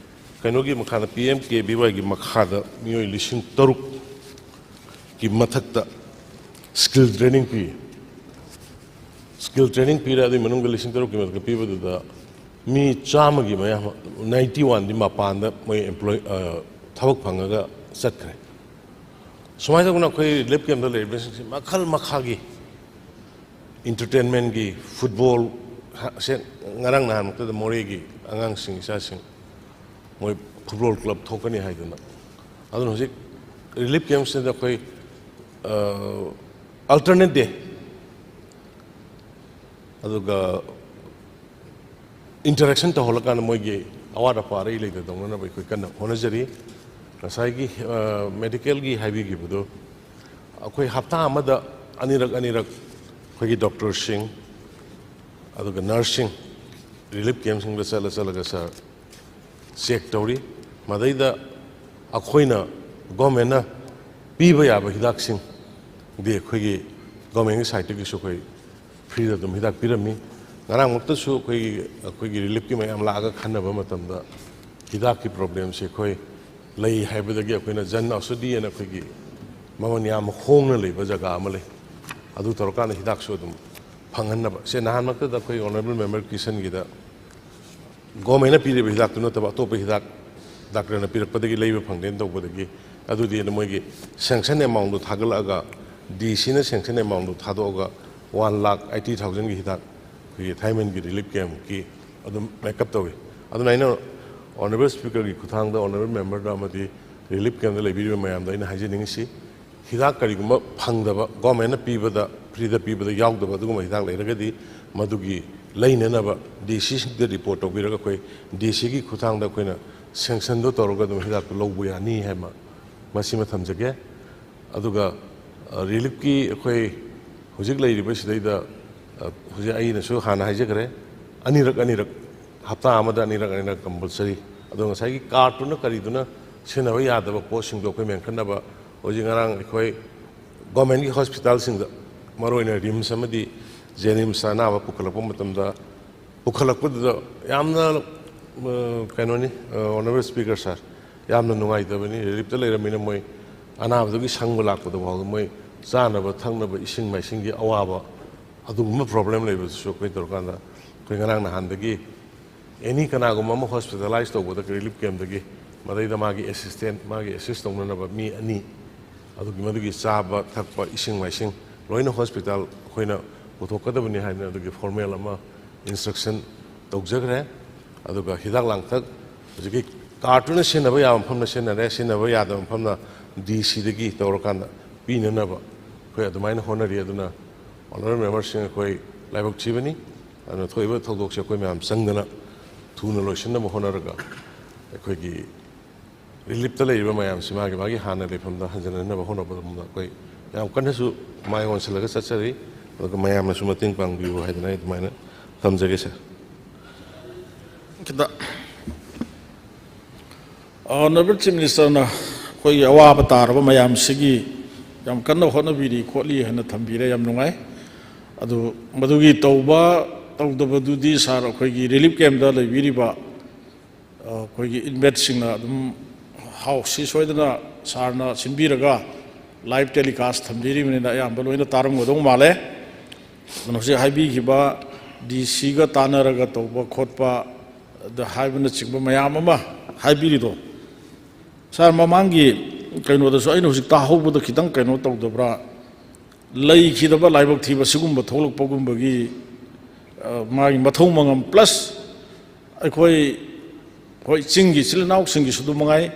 ꯀꯩꯅꯣꯒꯤ ꯃꯈꯥꯗ, ꯄꯤ ꯑꯦꯝ ꯀꯦ ꯚꯤ ꯋꯥꯏꯒꯤ ꯃꯈꯥꯗ ꯃꯤꯑꯣꯏ ꯂꯤꯁꯤꯡ ꯇꯔꯨꯛꯀꯤ ꯃꯊꯛꯇ ꯁ꯭ꯀꯤꯜ ꯇ꯭ꯔꯦꯅꯤꯡ ꯄꯤ꯫ ꯁ꯭ꯀꯤꯜ ꯇ꯭ꯔꯦꯅꯤꯡ ꯄꯤꯔꯦ, ꯑꯗꯨꯒꯤ ꯃꯅꯨꯡꯗ ꯂꯤꯁꯤꯡ ꯇꯔꯨꯛꯀꯤ ꯃꯊꯛꯇ ꯄꯤꯕꯗꯨꯗ ꯃꯤ ꯆꯥꯝꯃꯒꯤ ꯃꯌꯥ, ꯅꯥꯏꯟꯇꯤ ꯋꯥꯟꯗꯤ ꯃꯄꯥꯟꯗ ꯃꯣꯏ ꯑꯦꯝꯄ꯭ꯂꯣꯏ, ꯑ, ꯊꯕꯛ ꯐꯪꯉꯒ ꯆꯠꯈ꯭ꯔꯦ꯫ ꯁꯨꯃꯥꯏꯅ ꯇꯧꯗꯅ ꯑꯩꯈꯣꯏ ꯔꯤꯂꯤꯐ ꯀꯦꯝꯞꯇ ꯂꯩꯔꯤꯕꯁꯤꯡꯁꯤ ꯃꯈꯜ ꯃꯈꯥꯒꯤ ꯏꯟꯇꯔꯇꯦꯟꯃꯦꯟꯒꯤ, ꯐꯨꯠꯕꯣꯜ, ꯍ-, ꯁꯦ, ꯉꯔꯥꯡ ꯅꯍꯥꯟꯃꯛꯇꯗ ꯃꯣꯔꯦꯒꯤ ꯑꯉꯥꯡꯁꯤꯡ, ꯏꯆꯥꯁꯤꯡ, ꯃꯣꯏ ꯐꯨꯠꯕꯣꯜ ꯀ꯭ꯂꯕ ꯊꯣꯛꯀꯅꯤ ꯍꯥꯏꯗꯅ꯫ ꯑꯗꯨꯅ ꯍꯧꯖꯤꯛ ꯔꯤꯂꯤꯐ ꯀꯦꯝꯞꯁꯤꯗ ꯑꯩꯈꯣꯏ, ꯑ, ꯑꯜꯇꯔꯅꯦꯠ ꯗꯦ, ꯑꯗꯨꯒ ꯏꯟꯇꯔꯦꯛꯁꯟ ꯇꯧꯍꯜꯂꯀꯥꯟꯗ ꯃꯣꯏꯒꯤ ꯑꯋꯥꯠ ꯑꯄꯥ ꯑꯔꯩ ꯂꯩꯇ ꯇꯧꯅꯅꯕ ꯑꯩꯈꯣꯏ ꯀꯟꯅ ꯍꯣꯠꯅꯖꯔꯤ꯫ ꯉꯁꯥꯏꯒꯤ ꯃꯦꯗꯤꯀꯦꯜꯒꯤ ꯍꯥꯏꯕꯤꯈꯤꯕꯗꯣ, ꯑꯩꯈꯣꯏ ꯍꯞꯇꯥ ꯑꯃꯗ ꯑꯅꯤꯔꯛ ꯑꯅꯤꯔꯛ ꯑꯩꯈꯣꯏꯒꯤ ꯗꯣꯛꯇꯔꯁꯤꯡ ꯑꯗꯨꯒ ꯅꯔꯁꯁꯤꯡ ꯔꯤꯂꯤꯐ ꯀꯦꯝꯁꯤꯡꯗ ꯆꯠꯂ ꯆꯠꯂꯒ ꯁꯥꯔ ꯆꯦꯛ ꯇꯧꯔꯤ꯫ ꯃꯗꯩꯗ ꯑꯩꯈꯣꯏꯅ ꯒꯣꯔꯃꯦꯟꯅ ꯄꯤꯕ ꯌꯥꯕ ꯍꯤꯗꯥꯛꯁꯤꯡꯗꯤ ꯑꯩꯈꯣꯏꯒꯤ ꯒꯣꯔꯃꯦꯟꯒꯤ ꯁꯥꯏꯠꯇꯒꯤꯁꯨ ꯑꯩꯈꯣꯏ ꯐ꯭ꯔꯤꯗ ꯑꯗꯨꯝ ꯍꯤꯗꯥꯛ ꯄꯤꯔꯝꯃꯤ꯫ ꯉꯔꯥꯡꯃꯛꯇꯁꯨ ꯑꯩꯈꯣꯏꯒꯤ, ꯑꯩꯈꯣꯏꯒꯤ ꯔꯤꯂꯤꯐꯀꯤ ꯃꯌꯥꯝ ꯂꯥꯛꯑꯒ ꯈꯟꯅꯕ ꯃꯇꯝꯗ ꯍꯤꯗꯥꯛꯀꯤ ꯄ꯭ꯔꯣꯕ꯭ꯂꯦꯝꯁꯦ ꯑꯩꯈꯣꯏ ꯂꯩ ꯍꯥꯏꯕꯗꯒꯤ ꯑꯩꯈꯣꯏꯅ ꯖꯟ ꯑꯧꯁꯙꯤ ꯍꯥꯏꯅ ꯑꯩꯈꯣꯏꯒꯤ ꯃꯃꯜ ꯌꯥꯝ ꯍꯣꯡꯅ ꯂꯩꯕ ꯖꯒꯥ ꯑꯃ ꯂꯩ, ꯑꯗꯨ ꯇꯧꯔꯀꯥꯟꯗ ꯍꯤꯗꯥꯛꯁꯨ ꯑꯗꯨꯝ ꯐꯪꯍꯟꯅꯕ꯫ ꯁꯦ, ꯅꯍꯥꯟꯃꯛꯇꯗ ꯑꯩꯈꯣꯏ ꯑꯣꯅꯔꯦꯕꯜ ꯃꯦꯝꯕꯔ ꯀꯤꯁꯟꯒꯤꯗ ꯒꯣꯔꯃꯦꯟꯅ ꯄꯤꯔꯤꯕ ꯍꯤꯗꯥꯛꯇꯨ ꯅꯠꯇꯕ ꯑꯇꯣꯞꯄ ꯍꯤꯗꯥꯛ ꯗꯥꯛꯇꯔꯅ ꯄꯤꯔꯛꯄꯗꯒꯤ ꯂꯩꯕ ꯐꯪꯗꯦꯅ ꯇꯧꯕꯗꯒꯤ, ꯑꯗꯨꯗꯤ ꯃꯣꯏꯒꯤ ꯁꯦꯡꯁꯟ ꯑꯦꯃꯥꯎꯟꯗꯨ ꯊꯥꯒꯠꯂꯛꯑꯒ, ꯗꯤ ꯁꯤꯅ ꯁꯦꯡꯁꯟ ꯑꯦꯃꯥꯎꯟꯗꯨ ꯊꯥꯗꯣꯛꯑꯒ ꯋꯥꯟ ꯂꯥꯛ ꯑꯩꯠꯇꯤ ꯊꯥꯎꯖꯟꯒꯤ ꯍꯤꯗꯥꯛ ꯑꯩꯈꯣꯏꯒꯤ ꯊꯥꯏꯃꯟꯒꯤ ꯔꯤꯂꯤꯐ ꯀꯦꯝꯞꯀꯤ ꯑꯗꯨꯝ ꯃꯦꯀꯞ ꯇꯧꯏ꯫ ꯑꯗꯨꯅ ꯑꯩꯅ ꯑꯣꯅꯔꯦꯕꯜ ꯁ꯭ꯄꯤꯀꯔꯒꯤ ꯈꯨꯠꯊꯥꯡꯗ ꯑꯣꯅꯔꯦꯕꯜ ꯃꯦꯝꯕꯔꯗ ꯑꯃꯗꯤ ꯔꯤꯂꯤꯐ ꯀꯦꯝꯞꯇ ꯂꯩꯕꯤꯔꯤꯕ ꯃꯌꯥꯝꯗ ꯑꯩꯅ ꯍꯥꯏꯖꯅꯤꯡꯉꯤꯁꯤ, ꯍꯤꯗꯥꯛ ꯀꯔꯤꯒꯨꯝꯕ ꯐꯪꯗꯕ, ꯒꯣꯔꯃꯦꯟꯅ ꯄꯤꯕꯗ, ꯐ꯭ꯔꯤꯗ ꯄꯤꯕꯗ ꯌꯥꯎꯗꯕ ꯑꯗꯨꯒꯨꯝꯕ ꯍꯤꯗꯥꯛ ꯂꯩꯔꯒꯗꯤ, ꯃꯗꯨꯒꯤ ꯂꯩꯅꯅꯕ ꯗꯤ ꯁꯤꯁꯤꯡꯗ ꯔꯤꯄꯣꯔꯠ ꯇꯧꯕꯤꯔꯒ ꯑꯩꯈꯣꯏ ꯗꯤ ꯁꯤꯒꯤ ꯈꯨꯠꯊꯥꯡꯗ ꯑꯩꯈꯣꯏꯅ ꯁꯦꯡꯁꯟꯗꯣ ꯇꯧꯔꯒ ꯑꯗꯨꯝ ꯍꯤꯗꯥꯛꯇꯣ ꯂꯧꯕ ꯌꯥꯅꯤ ꯍꯥꯏꯕ ꯃꯁꯤꯃ ꯊꯝꯖꯒꯦ꯫ ꯑꯗꯨꯒ, ꯑ, ꯔꯤꯂꯤꯐꯀꯤ ꯑꯩꯈꯣꯏ ꯍꯧꯖꯤꯛ ꯂꯩꯔꯤꯕ ꯁꯤꯗꯩꯗ, ꯑ, ꯍꯧꯖꯤꯛ ꯑꯩꯅꯁꯨ ꯍꯥꯟꯅ ꯍꯥꯏꯖꯈ꯭ꯔꯦ, ꯑꯅꯤꯔꯛ ꯑꯅꯤꯔꯛ, ꯍꯞꯇꯥ ꯑꯃꯗ ꯑꯅꯤꯔꯛ ꯑꯅꯤꯔꯛ ꯀꯝꯄꯜꯁꯔꯤ꯫ ꯑꯗꯣ ꯉꯁꯥꯏꯒꯤ ꯀꯥꯔꯠꯇꯨꯅ ꯀꯔꯤꯗꯨꯅ ꯁꯤꯖꯤꯟꯅꯕ ꯌꯥꯗꯕ ꯄꯣꯠꯁꯤꯡꯗꯣ ꯑꯩꯈꯣꯏ ꯃꯦꯟꯈꯠꯅꯕ ꯍꯧꯖꯤꯛ ꯉꯔꯥꯡ ꯑꯩꯈꯣꯏ ꯒꯣꯔꯃꯦꯟꯒꯤ ꯍꯣꯁꯄꯤꯇꯥꯜꯁꯤꯡꯗ, ꯃꯔꯨꯑꯣꯏꯅ ꯔꯤꯝꯁ ꯑꯃꯗꯤ ꯖꯦꯅꯤꯝꯁꯇ ꯑꯅꯥꯕ ꯄꯨꯈꯠꯂꯛꯄ ꯃꯇꯝꯗ, ꯄꯨꯈꯠꯂꯛꯄꯗꯨꯗ ꯌꯥꯝꯅ, ꯑ, ꯀꯩꯅꯣꯅꯤ, ꯑ, ꯑꯣꯅꯔꯦꯕꯜ ꯁ꯭ꯄꯤꯀꯔ ꯁꯥꯔ, ꯌꯥꯝꯅ ꯅꯨꯡꯉꯥꯏꯇꯕꯅꯤ꯫ ꯔꯤꯂꯤꯐꯇ ꯂꯩꯔꯝꯃꯤꯅ ꯃꯣꯏ ꯑꯅꯥꯕꯗꯨꯒꯤ ꯁꯪꯕ ꯂꯥꯛꯄꯗ ꯐꯥꯎꯕ ꯃꯣꯏ ꯆꯥꯅꯕ ꯊꯛꯅꯕ ꯏꯁꯤꯡ ꯃꯥꯏꯁꯤꯡꯒꯤ ꯑꯋꯥꯕ, ꯑꯗꯨꯒꯨꯝꯕ ꯄ꯭ꯔꯣꯕ꯭ꯂꯦꯝ ꯂꯩꯕꯗꯨꯁꯨ ꯑꯩꯈꯣꯏ ꯇꯧꯔꯀꯥꯟꯗ, ꯑꯩꯈꯣꯏ ꯉꯔꯥꯡ ꯅꯍꯥꯟꯗꯒꯤ ꯑꯦꯅꯤ ꯀꯅꯥꯒꯨꯝꯕ ꯑꯃ ꯍꯣꯁꯄꯤꯇꯥꯂꯥꯏꯁ ꯇꯧꯕꯗ ꯔꯤꯂꯤꯐ ꯀꯦꯝꯞꯇꯒꯤ ꯃꯗꯩꯗ ꯃꯥꯒꯤ ꯑꯦꯁꯤꯁꯇꯦꯟ, ꯃꯥꯒꯤ ꯑꯦꯁꯤꯁ ꯇꯧꯅꯅꯕ ꯃꯤ ꯑꯅꯤ, ꯑꯗꯨꯒꯤ ꯃꯗꯨꯒꯤ ꯆꯥꯕ ꯊꯛꯄ ꯏꯁꯤꯡ ꯃꯥꯏꯁꯤꯡ ꯂꯣꯏꯅ ꯍꯣꯁꯄꯤꯇꯥꯜ ꯑꯩꯈꯣꯏꯅ ꯄꯨꯊꯣꯛꯀꯗꯕꯅꯤ ꯍꯥꯏꯗꯅ ꯑꯗꯨꯒꯤ ꯐꯣꯔꯃꯦꯜ ꯑꯃ ꯏꯟꯁꯇ꯭ꯔꯛꯁꯟ ꯇꯧꯖꯈ꯭ꯔꯦ꯫ ꯑꯗꯨꯒ ꯍꯤꯗꯥꯛ ꯂꯥꯡꯊꯛ ꯍꯧꯖꯤꯛꯀꯤ ꯀꯥꯔꯠꯇꯨꯅ ꯁꯤꯖꯤꯟꯅꯕ ꯌꯥꯕ ꯃꯐꯝꯗ ꯁꯤꯖꯤꯟꯅꯔꯦ, ꯁꯤꯖꯤꯟꯅꯕ ꯌꯥꯗꯕ ꯃꯐꯝꯗ ꯗꯤ ꯁꯤꯗꯒꯤ ꯇꯧꯔꯀꯥꯟꯗ ꯄꯤꯅꯅꯕ ꯑꯩꯈꯣꯏ ꯑꯗꯨꯃꯥꯏꯅ ꯍꯣꯠꯅꯔꯤ꯫ ꯑꯗꯨꯅ ꯑꯣꯅꯔꯦꯕꯜ ꯃꯦꯝꯕꯔꯁꯤꯡ, ꯑꯩꯈꯣꯏ ꯂꯥꯏꯕꯛ ꯊꯤꯕꯅꯤ꯫ ꯑꯗꯨꯅ ꯊꯣꯛꯏꯕ ꯊꯧꯗꯣꯛꯁꯦ ꯑꯩꯈꯣꯏ ꯃꯌꯥꯝ ꯆꯪꯗꯅ ꯊꯨꯅ ꯂꯣꯏꯁꯤꯟꯅꯕ ꯍꯣꯠꯅꯔꯒ, ꯑꯩꯈꯣꯏꯒꯤ ꯔꯤꯂꯤꯞꯇ ꯂꯩꯔꯤꯕ ꯃꯌꯥꯝꯁꯤ ꯃꯥꯒꯤ ꯃꯥꯒꯤ ꯍꯥꯟꯅ ꯂꯩꯐꯝꯗ ꯍꯟꯖꯤꯟꯅꯅꯕ ꯍꯣꯠꯅꯕꯗ ꯑꯩꯈꯣꯏ ꯌꯥꯝ ꯀꯟꯅꯁꯨ ꯃꯥꯏ ꯑꯣꯟꯁꯤꯜꯂꯒ ꯆꯠꯆꯔꯤ꯫ ꯑꯗꯨꯒ ꯃꯌꯥꯝꯅꯁꯨ ꯃꯇꯦꯡ ꯄꯥꯡꯕꯤꯌꯨ ꯍꯥꯏꯗꯅ ꯑꯩ ꯑꯗꯨꯃꯥꯏꯅ ꯊꯝꯖꯒꯦ, ꯁꯥꯔ꯫ ꯈꯤꯇ ꯑꯣꯅꯔꯦꯕꯜ ꯆꯤꯐ ꯃꯤꯅꯤꯁꯇꯔꯅ ꯑꯩꯈꯣꯏꯒꯤ ꯑꯋꯥꯕ ꯇꯥꯔꯕ ꯃꯌꯥꯝꯁꯤꯒꯤ ꯌꯥꯝ ꯀꯟꯅ ꯍꯣꯠꯅꯕꯤꯔꯤ ꯈꯣꯠꯂꯤ ꯍꯥꯏꯅ ꯊꯝꯕꯤꯔꯦ, ꯌꯥꯝ ꯅꯨꯡꯉꯥꯏ꯫ ꯑꯗꯨ ꯃꯗꯨꯒꯤ ꯇꯧꯕ ꯇꯧꯗꯕꯗꯨꯗꯤ, ꯁꯥꯔ, ꯑꯩꯈꯣꯏꯒꯤ ꯔꯤꯂꯤꯐ ꯀꯦꯝꯞꯇ ꯂꯩꯕꯤꯔꯤꯕ, ꯑ, ꯑꯩꯈꯣꯏꯒꯤ ꯏꯟꯃꯦꯠꯁꯤꯡꯅ ꯑꯗꯨꯝ ꯍꯥꯎꯁꯁꯤ ꯁꯣꯏꯗꯅ ꯁꯥꯔꯅ ꯁꯤꯟꯕꯤꯔꯒ ꯂꯥꯏꯚ ꯇꯦꯂꯤꯀꯥꯁ ꯊꯝꯕꯤꯔꯤꯕꯅꯤꯅ ꯑꯌꯥꯝꯕ ꯂꯣꯏꯅ ꯇꯥꯔꯝꯒꯗꯧ ꯃꯥꯜꯂꯦ꯫ ꯑꯗꯨꯅ ꯍꯧꯖꯤꯛ ꯍꯥꯏꯕꯤꯈꯤꯕ ꯗꯤ ꯁꯤꯒ ꯇꯥꯟꯅꯔꯒ ꯇꯧꯕ ꯈꯣꯠꯄ, ꯑꯗ ꯍꯥꯏꯕꯅꯆꯤꯡꯕ ꯃꯌꯥꯝ ꯑꯃ ꯍꯥꯏꯕꯤꯔꯤꯗꯣ, ꯁꯥꯔ, ꯃꯃꯥꯡꯒꯤ ꯀꯩꯅꯣꯗꯁꯨ ꯑꯩꯅ ꯍꯧꯖꯤꯛ ꯇꯥꯍꯧꯕꯗ ꯈꯤꯇꯪ ꯀꯩꯅꯣ ꯇꯧꯗꯕ꯭ꯔꯥ, ꯂꯩꯈꯤꯗꯕ ꯂꯥꯏꯕꯛ ꯊꯤꯕ ꯁꯤꯒꯨꯝꯕ ꯊꯣꯛꯂꯛꯄꯒꯨꯝꯕꯒꯤ, ꯑ, ꯃꯥꯒꯤ ꯃꯊꯧ ꯃꯉꯝ, ꯄ꯭ꯂꯁ ꯑꯩꯈꯣꯏ, ꯍꯣꯏ, ꯆꯤꯡꯒꯤ ꯏꯆꯤꯜ ꯏꯅꯥꯎꯁꯤꯡꯒꯤꯁꯨ ꯑꯗꯨꯝ ꯃꯉꯥꯏ,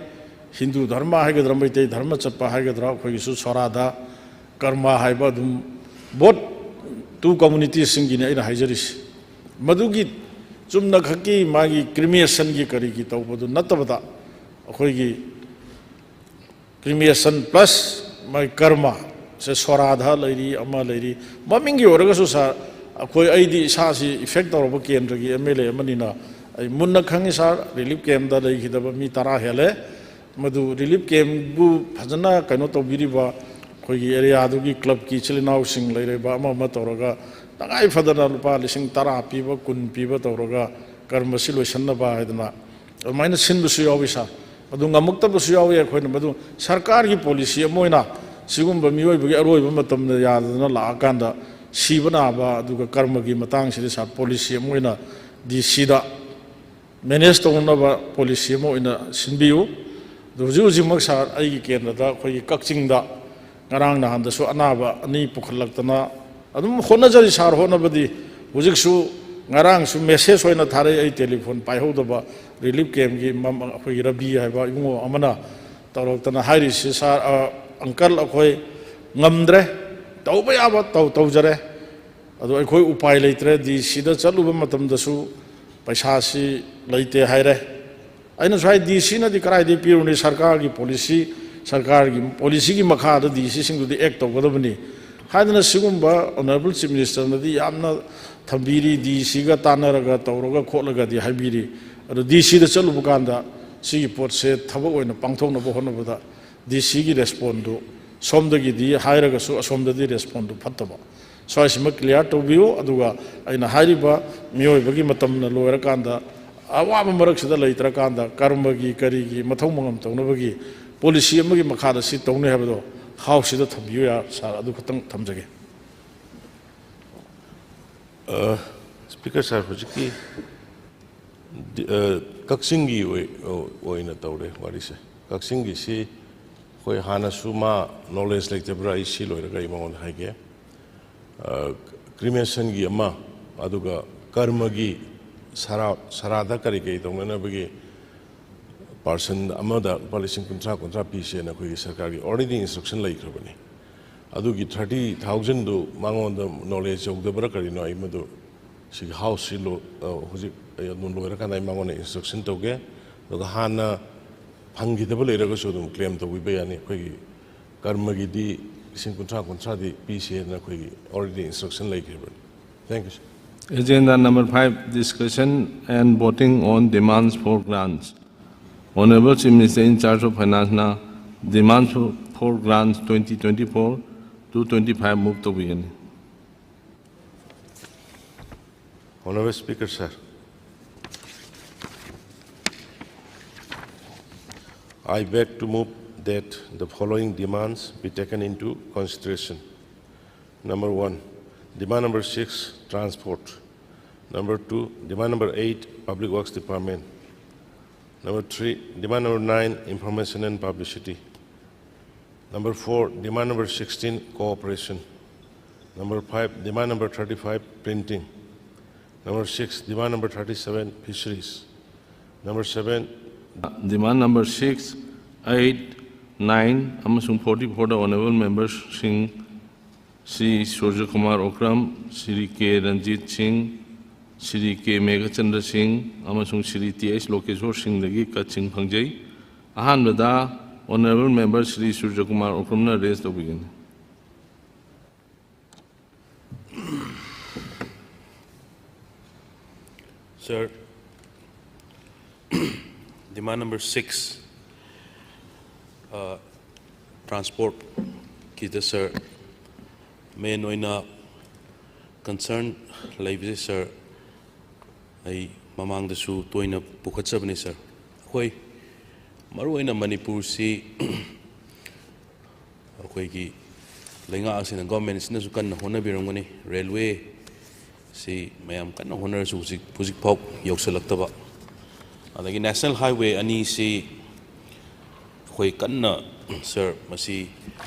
ꯍꯤꯟꯗꯨ ꯙꯔꯃ ꯍꯥꯏꯒꯗ꯭ꯔꯥ, ꯃꯩꯇꯩ ꯙꯔꯃ ꯆꯠꯄ ꯍꯥꯏꯒꯗ꯭ꯔꯥ, ꯑꯩꯈꯣꯏꯒꯤꯁꯨ ꯁꯣꯔꯥꯗ, ꯀꯔꯃ ꯍꯥꯏꯕ ꯑꯗꯨꯝ both two communities ꯁꯤꯡꯒꯤꯅꯤ ꯑꯩꯅ ꯍꯥꯏꯖꯔꯤꯁꯤ꯫ ꯃꯗꯨꯒꯤ ꯆꯨꯝꯅ ꯈꯛꯀꯤ ꯃꯥꯒꯤ ꯀ꯭ꯔꯤꯃꯦꯁꯟꯒꯤ ꯀꯔꯤꯒꯤ ꯇꯧꯕꯗꯨ ꯅꯠꯇꯕꯗ, ꯑꯩꯈꯣꯏꯒꯤ ꯀ꯭ꯔꯤꯃꯦꯁꯟ ꯄ꯭ꯂꯁ ꯃꯥꯒꯤ ꯀꯔꯃ ꯁꯦ, ꯁꯣꯔꯥꯗ ꯂꯩꯔꯤ, ꯑꯃ ꯂꯩꯔꯤ, ꯃꯃꯤꯡꯒꯤ ꯑꯣꯏꯔꯒꯁꯨ, ꯁꯥꯔ, ꯑꯩꯈꯣꯏ, ꯑꯩꯗꯤ ꯏꯁꯥꯁꯤ ꯏꯐꯦꯛ ꯇꯧꯔꯕ ꯀꯦꯟꯗ꯭ꯔꯒꯤ ꯑꯦꯝ ꯑꯦꯜ ꯑꯦ ꯑꯃꯅꯤꯅ ꯑꯩ ꯃꯨꯟꯅ ꯈꯪꯉꯤ, ꯁꯥꯔ꯫ ꯔꯤꯂꯤꯐ ꯀꯦꯝꯞꯇ ꯂꯩꯈꯤꯗꯕ ꯃꯤ ꯇꯔꯥ ꯍꯦꯜꯂꯦ꯫ ꯃꯗꯨ ꯔꯤꯂꯤꯐ ꯀꯦꯝꯞꯕꯨ ꯐꯖꯅ ꯀꯩꯅꯣ ꯇꯧꯕꯤꯔꯤꯕ ꯑꯩꯈꯣꯏꯒꯤ ꯑꯦꯔꯤꯌꯥꯗꯨꯒꯤ ꯀ꯭ꯂꯕꯀꯤ ꯏꯆꯤꯜ ꯏꯅꯥꯎꯁꯤꯡ ꯂꯩꯔꯤꯕ ꯑꯃ ꯑꯃ ꯇꯧꯔꯒ ꯇꯉꯥꯏ ꯐꯗꯅ ꯂꯨꯄꯥ ꯂꯤꯁꯤꯡ ꯇꯔꯥ ꯄꯤꯕ, ꯀꯨꯟ ꯄꯤꯕ ꯇꯧꯔꯒ ꯀꯔꯃꯁꯤ ꯂꯣꯏꯁꯤꯟꯅꯕ ꯍꯥꯏꯗꯅ ꯑꯗꯨꯃꯥꯏꯅ ꯁꯤꯟꯕꯁꯨ ꯌꯥꯎꯏ, ꯁꯥꯔ꯫ ꯑꯗꯨ ꯉꯝꯃꯛꯇꯕꯁꯨ ꯌꯥꯎꯏ꯫ ꯑꯩꯈꯣꯏꯅ ꯃꯗꯨ ꯁꯔꯀꯥꯔꯒꯤ ꯄꯣꯂꯤꯁꯤ ꯑꯃ ꯑꯣꯏꯅ ꯁꯤꯒꯨꯝꯕ ꯃꯤꯑꯣꯏꯕꯒꯤ ꯑꯔꯣꯏꯕ ꯃꯇꯝꯗ ꯌꯥꯗꯗꯅ ꯂꯥꯛꯑꯀꯥꯟꯗ ꯁꯤꯕ ꯅꯥꯕ ꯑꯗꯨꯒ ꯀꯔꯃꯒꯤ ꯃꯇꯥꯡꯁꯤꯗꯤ, ꯁꯥꯔ, ꯄꯣꯂꯤꯁꯤ ꯑꯃ ꯑꯣꯏꯅ ꯗꯤ ꯁꯤꯗ ꯃꯦꯅꯦꯖ ꯇꯧꯅꯅꯕ ꯄꯣꯂꯤꯁꯤ ꯑꯃ ꯑꯣꯏꯅ ꯁꯤꯟꯕꯤꯌꯨ꯫ ꯑꯗꯨ ꯍꯧꯖꯤꯛ ꯍꯧꯖꯤꯛꯃꯛ, ꯁꯥꯔ, ꯑꯩꯒꯤ ꯀꯦꯟꯗ꯭ꯔꯗ ꯑꯩꯈꯣꯏꯒꯤ ꯀꯛꯆꯤꯡꯗ ꯉꯔꯥꯡ ꯅꯍꯥꯟꯗꯁꯨ ꯑꯅꯥꯕ ꯑꯅꯤ ꯄꯨꯈꯠꯂꯛꯇꯅ ꯑꯗꯨꯝ ꯍꯣꯠꯅꯖꯔꯤ, ꯁꯥꯔ, ꯍꯣꯠꯅꯕꯗꯤ꯫ ꯍꯧꯖꯤꯛꯁꯨ, ꯉꯔꯥꯡꯁꯨ ꯃꯦꯁꯦꯖ ꯑꯣꯏꯅ ꯊꯥꯔꯛꯏ, ꯑꯩ ꯇꯦꯂꯤꯐꯣꯟ ꯄꯥꯏꯍꯧꯗꯕ, ꯔꯤꯂꯤꯐ ꯀꯦꯝꯞꯀꯤ ꯃꯝ-, ꯑꯩꯈꯣꯏꯒꯤ ꯔꯕꯤ ꯍꯥꯏꯕ ꯏꯕꯨꯡꯉꯣ ꯑꯃꯅ ꯇꯧꯔꯛꯇꯅ ꯍꯥꯏꯔꯤꯁꯤ, "ꯁꯥꯔ, ꯑ, ꯑꯪꯀꯜ, ꯑꯩꯈꯣꯏ ꯉꯝꯗ꯭ꯔꯦ, ꯇꯧꯕ ꯌꯥꯕ ꯇꯧ-, ꯇꯧꯖꯔꯦ, ꯑꯗꯣ ꯑꯩꯈꯣꯏ ꯎꯄꯥꯏ ꯂꯩꯇ꯭ꯔꯦ꯫ ꯗꯤ ꯁꯤꯗ ꯆꯠꯂꯨꯕ ꯃꯇꯝꯗꯁꯨ ꯄꯩꯁꯥꯁꯤ ꯂꯩꯇꯦ ꯍꯥꯏꯔꯦ꯫ ꯑꯩꯅꯁꯨ ꯍꯥꯏ, ꯗꯤ ꯁꯤꯅꯗꯤ ꯀꯗꯥꯏꯗꯒꯤ ꯄꯤꯔꯨꯅꯤ? ꯁꯔꯀꯥꯔꯒꯤ ꯄꯣꯂꯤꯁꯤ, ꯁꯔꯀꯥꯔꯒꯤ ꯄꯣꯂꯤꯁꯤꯒꯤ ꯃꯈꯥꯗ ꯗꯤ ꯁꯤꯁꯤꯡꯗꯨꯗꯤ ꯑꯦꯛ ꯇꯧꯒꯗꯕꯅꯤ ꯍꯥꯏꯗꯅ ꯁꯤꯒꯨꯝꯕ ꯑꯣꯅꯔꯦꯕꯜ ꯆꯤꯐ ꯃꯤꯅꯤꯁꯇꯔꯅꯗꯤ ꯌꯥꯝꯅ ꯊꯝꯕꯤꯔꯤ, ꯗꯤ ꯁꯤꯒ ꯇꯥꯟꯅꯔꯒ ꯇꯧꯔꯒ ꯈꯣꯠꯂꯒꯗꯤ ꯍꯥꯏꯕꯤꯔꯤ꯫ ꯑꯗꯣ ꯗꯤ ꯁꯤꯗ ꯆꯠꯂꯨꯕ ꯀꯥꯟꯗ ꯁꯤꯒꯤ ꯄꯣꯠꯁꯦ ꯊꯕꯛ ꯑꯣꯏꯅ ꯄꯥꯡꯊꯣꯛꯅꯕ ꯍꯣꯠꯅꯕꯗ ꯗꯤ ꯁꯤꯒꯤ ꯔꯦꯁꯄꯣꯟꯗꯨ ꯁꯣꯝꯗꯒꯤꯗꯤ ꯍꯥꯏꯔꯒꯁꯨ ꯑꯁꯣꯝꯗꯗꯤ ꯔꯦꯁꯄꯣꯟꯗꯨ ꯐꯠꯇꯕ꯫ ꯁ꯭ꯋꯥꯏꯁꯤꯃ ꯀ꯭ꯂꯤꯌꯥꯔ ꯇꯧꯕꯤꯌꯨ꯫ ꯑꯗꯨꯒ ꯑꯩꯅ ꯍꯥꯏꯔꯤꯕ ꯃꯤꯑꯣꯏꯕꯒꯤ ꯃꯇꯝꯅ ꯂꯣꯏꯔꯀꯥꯟꯗ, ꯑꯋꯥꯕ ꯃꯔꯛꯁꯤꯗ ꯂꯩꯇ꯭ꯔꯀꯥꯟꯗ ꯀꯔꯃꯒꯤ ꯀꯔꯤꯒꯤ ꯃꯊꯧ ꯃꯉꯝ ꯇꯧꯅꯕꯒꯤ ꯄꯣꯂꯤꯁꯤ ꯑꯃꯒꯤ ꯃꯈꯥꯗ ꯁꯤ ꯇꯧꯅꯤ ꯍꯥꯏꯕꯗꯣ ꯍꯥꯎꯁꯁꯤꯗ ꯊꯝꯕꯤꯌꯨ ꯌꯥ-, ꯁꯥꯔ, ꯑꯗꯨ ꯈꯛꯇꯪ ꯊꯝꯖꯒꯦ꯫ ꯑ, ꯁ꯭ꯄꯤꯀꯔ ꯁꯥꯔ, ꯍꯧꯖꯤꯛꯀꯤ ꯗꯤ-, ꯑ, ꯀꯛꯆꯤꯡꯒꯤ ꯑꯣꯏ-, ꯑꯣꯏꯅ ꯇꯧꯔꯦ ꯋꯥꯔꯤꯁꯦ꯫ ꯀꯛꯆꯤꯡꯒꯤꯁꯤ ꯑꯩꯈꯣꯏ ꯍꯥꯟꯅꯁꯨ ꯃꯥ ꯅꯣꯂꯦꯖ ꯂꯩꯇꯕ꯭ꯔꯥ, ꯑꯩ ꯁꯤ ꯂꯣꯏꯔꯒ ꯑꯩ ꯃꯉꯣꯟꯗ ꯍꯥꯏꯒꯦ꯫ ꯑ, ꯀ꯭ꯔꯤꯃꯦꯁꯟꯒꯤ ꯑꯃ, ꯑꯗꯨꯒ ꯀꯔꯃꯒꯤ ꯁꯔꯥ-, ꯁꯔꯥꯗ ꯀꯔꯤ ꯀꯔꯤ ꯇꯧꯅꯅꯕꯒꯤ ꯄꯥꯔꯁꯟ ꯑꯃꯗ ꯂꯨꯄꯥ ꯂꯤꯁꯤꯡ ꯀꯨꯟꯊ꯭ꯔꯥ, ꯀꯨꯟꯊ꯭ꯔꯥ ꯄꯤꯁꯦꯅ ꯑꯩꯈꯣꯏꯒꯤ ꯁꯔꯀꯥꯔꯒꯤ already instruction ꯂꯩꯈ꯭ꯔꯕꯅꯤ꯫ ꯑꯗꯨꯒꯤ thirty thousandꯗꯨ ꯃꯉꯣꯟꯗ ꯅꯣꯂꯦꯖ ꯌꯧꯗꯕ꯭ꯔꯥ ꯀꯔꯤꯅꯣ, ꯑꯩ ꯃꯗꯨ ꯁꯤꯒꯤ ꯍꯥꯎꯁꯁꯤ ꯂꯣ-, ꯑ, ꯍꯧꯖꯤꯛ ꯑꯩ ꯑꯗꯨꯝ ꯂꯣꯏꯔꯀꯥꯟꯗ ꯑꯩ ꯃꯉꯣꯟꯗ instruction ꯇꯧꯒꯦ꯫ ꯑꯗꯨꯒ ꯍꯥꯟꯅ ꯐꯪꯈꯤꯗꯕ ꯂꯩꯔꯒꯁꯨ ꯑꯗꯨꯝ claim ꯇꯧꯕꯤꯕ ꯌꯥꯅꯤ꯫ ꯑꯩꯈꯣꯏꯒꯤ ꯀꯔꯃꯒꯤꯗꯤ ꯂꯤꯁꯤꯡ ꯀꯨꯟꯊ꯭ꯔꯥ, ꯀꯨꯟꯊ꯭ꯔꯥꯗꯤ ꯄꯤꯁꯦꯅ ꯑꯩꯈꯣꯏꯒꯤ already instruction ꯂꯩꯈ꯭ꯔꯕꯅꯤ꯫ Thank you, sir. Agenda number five, discussion and voting on demands for grants. Honorable Chief Minister in charge of Finance na demands for, for grants twenty twenty-four to twenty-five move ꯇꯧꯕꯤꯒꯅꯤ꯫ Honorable Speaker, sir, I beg to move that the following demands be taken into consideration. Number one, demand number six, transport. Number two, demand number eight, Public Works Department. Number three, demand number nine, information and publicity. Number four, demand number sixteen, cooperation. Number five, demand number thirty-five, printing. Number six, demand number thirty-seven, fisheries. Number seven, demand number six, eight, nine ꯑꯃꯁꯨꯡ forty-fourꯗ honorable memberꯁꯤꯡ Shri Suraj Kumar Okram, Shri ꯀꯦ ꯔꯟꯖꯤꯠ ꯁꯤꯡ, ꯁ꯭ꯔꯤ ꯀꯦ ꯃꯦꯘꯆꯟꯗ꯭ꯔ ꯁꯤꯡ ꯑꯃꯁꯨꯡ Shri T H Lokeshwor ꯁꯤꯡꯗꯒꯤ ꯀꯠꯁꯤꯡ ꯐꯪꯖꯩ꯫ ꯑꯍꯥꯟꯕꯗ Honourable Member Shri Suraj Kumar ꯑꯣꯀ꯭ꯔꯝꯅ raise ꯇꯧꯕꯤꯒꯅꯤ꯫ Sir, demand number six, uh, transport ꯀꯤꯗ sir, main ꯑꯣꯏꯅ concern ꯂꯩꯕꯁꯦ sir, ꯑꯩ ꯃꯃꯥꯡꯗꯁꯨ ꯇꯣꯏꯅ ꯄꯨꯈꯠꯆꯕꯅꯤ sir꯫ ꯑꯩꯈꯣꯏ ꯃꯔꯨꯑꯣꯏꯅ ꯃꯅꯤꯄꯨꯔꯁꯤ ꯑꯩꯈꯣꯏꯒꯤ ꯂꯩꯉꯥꯛ ꯑꯁꯤꯅ, government ꯑꯁꯤꯅꯁꯨ ꯀꯟꯅ ꯍꯣꯠꯅꯕꯤꯔꯝꯒꯅꯤ꯫ Railway ꯁꯤ ꯃꯌꯥꯝ ꯀꯟꯅ ꯍꯣꯠꯅꯔꯁꯨ ꯍꯧꯖꯤꯛ, ꯍꯧꯖꯤꯛꯐꯥꯎ ꯌꯧꯁꯤꯜꯂꯛꯇꯕ꯫ ꯑꯗꯒꯤ National Highway ꯑꯅꯤꯁꯤ ꯑꯩꯈꯣꯏ ꯀꯟꯅ sir, ꯃꯁꯤ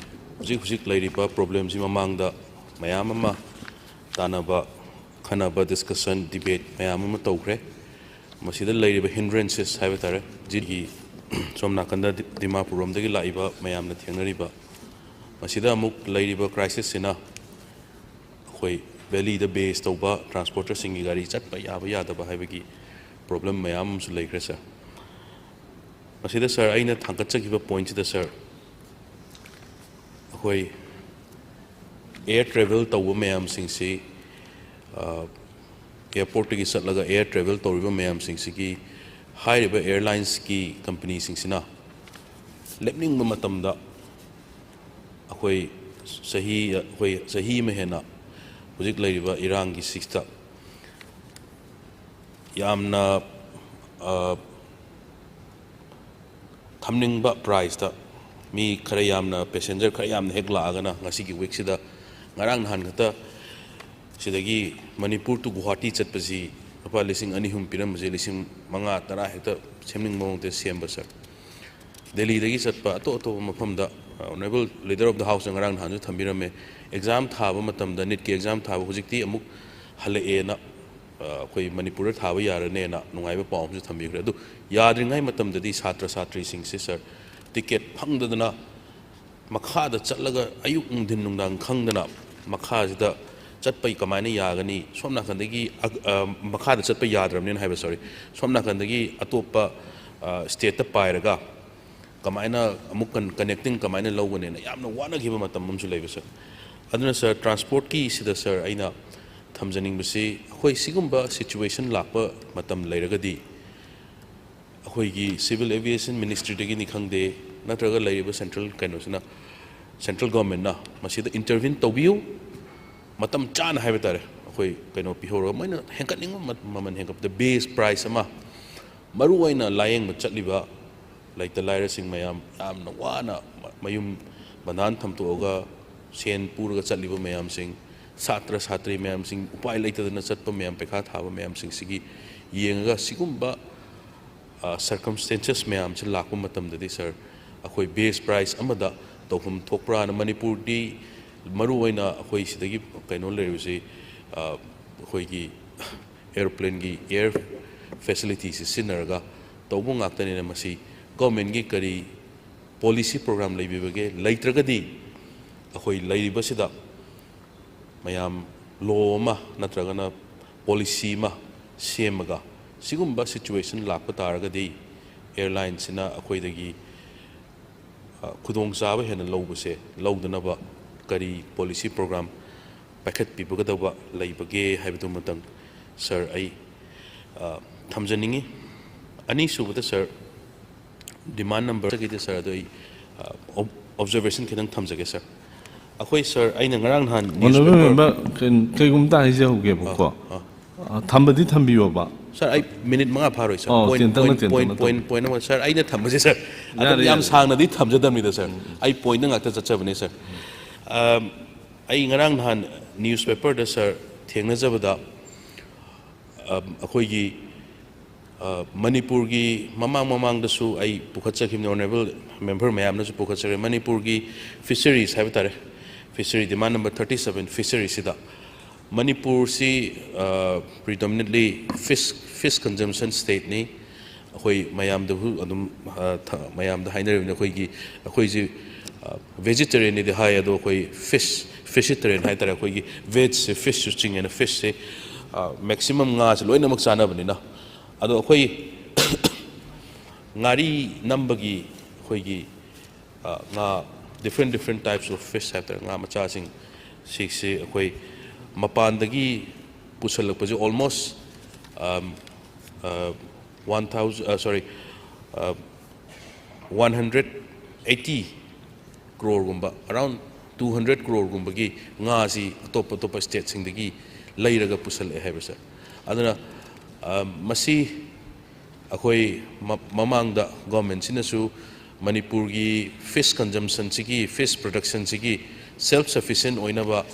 ꯍꯧꯖꯤꯛ ꯍꯧꯖꯤꯛ ꯂꯩꯔꯤꯕ problemꯁꯤ ꯃꯃꯥꯡꯗ ꯃꯌꯥꯝ ꯑꯃ ꯇꯥꯟꯅꯕ, ꯈꯟꯅꯕ, discussion, debate ꯃꯌꯥꯝ ꯑꯃ ꯇꯧꯈ꯭ꯔꯦ꯫ ꯃꯁꯤꯗ ꯂꯩꯔꯤꯕ hindrances ꯍꯥꯏꯕ ꯇꯥꯔꯦ, ꯍꯧꯖꯤꯛꯀꯤ ꯁꯣꯝ ꯅꯥꯀꯟꯗ ꯗꯤ-, ꯗꯤꯃꯥꯄꯨꯔ ꯔꯣꯝꯗꯒꯤ ꯂꯥꯛꯏꯕ ꯃꯌꯥꯝꯅ ꯊꯦꯡꯅꯔꯤꯕ, ꯃꯁꯤꯗ ꯑꯃꯨꯛ ꯂꯩꯔꯤꯕ crisisꯁꯤꯅ ꯑꯩꯈꯣꯏ valleyꯗ base ꯇꯧꯕ transporterꯁꯤꯡꯒꯤ ꯒꯥꯔꯤ ꯆꯠꯄ ꯌꯥꯕ ꯌꯥꯗꯕ ꯍꯥꯏꯕꯒꯤ problem ꯃꯌꯥꯝ ꯑꯃꯁꯨ ꯂꯩꯈ꯭ꯔꯦ sir꯫ ꯃꯁꯤꯗ sir, ꯑꯩꯅ ꯊꯥꯡꯒꯠꯆꯈꯤꯕ pointꯁꯤꯗ sir, ꯑꯩꯈꯣꯏ air travel ꯇꯧꯕ ꯃꯌꯥꯝꯁꯤꯡꯁꯤ, ꯑ, airportꯇꯒꯤ ꯆꯠꯂꯒ air travel ꯇꯧꯔꯤꯕ ꯃꯌꯥꯝꯁꯤꯡꯁꯤꯒꯤ ꯍꯥꯏꯔꯤꯕ airlinesꯀꯤ companyꯁꯤꯡꯁꯤꯅ ꯂꯦꯞꯅꯤꯡꯕ ꯃꯇꯝꯗ ꯑꯩꯈꯣꯏ ꯆꯍꯤ, ꯑꯩꯈꯣꯏ ꯆꯍꯤ ꯑꯃ ꯍꯦꯟꯅ ꯍꯧꯖꯤꯛ ꯂꯩꯔꯤꯕ ꯏꯔꯥꯡꯒꯤ ꯁꯤꯛꯁꯇ ꯌꯥꯝꯅ, ꯑ, ꯊꯝꯅꯤꯡꯕ priceꯇ ꯃꯤ ꯈꯔ ꯌꯥꯝꯅ, passenger ꯈꯔ ꯌꯥꯝꯅ ꯍꯦꯛ ꯂꯥꯛꯑꯒꯅ ꯉꯁꯤꯒꯤ weekꯁꯤꯗ, ꯉꯔꯥꯡ ꯅꯍꯥꯟ ꯈꯛꯇ ꯁꯤꯗꯒꯤ ꯃꯅꯤꯄꯨꯔ to ꯒꯨꯋꯥꯍꯥꯇꯤ ꯆꯠꯄꯁꯤ ꯂꯨꯄꯥ ꯂꯤꯁꯤꯡ ꯑꯅꯤ ꯑꯍꯨꯝ ꯄꯤꯔꯝꯕꯁꯦ ꯂꯤꯁꯤꯡ ꯃꯉꯥ ꯇꯔꯥ ꯍꯦꯛꯇ ꯁꯦꯝꯅꯤꯡꯕ ꯃꯑꯣꯡꯗ ꯁꯦꯝꯕ sir꯫ ꯗꯦꯜꯂꯤꯗꯒꯤ ꯆꯠꯄ ꯑꯇꯣꯞ ꯑꯇꯣꯞꯄ ꯃꯐꯝꯗ, ꯑ, Honourable Leader of the Houseꯅ ꯉꯔꯥꯡ ꯅꯍꯥꯟꯁꯨ ꯊꯝꯕꯤꯔꯝꯃꯦ, exam ꯊꯥꯕ ꯃꯇꯝꯗ, NEETꯀꯤ exam ꯊꯥꯕ ꯍꯧꯖꯤꯛꯇꯤ ꯑꯃꯨꯛ ꯍꯜꯂꯛꯑꯦꯅ, ꯑ, ꯑꯩꯈꯣꯏ ꯃꯅꯤꯄꯨꯔꯗ ꯊꯥꯕ ꯌꯥꯔꯅꯦꯅ ꯅꯨꯡꯉꯥꯏꯕ ꯄꯥꯎ ꯑꯃꯁꯨ ꯊꯝꯕꯤꯈ꯭ꯔꯦ꯫ ꯑꯗꯨ ꯌꯥꯗ꯭ꯔꯤꯉꯩ ꯃꯇꯝꯗꯗꯤ ꯁꯥꯇ꯭ꯔ ꯁꯥꯇ꯭ꯔꯤꯁꯤꯡꯁꯦ sir, ticket ꯐꯪꯗꯗꯅ ꯃꯈꯥꯗ ꯆꯠꯂꯒ ꯑꯌꯨꯛ ꯅꯨꯡꯊꯤꯟ ꯅꯨꯡꯗꯥꯡ ꯈꯪꯗꯅ ꯃꯈꯥꯁꯤꯗ ꯆꯠꯄ ꯀꯃꯥꯏꯅ ꯌꯥꯒꯅꯤ, ꯁꯣꯝ ꯅꯥꯀꯟꯗꯒꯤ ꯑ, ꯑ, ꯃꯈꯥꯗ ꯆꯠꯄ ꯌꯥꯗ꯭ꯔꯕꯅꯤꯅ ꯍꯥꯏꯕ, ꯁꯣꯔꯤ, ꯁꯣꯝ ꯅꯥꯀꯟꯗꯒꯤ ꯑꯇꯣꯞꯄ ꯁ꯭ꯇꯦꯠꯇ ꯄꯥꯏꯔꯒ ꯀꯃꯥꯏꯅ ꯑꯃꯨꯛ ꯀꯟ ꯀꯅꯦꯛꯇꯤꯡ ꯀꯃꯥꯏꯅ ꯂꯧꯒꯅꯤꯅ ꯌꯥꯝꯅ ꯋꯥꯅꯈꯤꯕ ꯃꯇꯝ ꯑꯃꯁꯨ ꯂꯩꯕ, ꯁꯥꯔ꯫ ꯑꯗꯨꯅ, ꯁꯥꯔ, ꯇ꯭ꯔꯥꯟꯁꯄꯣꯔꯠꯀꯤ ꯁꯤꯗ, ꯁꯥꯔ, ꯑꯩꯅ ꯊꯝꯖꯅꯤꯡꯕꯁꯤ, ꯑꯩꯈꯣꯏ ꯁꯤꯒꯨꯝꯕ ꯁꯤꯆꯨꯋꯦꯁꯟ ꯂꯥꯛꯄ ꯃꯇꯝ ꯂꯩꯔꯒꯗꯤ, ꯑꯩꯈꯣꯏꯒꯤ ꯁꯤꯚꯤꯜ ꯑꯦꯚꯤꯌꯦꯁꯟ ꯃꯤꯅꯤꯁꯇ꯭ꯔꯤꯗꯒꯤꯅꯤ ꯈꯪꯗꯦ, ꯅꯠꯇ꯭ꯔꯒ ꯂꯩꯔꯤꯕ ꯁꯦꯟꯇ꯭ꯔꯦꯜ ꯀꯩꯅꯣꯁꯤꯅ, ꯁꯦꯟꯇ꯭ꯔꯦꯜ ꯒꯣꯔꯃꯦꯟꯅ ꯃꯁꯤꯗ ꯏꯟꯇꯔꯚꯤꯟ ꯇꯧꯕꯤꯌꯨ, ꯃꯇꯝ ꯆꯥꯅ ꯍꯥꯏꯕ ꯇꯥꯔꯦ, ꯑꯩꯈꯣꯏ ꯀꯩꯅꯣ ꯄꯤꯍꯧꯔꯒ, ꯃꯣꯏꯅ ꯍꯦꯟꯒꯠꯅꯤꯡꯕ ꯃ-, ꯃꯃꯜ ꯍꯦꯟꯒꯠꯄꯗ, ꯕꯦꯁ ꯄ꯭ꯔꯥꯏꯁ ꯑꯃ, ꯃꯔꯨꯑꯣꯏꯅ ꯂꯥꯌꯦꯡꯕ ꯆꯠꯂꯤꯕ ꯂꯩꯇ ꯂꯥꯏꯔꯁꯤꯡ ꯃꯌꯥꯝ, ꯌꯥꯝꯅ ꯋꯥꯅ ꯃ-, ꯃꯌꯨꯝ ꯕꯟꯙꯥꯟ ꯊꯝꯗꯣꯛꯑꯒ ꯁꯦꯟ ꯄꯨꯔꯒ ꯆꯠꯂꯤꯕ ꯃꯌꯥꯝꯁꯤꯡ, ꯁꯥꯇ꯭ꯔ ꯁꯥꯇ꯭ꯔꯤ ꯃꯌꯥꯝꯁꯤꯡ, ꯎꯄꯥꯏ ꯂꯩꯇꯗꯅ ꯆꯠꯄ ꯃꯌꯥꯝ, ꯄꯩꯈꯥ ꯊꯥꯕ ꯃꯌꯥꯝꯁꯤꯡꯁꯤꯒꯤ ꯌꯦꯡꯉꯒ, ꯁꯤꯒꯨꯝꯕ ꯁꯔꯀꯝꯁꯇꯦꯟꯁꯦꯁ ꯃꯌꯥꯝꯁꯤ ꯂꯥꯛꯄ ꯃꯇꯝꯗꯗꯤ, ꯁꯥꯔ, ꯑꯩꯈꯣꯏ ꯕꯦꯁ ꯄ꯭ꯔꯥꯏꯁ ꯑꯃꯗ ꯇꯧꯐꯝ ꯊꯣꯛꯄ꯭ꯔꯥꯅ, ꯃꯅꯤꯄꯨꯔꯗꯤ ꯃꯔꯨꯑꯣꯏꯅ ꯑꯩꯈꯣꯏ ꯁꯤꯗꯒꯤ ꯀꯩꯅꯣ ꯂꯩꯔꯤꯕꯁꯤ, ꯑ, ꯑꯩꯈꯣꯏꯒꯤ ꯑꯦꯔꯣꯄ꯭ꯂꯦꯟꯒꯤ ꯑꯦꯌꯔ ꯐꯦꯁꯤꯂꯤꯇꯤꯁꯤ ꯁꯤꯖꯤꯟꯅꯔꯒ ꯇꯧꯕ ꯉꯥꯛꯇꯅꯤꯅ, ꯃꯁꯤ ꯒꯣꯔꯃꯦꯟꯒꯤ ꯀꯔꯤ ꯄꯣꯂꯤꯁꯤ ꯄ꯭ꯔꯣꯒ꯭ꯔꯥꯝ ꯂꯩꯕꯤꯕꯒꯦ? ꯂꯩꯇ꯭ꯔꯒꯗꯤ, ꯑꯩꯈꯣꯏ ꯂꯩꯔꯤꯕꯁꯤꯗ ꯃꯌꯥꯝ ꯂꯣ ꯑꯃ ꯅꯠꯇ꯭ꯔꯒꯅ ꯄꯣꯂꯤꯁꯤ ꯑꯃ ꯁꯦꯝꯃꯒ, ꯁꯤꯒꯨꯝꯕ ꯁꯤꯆꯨꯋꯦꯁꯟ ꯂꯥꯛꯄ ꯇꯥꯔꯒꯗꯤ, ꯑꯦꯌꯔꯂꯥꯏꯟꯁꯤꯅ ꯑꯩꯈꯣꯏꯗꯒꯤ, ꯑ, ꯈꯨꯗꯣꯡꯆꯥꯕ ꯍꯦꯟꯅ ꯂꯧꯕꯁꯦ, ꯂꯧꯗꯅꯕ ꯀꯔꯤ ꯄꯣꯂꯤꯁꯤ ꯄ꯭ꯔꯣꯒ꯭ꯔꯥꯝ ꯄꯥꯏꯈꯠꯄꯤꯒꯗꯕ ꯂꯩꯕꯒꯦ ꯍꯥꯏꯕꯗꯨꯃꯇꯪ, ꯁꯥꯔ, ꯑꯩ, ꯑ, ꯊꯝꯖꯅꯤꯡꯉꯤ꯫ ꯑꯅꯤꯁꯨꯕꯗ, ꯁꯥꯔ, ꯗꯤꯃꯥꯟ ꯅꯝꯕꯔꯒꯤꯗꯤ, ꯁꯥꯔ, ꯑꯗꯣ ꯑꯩ, ꯑ, ꯑꯣꯕ-, ꯑꯣꯕꯖꯔꯕꯦꯁꯟ ꯈꯤꯇꯪ ꯊꯝꯖꯒꯦ, ꯁꯥꯔ꯫ ꯑꯩꯈꯣꯏ, ꯁꯥꯔ, ꯑꯩꯅ ꯉꯔꯥꯡ ꯅꯍꯥꯟ ꯑꯣꯅꯔꯦꯕꯜ ꯅ꯭ꯌꯨꯁꯄꯦꯄꯔ ꯃꯦꯝꯕꯔ, ꯀꯩ-, ꯀꯩꯒꯨꯝꯇ ꯍꯥꯏꯖꯍꯧꯒꯦꯕꯀꯣ꯫ ꯑꯥ, ꯑꯥ꯫ ꯑ, ꯊꯝꯕꯗꯤ ꯊꯝꯕꯤꯌꯣꯕ꯫ ꯁꯥꯔ, ꯑꯩ ꯃꯤꯅꯤꯠ ꯃꯉꯥ ꯐꯥꯔꯣꯏ, ꯁꯥꯔ꯫ ꯑꯣ, ꯄꯣꯏꯟ, ꯇꯦꯟꯇꯪꯅ, ꯄꯣꯏꯟ, ꯇꯦꯟꯇꯪꯅ ꯄꯣꯏꯟ, ꯇꯧ꯫ ꯄꯣꯏꯟ ꯑꯃ, ꯁꯥꯔ, ꯑꯩꯅ ꯊꯝꯕꯁꯦ, ꯁꯥꯔ, ꯑꯗꯨꯝ ꯌꯥꯔꯦ, ꯌꯥꯝ ꯌꯥꯔꯦ꯫ ꯁꯥꯡꯅꯗꯤ ꯊꯝꯖꯗꯕꯅꯤꯗ, ꯁꯥꯔ꯫ ꯎꯝ, ꯎꯝ꯫ ꯑꯩ ꯄꯣꯏꯟꯗ ꯉꯥꯛꯇ ꯆꯠꯆꯕꯅꯦ, ꯁꯥꯔ꯫ ꯎꯝ꯫ ꯑꯝ, ꯑꯩ ꯉꯔꯥꯡ ꯅꯍꯥꯟ ꯅ꯭ꯌꯨꯁꯄꯦꯄꯔꯗ, ꯁꯥꯔ, ꯊꯦꯡꯅꯖꯕꯗ, ꯑꯝ, ꯑꯩꯈꯣꯏꯒꯤ, ꯑ, ꯃꯅꯤꯄꯨꯔꯒꯤ ꯃꯃꯥꯡ ꯃꯃꯥꯡꯗꯁꯨ ꯑꯩ ꯄꯨꯈꯠꯆꯈꯤꯕꯅꯤ, ꯑꯣꯅꯔꯦꯕꯜ ꯃꯦꯝꯕꯔ ꯃꯌꯥꯝꯅꯁꯨ ꯄꯨꯈꯠꯆꯈ꯭ꯔꯦ, ꯃꯅꯤꯄꯨꯔꯒꯤ ꯐꯤꯁꯔꯤꯁ ꯍꯥꯏꯕ ꯇꯥꯔꯦ, ꯐꯤꯁꯔꯤ, ꯗꯤꯃꯥꯟ ꯅꯝꯕꯔ ꯊꯥꯔꯇꯤ ꯁꯕꯦꯟ, ꯐꯤꯁꯔꯤꯁꯤꯗ ꯃꯅꯤꯄꯨꯔꯁꯤ, ꯑ, predominantly fish, fish consumption stateꯅꯤ꯫ ꯑꯩꯈꯣꯏ ꯃꯌꯥꯝꯗꯕꯨ ꯑꯗꯨꯝ, ꯑ, ꯊ-, ꯃꯌꯥꯝꯗ ꯍꯥꯏꯅꯔꯤꯕꯅꯤ, ꯑꯩꯈꯣꯏꯒꯤ, ꯑꯩꯈꯣꯏꯁꯤ ꯚꯦꯖꯤꯇꯦꯔꯤꯌꯟꯅꯤꯗꯤ ꯍꯥꯏ, ꯑꯗꯣ ꯑꯩꯈꯣꯏ ꯐꯤꯁ ꯐꯤꯁꯤꯇꯦꯔꯤꯌꯟ ꯍꯥꯏꯇꯥꯔꯦ, ꯑꯩꯈꯣꯏꯒꯤ ꯚꯦꯖꯁꯦ, ꯐꯤꯁꯁꯨ ꯆꯤꯡꯉꯦꯅ, ꯐꯤꯁꯁꯦ ꯃꯦꯛꯁꯤꯃꯝ ꯉꯥꯁꯦ ꯂꯣꯏꯅꯃꯛ ꯆꯥꯅꯕꯅꯤꯅ꯫ ꯑꯗꯣ ꯑꯩꯈꯣꯏ ꯉꯥꯔꯤ ꯅꯝꯕꯒꯤ ꯑꯩꯈꯣꯏꯒꯤ ꯉꯥ, different different types of fish ꯍꯥꯏꯕ ꯇꯥꯔꯦ, ꯉꯥ ꯃꯆꯥꯁꯤꯡ ꯁꯤꯁꯦ ꯑꯩꯈꯣꯏ ꯃꯄꯥꯟꯗꯒꯤ ꯄꯨꯁꯜꯂꯛꯄꯁꯦ almost one thousand, sorry, one hundred eighty crore ꯒꯨꯝꯕ, around two hundred crore ꯒꯨꯝꯕꯒꯤ ꯉꯥꯁꯤ ꯑꯇꯣꯞ ꯑꯇꯣꯞꯄ ꯁ꯭ꯇꯦꯠꯁꯤꯡꯗꯒꯤ ꯂꯩꯔꯒ ꯄꯨꯁꯜꯂꯛꯑꯦ ꯍꯥꯏꯕꯁꯦ꯫ ꯑꯗꯨꯅ ꯃꯁꯤ ꯑꯩꯈꯣꯏ ꯃꯃꯥꯡꯗ ꯒꯣꯔꯃꯦꯟꯁꯤꯅꯁꯨ ꯃꯅꯤꯄꯨꯔꯒꯤ ꯐꯤꯁ ꯀꯟꯖꯝꯁꯟꯁꯤꯒꯤ, ꯐꯤꯁ ꯄ꯭ꯔꯗꯛꯁꯟꯁꯤꯒꯤ self sufficient ꯑꯣꯏꯅꯕ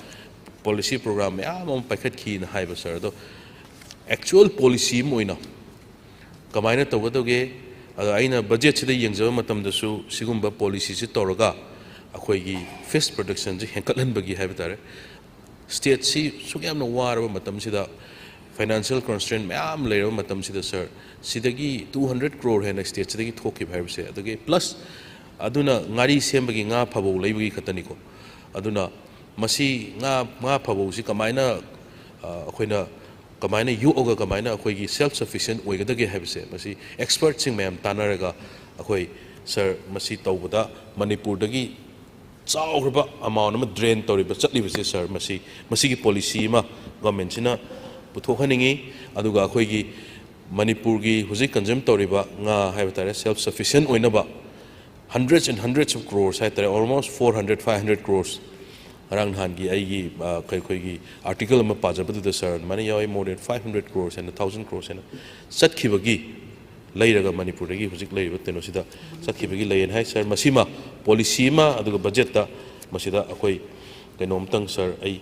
ꯄꯣꯂꯤꯁꯤ ꯄ꯭ꯔꯣꯒ꯭ꯔꯥꯝ ꯃꯌꯥꯝ ꯑꯃ ꯄꯥꯏꯈꯠꯈꯤꯅ ꯍꯥꯏꯕ ꯁꯥꯔ꯫ ꯑꯗꯣ actual ꯄꯣꯂꯤꯁꯤ ꯑꯃ ꯑꯣꯏꯅ ꯀꯃꯥꯏꯅ ꯇꯧꯒꯗꯧꯒꯦ? ꯑꯗꯣ ꯑꯩꯅ ꯕꯖꯦꯠꯁꯤꯗ ꯌꯦꯡꯖꯕ ꯃꯇꯝꯗꯁꯨ ꯁꯤꯒꯨꯝꯕ ꯄꯣꯂꯤꯁꯤꯁꯤ ꯇꯧꯔꯒ ꯑꯩꯈꯣꯏꯒꯤ ꯐꯤꯁ ꯄ꯭ꯔꯗꯛꯁꯟꯁꯤ ꯍꯦꯟꯒꯠꯍꯟꯕꯒꯤ ꯍꯥꯏꯕ ꯇꯥꯔꯦ, ꯁ꯭ꯇꯦꯠꯁꯤ ꯁꯨꯛ ꯌꯥꯝꯅ ꯋꯥꯔꯕ ꯃꯇꯝꯁꯤꯗ, financial constraint ꯃꯌꯥꯝ ꯂꯩꯔꯕ ꯃꯇꯝꯁꯤꯗ ꯁꯥꯔ, ꯁꯤꯗꯒꯤ two hundred crore ꯍꯦꯟꯅ ꯁ꯭ꯇꯦꯠꯁꯤꯗꯒꯤ ꯊꯣꯛꯈꯤꯕ ꯍꯥꯏꯕꯁꯦ, ꯑꯗꯒꯤ plus ꯑꯗꯨꯅ ꯉꯥꯔꯤ ꯁꯦꯝꯕꯒꯤ ꯉꯥ ꯐꯕꯧ ꯂꯩꯕꯒꯤ ꯈꯛꯇꯅꯤꯀꯣ꯫ ꯑꯗꯨꯅ ꯃꯁꯤ ꯉꯥ, ꯉꯥ ꯐꯕꯧꯁꯤ ꯀꯃꯥꯏꯅ ꯑꯩꯈꯣꯏꯅ ꯀꯃꯥꯏꯅ ꯌꯣꯛꯑꯒ ꯀꯃꯥꯏꯅ ꯑꯩꯈꯣꯏꯒꯤ self sufficient ꯑꯣꯏꯒꯗꯒꯦ ꯍꯥꯏꯕꯁꯦ, ꯃꯁꯤ ꯑꯦꯛꯁꯄꯔꯠꯁꯤꯡ ꯃꯌꯥꯝ ꯇꯥꯟꯅꯔꯒ ꯑꯩꯈꯣꯏ ꯁꯥꯔ ꯃꯁꯤ ꯇꯧꯕꯗ ꯃꯅꯤꯄꯨꯔꯗꯒꯤ ꯆꯥꯎꯈ꯭ꯔꯕ ꯑꯦꯃꯥꯎꯟ ꯑꯃ ꯗ꯭ꯔꯦꯟ ꯇꯧꯔꯤꯕ, ꯆꯠꯂꯤꯕꯁꯦ ꯁꯥꯔ, ꯃꯁꯤ, ꯃꯁꯤꯒꯤ ꯄꯣꯂꯤꯁꯤ ꯑꯃ ꯒꯣꯔꯃꯦꯟꯁꯤꯅ ꯄꯨꯊꯣꯛꯍꯟꯅꯤꯡꯉꯤ꯫ ꯑꯗꯨꯒ ꯑꯩꯈꯣꯏꯒꯤ ꯃꯅꯤꯄꯨꯔꯒꯤ ꯍꯧꯖꯤꯛ ꯀꯟꯖ꯭ꯌꯨꯝ ꯇꯧꯔꯤꯕ ꯉꯥ ꯍꯥꯏꯕ ꯇꯥꯔꯦ, self sufficient ꯑꯣꯏꯅꯕ hundreds and hundreds of crores ꯍꯥꯏ ꯇꯥꯔꯦ, almost four hundred, five hundred crores, ꯉꯔꯥꯡ ꯅꯍꯥꯟꯒꯤ ꯑꯩꯒꯤ, ꯑ, ꯑꯩꯈꯣꯏ, ꯑꯩꯈꯣꯏꯒꯤ ꯑꯥꯔꯇꯤꯀꯜ ꯑꯃ ꯄꯥꯖꯕꯗꯨꯗ ꯁꯥꯔ ꯑꯗꯨꯃꯥꯏꯅ ꯌꯥꯎꯋꯤ, more than five hundred crores ꯍꯥꯏꯅ, thousand crores ꯍꯥꯏꯅ ꯆꯠꯈꯤꯕꯒꯤ, ꯂꯩꯔꯒ ꯃꯅꯤꯄꯨꯔꯗꯒꯤ ꯍꯧꯖꯤꯛ ꯂꯩꯔꯤꯕ ꯀꯩꯅꯣꯁꯤꯗ ꯆꯠꯈꯤꯕꯒꯤ ꯂꯩꯌꯦꯅ ꯍꯥꯏ꯫ ꯁꯥꯔ, ꯃꯁꯤꯃ ꯄꯣꯂꯤꯁꯤ ꯑꯃ, ꯑꯗꯨꯒ ꯕꯖꯦꯠꯇ ꯃꯁꯤꯗ ꯑꯩꯈꯣꯏ ꯀꯩꯅꯣꯝꯇꯪ ꯁꯥꯔ ꯑꯩ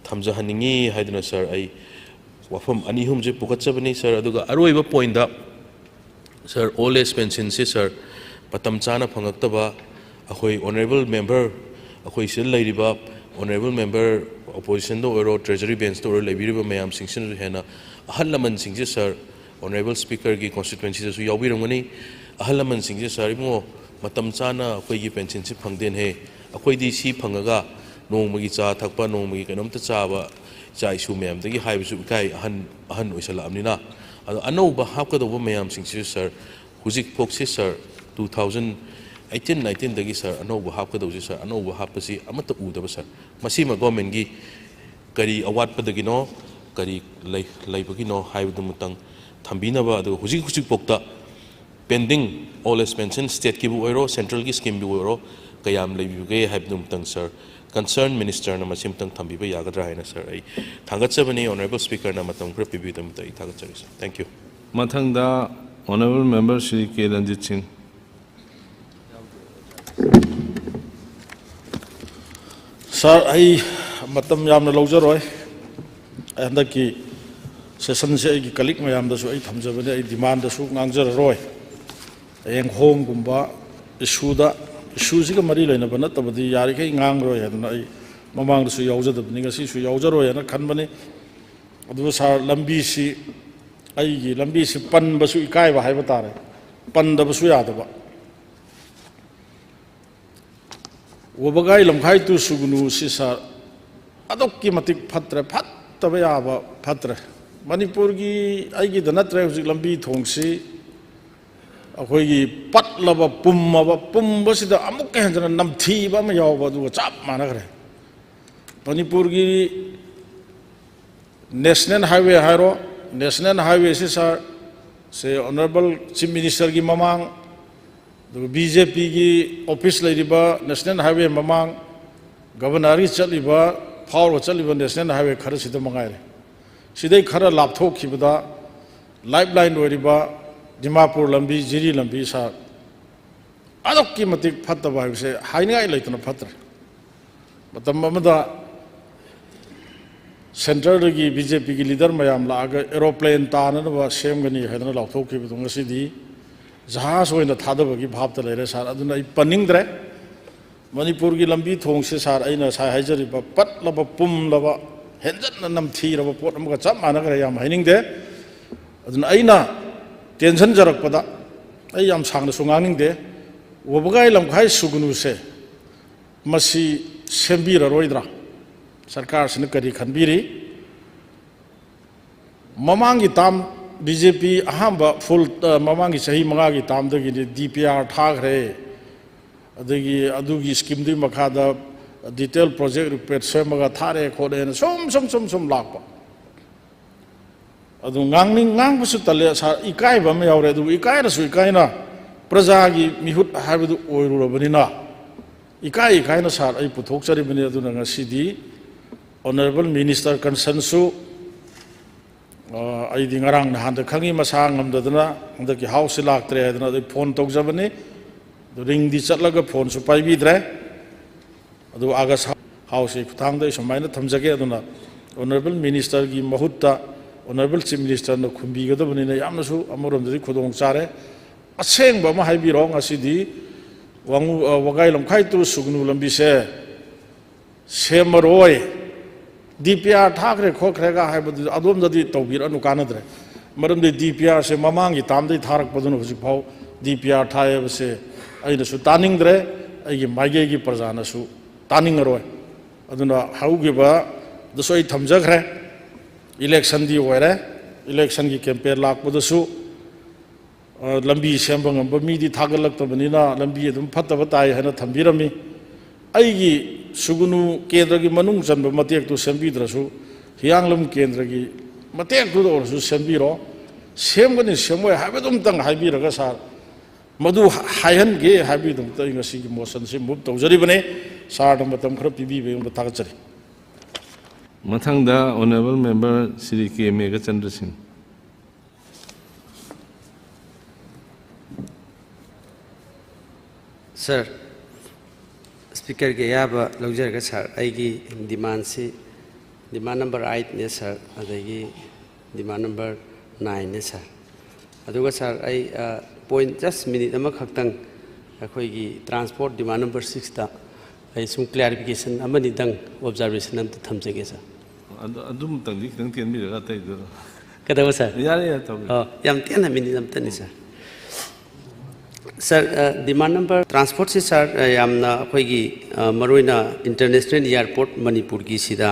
ꯊꯝꯖꯍꯟꯅꯤꯡꯉꯤ ꯍꯥꯏꯗꯨꯅ ꯁꯥꯔ ꯑꯩ ꯋꯥꯐꯝ ꯑꯅꯤ ꯑꯍꯨꯝꯁꯦ ꯄꯨꯈꯠꯆꯕꯅꯤ ꯁꯥꯔ꯫ ꯑꯗꯨꯒ ꯑꯔꯣꯏꯕ ꯄꯣꯏꯟꯗ ꯁꯥꯔ, old age pensionꯁꯦ ꯁꯥꯔ, ꯃꯇꯝ ꯆꯥꯅ ꯐꯪꯉꯛꯇꯕ, ꯑꯩꯈꯣꯏ honourable member, ꯑꯩꯈꯣꯏ ꯁꯤꯗ ꯂꯩꯔꯤꯕ honourable member, oppositionꯗ ꯑꯣꯏꯔꯣ, treasury benchꯇ ꯑꯣꯏꯔꯣ, ꯂꯩꯕꯤꯔꯤꯕ ꯃꯌꯥꯝꯁꯤꯡꯁꯤꯅꯁꯨ ꯍꯦꯟꯅ, ꯑꯍꯜ ꯂꯃꯟꯁꯤꯡꯁꯦ ꯁꯥꯔ, honourable speakerꯒꯤ constituencyꯗꯁꯨ ꯌꯥꯎꯕꯤꯔꯝꯒꯅꯤ꯫ ꯑꯍꯜ ꯂꯃꯟꯁꯤꯡꯁꯦ ꯁꯥꯔ, ꯏꯕꯨꯡꯉꯣ, ꯃꯇꯝ ꯆꯥꯅ ꯑꯩꯈꯣꯏꯒꯤ ꯄꯦꯟꯁꯤꯟꯁꯤ ꯐꯪꯗꯦꯅꯦꯍꯦ꯫ ꯑꯩꯈꯣꯏꯗꯤ ꯁꯤ ꯐꯪꯉꯒ ꯅꯣꯡꯃꯒꯤ ꯆꯥ ꯊꯛꯄ, ꯅꯣꯡꯃꯒꯤ ꯀꯩꯅꯣꯝꯇ ꯆꯥꯕ, ꯏꯆꯥ ꯏꯁꯨ ꯃꯌꯥꯝꯗꯒꯤ ꯍꯥꯏꯕꯁꯨ ꯏꯀꯥꯏ, ꯑꯍꯟ, ꯑꯍꯟ ꯑꯣꯏꯁꯜꯂꯛꯑꯕꯅꯤꯅ꯫ ꯑꯗꯣ ꯑꯅꯧꯕ ꯍꯥꯞꯀꯗꯧꯕ ꯃꯌꯥꯝꯁꯤꯡꯁꯤꯁꯨ, ꯁꯥꯔ, ꯍꯧꯖꯤꯛꯐꯥꯎꯁꯤ, ꯁꯥꯔ, two thousand eighteen nineteenꯗꯒꯤ, ꯁꯥꯔ, ꯑꯅꯧꯕ ꯍꯥꯞꯀꯗꯧꯁꯤ, ꯁꯥꯔ, ꯑꯅꯧꯕ ꯍꯥꯞꯄꯁꯤ ꯑꯃꯠꯇ ꯎꯗꯕ, ꯁꯥꯔ꯫ ꯃꯁꯤꯃ ꯒꯣꯔꯃꯦꯟꯒꯤ ꯀꯔꯤ ꯑꯋꯥꯠꯄꯗꯒꯤꯅꯣ, ꯀꯔꯤ ꯂꯩ-, ꯂꯩꯕꯒꯤꯅꯣ ꯍꯥꯏꯕꯗꯨꯃꯇꯪ ꯊꯝꯕꯤꯅꯕ, ꯑꯗꯨꯒ ꯍꯧꯖꯤꯛ ꯍꯧꯖꯤꯛꯐꯥꯎꯗ pending old age pension stateꯀꯤꯕꯨ ꯑꯣꯏꯔꯣ, centralꯒꯤ schemeꯕꯨ ꯑꯣꯏꯔꯣ, ꯀꯌꯥꯝ ꯂꯩꯕꯤꯕꯒꯦ ꯍꯥꯏꯕꯗꯨꯃꯇꯪ, ꯁꯥꯔ, concerned ministerꯅ ꯃꯁꯤꯃꯇꯪ ꯊꯝꯕꯤꯕ ꯌꯥꯒꯗ꯭ꯔꯥ ꯍꯥꯏꯅ, ꯁꯥꯔ, ꯑꯩ ꯊꯥꯒꯠꯆꯕꯅꯤ꯫ Honourable Speakerꯅ ꯃꯇꯝ ꯈꯔ ꯄꯤꯕꯤꯕꯒꯤꯗꯃꯛꯇ ꯑꯩ ꯊꯥꯒꯠꯆꯔꯤ, ꯁꯥꯔ꯫ Thank you꯫ ꯃꯊꯪꯗ Honourable Member ꯁ꯭ꯔꯤ ꯀꯦ ꯔꯟꯖꯤꯠ ꯁꯤꯡ꯫ ꯁꯥꯔ, ꯑꯩ ꯃꯇꯝ ꯌꯥꯝꯅ ꯂꯧꯖꯔꯣꯏ꯫ ꯑꯩ ꯍꯟꯗꯛꯀꯤ sessionꯁꯦ ꯑꯩꯒꯤ colleague ꯃꯌꯥꯝꯗꯁꯨ ꯑꯩ ꯊꯝꯖꯕꯅꯤ, ꯑꯩ demandꯗꯁꯨ ꯉꯥꯡꯖꯔꯔꯣꯏ꯫ ꯍꯌꯦꯡ home ꯒꯨꯝꯕ issueꯗ, issueꯁꯤꯒ ꯃꯔꯤ ꯂꯩꯅꯕ ꯅꯠꯇꯕꯗꯤ ꯌꯥꯔꯤꯈꯩ ꯉꯥꯡꯉꯔꯣꯏ ꯍꯥꯏꯗꯅ ꯑꯩ ꯃꯃꯥꯡꯗꯁꯨ ꯌꯥꯎꯖꯗꯕꯅꯤ, ꯉꯁꯤꯁꯨ ꯌꯥꯎꯖꯔꯣꯏ ꯍꯥꯏꯅ ꯈꯟꯕꯅꯤ꯫ ꯑꯗꯨꯕꯨ ꯁꯥꯔ, ꯂꯝꯕꯤꯁꯤ, ꯑꯩꯒꯤ ꯂꯝꯕꯤꯁꯤ ꯄꯟꯕꯁꯨ ꯏꯀꯥꯏꯕ ꯍꯥꯏꯕ ꯇꯥꯔꯦ, ꯄꯟꯗꯕꯁꯨ ꯌꯥꯗꯕ꯫ ꯋꯥꯕꯒꯥꯏ ꯂꯝꯈꯥꯏ to ꯁꯨꯒꯅꯨꯁꯤ, ꯁꯥꯔ, ꯑꯗꯨꯛꯀꯤ ꯃꯇꯤꯛ ꯐꯠꯇ꯭ꯔꯦ, ꯐꯠꯇꯕ ꯌꯥꯕ ꯐꯠꯇ꯭ꯔꯦ꯫ ꯃꯅꯤꯄꯨꯔꯒꯤ ꯑꯩꯒꯤꯗ ꯅꯠꯇ꯭ꯔꯦ, ꯍꯧꯖꯤꯛ ꯂꯝꯕꯤ ꯊꯣꯡꯁꯤ ꯑꯩꯈꯣꯏꯒꯤ ꯄꯠꯂꯕ, ꯄꯨꯝꯃꯕ, ꯄꯨꯝꯕꯁꯤꯗ ꯑꯃꯨꯛꯀ ꯍꯦꯟꯖꯟꯅ ꯅꯝꯊꯤꯕ ꯑꯃ ꯌꯥꯎꯕ, ꯑꯗꯨꯒ ꯆꯞ ꯃꯥꯟꯅꯈ꯭ꯔꯦ꯫ ꯃꯅꯤꯄꯨꯔꯒꯤ National Highway ꯍꯥꯏꯔꯣ, National Highwayꯁꯤ, ꯁꯥꯔ, ꯁꯦ Honourable Chief Ministerꯒꯤ ꯃꯃꯥꯡ, ꯑꯗꯨꯒ BJPꯒꯤ office ꯂꯩꯔꯤꯕ National Highway ꯃꯃꯥꯡ, Governorꯒꯤ ꯆꯠꯂꯤꯕ, ꯐꯥꯎꯔꯒ ꯆꯠꯂꯤꯕ National Highway ꯈꯔꯁꯤꯗ ꯃꯉꯥꯏꯔꯦ꯫ ꯁꯤꯗꯩ ꯈꯔ ꯂꯥꯞꯊꯣꯛꯈꯤꯕꯗ lifeline ꯑꯣꯏꯔꯤꯕ ꯗꯤꯃꯥꯄꯨꯔ ꯂꯝꯕꯤ, ꯖꯤꯔꯤ ꯂꯝꯕꯤ, ꯁꯥꯔ, ꯑꯗꯨꯛꯀꯤ ꯃꯇꯤꯛ ꯐꯠꯇꯕ ꯍꯥꯏꯕꯁꯦ ꯍꯥꯏꯅꯤꯡꯉꯥꯏ ꯂꯩꯇꯅ ꯐꯠꯇ꯭ꯔꯦ꯫ ꯃꯇꯝ ꯑꯃꯗ centreꯗꯒꯤ BJPꯒꯤ leader ꯃꯌꯥꯝ ꯂꯥꯛꯑꯒ aeroplane ꯇꯥꯅꯅꯕ ꯁꯦꯝꯒꯅꯤ ꯍꯥꯏꯗꯅ ꯂꯥꯎꯊꯣꯛꯈꯤꯕꯗꯣ ꯉꯁꯤꯗꯤ ꯖꯍꯥꯖ ꯑꯣꯏꯅ ꯊꯥꯗꯕꯒꯤ ꯚꯥꯞꯇ ꯂꯩꯔꯦ, ꯁꯥꯔ꯫ ꯑꯗꯨꯅ ꯑꯩ ꯄꯟꯅꯤꯡꯗ꯭ꯔꯦ꯫ ꯃꯅꯤꯄꯨꯔꯒꯤ ꯂꯝꯕꯤ ꯊꯣꯡꯁꯦ, ꯁꯥꯔ, ꯑꯩꯅ ꯉꯁꯥꯏ ꯍꯥꯏꯖꯔꯤꯕ ꯄꯠꯂꯕ, ꯄꯨꯝꯂꯕ, ꯍꯦꯟꯖꯟꯅ ꯅꯝꯊꯤꯔꯕ ꯄꯣꯠ ꯑꯃꯒ ꯆꯞ ꯃꯥꯟꯅꯈ꯭ꯔꯦ, ꯌꯥꯝ ꯍꯥꯏꯅꯤꯡꯗꯦ꯫ ꯑꯗꯨꯅ ꯑꯩꯅ ꯇꯦꯟꯁꯤꯟꯖꯔꯛꯄꯗ, ꯑꯩ ꯌꯥꯝ ꯁꯥꯡꯅꯁꯨ ꯉꯥꯡꯅꯤꯡꯗꯦ, ꯋꯥꯕꯒꯥꯏ ꯂꯝꯈꯥꯏ ꯁꯨꯒꯅꯨꯁꯦ ꯃꯁꯤ ꯁꯦꯝꯕꯤꯔꯔꯣꯏꯗ꯭ꯔꯥ? ꯁꯔꯀꯥꯔꯁꯤꯅ ꯀꯔꯤ ꯈꯟꯕꯤꯔꯤ? ꯃꯃꯥꯡꯒꯤ ꯇꯥꯝ, ꯕꯤ ꯖꯦ ꯄꯤ ꯑꯍꯥꯟꯕ ꯐꯨꯜ, ꯑ, ꯃꯃꯥꯡꯒꯤ ꯆꯍꯤ ꯃꯉꯥꯒꯤ ꯇꯥꯝꯗꯒꯤꯗꯤ ꯗꯤ ꯄꯤ ꯑꯥꯔ ꯊꯥꯈ꯭ꯔꯦ, ꯑꯗꯒꯤ ꯑꯗꯨꯒꯤ ꯁ꯭ꯀꯤꯝꯗꯨꯒꯤ ꯃꯈꯥꯗ ꯗꯤꯇꯦꯜ ꯄ꯭ꯔꯣꯖꯦꯛ ꯔꯤꯄꯣꯔꯠ ꯁꯦꯝꯃꯒ ꯊꯥꯔꯦ ꯈꯣꯠꯂꯦꯅ ꯁꯨꯝ ꯁꯨꯝ ꯁꯨꯝ ꯁꯨꯝ ꯂꯥꯛꯄ꯫ ꯑꯗꯨ ꯉꯥꯡꯅꯤꯡ-, ꯉꯥꯡꯕꯁꯨ ꯇꯜꯂꯦ, ꯁꯥꯔ, ꯏꯀꯥꯏꯕ ꯑꯃ ꯌꯥꯎꯔꯦ꯫ ꯑꯗꯨꯕꯨ ꯏꯀꯥꯏꯔꯁꯨ ꯏꯀꯥꯏꯅ ꯄ꯭ꯔꯖꯥꯒꯤ ꯃꯤꯍꯨꯠ ꯍꯥꯏꯕꯗꯨ ꯑꯣꯏꯔꯨꯔꯕꯅꯤꯅ ꯏꯀꯥꯏ ꯏꯀꯥꯏꯅ, ꯁꯥꯔ, ꯑꯩ ꯄꯨꯊꯣꯛꯆꯔꯤꯕꯅꯤ꯫ ꯑꯗꯨꯅ ꯉꯁꯤꯗꯤ Honourable Minister concernꯁꯨ, ꯑ, ꯑꯩꯗꯤ ꯉꯔꯥꯡ ꯅꯍꯥꯟꯗ ꯈꯪꯉꯤ, ꯃꯁꯥ ꯉꯝꯗꯗꯅ ꯍꯟꯗꯛꯀꯤ ꯍꯥꯎꯁꯁꯤ ꯂꯥꯛꯇ꯭ꯔꯦ ꯍꯥꯏꯗꯅ ꯑꯩ ꯐꯣꯟ ꯇꯧꯖꯕꯅꯤ꯫ ꯑꯗꯨ ꯔꯤꯡꯗꯤ ꯆꯠꯂꯒ ꯐꯣꯟꯁꯨ ꯄꯥꯏꯕꯤꯗ꯭ꯔꯦ꯫ ꯑꯗꯨ ꯑꯥꯒꯁ ꯍꯥꯎꯁꯀꯤ ꯈꯨꯠꯊꯥꯡꯗ ꯑꯩ ꯁꯨꯃꯥꯏꯅ ꯊꯝꯖꯒꯦ꯫ ꯑꯗꯨꯅ Honourable Ministerꯒꯤ ꯃꯍꯨꯠꯇ Honourable Chief Ministerꯅ ꯈꯨꯝꯕꯤꯒꯗꯕꯅꯤꯅ ꯌꯥꯝꯅꯁꯨ ꯑꯃꯔꯣꯝꯗꯗꯤ ꯈꯨꯗꯣꯡ ꯆꯥꯔꯦ꯫ ꯑꯁꯦꯡꯕ ꯑꯃ ꯍꯥꯏꯕꯤꯔꯣ, ꯉꯁꯤꯗꯤ ꯋꯥꯉꯨ-, ꯑ, ꯋꯥꯒꯥꯏ ꯂꯝꯈꯥꯏ to ꯁꯨꯒꯅꯨ ꯂꯝꯕꯤꯁꯦ ꯁꯦꯝꯃꯔꯣꯏ, ꯗꯤ ꯄꯤ ꯑꯥꯔ ꯊꯥꯈ꯭ꯔꯦ ꯈꯣꯠꯈ꯭ꯔꯦꯒ ꯍꯥꯏꯕꯗꯨ ꯑꯗꯣꯝꯗꯗꯤ ꯇꯧꯕꯤꯔꯛꯑꯅꯨ, ꯀꯥꯟꯅꯗ꯭ꯔꯦ꯫ ꯃꯔꯝꯗꯤ ꯗꯤ ꯄꯤ ꯑꯥꯔꯁꯦ ꯃꯃꯥꯡꯒꯤ ꯇꯥꯝꯗꯒꯤ ꯊꯥꯔꯛꯄꯗꯨꯅ ꯍꯧꯖꯤꯛꯐꯥꯎ ꯗꯤ ꯄꯤ ꯑꯥꯔ ꯊꯥꯏ ꯍꯥꯏꯕꯁꯦ ꯑꯩꯅꯁꯨ ꯇꯥꯅꯤꯡꯗ꯭ꯔꯦ, ꯑꯩꯒꯤ ꯃꯥꯏꯀꯩꯒꯤ ꯄ꯭ꯔꯖꯥꯅꯁꯨ ꯇꯥꯅꯤꯡꯉꯔꯣꯏ꯫ ꯑꯗꯨꯅ ꯍꯧꯈꯤꯕꯗꯁꯨ ꯑꯩ ꯊꯝꯖꯈ꯭ꯔꯦ, ꯏꯂꯦꯛꯁꯟꯗꯤ ꯑꯣꯏꯔꯦ, ꯏꯂꯦꯛꯁꯟꯒꯤ ꯀꯦꯝꯄꯦꯟ ꯂꯥꯛꯄꯗꯁꯨ ꯑ, ꯂꯝꯕꯤ ꯁꯦꯝꯕ ꯉꯝꯕ ꯃꯤꯗꯤ ꯊꯥꯒꯠꯂꯛꯇꯕꯅꯤꯅ ꯂꯝꯕꯤ ꯑꯗꯨꯝ ꯐꯠꯇꯕ ꯇꯥꯏ ꯍꯥꯏꯅ ꯊꯝꯕꯤꯔꯝꯃꯤ꯫ ꯑꯩꯒꯤ ꯁꯨꯒꯅꯨ ꯀꯦꯟꯗ꯭ꯔꯒꯤ ꯃꯅꯨꯡ ꯆꯟꯕ ꯃꯇꯦꯛꯇꯨ ꯁꯦꯝꯕꯤꯗ꯭ꯔꯁꯨ, ꯍꯤꯌꯥꯡꯂꯝ ꯀꯦꯟꯗ꯭ꯔꯒꯤ ꯃꯇꯦꯛꯇꯨꯗ ꯑꯣꯏꯔꯁꯨ ꯁꯦꯝꯕꯤꯔꯣ꯫ ꯁꯦꯝꯒꯅꯤ ꯁꯦꯝꯃꯣꯏ ꯍꯥꯏꯕꯗꯨꯝꯇꯪ ꯍꯥꯏꯕꯤꯔꯒ, ꯁꯥꯔ, ꯃꯗꯨ ꯍꯥꯏꯍꯟꯒꯦ ꯍꯥꯏꯕꯒꯤꯗꯃꯛꯇ ꯑꯩ ꯉꯁꯤꯒꯤ ꯃꯣꯁꯟꯁꯤ ꯃꯨꯚ ꯇꯧꯖꯔꯤꯕꯅꯤ꯫ ꯁꯥꯔꯅ ꯃꯇꯝ ꯈꯔ ꯄꯤꯕꯤꯕꯒꯤꯗꯃꯛꯇ ꯊꯥꯒꯠꯆꯔꯤ꯫ ꯃꯊꯪꯗ Honourable Member ꯁ꯭ꯔꯤ ꯀꯦ ꯃꯦꯘꯆꯟꯗ꯭ꯔ ꯁꯤꯡ꯫ ꯁꯥꯔ, ꯁ꯭ꯄꯤꯀꯔꯒꯤ ꯑꯌꯥꯕ ꯂꯧꯖꯔꯒ, ꯁꯥꯔ, ꯑꯩꯒꯤ ꯗꯤꯃꯥꯟꯁꯤ, ꯗꯤꯃꯥꯟ ꯅꯝꯕꯔ ꯑꯥꯏꯠꯅꯦ, ꯁꯥꯔ, ꯑꯗꯒꯤ ꯗꯤꯃꯥꯟ ꯅꯝꯕꯔ ꯅꯥꯏꯟꯅꯦ, ꯁꯥꯔ꯫ ꯑꯗꯨꯒ, ꯁꯥꯔ, ꯑꯩ, ꯑ, ꯄꯣꯏꯟꯠ ꯖꯁ ꯃꯤꯅꯤꯠ ꯑꯃꯈꯛꯇꯪ ꯑꯩꯈꯣꯏꯒꯤ ꯇ꯭ꯔꯥꯟꯁꯄꯣꯔꯠ ꯗꯤꯃꯥꯟ ꯅꯝꯕꯔ ꯁꯤꯛꯁꯇ ꯑꯩ ꯁꯨꯝ ꯀ꯭ꯂꯦꯔꯤꯐꯤꯀꯦꯁꯟ ꯑꯃꯅꯤꯗꯪ ꯑꯣꯕꯖꯥꯔꯕꯦꯁꯟ ꯑꯝꯇ ꯊꯝꯖꯒꯦ, ꯁꯥꯔ꯫ ꯑꯗꯨ, ꯑꯗꯨꯝꯇꯪꯗꯤ ꯈꯤꯇꯪ ꯇꯦꯟꯕꯤꯔꯒ ꯑꯇꯩꯗꯨ꯫ ꯀꯩꯗꯧꯕ, ꯁꯥꯔ? ꯌꯥꯔꯦ, ꯌꯥꯔꯦ, ꯇꯧꯕꯤꯔꯣ꯫ ꯑꯣ, ꯌꯥꯝ ꯇꯦꯟꯅ ꯃꯤꯅꯤꯠ ꯑꯃꯇꯅꯤ, ꯁꯥꯔ꯫ ꯁꯥꯔ, ꯑ, ꯗꯤꯃꯥꯟ ꯅꯝꯕꯔ ꯇ꯭ꯔꯥꯟꯁꯄꯣꯔꯠꯁꯤ, ꯁꯥꯔ, ꯑ, ꯌꯥꯝꯅ ꯑꯩꯈꯣꯏꯒꯤ, ꯑ, ꯃꯔꯨꯑꯣꯏꯅ ꯏꯟꯇꯔꯅꯦꯁꯅꯦꯜ ꯏꯌꯥꯔꯄꯣꯔꯠ ꯃꯅꯤꯄꯨꯔꯒꯤꯁꯤꯗ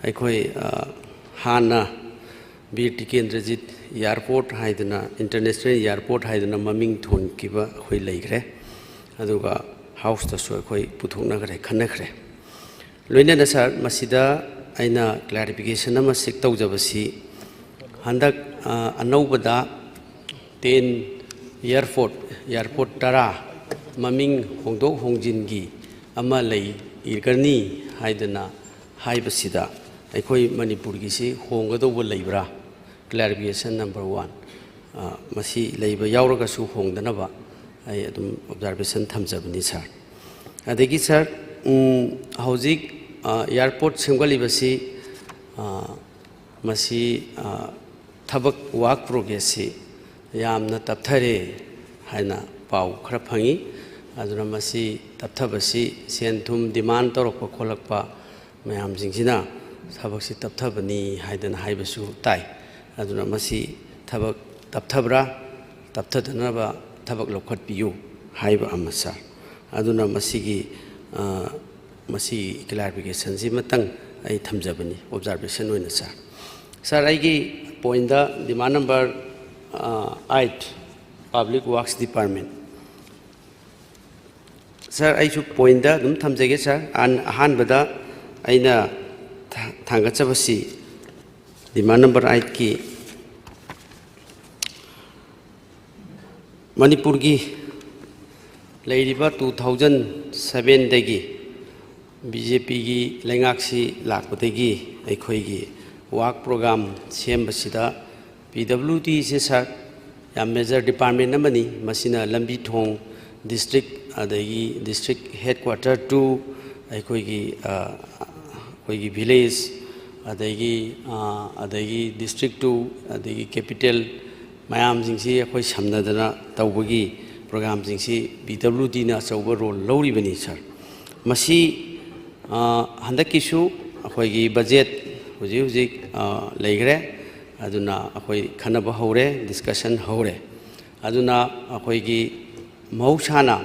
ꯑꯩꯈꯣꯏ, ꯑ, ꯍꯥꯟꯅ ꯕꯤꯔ ꯇꯤꯀꯦꯟꯗ꯭ꯔꯖꯤꯠ ꯏꯌꯥꯔꯄꯣꯔꯠ ꯍꯥꯏꯗꯅ, ꯏꯟꯇꯔꯅꯦꯁꯅꯦꯜ ꯏꯌꯥꯔꯄꯣꯔꯠ ꯍꯥꯏꯗꯅ ꯃꯃꯤꯡ ꯊꯣꯟꯈꯤꯕ ꯑꯩꯈꯣꯏ ꯂꯩꯈ꯭ꯔꯦ꯫ ꯑꯗꯨꯒ ꯍꯥꯎꯁꯇꯁꯨ ꯑꯩꯈꯣꯏ ꯄꯨꯊꯣꯛꯅꯈ꯭ꯔꯦ, ꯈꯟꯅꯈ꯭ꯔꯦ꯫ ꯂꯣꯏꯅꯅ, ꯁꯥꯔ, ꯃꯁꯤꯗ ꯑꯩꯅ ꯀ꯭ꯂꯦꯔꯤꯐꯤꯀꯦꯁꯟ ꯑꯃ ꯁꯤꯛ ꯇꯧꯖꯕꯁꯤ, ꯍꯟꯗꯛ, ꯑ, ꯑꯅꯧꯕꯗ ꯇꯦꯟ ꯏꯌꯥꯔꯄꯣꯔꯠ, ꯏꯌꯥꯔꯄꯣꯔꯠ ꯇꯔꯥ ꯃꯃꯤꯡ ꯍꯣꯡꯗꯣꯛ ꯍꯣꯡꯖꯤꯟꯒꯤ ꯑꯃ ꯂꯩꯒꯅꯤ ꯍꯥꯏꯗꯅ ꯍꯥꯏꯕꯁꯤꯗ ꯑꯩꯈꯣꯏ ꯃꯅꯤꯄꯨꯔꯒꯤꯁꯤ ꯍꯣꯡꯒꯗꯧꯕ ꯂꯩꯕ꯭ꯔꯥ? Clarification number one. ꯑ, ꯃꯁꯤ ꯂꯩꯕ ꯌꯥꯎꯔꯒꯁꯨ ꯍꯣꯡꯗꯅꯕ ꯑꯩ ꯑꯗꯨꯝ ꯑꯣꯕꯖꯥꯔꯕꯦꯁꯟ ꯊꯝꯖꯕꯅꯤ, ꯁꯥꯔ꯫ ꯑꯗꯒꯤ, ꯁꯥꯔ, ꯎꯝ, ꯍꯧꯖꯤꯛ, ꯑ, ꯏꯌꯥꯔꯄꯣꯔꯠ ꯁꯦꯝꯒꯠꯂꯤꯕꯁꯤ, ꯑ, ꯃꯁꯤ, ꯑ, ꯊꯕꯛ ꯋꯥꯔꯛ ꯄ꯭ꯔꯣꯒ꯭ꯔꯦꯁꯁꯤ ꯌꯥꯝꯅ ꯇꯞꯊꯔꯦ ꯍꯥꯏꯅ ꯄꯥꯎ ꯈꯔ ꯐꯪꯉꯤ꯫ ꯑꯗꯨꯅ ꯃꯁꯤ ꯇꯞꯊꯕꯁꯤ ꯁꯦꯟ ꯊꯨꯝ ꯗꯤꯃꯥꯟ ꯇꯧꯔꯛꯄ ꯈꯣꯠꯂꯛꯄ ꯃꯌꯥꯝꯁꯤꯡꯁꯤꯅ ꯊꯕꯛꯁꯤ ꯇꯞꯊꯕꯅꯤ ꯍꯥꯏꯗꯅ ꯍꯥꯏꯕꯁꯨ ꯇꯥꯏ꯫ ꯑꯗꯨꯅ ꯃꯁꯤ ꯊꯕꯛ ꯇꯞꯊꯕ꯭ꯔꯥ, ꯇꯞꯊꯗꯅꯕ ꯊꯕꯛ ꯂꯧꯈꯠꯄꯤꯌꯨ ꯍꯥꯏꯕ ꯑꯃ, ꯁꯥꯔ꯫ ꯑꯗꯨꯅ ꯃꯁꯤꯒꯤ, ꯑ, ꯃꯁꯤꯒꯤ ꯀ꯭ꯂꯦꯔꯤꯐꯤꯀꯦꯁꯟꯁꯤꯃꯇꯪ ꯑꯩ ꯊꯝꯖꯕꯅꯤ, ꯑꯣꯕꯖꯥꯔꯕꯦꯁꯟ ꯑꯣꯏꯅ, ꯁꯥꯔ꯫ ꯁꯥꯔ, ꯑꯩꯒꯤ ꯄꯣꯏꯟꯗ ꯗꯤꯃꯥꯟ ꯅꯝꯕꯔ, ꯑ, ꯑꯥꯏꯠ, ꯄꯕ꯭ꯂꯤꯛ ꯋꯥꯔꯛꯁ ꯗꯤꯄꯥꯔꯠꯃꯦꯟ꯫ ꯁꯥꯔ, ꯑꯩꯁꯨ ꯄꯣꯏꯟꯗ ꯑꯗꯨꯝ ꯊꯝꯖꯒꯦ, ꯁꯥꯔ꯫ ꯑꯍꯥꯟ-, ꯑꯍꯥꯟꯕꯗ ꯑꯩꯅ ꯊꯥ-, ꯊꯥꯡꯒꯠꯆꯕꯁꯤ ꯗꯤꯃꯥꯟ ꯅꯝꯕꯔ ꯑꯥꯏꯠꯀꯤ ꯃꯅꯤꯄꯨꯔꯒꯤ ꯂꯩꯔꯤꯕ two thousand sevenꯗꯒꯤ BJPꯒꯤ ꯂꯩꯉꯥꯛꯁꯤ ꯂꯥꯛꯄꯗꯒꯤ ꯑꯩꯈꯣꯏꯒꯤ ꯋꯥꯔꯛ ꯄ꯭ꯔꯣꯒ꯭ꯔꯥꯝ ꯁꯦꯝꯕꯁꯤꯗ PWDꯁꯦ, ꯁꯥꯔ, ꯌꯥꯝ ꯃꯦꯖꯔ ꯗꯤꯄꯥꯔꯠꯃꯦꯟ ꯑꯃꯅꯤ꯫ ꯃꯁꯤꯅ ꯂꯝꯕꯤ ꯊꯣꯡ, ꯗꯤꯁꯇ꯭ꯔꯤꯛ, ꯑꯗꯒꯤ ꯗꯤꯁꯇ꯭ꯔꯤꯛ ꯍꯦꯗꯀ꯭ꯋꯥꯇꯔ to ꯑꯩꯈꯣꯏꯒꯤ, ꯑ, ꯑꯩꯈꯣꯏꯒꯤ ꯚꯤꯂꯦꯖ, ꯑꯗꯒꯤ, ꯑ, ꯑꯗꯒꯤ ꯗꯤꯁꯇ꯭ꯔꯤꯛ to ꯑꯗꯒꯤ ꯀꯦꯄꯤꯇꯦꯜ ꯃꯌꯥꯝꯁꯤꯡꯁꯤ ꯑꯩꯈꯣꯏ ꯁꯝꯅꯗꯅ ꯇꯧꯕꯒꯤ ꯄ꯭ꯔꯣꯒ꯭ꯔꯥꯝꯁꯤꯡꯁꯤ PWDꯅ ꯑꯆꯧꯕ ꯔꯣꯜ ꯂꯧꯔꯤꯕꯅꯤ, ꯁꯥꯔ꯫ ꯃꯁꯤ, ꯑ, ꯍꯟꯗꯛꯀꯤꯁꯨ ꯑꯩꯈꯣꯏꯒꯤ ꯕꯖꯦꯠ ꯍꯧꯖꯤꯛ ꯍꯧꯖꯤꯛ, ꯑ, ꯂꯩꯈ꯭ꯔꯦ꯫ ꯑꯗꯨꯅ ꯑꯩꯈꯣꯏ ꯈꯟꯅꯕ ꯍꯧꯔꯦ, ꯗꯤꯁꯀꯁꯟ ꯍꯧꯔꯦ꯫ ꯑꯗꯨꯅ ꯑꯩꯈꯣꯏꯒꯤ ꯃꯍꯧꯁꯥꯅ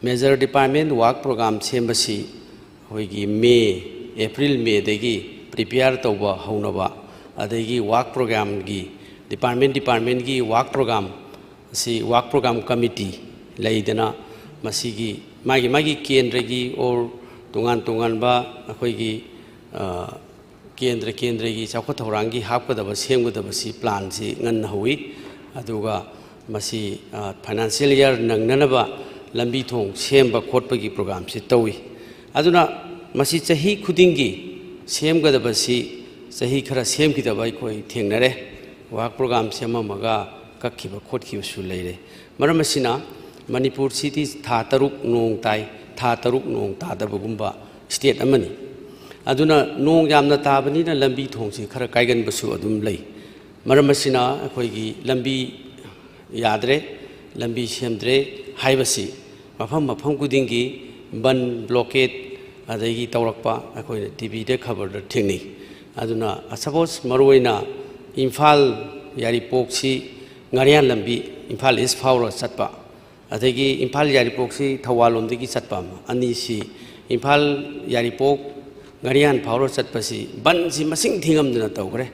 major department work program ꯁꯦꯝꯕꯁꯤ ꯑꯩꯈꯣꯏꯒꯤ ꯃꯦ, ꯑꯦꯄ꯭ꯔꯤꯜ, ꯃꯦꯗꯒꯤ prepare ꯇꯧꯕ ꯍꯧꯅꯕ, ꯑꯗꯒꯤ work programꯒꯤ, department departmentꯀꯤ work program ꯑꯁꯤ work program committee ꯂꯩꯗꯅ, ꯃꯁꯤꯒꯤ ꯃꯥꯒꯤ ꯃꯥꯒꯤ ꯀꯦꯟꯗ꯭ꯔꯒꯤ or ꯇꯣꯉꯥꯟ ꯇꯣꯉꯥꯟꯕ ꯑꯩꯈꯣꯏꯒꯤ, ꯑ, ꯀꯦꯟꯗ꯭ꯔ ꯀꯦꯟꯗ꯭ꯔꯒꯤ ꯆꯥꯎꯈꯠ ꯊꯧꯔꯥꯡꯒꯤ ꯍꯥꯞꯀꯗꯕ, ꯁꯦꯝꯒꯗꯕꯁꯤ planꯁꯤ ꯉꯟꯅ ꯍꯧꯏ꯫ ꯑꯗꯨꯒ ꯃꯁꯤ, ꯑ, financial year ꯅꯪꯅꯅꯕ ꯂꯝꯕꯤ ꯊꯣꯡ ꯁꯦꯝꯕ ꯈꯣꯠꯄꯒꯤ programꯁꯤ ꯇꯧꯏ꯫ ꯑꯗꯨꯅ ꯃꯁꯤ ꯆꯍꯤ ꯈꯨꯗꯤꯡꯒꯤ ꯁꯦꯝꯒꯗꯕꯁꯤ ꯆꯍꯤ ꯈꯔ ꯁꯦꯝꯈꯤꯗꯕ ꯑꯩꯈꯣꯏ ꯊꯦꯡꯅꯔꯦ꯫ Work program ꯁꯦꯝꯃꯝꯃꯒ ꯀꯛꯈꯤꯕ ꯈꯣꯠꯈꯤꯕꯁꯨ ꯂꯩꯔꯦ꯫ ꯃꯔꯝ ꯑꯁꯤꯅ ꯃꯅꯤꯄꯨꯔꯁꯤꯗꯤ ꯊꯥ ꯇꯔꯨꯛ ꯅꯣꯡ ꯇꯥꯏ, ꯊꯥ ꯇꯔꯨꯛ ꯅꯣꯡ ꯇꯥꯗꯕꯒꯨꯝꯕ state ꯑꯃꯅꯤ꯫ ꯑꯗꯨꯅ ꯅꯣꯡ ꯌꯥꯝꯅ ꯇꯥꯕꯅꯤꯅ ꯂꯝꯕꯤ ꯊꯣꯡꯁꯤ ꯈꯔ ꯀꯥꯏꯒꯟꯕꯁꯨ ꯑꯗꯨꯝ ꯂꯩ꯫ ꯃꯔꯝ ꯑꯁꯤꯅ ꯑꯩꯈꯣꯏꯒꯤ ꯂꯝꯕꯤ ꯌꯥꯗ꯭ꯔꯦ, ꯂꯝꯕꯤ ꯁꯦꯝꯗ꯭ꯔꯦ ꯍꯥꯏꯕꯁꯤ ꯃꯐꯝ ꯃꯐꯝ ꯈꯨꯗꯤꯡꯒꯤ ꯕꯟ, blockade ꯑꯗꯒꯤ ꯇꯧꯔꯛꯄ ꯑꯩꯈꯣꯏꯅ TVꯗ ꯈꯕꯔꯗ ꯊꯦꯡꯅꯩ꯫ ꯑꯗꯨꯅ suppose ꯃꯔꯨꯑꯣꯏꯅ ꯏꯝꯐꯥꯜ ꯌꯥꯏꯔꯤꯄꯣꯛꯁꯤ ꯉꯥꯔꯤꯌꯥꯟ ꯂꯝꯕꯤ ꯏꯝꯐꯥꯜ East ꯐꯥꯎꯔ ꯆꯠꯄ, ꯑꯗꯒꯤ ꯏꯝꯐꯥꯜ ꯌꯥꯏꯔꯤꯄꯣꯛꯁꯤ ꯊꯧꯕꯥꯜ ꯂꯣꯝꯗꯒꯤ ꯆꯠꯄ ꯑꯃ, ꯑꯅꯤꯁꯤ ꯏꯝꯐꯥꯜ ꯌꯥꯏꯔꯤꯄꯣꯛ ꯉꯥꯔꯤꯌꯥꯟ ꯐꯥꯎꯔ ꯆꯠꯄꯁꯤ ꯕꯟꯁꯤ ꯃꯁꯤꯡ ꯊꯤꯉꯝꯗꯅ ꯇꯧꯈ꯭ꯔꯦ꯫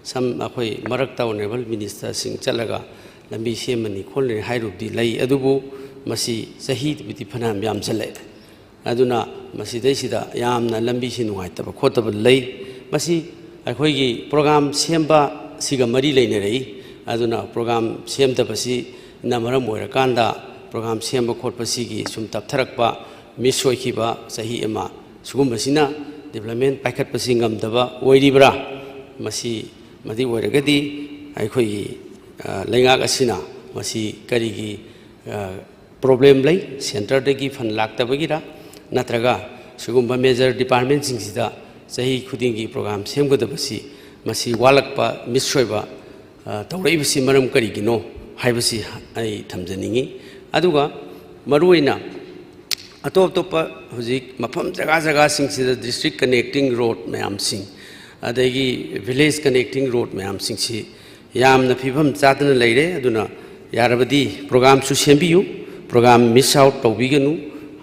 ꯁꯝ ꯑꯩꯈꯣꯏ ꯃꯔꯛꯇ honourable ministerꯁꯤꯡ ꯆꯠꯂꯒ ꯂꯝꯕꯤ ꯁꯦꯝꯃꯅꯤ ꯈꯣꯠꯂꯅꯤ ꯍꯥꯏꯔꯨꯕꯗꯤ ꯂꯩ, ꯑꯗꯨꯕꯨ ꯃꯁꯤ ꯆꯍꯤꯕꯨꯗꯤ ꯐꯅꯌꯥꯝ ꯌꯥꯝꯁꯤꯜꯂꯛꯑꯦ꯫ ꯑꯗꯨꯅ ꯃꯁꯤꯗꯩꯁꯤꯗ ꯌꯥꯝꯅ ꯂꯝꯕꯤꯁꯤ ꯅꯨꯡꯉꯥꯏꯇꯕ ꯈꯣꯠꯇꯕ ꯂꯩ꯫ ꯃꯁꯤ ꯑꯩꯈꯣꯏꯒꯤ program ꯁꯦꯝꯕ ꯁꯤꯒ ꯃꯔꯤ ꯂꯩꯅꯔꯛꯏ꯫ ꯑꯗꯨꯅ program ꯁꯦꯝꯗꯕꯁꯤꯅ ꯃꯔꯝ ꯑꯣꯏꯔꯀꯥꯟꯗ program ꯁꯦꯝꯕ ꯈꯣꯠꯄꯁꯤꯒꯤ ꯁꯨꯝ ꯇꯞꯊꯔꯛꯄ, miss ꯑꯣꯏꯈꯤꯕ ꯆꯍꯤ ꯑꯃ, ꯁꯤꯒꯨꯝꯕꯁꯤꯅ development ꯄꯥꯏꯈꯠꯄꯁꯤ ꯉꯝꯗꯕ ꯑꯣꯏꯔꯤꯕ꯭ꯔꯥ? ꯃꯁꯤ, ꯃꯗꯨ ꯑꯣꯏꯔꯒꯗꯤ ꯑꯩꯈꯣꯏꯒꯤ, ꯑ, ꯂꯩꯉꯥꯛ ꯑꯁꯤꯅ ꯃꯁꯤ ꯀꯔꯤꯒꯤ, ꯑ, problem ꯂꯩ? Centreꯗꯒꯤ fund ꯂꯥꯛꯇꯕꯒꯤꯔ? ꯅꯠꯇ꯭ꯔꯒ ꯁꯤꯒꯨꯝꯕ major departmentꯁꯤꯡꯁꯤꯗ ꯆꯍꯤ ꯈꯨꯗꯤꯡꯒꯤ program ꯁꯦꯝꯒꯗꯕꯁꯤ ꯃꯁꯤ ꯋꯥꯠꯂꯛꯄ, miss ꯑꯣꯏꯕ, ꯑ, ꯇꯧꯔꯛꯏꯕꯁꯤ ꯃꯔꯝ ꯀꯔꯤꯒꯤꯅꯣ ꯍꯥꯏꯕꯁꯤ ꯑꯩ ꯊꯝꯖꯅꯤꯡꯏ꯫ ꯑꯗꯨꯒ ꯃꯔꯨꯑꯣꯏꯅ ꯑꯇꯣꯞ ꯑꯇꯣꯞꯄ ꯍꯧꯖꯤꯛ ꯃꯐꯝ ꯖꯒꯥ ꯖꯒꯥꯁꯤꯡꯁꯤꯗ district connecting road ꯃꯌꯥꯝꯁꯤꯡ, ꯑꯗꯒꯤ village connecting road ꯃꯌꯥꯝꯁꯤꯡꯁꯤ ꯌꯥꯝꯅ ꯐꯤꯕꯝ ꯆꯥꯗꯅ ꯂꯩꯔꯦ꯫ ꯑꯗꯨꯅ ꯌꯥꯔꯕꯗꯤ ꯄ꯭ꯔꯣꯒꯥꯝꯁꯨ ꯁꯦꯝꯕꯤꯌꯨ, ꯄ꯭ꯔꯣꯒꯥꯝ ꯃꯤꯁ ꯑꯥꯎꯠ ꯇꯧꯕꯤꯒꯅꯨ꯫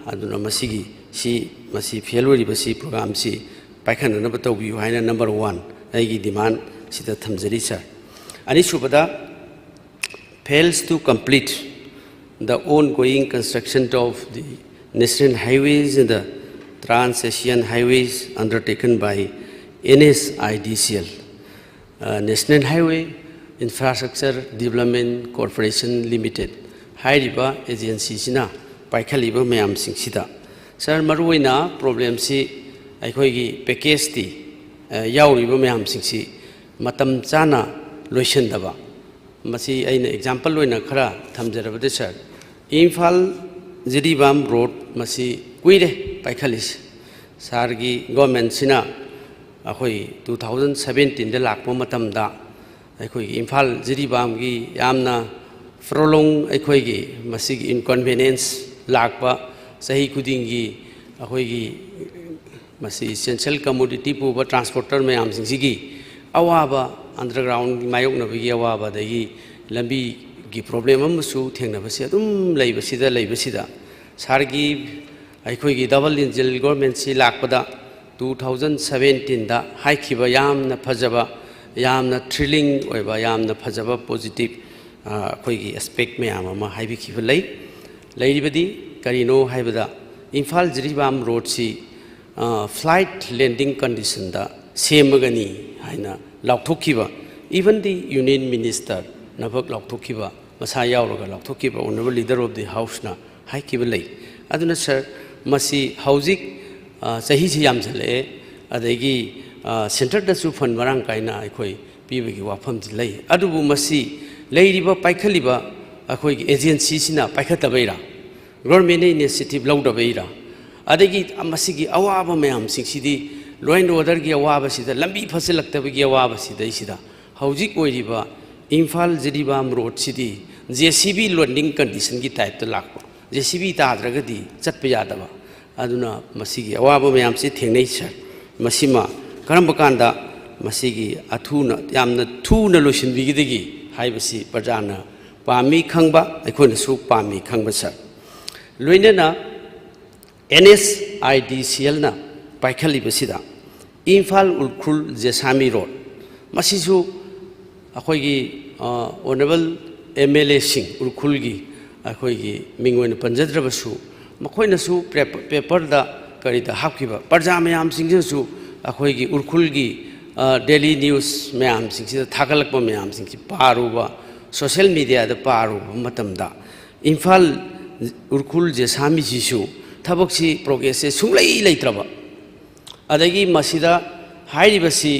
ꯑꯗꯨꯅ ꯃꯁꯤꯒꯤ ꯁꯤ ꯃꯁꯤ ꯐꯦꯜ ꯑꯣꯏꯔꯤꯕꯁꯤ ꯄ꯭ꯔꯣꯒꯥꯝꯁꯤ ꯄꯥꯏꯈꯠꯅꯅꯕ ꯇꯧꯕꯤꯌꯨ ꯍꯥꯏꯅ ꯅꯝꯕꯔ ꯋꯥꯟ ꯑꯩꯒꯤ ꯗꯤꯃꯥꯟ ꯁꯤꯗ ꯊꯝꯖꯔꯤ ꯁꯥꯔ꯫ ꯑꯅꯤꯁꯨꯕꯗ, fails to complete the ongoing construction of the national highways and the trans-Asian highways undertaken by N H I D C L, National Highway Infrastructure Development Corporation Limited ꯍꯥꯏꯔꯤꯕ ꯑꯦꯖꯦꯟꯁꯤꯁꯤꯅ ꯄꯥꯏꯈꯠꯂꯤꯕ ꯃꯌꯥꯝꯁꯤꯡꯁꯤꯗ, ꯁꯥꯔ, ꯃꯔꯨꯑꯣꯏꯅ ꯄ꯭ꯔꯣꯕ꯭ꯂꯦꯝꯁꯤ ꯑꯩꯈꯣꯏꯒꯤ ꯄꯦꯀꯦꯖꯇꯤ ꯌꯥꯎꯔꯤꯕ ꯃꯌꯥꯝꯁꯤꯡꯁꯤ ꯃꯇꯝ ꯆꯥꯅ ꯂꯣꯏꯁꯤꯟꯗꯕ꯫ ꯃꯁꯤ ꯑꯩꯅ ꯑꯦꯛꯖꯥꯝꯄꯜ ꯑꯣꯏꯅ ꯈꯔ ꯊꯝꯖꯔꯕꯗ, ꯁꯥꯔ, ꯏꯝꯐꯥꯜ ꯖꯤꯔꯤꯕꯥꯝ ꯔꯣꯗ ꯃꯁꯤ ꯀꯨꯏꯔꯦ ꯄꯥꯏꯈꯠꯂꯤꯁꯦ꯫ ꯁꯥꯔꯒꯤ ꯒꯣꯔꯃꯦꯟꯁꯤꯅ ꯑꯩꯈꯣꯏ ꯇꯨ ꯊꯥꯎꯖꯟ ꯁꯕꯦꯟꯇꯤꯟꯗ ꯂꯥꯛꯄ ꯃꯇꯝꯗ ꯑꯩꯈꯣꯏꯒꯤ ꯏꯝꯐꯥꯜ ꯖꯤꯔꯤꯕꯥꯝꯒꯤ ꯌꯥꯝꯅ ꯄ꯭ꯔꯣꯂꯣꯡ ꯑꯩꯈꯣꯏꯒꯤ ꯃꯁꯤꯒꯤ ꯏꯟꯀꯟꯚꯤꯅꯤꯌꯦꯟꯁ ꯂꯥꯛꯄ, ꯆꯍꯤ ꯈꯨꯗꯤꯡꯒꯤ ꯑꯩꯈꯣꯏꯒꯤ ꯃꯁꯤ ꯏꯁꯦꯟꯁꯤꯌꯦꯜ ꯀꯃꯣꯗꯤꯇꯤ ꯄꯨꯕ ꯇ꯭ꯔꯥꯟꯁꯄꯣꯔꯇꯔ ꯃꯌꯥꯝꯁꯤꯡꯁꯤꯒꯤ ꯑꯋꯥꯕ, ꯑꯟꯗꯔꯒ꯭ꯔꯥꯎꯟ ꯃꯥꯌꯣꯛꯅꯕꯒꯤ ꯑꯋꯥꯕ, ꯑꯗꯒꯤ ꯂꯝꯕꯤꯒꯤ ꯄ꯭ꯔꯣꯕ꯭ꯂꯦꯝ ꯑꯃꯁꯨ ꯊꯦꯡꯅꯕꯁꯤ ꯑꯗꯨꯝ ꯂꯩꯕꯁꯤꯗ, ꯂꯩꯕꯁꯤꯗ ꯁꯥꯔꯒꯤ ꯑꯩꯈꯣꯏꯒꯤ ꯗꯕꯜ ꯏꯟꯖꯤꯟ ꯒꯣꯔꯃꯦꯟꯁꯤ ꯂꯥꯛꯄꯗ ꯇꯨ ꯊꯥꯎꯖꯟ ꯁꯕꯦꯟꯇꯤꯟꯗ ꯍꯥꯏꯈꯤꯕ ꯌꯥꯝꯅ ꯐꯖꯕ, ꯌꯥꯝꯅ ꯊ꯭ꯔꯤꯂꯤꯡ ꯑꯣꯏꯕ, ꯌꯥꯝꯅ ꯐꯖꯕ ꯄꯣꯖꯤꯇꯤꯞ, ꯑ, ꯑꯩꯈꯣꯏꯒꯤ ꯑꯦꯁꯄꯦꯛ ꯃꯌꯥꯝ ꯑꯃ ꯍꯥꯏꯕꯤꯈꯤꯕ ꯂꯩ꯫ ꯂꯩꯔꯤꯕꯗꯤ ꯀꯔꯤꯅꯣ ꯍꯥꯏꯕꯗ, ꯏꯝꯐꯥꯜ ꯖꯤꯔꯤꯕꯥꯝ ꯔꯣꯗꯁꯤ, ꯑ, ꯐ꯭ꯂꯥꯏꯠ ꯂꯦꯟꯗꯤꯡ ꯀꯟꯗꯤꯁꯟꯗ ꯁꯦꯝꯃꯒꯅꯤ ꯍꯥꯏꯅ ꯂꯥꯎꯊꯣꯛꯈꯤꯕ, even the Union Minister ꯅꯐꯛ ꯂꯥꯎꯊꯣꯛꯈꯤꯕ, ꯃꯁꯥ ꯌꯥꯎꯔꯒ ꯂꯥꯎꯊꯣꯛꯈꯤꯕ Honourable Leader of the Houseꯅ ꯍꯥꯏꯈꯤꯕ ꯂꯩ꯫ ꯑꯗꯨꯅ ꯁꯥꯔ, ꯃꯁꯤ ꯍꯧꯖꯤꯛ, ꯑ, ꯆꯍꯤꯁꯤ ꯌꯥꯝꯁꯤꯜꯂꯛꯑꯦ, ꯑꯗꯒꯤ, ꯑ, ꯁꯦꯟꯇꯔꯗꯁꯨ ꯐꯟ ꯃꯔꯥꯡ ꯀꯥꯏꯅ ꯑꯩꯈꯣꯏ ꯄꯤꯕꯒꯤ ꯋꯥꯐꯝꯗꯤ ꯂꯩ, ꯑꯗꯨꯕꯨ ꯃꯁꯤ ꯂꯩꯔꯤꯕ ꯄꯥꯏꯈꯠꯂꯤꯕ ꯑꯩꯈꯣꯏꯒꯤ ꯑꯦꯖꯦꯟꯁꯤꯁꯤꯅ ꯄꯥꯏꯈꯠꯇꯕꯩꯔꯥ, ꯒꯣꯔꯃꯦꯟꯅ ꯏꯅꯤꯁꯤꯌꯦꯇꯤꯞ ꯂꯧꯗꯕꯩꯔꯥ, ꯑꯗꯒꯤ ꯃꯁꯤꯒꯤ ꯑꯋꯥꯕ ꯃꯌꯥꯝꯁꯤꯡꯁꯤꯗꯤ, ꯂꯣ ꯑꯦꯟ ꯑꯣꯔꯗꯔꯒꯤ ꯑꯋꯥꯕꯁꯤꯗ, ꯂꯝꯕꯤ ꯐꯠꯁꯤꯜꯂꯛꯇꯕꯒꯤ ꯑꯋꯥꯕꯁꯤꯗꯩꯁꯤꯗ ꯍꯧꯖꯤꯛ ꯑꯣꯏꯔꯤꯕ ꯏꯝꯐꯥꯜ ꯖꯤꯔꯤꯕꯥꯝ ꯔꯣꯗꯁꯤꯗꯤ ꯖꯦ ꯁꯤ ꯕꯤ ꯂꯦꯟꯗꯤꯡ ꯀꯟꯗꯤꯁꯟꯒꯤ ꯇꯥꯏꯞꯇ ꯂꯥꯛꯄ, ꯖꯦ ꯁꯤ ꯕꯤ ꯇꯥꯗ꯭ꯔꯒꯗꯤ ꯆꯠꯄ ꯌꯥꯗꯕ꯫ ꯑꯗꯨꯅ ꯃꯁꯤꯒꯤ ꯑꯋꯥꯕ ꯃꯌꯥꯝꯁꯤ ꯊꯦꯡꯅꯩ ꯁꯥꯔ꯫ ꯃꯁꯤꯃ ꯀꯔꯝꯕ ꯀꯥꯟꯗ ꯃꯁꯤꯒꯤ ꯑꯊꯨꯅ, ꯌꯥꯝꯅ ꯊꯨꯅ ꯂꯣꯏꯁꯤꯟꯕꯤꯒꯗꯒꯦ ꯍꯥꯏꯕꯁꯤ ꯄ꯭ꯔꯖꯥꯅ ꯄꯥꯝꯃꯤ ꯈꯪꯕ, ꯑꯩꯈꯣꯏꯅꯁꯨ ꯄꯥꯝꯃꯤ ꯈꯪꯕ, ꯁꯥꯔ꯫ ꯂꯣꯏꯅꯅ ꯑꯦꯟ ꯑꯦꯁ ꯑꯥꯏ ꯗꯤ ꯁꯤ ꯑꯦꯜꯅ ꯄꯥꯏꯈꯠꯂꯤꯕꯁꯤꯗ ꯏꯝꯐꯥꯜ ꯎꯈ꯭ꯔꯨꯜ ꯖꯦꯁꯥꯃꯤ ꯔꯣꯗ, ꯃꯁꯤꯁꯨ ꯑꯩꯈꯣꯏꯒꯤ ꯑꯣꯅꯔꯦꯕꯜ ꯑꯦꯝ ꯑꯦꯜ ꯑꯦꯁꯤꯡ, ꯎꯈ꯭ꯔꯨꯜꯒꯤ ꯑꯩꯈꯣꯏꯒꯤ ꯃꯤꯡ ꯑꯣꯏꯅ ꯄꯟꯖꯗ꯭ꯔꯕꯁꯨ, ꯃꯈꯣꯏꯅꯁꯨ ꯄꯦꯄꯔꯗ ꯀꯔꯤꯗ ꯍꯥꯞꯈꯤꯕ ꯄ꯭ꯔꯖꯥ ꯃꯌꯥꯝꯁꯤꯡꯁꯤꯅꯁꯨ ꯑꯩꯈꯣꯏꯒꯤ ꯎꯈ꯭ꯔꯨꯜꯒꯤ ꯗꯦꯂꯤ ꯅ꯭ꯌꯨꯁ ꯃꯌꯥꯝꯁꯤꯡꯁꯤꯗ ꯊꯥꯒꯠꯂꯛꯄ ꯃꯌꯥꯝꯁꯤꯡꯁꯤ ꯄꯥꯔꯨꯕ, ꯁꯣꯁꯦꯜ ꯃꯦꯗꯤꯌꯥꯗ ꯄꯥꯔꯨꯕ ꯃꯇꯝꯗ ꯏꯝꯐꯥꯜ ꯎꯈ꯭ꯔꯨꯜ ꯖꯦꯁꯥꯃꯤꯁꯤꯁꯨ ꯊꯕꯛꯁꯤ, ꯄ꯭ꯔꯣꯒ꯭ꯔꯦꯁꯁꯦ ꯁꯨꯡꯂꯩ ꯂꯩꯇ꯭ꯔꯕ꯫ ꯑꯗꯒꯤ ꯃꯁꯤꯗ ꯍꯥꯏꯔꯤꯕꯁꯤ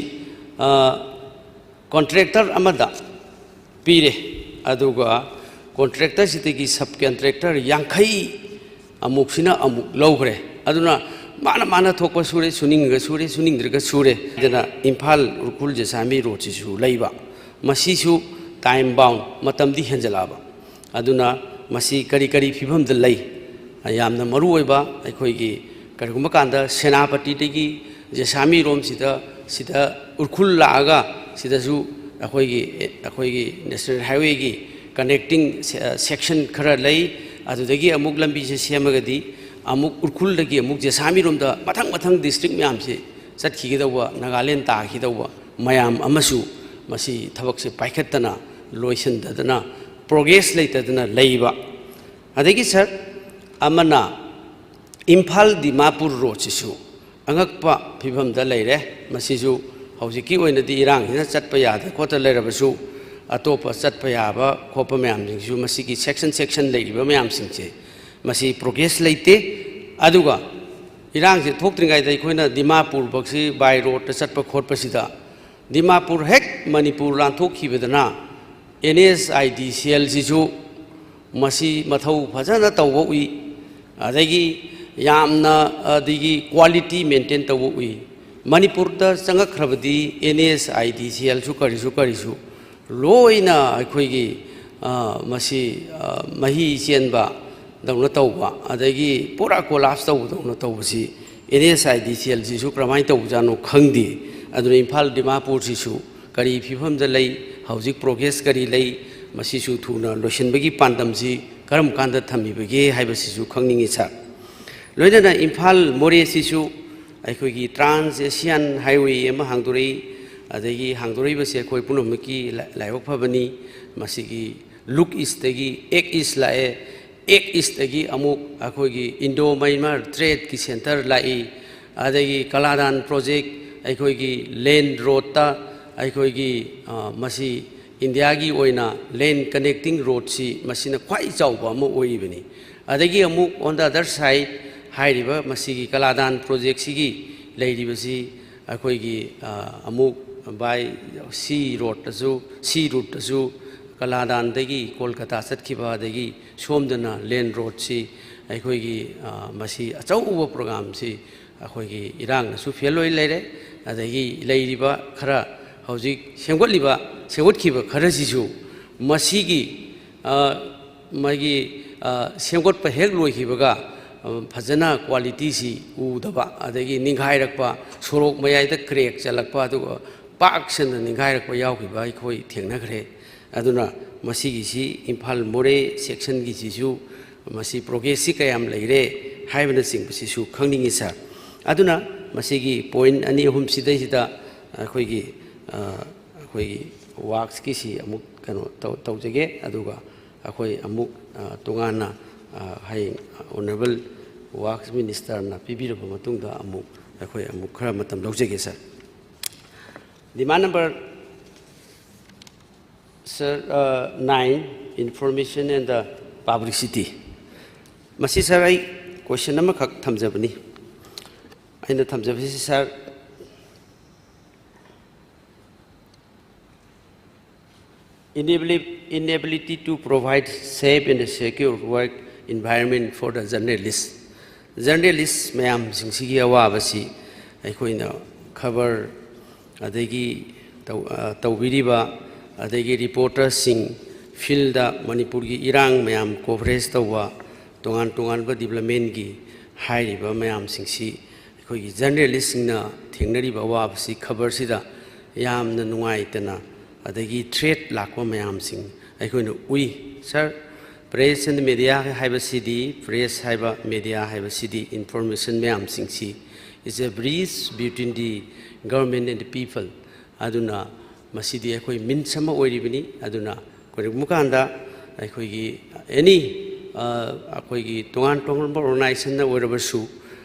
ꯀꯣꯟꯇ꯭ꯔꯦꯛꯇꯔ ꯑꯃꯗ ꯄꯤꯔꯦ, ꯑꯗꯨꯒ ꯀꯣꯟꯇ꯭ꯔꯦꯛꯇꯔꯁꯤꯗꯒꯤ ꯁꯕ ꯀꯣꯟꯇ꯭ꯔꯦꯛꯇꯔ ꯌꯥꯡꯈꯩ ꯑꯃꯨꯛꯁꯤꯅ ꯑꯃꯨꯛ ꯂꯧꯈ꯭ꯔꯦ꯫ ꯑꯗꯨꯅ ꯃꯥꯅ ꯃꯥꯅ ꯊꯣꯛꯄ ꯁꯨꯔꯦ, ꯁꯨꯅꯤꯡꯉꯒ ꯁꯨꯔꯦ, ꯁꯨꯅꯤꯡꯗ꯭ꯔꯒ ꯁꯨꯔꯦ꯫ ꯑꯗꯨꯅ ꯏꯝꯐꯥꯜ ꯎꯈ꯭ꯔꯨꯜ ꯖꯦꯁꯥꯃꯤ ꯔꯣꯗꯁꯤꯁꯨ ꯂꯩꯕ, ꯃꯁꯤꯁꯨ ꯇꯥꯏꯝ ꯕꯥꯎꯟ, ꯃꯇꯝꯗꯤ ꯍꯦꯟꯖꯜꯂꯛꯑꯕ꯫ ꯑꯗꯨꯅ ꯃꯁꯤ ꯀꯔꯤ ꯀꯔꯤ ꯐꯤꯕꯝꯗ ꯂꯩ? ꯌꯥꯝꯅ ꯃꯔꯨ ꯑꯣꯏꯕ, ꯑꯩꯈꯣꯏꯒꯤ ꯀꯔꯤꯒꯨꯝꯕ ꯀꯥꯟꯗ ꯁꯦꯅꯥꯄꯇꯤꯗꯒꯤ ꯖꯦꯁꯥꯃꯤ ꯔꯣꯝꯁꯤꯗ, ꯁꯤꯗ ꯎꯈ꯭ꯔꯨꯜ ꯂꯥꯛꯑꯒ ꯁꯤꯗꯁꯨ ꯑꯩꯈꯣꯏꯒꯤ, ꯑꯩꯈꯣꯏꯒꯤ ꯅꯦꯁꯅꯦꯜ ꯍꯥꯏꯋꯦꯒꯤ ꯀꯅꯦꯛꯇꯤꯡ ꯁꯦꯛꯁꯟ ꯈꯔ ꯂꯩ꯫ ꯑꯗꯨꯗꯒꯤ ꯑꯃꯨꯛ ꯂꯝꯕꯤꯁꯦ ꯁꯦꯝꯃꯒꯗꯤ ꯑꯃꯨꯛ ꯎꯈ꯭ꯔꯨꯜꯗꯒꯤ ꯑꯃꯨꯛ ꯖꯦꯁꯥꯃꯤ ꯔꯣꯝꯗ ꯃꯊꯪ ꯃꯊꯪ ꯗꯤꯁꯇ꯭ꯔꯤꯛ ꯃꯌꯥꯝꯁꯦ ꯆꯠꯈꯤꯒꯗꯧꯕ, ꯅꯥꯒꯥꯂꯦꯟ ꯇꯥꯈꯤꯗꯧꯕ ꯃꯌꯥꯝ ꯑꯃꯁꯨ ꯃꯁꯤ ꯊꯕꯛꯁꯦ ꯄꯥꯏꯈꯠꯇꯅ, ꯂꯣꯏꯁꯤꯟꯗꯗꯅ, ꯄ꯭ꯔꯣꯒ꯭ꯔꯦꯁ ꯂꯩꯇꯗꯅ ꯂꯩꯕ꯫ ꯑꯗꯒꯤ ꯁꯥꯔ, ꯑꯃꯅ ꯏꯝꯐꯥꯜ ꯗꯤꯃꯥꯄꯨꯔ ꯔꯣꯗꯁꯤꯁꯨ ꯑꯉꯛꯄ ꯐꯤꯕꯝꯗ ꯂꯩꯔꯦ꯫ ꯃꯁꯤꯁꯨ ꯍꯧꯖꯤꯛꯀꯤ ꯑꯣꯏꯅꯗꯤ ꯏꯔꯥꯡꯁꯤꯅ ꯆꯠꯄ ꯌꯥꯗ ꯈꯣꯠꯇ ꯂꯩꯔꯕꯁꯨ, ꯑꯇꯣꯞꯄ ꯆꯠꯄ ꯌꯥꯕ ꯈꯣꯠꯄ ꯃꯌꯥꯝꯁꯤꯡꯁꯨ, ꯃꯁꯤꯒꯤ ꯁꯦꯛꯁꯟ ꯁꯦꯛꯁꯟ ꯂꯩꯔꯤꯕ ꯃꯌꯥꯝꯁꯤꯡꯁꯦ, ꯃꯁꯤ ꯄ꯭ꯔꯣꯒ꯭ꯔꯦꯁ ꯂꯩꯇꯦ꯫ ꯑꯗꯨꯒ ꯏꯔꯥꯡꯁꯦ ꯊꯣꯛꯇ꯭ꯔꯤꯉꯩꯗ ꯑꯩꯈꯣꯏꯅ ꯗꯤꯃꯥꯄꯨꯔ ꯐꯥꯎꯁꯤ ꯕꯥꯏ ꯔꯣꯗꯇ ꯆꯠꯄ ꯈꯣꯠꯄꯁꯤꯗ, ꯗꯤꯃꯥꯄꯨꯔ ꯍꯦꯛ ꯃꯅꯤꯄꯨꯔ ꯂꯥꯟꯊꯣꯛꯈꯤꯕꯗꯅ ꯑꯦꯟ ꯑꯦꯁ ꯑꯥꯏ ꯗꯤ ꯁꯤ ꯑꯦꯜꯁꯤꯁꯨ ꯃꯁꯤ ꯃꯊꯧ ꯐꯖꯅ ꯇꯧꯕ ꯎꯏ, ꯑꯗꯒꯤ ꯌꯥꯝꯅ, ꯑꯗꯒꯤ ꯀ꯭ꯋꯥꯂꯤꯇꯤ ꯃꯦꯟꯇꯦꯟ ꯇꯧꯕ ꯎꯏ꯫ ꯃꯅꯤꯄꯨꯔꯗ ꯆꯪꯉꯛꯈ꯭ꯔꯕꯗꯤ ꯑꯦꯟ ꯑꯦꯁ ꯑꯥꯏ ꯗꯤ ꯁꯤ ꯑꯦꯜꯁꯨ ꯀꯔꯤꯁꯨ ꯀꯔꯤꯁꯨ ꯂꯣꯏꯅ ꯑꯩꯈꯣꯏꯒꯤ, ꯑ, ꯃꯁꯤ, ꯑ, ꯃꯍꯤ ꯆꯦꯟꯕ ꯗꯧꯅ ꯇꯧꯕ, ꯑꯗꯒꯤ ꯄꯨꯔꯥ ꯀꯣꯂꯥꯞꯁ ꯇꯧꯕꯗꯧꯅ ꯇꯧꯕꯁꯤ ꯑꯦꯟ ꯑꯦꯁ ꯑꯥꯏ ꯗꯤ ꯁꯤ ꯑꯦꯜꯁꯤꯁꯨ ꯀꯔꯝꯍꯥꯏꯅ ꯇꯧꯕꯖꯥꯠꯅꯣ ꯈꯪꯗꯦ꯫ ꯑꯗꯨꯅ ꯏꯝꯐꯥꯜ ꯗꯤꯃꯥꯄꯨꯔꯁꯤꯁꯨ ꯀꯔꯤ ꯐꯤꯕꯝꯗ ꯂꯩ, ꯍꯧꯖꯤꯛ ꯄ꯭ꯔꯣꯒ꯭ꯔꯦꯁ ꯀꯔꯤ ꯂꯩ, ꯃꯁꯤꯁꯨ ꯊꯨꯅ ꯂꯣꯏꯁꯤꯟꯕꯒꯤ ꯄꯥꯟꯗꯝꯁꯤ ꯀꯔꯝ ꯀꯥꯟꯗ ꯊꯝꯃꯤꯕꯒꯦ ꯍꯥꯏꯕꯁꯤꯁꯨ ꯈꯪꯅꯤꯡꯏ ꯁꯥꯔ꯫ ꯂꯣꯏꯅꯅ ꯏꯝꯐꯥꯜ ꯃꯣꯔꯦꯁꯤꯁꯨ ꯑꯩꯈꯣꯏꯒꯤ ꯇ꯭ꯔꯥꯟꯁ ꯑꯦꯁꯤꯌꯥꯟ ꯍꯥꯏꯋꯦ ꯑꯃ ꯍꯥꯡꯗꯣꯔꯛꯏ꯫ ꯑꯗꯒꯤ ꯍꯥꯡꯗꯣꯔꯛꯏꯕꯁꯦ ꯑꯩꯈꯣꯏ ꯄꯨꯝꯅꯃꯛꯀꯤ ꯂꯥꯏ-, ꯂꯥꯏꯕꯛ ꯐꯕꯅꯤ꯫ ꯃꯁꯤꯒꯤ ꯂꯨꯛ ꯏꯁꯇꯒꯤ ꯑꯦꯛ ꯏꯁ ꯂꯥꯛꯑꯦ, ꯑꯦꯛ ꯏꯁꯇꯒꯤ ꯑꯃꯨꯛ ꯑꯩꯈꯣꯏꯒꯤ ꯏꯟꯗꯣ ꯃꯌꯥꯟꯃꯥꯔ ꯇ꯭ꯔꯦꯗꯀꯤ ꯁꯦꯟꯇꯔ ꯂꯥꯛꯏ꯫ ꯑꯗꯒꯤ ꯀꯂꯥꯗꯥꯟ ꯄ꯭ꯔꯣꯖꯦꯛ, ꯑꯩꯈꯣꯏꯒꯤ ꯂꯦꯟ ꯔꯣꯗꯇ ꯑꯩꯈꯣꯏꯒꯤ, ꯑ, ꯃꯁꯤ ꯏꯟꯗꯤꯌꯥꯒꯤ ꯑꯣꯏꯅ ꯂꯦꯟ ꯀꯅꯦꯛꯇꯤꯡ ꯔꯣꯗꯁꯤ ꯃꯁꯤꯅ ꯈ꯭ꯋꯥꯏ ꯆꯥꯎꯕ ꯑꯃ ꯑꯣꯏꯔꯤꯕꯅꯤ꯫ ꯑꯗꯒꯤ ꯑꯃꯨꯛ on the other side ꯍꯥꯏꯔꯤꯕ ꯃꯁꯤꯒꯤ ꯀꯂꯥꯗꯥꯟ ꯄ꯭ꯔꯣꯖꯦꯛꯁꯤꯒꯤ ꯂꯩꯔꯤꯕꯁꯤ ꯑꯩꯈꯣꯏꯒꯤ, ꯑ, ꯑꯃꯨꯛ by sea roadꯇꯁꯨ, sea routeꯇꯁꯨ ꯀꯂꯥꯗꯥꯟꯗꯒꯤ ꯀꯣꯜꯀꯇꯥ ꯆꯠꯈꯤꯕ, ꯑꯗꯒꯤ ꯁꯣꯝꯗꯅ ꯂꯦꯟ ꯔꯣꯗꯁꯤ ꯑꯩꯈꯣꯏꯒꯤ, ꯑ, ꯃꯁꯤ ꯑꯆꯧꯕ ꯄ꯭ꯔꯣꯒ꯭ꯔꯥꯝꯁꯤ ꯑꯩꯈꯣꯏꯒꯤ ꯏꯔꯥꯡꯅꯁꯨ ꯐꯦꯜ ꯑꯣꯏ ꯂꯩꯔꯦ꯫ ꯑꯗꯒꯤ ꯂꯩꯔꯤꯕ ꯈꯔ ꯍꯧꯖꯤꯛ ꯁꯦꯝꯒꯠꯂꯤꯕ, ꯁꯦꯝꯒꯠꯈꯤꯕ ꯈꯔꯁꯤꯁꯨ ꯃꯁꯤꯒꯤ, ꯑ, ꯃꯥꯒꯤ, ꯑ, ꯁꯦꯝꯒꯠꯄ ꯍꯦꯛ ꯂꯣꯏꯈꯤꯕꯒ, ꯑ, ꯐꯖꯅ ꯀ꯭ꯋꯥꯂꯤꯇꯤꯁꯤ ꯎꯗꯕ, ꯑꯗꯒꯤ ꯅꯤꯡꯈꯥꯏꯔꯛꯄ, ꯁꯣꯔꯣꯛ ꯃꯌꯥꯏꯗ ꯀ꯭ꯔꯦꯛ ꯆꯠꯂꯛꯄ, ꯑꯗꯨꯒ ꯄꯥꯛ ꯁꯟꯅ ꯅꯤꯡꯈꯥꯏꯔꯛꯄ ꯌꯥꯎꯈꯤꯕ ꯑꯩꯈꯣꯏ ꯊꯦꯡꯅꯈ꯭ꯔꯦ꯫ ꯑꯗꯨꯅ ꯃꯁꯤꯒꯤꯁꯤ ꯏꯝꯐꯥꯜ ꯃꯣꯔꯦ ꯁꯦꯛꯁꯟꯒꯤꯁꯤꯁꯨ ꯃꯁꯤ ꯄ꯭ꯔꯣꯒ꯭ꯔꯦꯁꯁꯤ ꯀꯌꯥꯝ ꯂꯩꯔꯦ ꯍꯥꯏꯕꯅꯆꯤꯡꯕꯁꯤꯁꯨ ꯈꯪꯅꯤꯡꯉꯤ ꯁꯥꯔ꯫ ꯑꯗꯨꯅ ꯃꯁꯤꯒꯤ ꯄꯣꯏꯟ ꯑꯅꯤ ꯑꯍꯨꯝ ꯁꯤꯗꯩꯁꯤꯗ ꯑꯩꯈꯣꯏꯒꯤ, ꯑ, ꯑꯩꯈꯣꯏꯒꯤ ꯋꯥꯛꯁꯀꯤꯁꯤ ꯑꯃꯨꯛ ꯀꯩꯅꯣ ꯇꯧ-, ꯇꯧꯖꯒꯦ꯫ ꯑꯗꯨꯒ ꯑꯩꯈꯣꯏ ꯑꯃꯨꯛ, ꯑ, ꯇꯣꯉꯥꯟꯅ, ꯑ, ꯍꯌꯦꯡ ꯑꯣꯅꯔꯦꯕꯜ ꯋꯥꯛꯁ ꯃꯤꯅꯤꯁꯇꯔꯅ ꯄꯤꯕꯤꯔꯕ ꯃꯇꯨꯡꯗ ꯑꯃꯨꯛ ꯑꯩꯈꯣꯏ ꯑꯃꯨꯛ ꯈꯔ ꯃꯇꯝ ꯂꯧꯖꯒꯦ ꯁꯥꯔ꯫ Demand number, sir, uh, nine, information and the publicity. ꯃꯁꯤ ꯁꯥꯔ, ꯑꯩ ꯀꯣꯏꯁꯟ ꯑꯃꯈꯛ ꯊꯝꯖꯕꯅꯤ꯫ ꯑꯩꯅ ꯊꯝꯖꯕꯁꯤ ꯁꯥꯔ, inabili-, inability to provide safe and secure work environment for the journalist. Journalist ꯃꯌꯥꯝꯁꯤꯡꯁꯤꯒꯤ ꯑꯋꯥꯕꯁꯤ ꯑꯩꯈꯣꯏꯅ ꯈꯕꯔ, ꯑꯗꯒꯤ ꯇꯧ-, ꯑ, ꯇꯧꯕꯤꯔꯤꯕ, ꯑꯗꯒꯤ ꯔꯤꯄꯣꯔꯇꯔꯁꯤꯡ, ꯐꯤꯜꯗ ꯃꯅꯤꯄꯨꯔꯒꯤ ꯏꯔꯥꯡ ꯃꯌꯥꯝ ꯀꯣꯚꯔꯦꯖ ꯇꯧꯕ, ꯇꯣꯉꯥꯟ ꯇꯣꯉꯥꯟꯕ ꯗꯤꯕ꯭ꯂꯞꯃꯦꯟꯒꯤ ꯍꯥꯏꯔꯤꯕ ꯃꯌꯥꯝꯁꯤꯡꯁꯤ ꯑꯩꯈꯣꯏꯒꯤ ꯖꯔꯅꯦꯂꯤꯁꯁꯤꯡꯅ ꯊꯦꯡꯅꯔꯤꯕ ꯑꯋꯥꯕꯁꯤ ꯈꯕꯔꯁꯤꯗ ꯌꯥꯝꯅ ꯅꯨꯡꯉꯥꯏꯇꯅ, ꯑꯗꯒꯤ ꯊ꯭ꯔꯦꯠ ꯂꯥꯛꯄ ꯃꯌꯥꯝꯁꯤꯡ, ꯑꯩꯈꯣꯏꯅ ꯎꯏ꯫ Sir, press and media ꯍꯥꯏꯕꯁꯤꯗꯤ, press ꯍꯥꯏꯕ, media ꯍꯥꯏꯕꯁꯤꯗꯤ information ꯃꯌꯥꯝꯁꯤꯡꯁꯤ is a bridge between the government and the people꯫ ꯑꯗꯨꯅ ꯃꯁꯤꯗꯤ ꯑꯩꯈꯣꯏ means ꯑꯃ ꯑꯣꯏꯔꯤꯕꯅꯤ꯫ ꯑꯗꯨꯅ ꯀꯔꯤꯒꯨꯝꯕ ꯀꯥꯟꯗ ꯑꯩꯈꯣꯏꯒꯤ any, ꯑ, ꯑꯩꯈꯣꯏꯒꯤ ꯇꯣꯉꯥꯟ ꯇꯣꯉꯥꯟꯕ organizationꯅ ꯑꯣꯏꯔꯕꯁꯨ,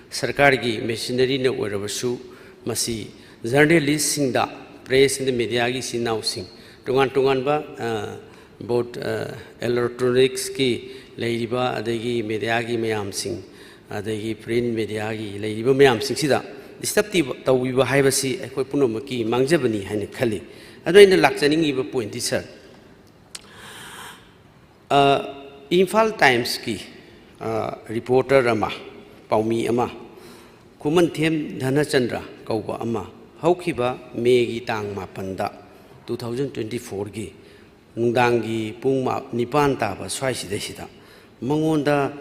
ꯁꯔꯀꯥꯔꯒꯤ machineryꯅ ꯑꯣꯏꯔꯕꯁꯨ, ꯃꯁꯤ journalistꯁꯤꯡꯗ, press and mediaꯒꯤ ꯏꯆꯤꯟ ꯏꯅꯥꯎꯁꯤꯡ, ꯇꯣꯉꯥꯟ ꯇꯣꯉꯥꯟꯕ, ꯑ, both, ꯑ, electronicsꯀꯤ ꯂꯩꯔꯤꯕ, ꯑꯗꯒꯤ mediaꯒꯤ ꯃꯌꯥꯝꯁꯤꯡ, ꯑꯗꯒꯤ print mediaꯒꯤ ꯂꯩꯔꯤꯕ ꯃꯌꯥꯝꯁꯤꯡꯁꯤꯗ disturb ꯇꯤꯕ-, ꯇꯧꯕꯤꯕ ꯍꯥꯏꯕꯁꯤ ꯑꯩꯈꯣꯏ ꯄꯨꯝꯅꯃꯛꯀꯤ ꯃꯥꯡꯖꯕꯅꯤ ꯍꯥꯏꯅ ꯈꯜꯂꯤ꯫ ꯑꯗꯣ ꯑꯩꯅ ꯂꯥꯛꯆꯅꯤꯡꯉꯤꯕ pointꯇꯤ, sir, ꯑ, ꯏꯝꯐꯥꯜ Timesꯀꯤ, ꯑ, reporter ꯑꯃ, ꯄꯥꯎꯃꯤ ꯑꯃ, ꯈꯨꯃꯟꯊꯦꯝ ꯙꯅꯆꯟꯗ꯭ꯔ ꯀꯧꯕ ꯑꯃ, ꯍꯧꯈꯤꯕ ꯃꯦꯒꯤ ꯇꯥꯡ ꯃꯥꯄꯟꯗ, two thousand twenty fourꯒꯤ ꯅꯨꯡꯗꯥꯡꯒꯤ ꯄꯨꯡ ꯃꯥ-, ꯅꯤꯄꯥꯟ ꯇꯥꯕ ꯁ꯭ꯋꯥꯏꯁꯤꯗꯩꯁꯤꯗ ꯃꯉꯣꯟꯗ,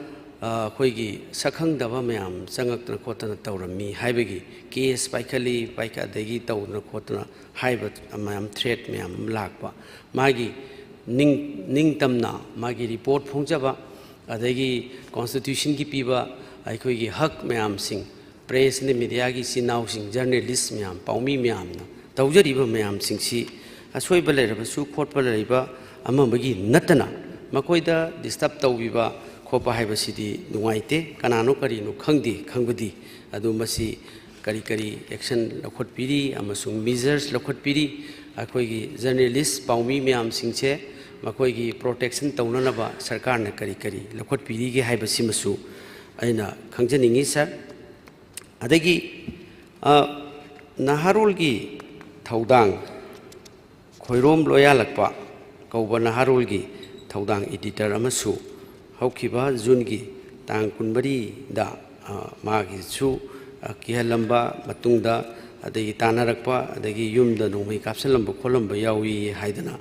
ꯑ, ꯑꯩꯈꯣꯏꯒꯤ ꯁꯛꯈꯪꯗꯕ ꯃꯌꯥꯝ ꯆꯪꯉꯛꯇꯅ ꯈꯣꯠꯇꯅ ꯇꯧꯔꯝꯃꯤ ꯍꯥꯏꯕꯒꯤ case ꯄꯥꯏꯈꯠꯂꯤ, ꯄꯥꯏꯈꯠ-, ꯑꯗꯒꯤ ꯇꯧꯗꯅ ꯈꯣꯠꯇꯅ ꯍꯥꯏꯕ ꯃꯌꯥꯝ, threat ꯃꯌꯥꯝ ꯑꯃ ꯂꯥꯛꯄ, ꯃꯥꯒꯤ ꯅꯤꯡ-, ꯅꯤꯡꯇꯝꯅ ꯃꯥꯒꯤ report ꯐꯣꯡꯖꯕ, ꯑꯗꯒꯤ constitutionꯒꯤ ꯄꯤꯕ ꯑꯩꯈꯣꯏꯒꯤ ꯍꯛ ꯃꯌꯥꯝꯁꯤꯡ, press and mediaꯒꯤ ꯏꯆꯤꯟ ꯏꯅꯥꯎꯁꯤꯡ, journalist ꯃꯌꯥꯝ, ꯄꯥꯎꯃꯤ ꯃꯌꯥꯝꯅ ꯇꯧꯖꯔꯤꯕ ꯃꯌꯥꯝꯁꯤꯡꯁꯤ ꯑꯁꯣꯏꯕ ꯂꯩꯔꯕꯁꯨ, ꯈꯣꯠꯄ ꯂꯩꯕ ꯑꯃ ꯑꯃꯒꯤ ꯅꯠꯇꯅ ꯃꯈꯣꯏꯗ disturb ꯇꯧꯕꯤꯕ ꯈꯣꯠꯄ ꯍꯥꯏꯕꯁꯤꯗꯤ ꯅꯨꯡꯉꯥꯏꯇꯦ꯫ ꯀꯅꯥꯅꯣ ꯀꯔꯤꯅꯣ ꯈꯪꯗꯦ, ꯈꯪꯕꯗꯤ꯫ ꯑꯗꯨ ꯃꯁꯤ ꯀꯔꯤ ꯀꯔꯤ action ꯂꯧꯈꯠꯄꯤꯔꯤ ꯑꯃꯁꯨꯡ measures ꯂꯧꯈꯠꯄꯤꯔꯤ, ꯑꯩꯈꯣꯏꯒꯤ journalist, ꯄꯥꯎꯃꯤ ꯃꯌꯥꯝꯁꯤꯡꯁꯦ ꯃꯈꯣꯏꯒꯤ protection ꯇꯧꯅꯅꯕ ꯁꯔꯀꯥꯔꯅ ꯀꯔꯤ ꯀꯔꯤ ꯂꯧꯈꯠꯄꯤꯔꯤꯒꯦ ꯍꯥꯏꯕꯁꯤꯃꯁꯨ ꯑꯩꯅ ꯈꯪꯖꯅꯤꯡꯉꯤ, sir꯫ ꯑꯗꯒꯤ, ꯑ, ꯅꯍꯥꯔꯣꯜꯒꯤ ꯊꯧꯗꯥꯡ, ꯈꯣꯏꯔꯣꯝ ꯂꯣꯌꯥꯂꯛꯄ ꯀꯧꯕ ꯅꯍꯥꯔꯣꯜꯒꯤ ꯊꯧꯗꯥꯡ editor ꯑꯃꯁꯨ ꯍꯧꯈꯤꯕ Juneꯒꯤ ꯇꯥꯡ ꯀꯨꯟꯃꯔꯤꯗ, ꯑ, ꯃꯥꯒꯤꯁꯨ, ꯑ, ꯀꯤꯍꯜꯂꯝꯕ ꯃꯇꯨꯡꯗ, ꯑꯗꯒꯤ ꯇꯥꯟꯅꯔꯛꯄ, ꯑꯗꯒꯤ ꯌꯨꯝꯗ ꯅꯣꯡꯃꯩ ꯀꯥꯞꯁꯤꯜꯂꯝꯕ ꯈꯣꯠꯂꯝꯕ ꯌꯥꯎꯏ ꯍꯥꯏꯗꯅ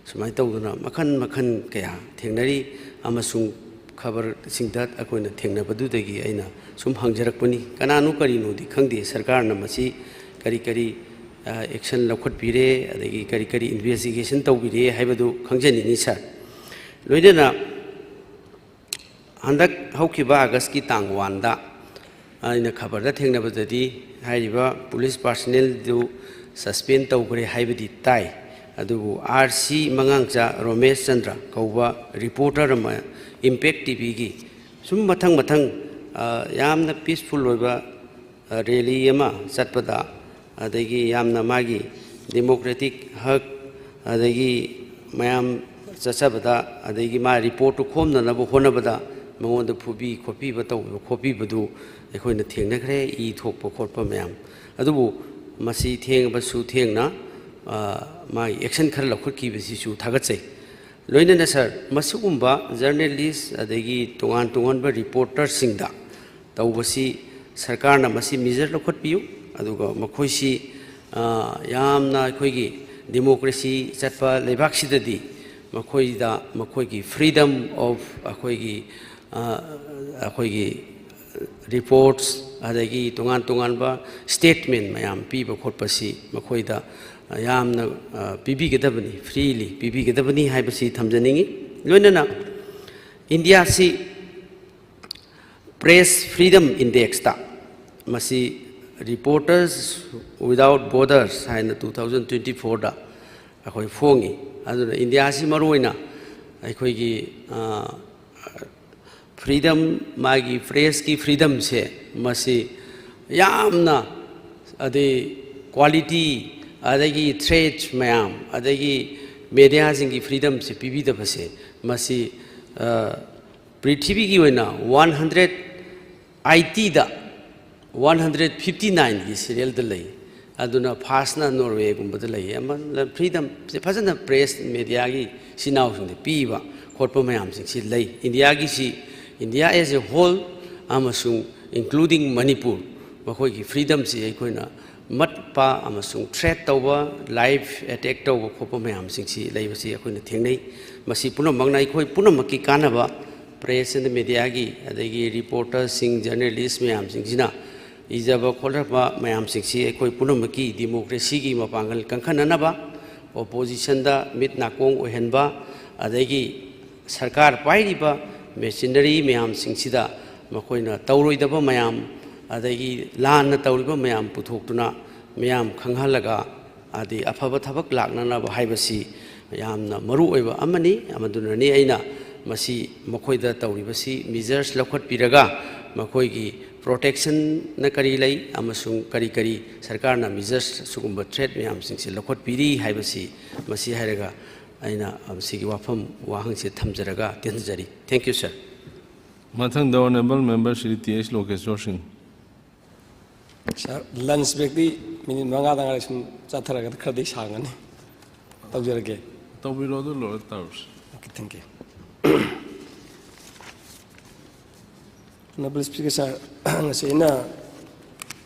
ꯁꯨꯃꯥꯏꯅ ꯇꯧꯗꯅ ꯃꯈꯜ ꯃꯈꯜ ꯀꯌꯥ ꯊꯦꯡꯅꯔꯤ꯫ ꯑꯃꯁꯨꯡ ꯈꯕꯔꯁꯤꯡꯗ ꯑꯩꯈꯣꯏꯅ ꯊꯦꯡꯅꯕꯗꯨꯗꯒꯤ ꯑꯩꯅ ꯁꯨꯝ ꯍꯪꯖꯔꯛꯄꯅꯤ꯫ ꯀꯅꯥꯅꯣ ꯀꯔꯤꯅꯣꯗꯤ ꯈꯪꯗꯦ, ꯁꯔꯀꯥꯔꯅ ꯃꯁꯤ ꯀꯔꯤ ꯀꯔꯤ ꯑꯦꯛꯁꯟ ꯂꯧꯈꯠꯄꯤꯔꯦ, ꯑꯗꯒꯤ ꯀꯔꯤ ꯀꯔꯤ ꯏꯟꯚꯦꯁꯇꯤꯒꯦꯁꯟ ꯇꯧꯕꯤꯔꯦ ꯍꯥꯏꯕꯗꯨ ꯈꯪꯖꯅꯤꯡꯉꯤ ꯁꯥꯔ꯫ ꯂꯣꯏꯅꯅ ꯍꯟꯗꯛ ꯍꯧꯈꯤꯕ ꯑꯥꯒꯁꯀꯤ ꯇꯥꯡ ꯋꯥꯟꯗ ꯑꯩꯅ ꯈꯕꯔꯗ ꯊꯦꯡꯅꯕꯗꯗꯤ ꯍꯥꯏꯔꯤꯕ ꯄꯨꯂꯤꯁ ꯄꯥꯔꯁꯅꯦꯜꯗꯨ ꯁꯁꯄꯦꯟ ꯇꯧꯈ꯭ꯔꯦ ꯍꯥꯏꯕꯗꯤ ꯇꯥꯏ꯫ ꯑꯗꯨꯕꯨ ꯑꯥꯔ ꯁꯤ ꯃꯉꯥꯡꯆꯥ ꯔꯣꯃꯦꯁ ꯆꯟꯗ꯭ꯔ ꯀꯧꯕ ꯔꯤꯄꯣꯔꯇꯔ ꯑꯃ ꯏꯝꯄꯦꯛ ꯇꯤ ꯚꯤꯒꯤ ꯁꯨꯝ ꯃꯊꯪ ꯃꯊꯪ, ꯑ, ꯌꯥꯝꯅ ꯄꯤꯁꯐꯨꯜ ꯑꯣꯏꯕ, ꯑ, ꯔꯦꯂꯤ ꯑꯃ ꯆꯠꯄꯗ, ꯑꯗꯒꯤ ꯌꯥꯝꯅ ꯃꯥꯒꯤ ꯗꯦꯃꯣꯀ꯭ꯔꯦꯇꯤꯛ ꯍꯛ, ꯑꯗꯒꯤ ꯃꯌꯥꯝ ꯆꯠꯆꯕꯗ, ꯑꯗꯒꯤ ꯃꯥ ꯔꯤꯄꯣꯔꯠꯇꯨ ꯈꯣꯝꯅꯅꯕ ꯍꯣꯠꯅꯕꯗ ꯃꯉꯣꯟꯗ ꯐꯨꯕꯤ ꯈꯣꯠꯄꯤꯕ ꯇꯧꯕ ꯈꯣꯠꯄꯤꯕꯗꯨ ꯑꯩꯈꯣꯏꯅ ꯊꯦꯡꯅꯈ꯭ꯔꯦ, ꯏ ꯊꯣꯛꯄ ꯈꯣꯠꯄ ꯃꯌꯥꯝ꯫ ꯑꯗꯨꯕꯨ ꯃꯁꯤ ꯊꯦꯡꯉꯕꯁꯨ ꯊꯦꯡꯅ, ꯑ, ꯃꯥꯒꯤ ꯑꯦꯛꯁꯟ ꯈꯔ ꯂꯧꯈꯠꯈꯤꯕꯁꯤꯁꯨ ꯊꯥꯒꯠꯆꯩ꯫ ꯂꯣꯏꯅꯅ ꯁꯥꯔ, ꯃꯁꯤꯒꯨꯝꯕ ꯖꯔꯅꯦꯂꯤꯁ ꯑꯗꯒꯤ ꯇꯣꯉꯥꯟ ꯇꯣꯉꯥꯟꯕ ꯔꯤꯄꯣꯔꯇꯔꯁꯤꯡꯗ ꯇꯧꯕꯁꯤ ꯁꯔꯀꯥꯔꯅ ꯃꯁꯤ ꯃꯤꯖꯔ ꯂꯧꯈꯠꯄꯤꯌꯨ, ꯑꯗꯨꯒ ꯃꯈꯣꯏꯁꯤ, ꯑ, ꯌꯥꯝꯅ ꯑꯩꯈꯣꯏꯒꯤ ꯗꯦꯃꯣꯀ꯭ꯔꯦꯁꯤ ꯆꯠꯄ ꯂꯩꯕꯥꯛꯁꯤꯗꯗꯤ ꯃꯈꯣꯏꯗ ꯃꯈꯣꯏꯒꯤ freedom of ꯑꯩꯈꯣꯏꯒꯤ, ꯑ, ꯑꯩꯈꯣꯏꯒꯤ ꯔꯤꯄꯣꯔꯠꯁ ꯑꯗꯒꯤ ꯇꯣꯉꯥꯟ ꯇꯣꯉꯥꯟꯕ ꯁ꯭ꯇꯦꯠꯃꯦꯟ ꯃꯌꯥꯝ ꯄꯤꯕ ꯈꯣꯠꯄꯁꯤ ꯃꯈꯣꯏꯗ ꯌꯥꯝꯅ, ꯑ, ꯄꯤꯕꯤꯒꯗꯕꯅꯤ, ꯐ꯭ꯔꯤꯂꯤ ꯄꯤꯕꯤꯒꯗꯕꯅꯤ ꯍꯥꯏꯕꯁꯤ ꯊꯝꯖꯅꯤꯡꯏ꯫ ꯂꯣꯏꯅꯅ ꯏꯟꯗꯤꯌꯥꯁꯤ Press Freedom Indexꯇ ꯃꯁꯤ Reporters Without Borders ꯍꯥꯏꯅ two thousand twenty fourꯗ ꯑꯩꯈꯣꯏ ꯐꯣꯡꯉꯤ꯫ ꯑꯗꯨꯅ ꯏꯟꯗꯤꯌꯥꯁꯤ ꯃꯔꯨꯑꯣꯏꯅ ꯑꯩꯈꯣꯏꯒꯤ, ꯑ, freedom, ꯃꯥꯒꯤ pressꯀꯤ freedomꯁꯦ ꯃꯁꯤ ꯌꯥꯝꯅ, ꯑꯗꯩ quality, ꯑꯗꯒꯤ threats ꯃꯌꯥꯝ, ꯑꯗꯒꯤ mediaꯁꯤꯡꯒꯤ freedomꯁꯦ ꯄꯤꯕꯤꯗꯕꯁꯦ ꯃꯁꯤ, ꯑ, ꯄ꯭ꯔꯤꯊꯤꯕꯤꯒꯤ ꯑꯣꯏꯅ one hundred eightyꯗ one hundred fifty nineꯒꯤ serialꯗ ꯂꯩ꯫ ꯑꯗꯨꯅ firstꯅ Norwayꯒꯨꯝꯕꯗ ꯂꯩ꯫ ꯑꯃ freedomꯁꯦ ꯐꯖꯅ press mediaꯒꯤ ꯏꯆꯤꯟ ꯏꯅꯥꯎꯁꯤꯡꯗ ꯄꯤꯕ ꯈꯣꯠꯄ ꯃꯌꯥꯝꯁꯤꯡꯁꯤ ꯂꯩ꯫ ꯏꯟꯗꯤꯌꯥꯒꯤꯁꯤ, India as a whole ꯑꯃꯁꯨꯡ including ꯃꯅꯤꯄꯨꯔ, ꯃꯈꯣꯏꯒꯤ freedomꯁꯤ ꯑꯩꯈꯣꯏꯅ ꯃꯠꯄ ꯑꯃꯁꯨꯡ threat ꯇꯧꯕ, live attack ꯇꯧꯕ ꯈꯣꯠꯄ ꯃꯌꯥꯝꯁꯤꯡꯁꯤ ꯂꯩꯕꯁꯤ ꯑꯩꯈꯣꯏꯅ ꯊꯦꯡꯅꯩ꯫ ꯃꯁꯤ ꯄꯨꯝꯅꯃꯛꯅ ꯑꯩꯈꯣꯏ ꯄꯨꯝꯅꯃꯛꯀꯤ ꯀꯥꯟꯅꯕ, press and mediaꯒꯤ, ꯑꯗꯒꯤ reporterꯁꯤꯡ, journalist ꯃꯌꯥꯝꯁꯤꯡꯁꯤꯅ ꯏꯖꯕ ꯈꯣꯠꯂꯛꯄ ꯃꯌꯥꯝꯁꯤꯡꯁꯤ ꯑꯩꯈꯣꯏ ꯄꯨꯝꯅꯃꯛꯀꯤ ꯗꯤꯃꯣꯀ꯭ꯔꯦꯁꯤꯒꯤ ꯃꯄꯥꯡꯒꯜ ꯀꯟꯈꯠꯅꯅꯕ, ꯑꯣꯄꯣꯖꯤꯁꯟꯗ ꯃꯤꯠ ꯅꯥꯀꯣꯡ ꯑꯣꯏꯍꯟꯕ, ꯑꯗꯒꯤ ꯁꯔꯀꯥꯔ ꯄꯥꯏꯔꯤꯕ ꯃꯦꯆꯤꯅꯔꯤ ꯃꯌꯥꯝꯁꯤꯡꯁꯤꯗ ꯃꯈꯣꯏꯅ ꯇꯧꯔꯣꯏꯗꯕ ꯃꯌꯥꯝ, ꯑꯗꯒꯤ ꯂꯥꯟꯅ ꯇꯧꯔꯤꯕ ꯃꯌꯥꯝ ꯄꯨꯊꯣꯛꯇꯨꯅ ꯃꯤꯌꯥꯝ ꯈꯪꯍꯜꯂꯒ, ꯑꯗꯤ ꯑꯐꯕ ꯊꯕꯛ ꯂꯥꯛꯅꯅꯕ ꯍꯥꯏꯕꯁꯤ ꯌꯥꯝꯅ ꯃꯔꯨ ꯑꯣꯏꯕ ꯑꯃꯅꯤ꯫ ꯑꯗꯨꯅꯅꯤ ꯑꯩꯅ ꯃꯁꯤ ꯃꯈꯣꯏꯗ ꯇꯧꯔꯤꯕꯁꯤ ꯃꯤꯖꯔꯁ ꯂꯧꯈꯠꯄꯤꯔꯒ ꯃꯈꯣꯏꯒꯤ ꯄ꯭ꯔꯣꯇꯦꯛꯁꯟꯅ ꯀꯔꯤ ꯂꯩ ꯑꯃꯁꯨꯡ ꯀꯔꯤ ꯀꯔꯤ ꯁꯔꯀꯥꯔꯅ ꯃꯤꯖꯔꯁ ꯁꯤꯒꯨꯝꯕ ꯊ꯭ꯔꯦꯠ ꯃꯌꯥꯝꯁꯤꯡꯁꯤ ꯂꯧꯈꯠꯄꯤꯔꯤ ꯍꯥꯏꯕꯁꯤ, ꯃꯁꯤ ꯍꯥꯏꯔꯒ ꯑꯩꯅ ꯃꯁꯤꯒꯤ ꯋꯥꯐꯝ ꯋꯥꯍꯪꯁꯤ ꯊꯝꯖꯔꯒ ꯇꯦꯟꯖꯔꯤ꯫ Thank you, sir. ꯃꯊꯪꯗ Honourable Member Shri T H Lokeshwor Singh. Sir, ꯂꯟꯁ ꯕ꯭ꯔꯦꯛꯇꯤ ꯃꯤꯅꯤꯠ ꯃꯉꯥꯗ ꯉꯥꯏꯔꯤ, ꯁꯨꯝ ꯆꯠꯊꯔꯒꯗꯤ ꯈꯔꯗꯤ ꯁꯥꯡꯒꯅꯤ꯫ ꯇꯧꯖꯔꯒꯦ꯫ ꯇꯧꯕꯤꯔꯣ, ꯑꯗꯨ ꯂꯣꯏꯔ ꯇꯧꯔꯁꯤ꯫ Okay, thank you. Honourable Speaker, ꯁꯥꯔ, ꯉꯁꯤ ꯑꯩꯅ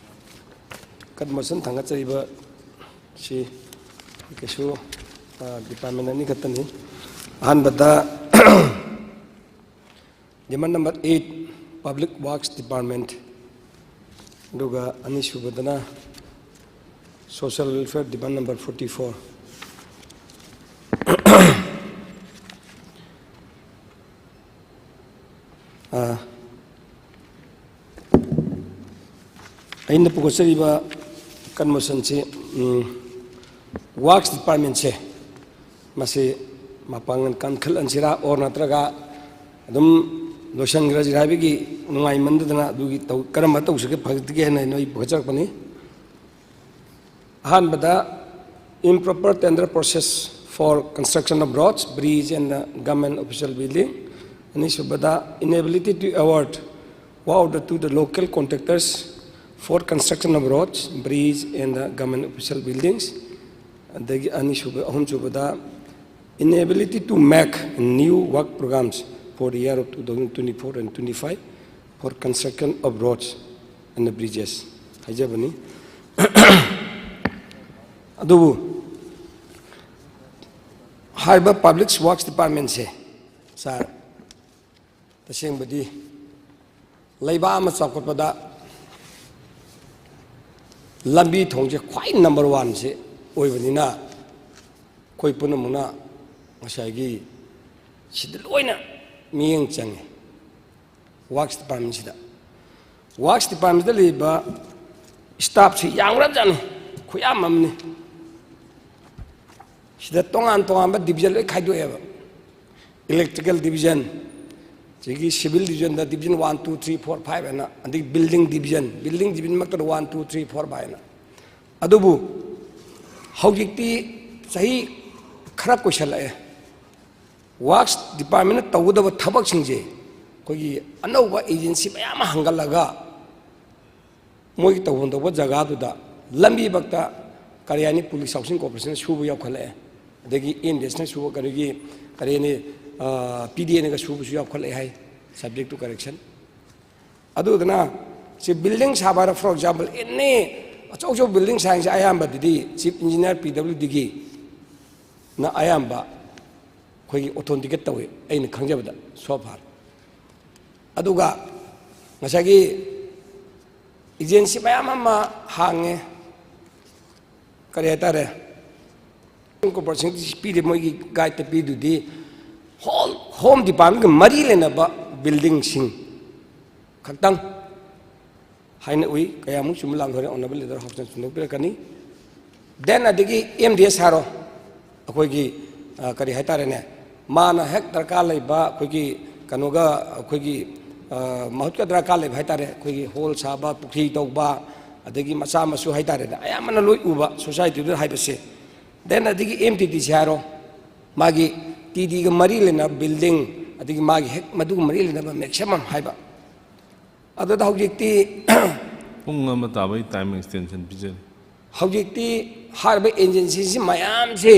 ꯀꯟꯃꯣꯁꯟ ꯊꯥꯡꯒꯠꯆꯔꯤꯕ ꯁꯤ ꯀꯩꯁꯨ, ꯑ, ꯗꯤꯄꯥꯔꯠꯃꯦꯟ ꯑꯅꯤꯈꯛꯇꯅꯤ꯫ ꯑꯍꯥꯟꯕꯗ demand number eight, Public Works Department, ꯑꯗꯨꯒ ꯑꯅꯤꯁꯨꯕꯗꯅ Social Welfare, demand number forty four꯫ ꯑ, ꯑꯩꯅ ꯄꯨꯒꯠꯆꯔꯤꯕ ꯀꯟꯃꯣꯁꯟꯁꯤ, ꯎꯝ, ꯋꯥꯔꯛꯁ ꯗꯤꯄꯥꯔꯠꯃꯦꯟꯁꯦ, ꯃꯁꯤ ꯃꯄꯥꯡꯒꯜ ꯀꯟꯈꯠꯍꯟꯁꯤꯔꯥ, ꯑꯣꯔ ꯅꯠꯇ꯭ꯔꯒ ꯑꯗꯨꯝ ꯂꯣꯏꯁꯤꯟꯈ꯭ꯔꯁꯤꯔꯥ ꯍꯥꯏꯕꯒꯤ ꯅꯨꯡꯉꯥꯏꯃꯟꯗꯗꯅ ꯑꯗꯨꯒꯤ ꯇꯧ-, ꯀꯔꯝꯕ ꯇꯧꯁꯤꯒꯦ ꯐꯒꯠꯀꯦ ꯍꯥꯏꯅ ꯑꯩ ꯄꯨꯈꯠꯆꯔꯛꯄꯅꯤ꯫ ꯑꯍꯥꯟꯕꯗ, improper tender process for construction of roads, bridge and the government official building꯫ ꯑꯅꯤꯁꯨꯕꯗ, inability to award work order to the local contractors for construction of roads, bridge and the government official buildings꯫ ꯑꯗꯒꯤ ꯑꯅꯤꯁꯨꯕ, ꯑꯍꯨꯝꯁꯨꯕꯗ, inability to make new work programs for the year of two thousand twenty-four and twenty-five for construction of roads and bridges ꯍꯥꯏꯖꯕꯅꯤ꯫ ꯑꯗꯨꯕꯨ ꯍꯥꯏꯔꯤꯕ Public Works Departmentꯁꯦ, ꯁꯥꯔ, ꯇꯁꯦꯡꯕꯗꯤ ꯂꯩꯕꯥꯛ ꯑꯃ ꯆꯥꯎꯈꯠꯄꯗ ꯂꯝꯕꯤ ꯊꯣꯡꯁꯦ ꯈ꯭ꯋꯥꯏ ꯅꯝꯕꯔ ꯋꯥꯟꯁꯦ ꯑꯣꯏꯕꯅꯤꯅ, ꯑꯩꯈꯣꯏ ꯄꯨꯝꯅꯃꯛꯅ ꯉꯁꯥꯏꯒꯤ ꯁꯤꯗ ꯂꯣꯏꯅ ꯃꯤꯠꯌꯦꯡ ꯆꯪꯉꯤ꯫ ꯋꯥꯔꯛꯁ ꯗꯤꯄꯥꯔꯠꯃꯦꯟꯁꯤꯗ, ꯋꯥꯔꯛꯁ ꯗꯤꯄꯥꯔꯠꯃꯦꯟꯁꯤꯗ ꯂꯩꯔꯤꯕ ꯁ꯭ꯇꯥꯐꯁꯤ ꯌꯥꯝꯈ꯭ꯔꯕꯖꯥꯠꯅꯤ, ꯈꯨꯌꯥꯝ ꯑꯃꯅꯤ꯫ ꯁꯤꯗ ꯇꯣꯉꯥꯟ ꯇꯣꯉꯥꯟꯕ ꯗꯤꯕꯤꯖꯟ ꯂꯣꯏ ꯈꯥꯏꯗꯣꯛꯑꯦꯕ꯫ ꯏꯂꯦꯛꯇ꯭ꯔꯤꯀꯦꯜ ꯗꯤꯕꯤꯖꯟ, ꯑꯗꯒꯤ ꯁꯤꯚꯤꯜ ꯗꯤꯕꯤꯖꯟꯗ division one, two, three, four, five ꯍꯥꯏꯅ, ꯑꯗꯒꯤ ꯕꯤꯜꯗꯤꯡ ꯗꯤꯕꯤꯖꯟ, ꯕꯤꯜꯗꯤꯡ ꯗꯤꯕꯤꯖꯟꯃꯛꯇꯗ one, two, three, four, five ꯍꯥꯏꯅ꯫ ꯑꯗꯨꯕꯨ ꯍꯧꯖꯤꯛꯇꯤ ꯆꯍꯤ ꯈꯔ ꯀꯨꯏꯁꯜꯂꯛꯑꯦ, ꯋꯥꯔꯛꯁ ꯗꯤꯄꯥꯔꯠꯃꯦꯟꯅ ꯇꯧꯒꯗꯕ ꯊꯕꯛꯁꯤꯡꯁꯦ ꯑꯩꯈꯣꯏꯒꯤ ꯑꯅꯧꯕ ꯑꯦꯖꯦꯟꯁꯤ ꯃꯌꯥꯝ ꯑꯃ ꯍꯥꯡꯒꯠꯂꯒ, ꯃꯣꯏꯒꯤ ꯇꯧꯐꯝ ꯊꯣꯛꯄ ꯖꯒꯥꯗꯨꯗ ꯂꯝꯕꯤꯃꯛꯇ, ꯀꯔꯤ ꯍꯥꯏꯅꯤ, ꯄꯨꯂꯤꯁ ꯍꯥꯎꯁꯤꯡ ꯀꯣꯔꯄꯣꯔꯦꯁꯟꯅ ꯁꯨꯕ ꯌꯥꯎꯈꯠꯂꯛꯑꯦ, ꯑꯗꯒꯤ ꯑꯦꯝ ꯗꯤ ꯑꯦꯁꯅ ꯁꯨꯕ, ꯀꯔꯤꯒꯤ, ꯀꯔꯤ ꯍꯥꯏꯅꯤ, ꯄꯤ ꯗꯤ ꯑꯦꯅꯒ ꯁꯨꯕꯁꯨ ꯌꯥꯎꯈꯠꯂꯛꯑꯦ ꯍꯥꯏ, subject to correction꯫ ꯑꯗꯨꯗꯨꯅ ꯁꯤ ꯕꯤꯜꯗꯤꯡ ꯁꯥꯕ ꯍꯥꯏꯔꯣ, for example, any ꯑꯆꯧ ꯑꯆꯧꯕ ꯕꯤꯜꯗꯤꯡ ꯁꯥꯏꯟꯁꯦ ꯑꯌꯥꯝꯕꯗꯗꯤ ꯆꯤꯐ ꯏꯟꯖꯤꯅꯤꯌꯥꯔ, ꯄꯤ ꯗꯕ꯭ꯂꯤꯎ ꯗꯤꯒꯤꯅ ꯑꯌꯥꯝꯕ ꯑꯩꯈꯣꯏꯒꯤ ꯑꯣꯊꯣꯟꯇꯤꯀꯦꯠ ꯇꯧꯏ, ꯑꯩꯅ ꯈꯪꯖꯕꯗ, so far꯫ ꯑꯗꯨꯒ ꯉꯁꯥꯏꯒꯤ ꯑꯦꯖꯦꯟꯁꯤ ꯃꯌꯥꯝ ꯑꯃ ꯍꯥꯡꯉꯦ, ꯀꯔꯤ ꯍꯥꯏꯇꯥꯔꯦ, ꯀꯣꯔꯄꯣꯔꯦꯁꯟꯒꯤ ꯄꯤꯔꯤꯕ, ꯃꯣꯏꯒꯤ ꯒꯥꯏꯗꯇ ꯄꯤꯗꯨꯗꯤ ꯍꯣꯜ ꯍꯣꯝ ꯗꯤꯄꯥꯔꯠꯃꯦꯟꯒ ꯃꯔꯤ ꯂꯩꯅꯕ ꯕꯤꯜꯗꯤꯡꯁꯤꯡ ꯈꯛꯇꯪ ꯍꯥꯏꯅ ꯎꯏ꯫ ꯀꯌꯥꯃꯨꯛ ꯆꯨꯝꯕ ꯂꯥꯟꯈ꯭ꯔꯦ, ꯑꯣꯅꯔꯦꯕꯜ ꯂꯤꯗꯔ ꯍꯥꯎꯁꯅ ꯆꯨꯝꯊꯣꯛꯄꯤꯔꯛꯀꯅꯤ꯫ Then ꯑꯗꯒꯤ ꯑꯦꯝ ꯗꯤ ꯑꯦꯁ ꯍꯥꯏꯔꯣ, ꯑꯩꯈꯣꯏꯒꯤ, ꯑ, ꯀꯔꯤ ꯍꯥꯏꯇꯥꯔꯦꯅꯦ, ꯃꯥꯅ ꯍꯦꯛ ꯗꯔꯀꯥꯔ ꯂꯩꯕ ꯑꯩꯈꯣꯏꯒꯤ ꯀꯩꯅꯣꯒ, ꯑꯩꯈꯣꯏꯒꯤ, ꯑ, ꯃꯍꯨꯠꯀ ꯗꯔꯀꯥꯔ ꯂꯩꯕ ꯍꯥꯏꯇꯥꯔꯦ, ꯑꯩꯈꯣꯏꯒꯤ ꯍꯣꯜ ꯁꯥꯕ, ꯄꯨꯈ꯭ꯔꯤ ꯇꯧꯕ, ꯑꯗꯒꯤ ꯃꯆꯥ ꯃꯁꯨ ꯍꯥꯏꯇꯥꯔꯦꯅꯦ, ꯑꯌꯥꯝꯕꯅ ꯂꯣꯏ ꯎꯕ ꯁꯣꯁꯥꯏꯇꯤꯗꯨꯗ ꯍꯥꯏꯕꯁꯦ꯫ Then ꯑꯗꯒꯤ ꯑꯦꯝ ꯇꯤ ꯗꯤ ꯁꯤ ꯍꯥꯏꯔꯣ, ꯃꯥꯒꯤ ꯇꯤ ꯗꯤꯒ ꯃꯔꯤ ꯂꯩꯅꯕ ꯕꯤꯜꯗꯤꯡ, ꯑꯗꯒꯤ ꯃꯥꯒꯤ ꯍꯦꯛ ꯃꯗꯨꯒ ꯃꯔꯤ ꯂꯩꯅꯕ ꯃꯦꯛꯁꯤꯃꯝ ꯍꯥꯏꯕ꯫ ꯑꯗꯨꯗ ꯍꯧꯖꯤꯛꯇꯤ ꯄꯨꯡ ꯑꯃ ꯇꯥꯕꯒꯤ ꯇꯥꯏꯝ ꯑꯦꯛꯁꯇꯦꯟꯁꯟ ꯄꯤꯖꯔꯤ꯫ ꯍꯧꯖꯤꯛꯇꯤ ꯍꯥꯏꯔꯤꯕ ꯑꯦꯖꯦꯟꯁꯤꯁꯤ ꯃꯌꯥꯝꯁꯤ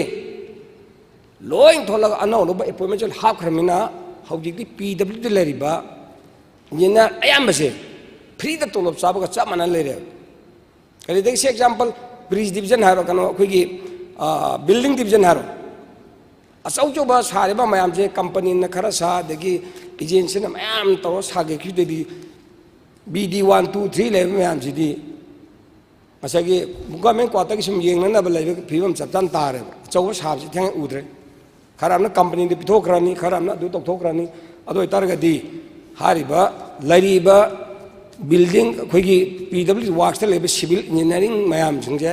ꯂꯣꯏ ꯊꯣꯛꯂꯒ ꯑꯅꯧ ꯑꯅꯧꯕ ꯑꯦꯄꯣꯏꯟꯃꯦꯟꯁꯨ ꯍꯥꯞꯈ꯭ꯔꯕꯅꯤꯅ, ꯍꯧꯖꯤꯛꯇꯤ ꯄꯤ ꯗꯕ꯭ꯂꯤꯎꯗ ꯂꯩꯔꯤꯕ ꯏꯟꯖꯤꯅꯤꯌꯥꯔ ꯑꯌꯥꯝꯕꯁꯦ ꯐ꯭ꯔꯤꯗ ꯇꯣꯂꯣꯞ ꯆꯥꯕꯒ ꯆꯞ ꯃꯥꯟꯅ ꯂꯩꯔꯦꯕ꯫ ꯀꯔꯤꯗꯒꯤ, ꯁꯤ ꯑꯦꯛꯖꯥꯝꯄꯜ, ꯕ꯭ꯔꯤꯖ ꯗꯤꯕꯤꯖꯟ ꯍꯥꯏꯔꯣ, ꯀꯩꯅꯣ, ꯑꯩꯈꯣꯏꯒꯤ, ꯑ, ꯕꯤꯜꯗꯤꯡ ꯗꯤꯕꯤꯖꯟ ꯍꯥꯏꯔꯣ, ꯑꯆꯧ ꯑꯆꯧꯕ ꯁꯥꯔꯤꯕ ꯃꯌꯥꯝꯁꯦ ꯀꯝꯄꯅꯤꯅ ꯈꯔ ꯁꯥ, ꯑꯗꯒꯤ ꯑꯦꯖꯦꯟꯁꯤꯅ ꯃꯌꯥꯝ ꯇꯧꯔ ꯁꯥꯒꯠꯈꯤꯕꯗꯩꯗꯤ B D one, two, three ꯂꯩꯕ ꯃꯌꯥꯝꯁꯤꯗꯤ ꯉꯁꯥꯏꯒꯤ ꯒꯣꯔꯃꯦꯟ ꯀ꯭ꯋꯥꯇꯔꯒꯤ ꯁꯨꯝ ꯌꯦꯡꯅꯅꯕ ꯂꯩꯕ ꯐꯤꯕꯝ ꯆꯞ ꯆꯥꯅ ꯇꯥꯔꯦꯕ꯫ ꯑꯆꯧꯕ ꯁꯥꯕꯁꯤ ꯊꯦꯡꯅ ꯎꯗ꯭ꯔꯦ꯫ ꯈꯔ ꯑꯃꯅ ꯀꯝꯄꯅꯤꯗ ꯄꯤꯊꯣꯛꯈ꯭ꯔꯅꯤ, ꯈꯔ ꯑꯃꯅ ꯑꯗꯨ ꯇꯧꯊꯣꯛꯈ꯭ꯔꯅꯤ꯫ ꯑꯗꯨ ꯑꯣꯏꯇꯥꯔꯒꯗꯤ ꯍꯥꯏꯔꯤꯕ ꯂꯩꯔꯤꯕ ꯕꯤꯜꯗꯤꯡ, ꯑꯩꯈꯣꯏꯒꯤ ꯄꯤ ꯗꯕ꯭ꯂꯤꯎ ꯗꯤ ꯋꯥꯔꯛꯁꯇ ꯂꯩꯕ ꯁꯤꯚꯤꯜ ꯏꯟꯖꯤꯅꯤꯌꯥꯔꯤꯡ ꯃꯌꯥꯝꯁꯤꯡꯁꯦ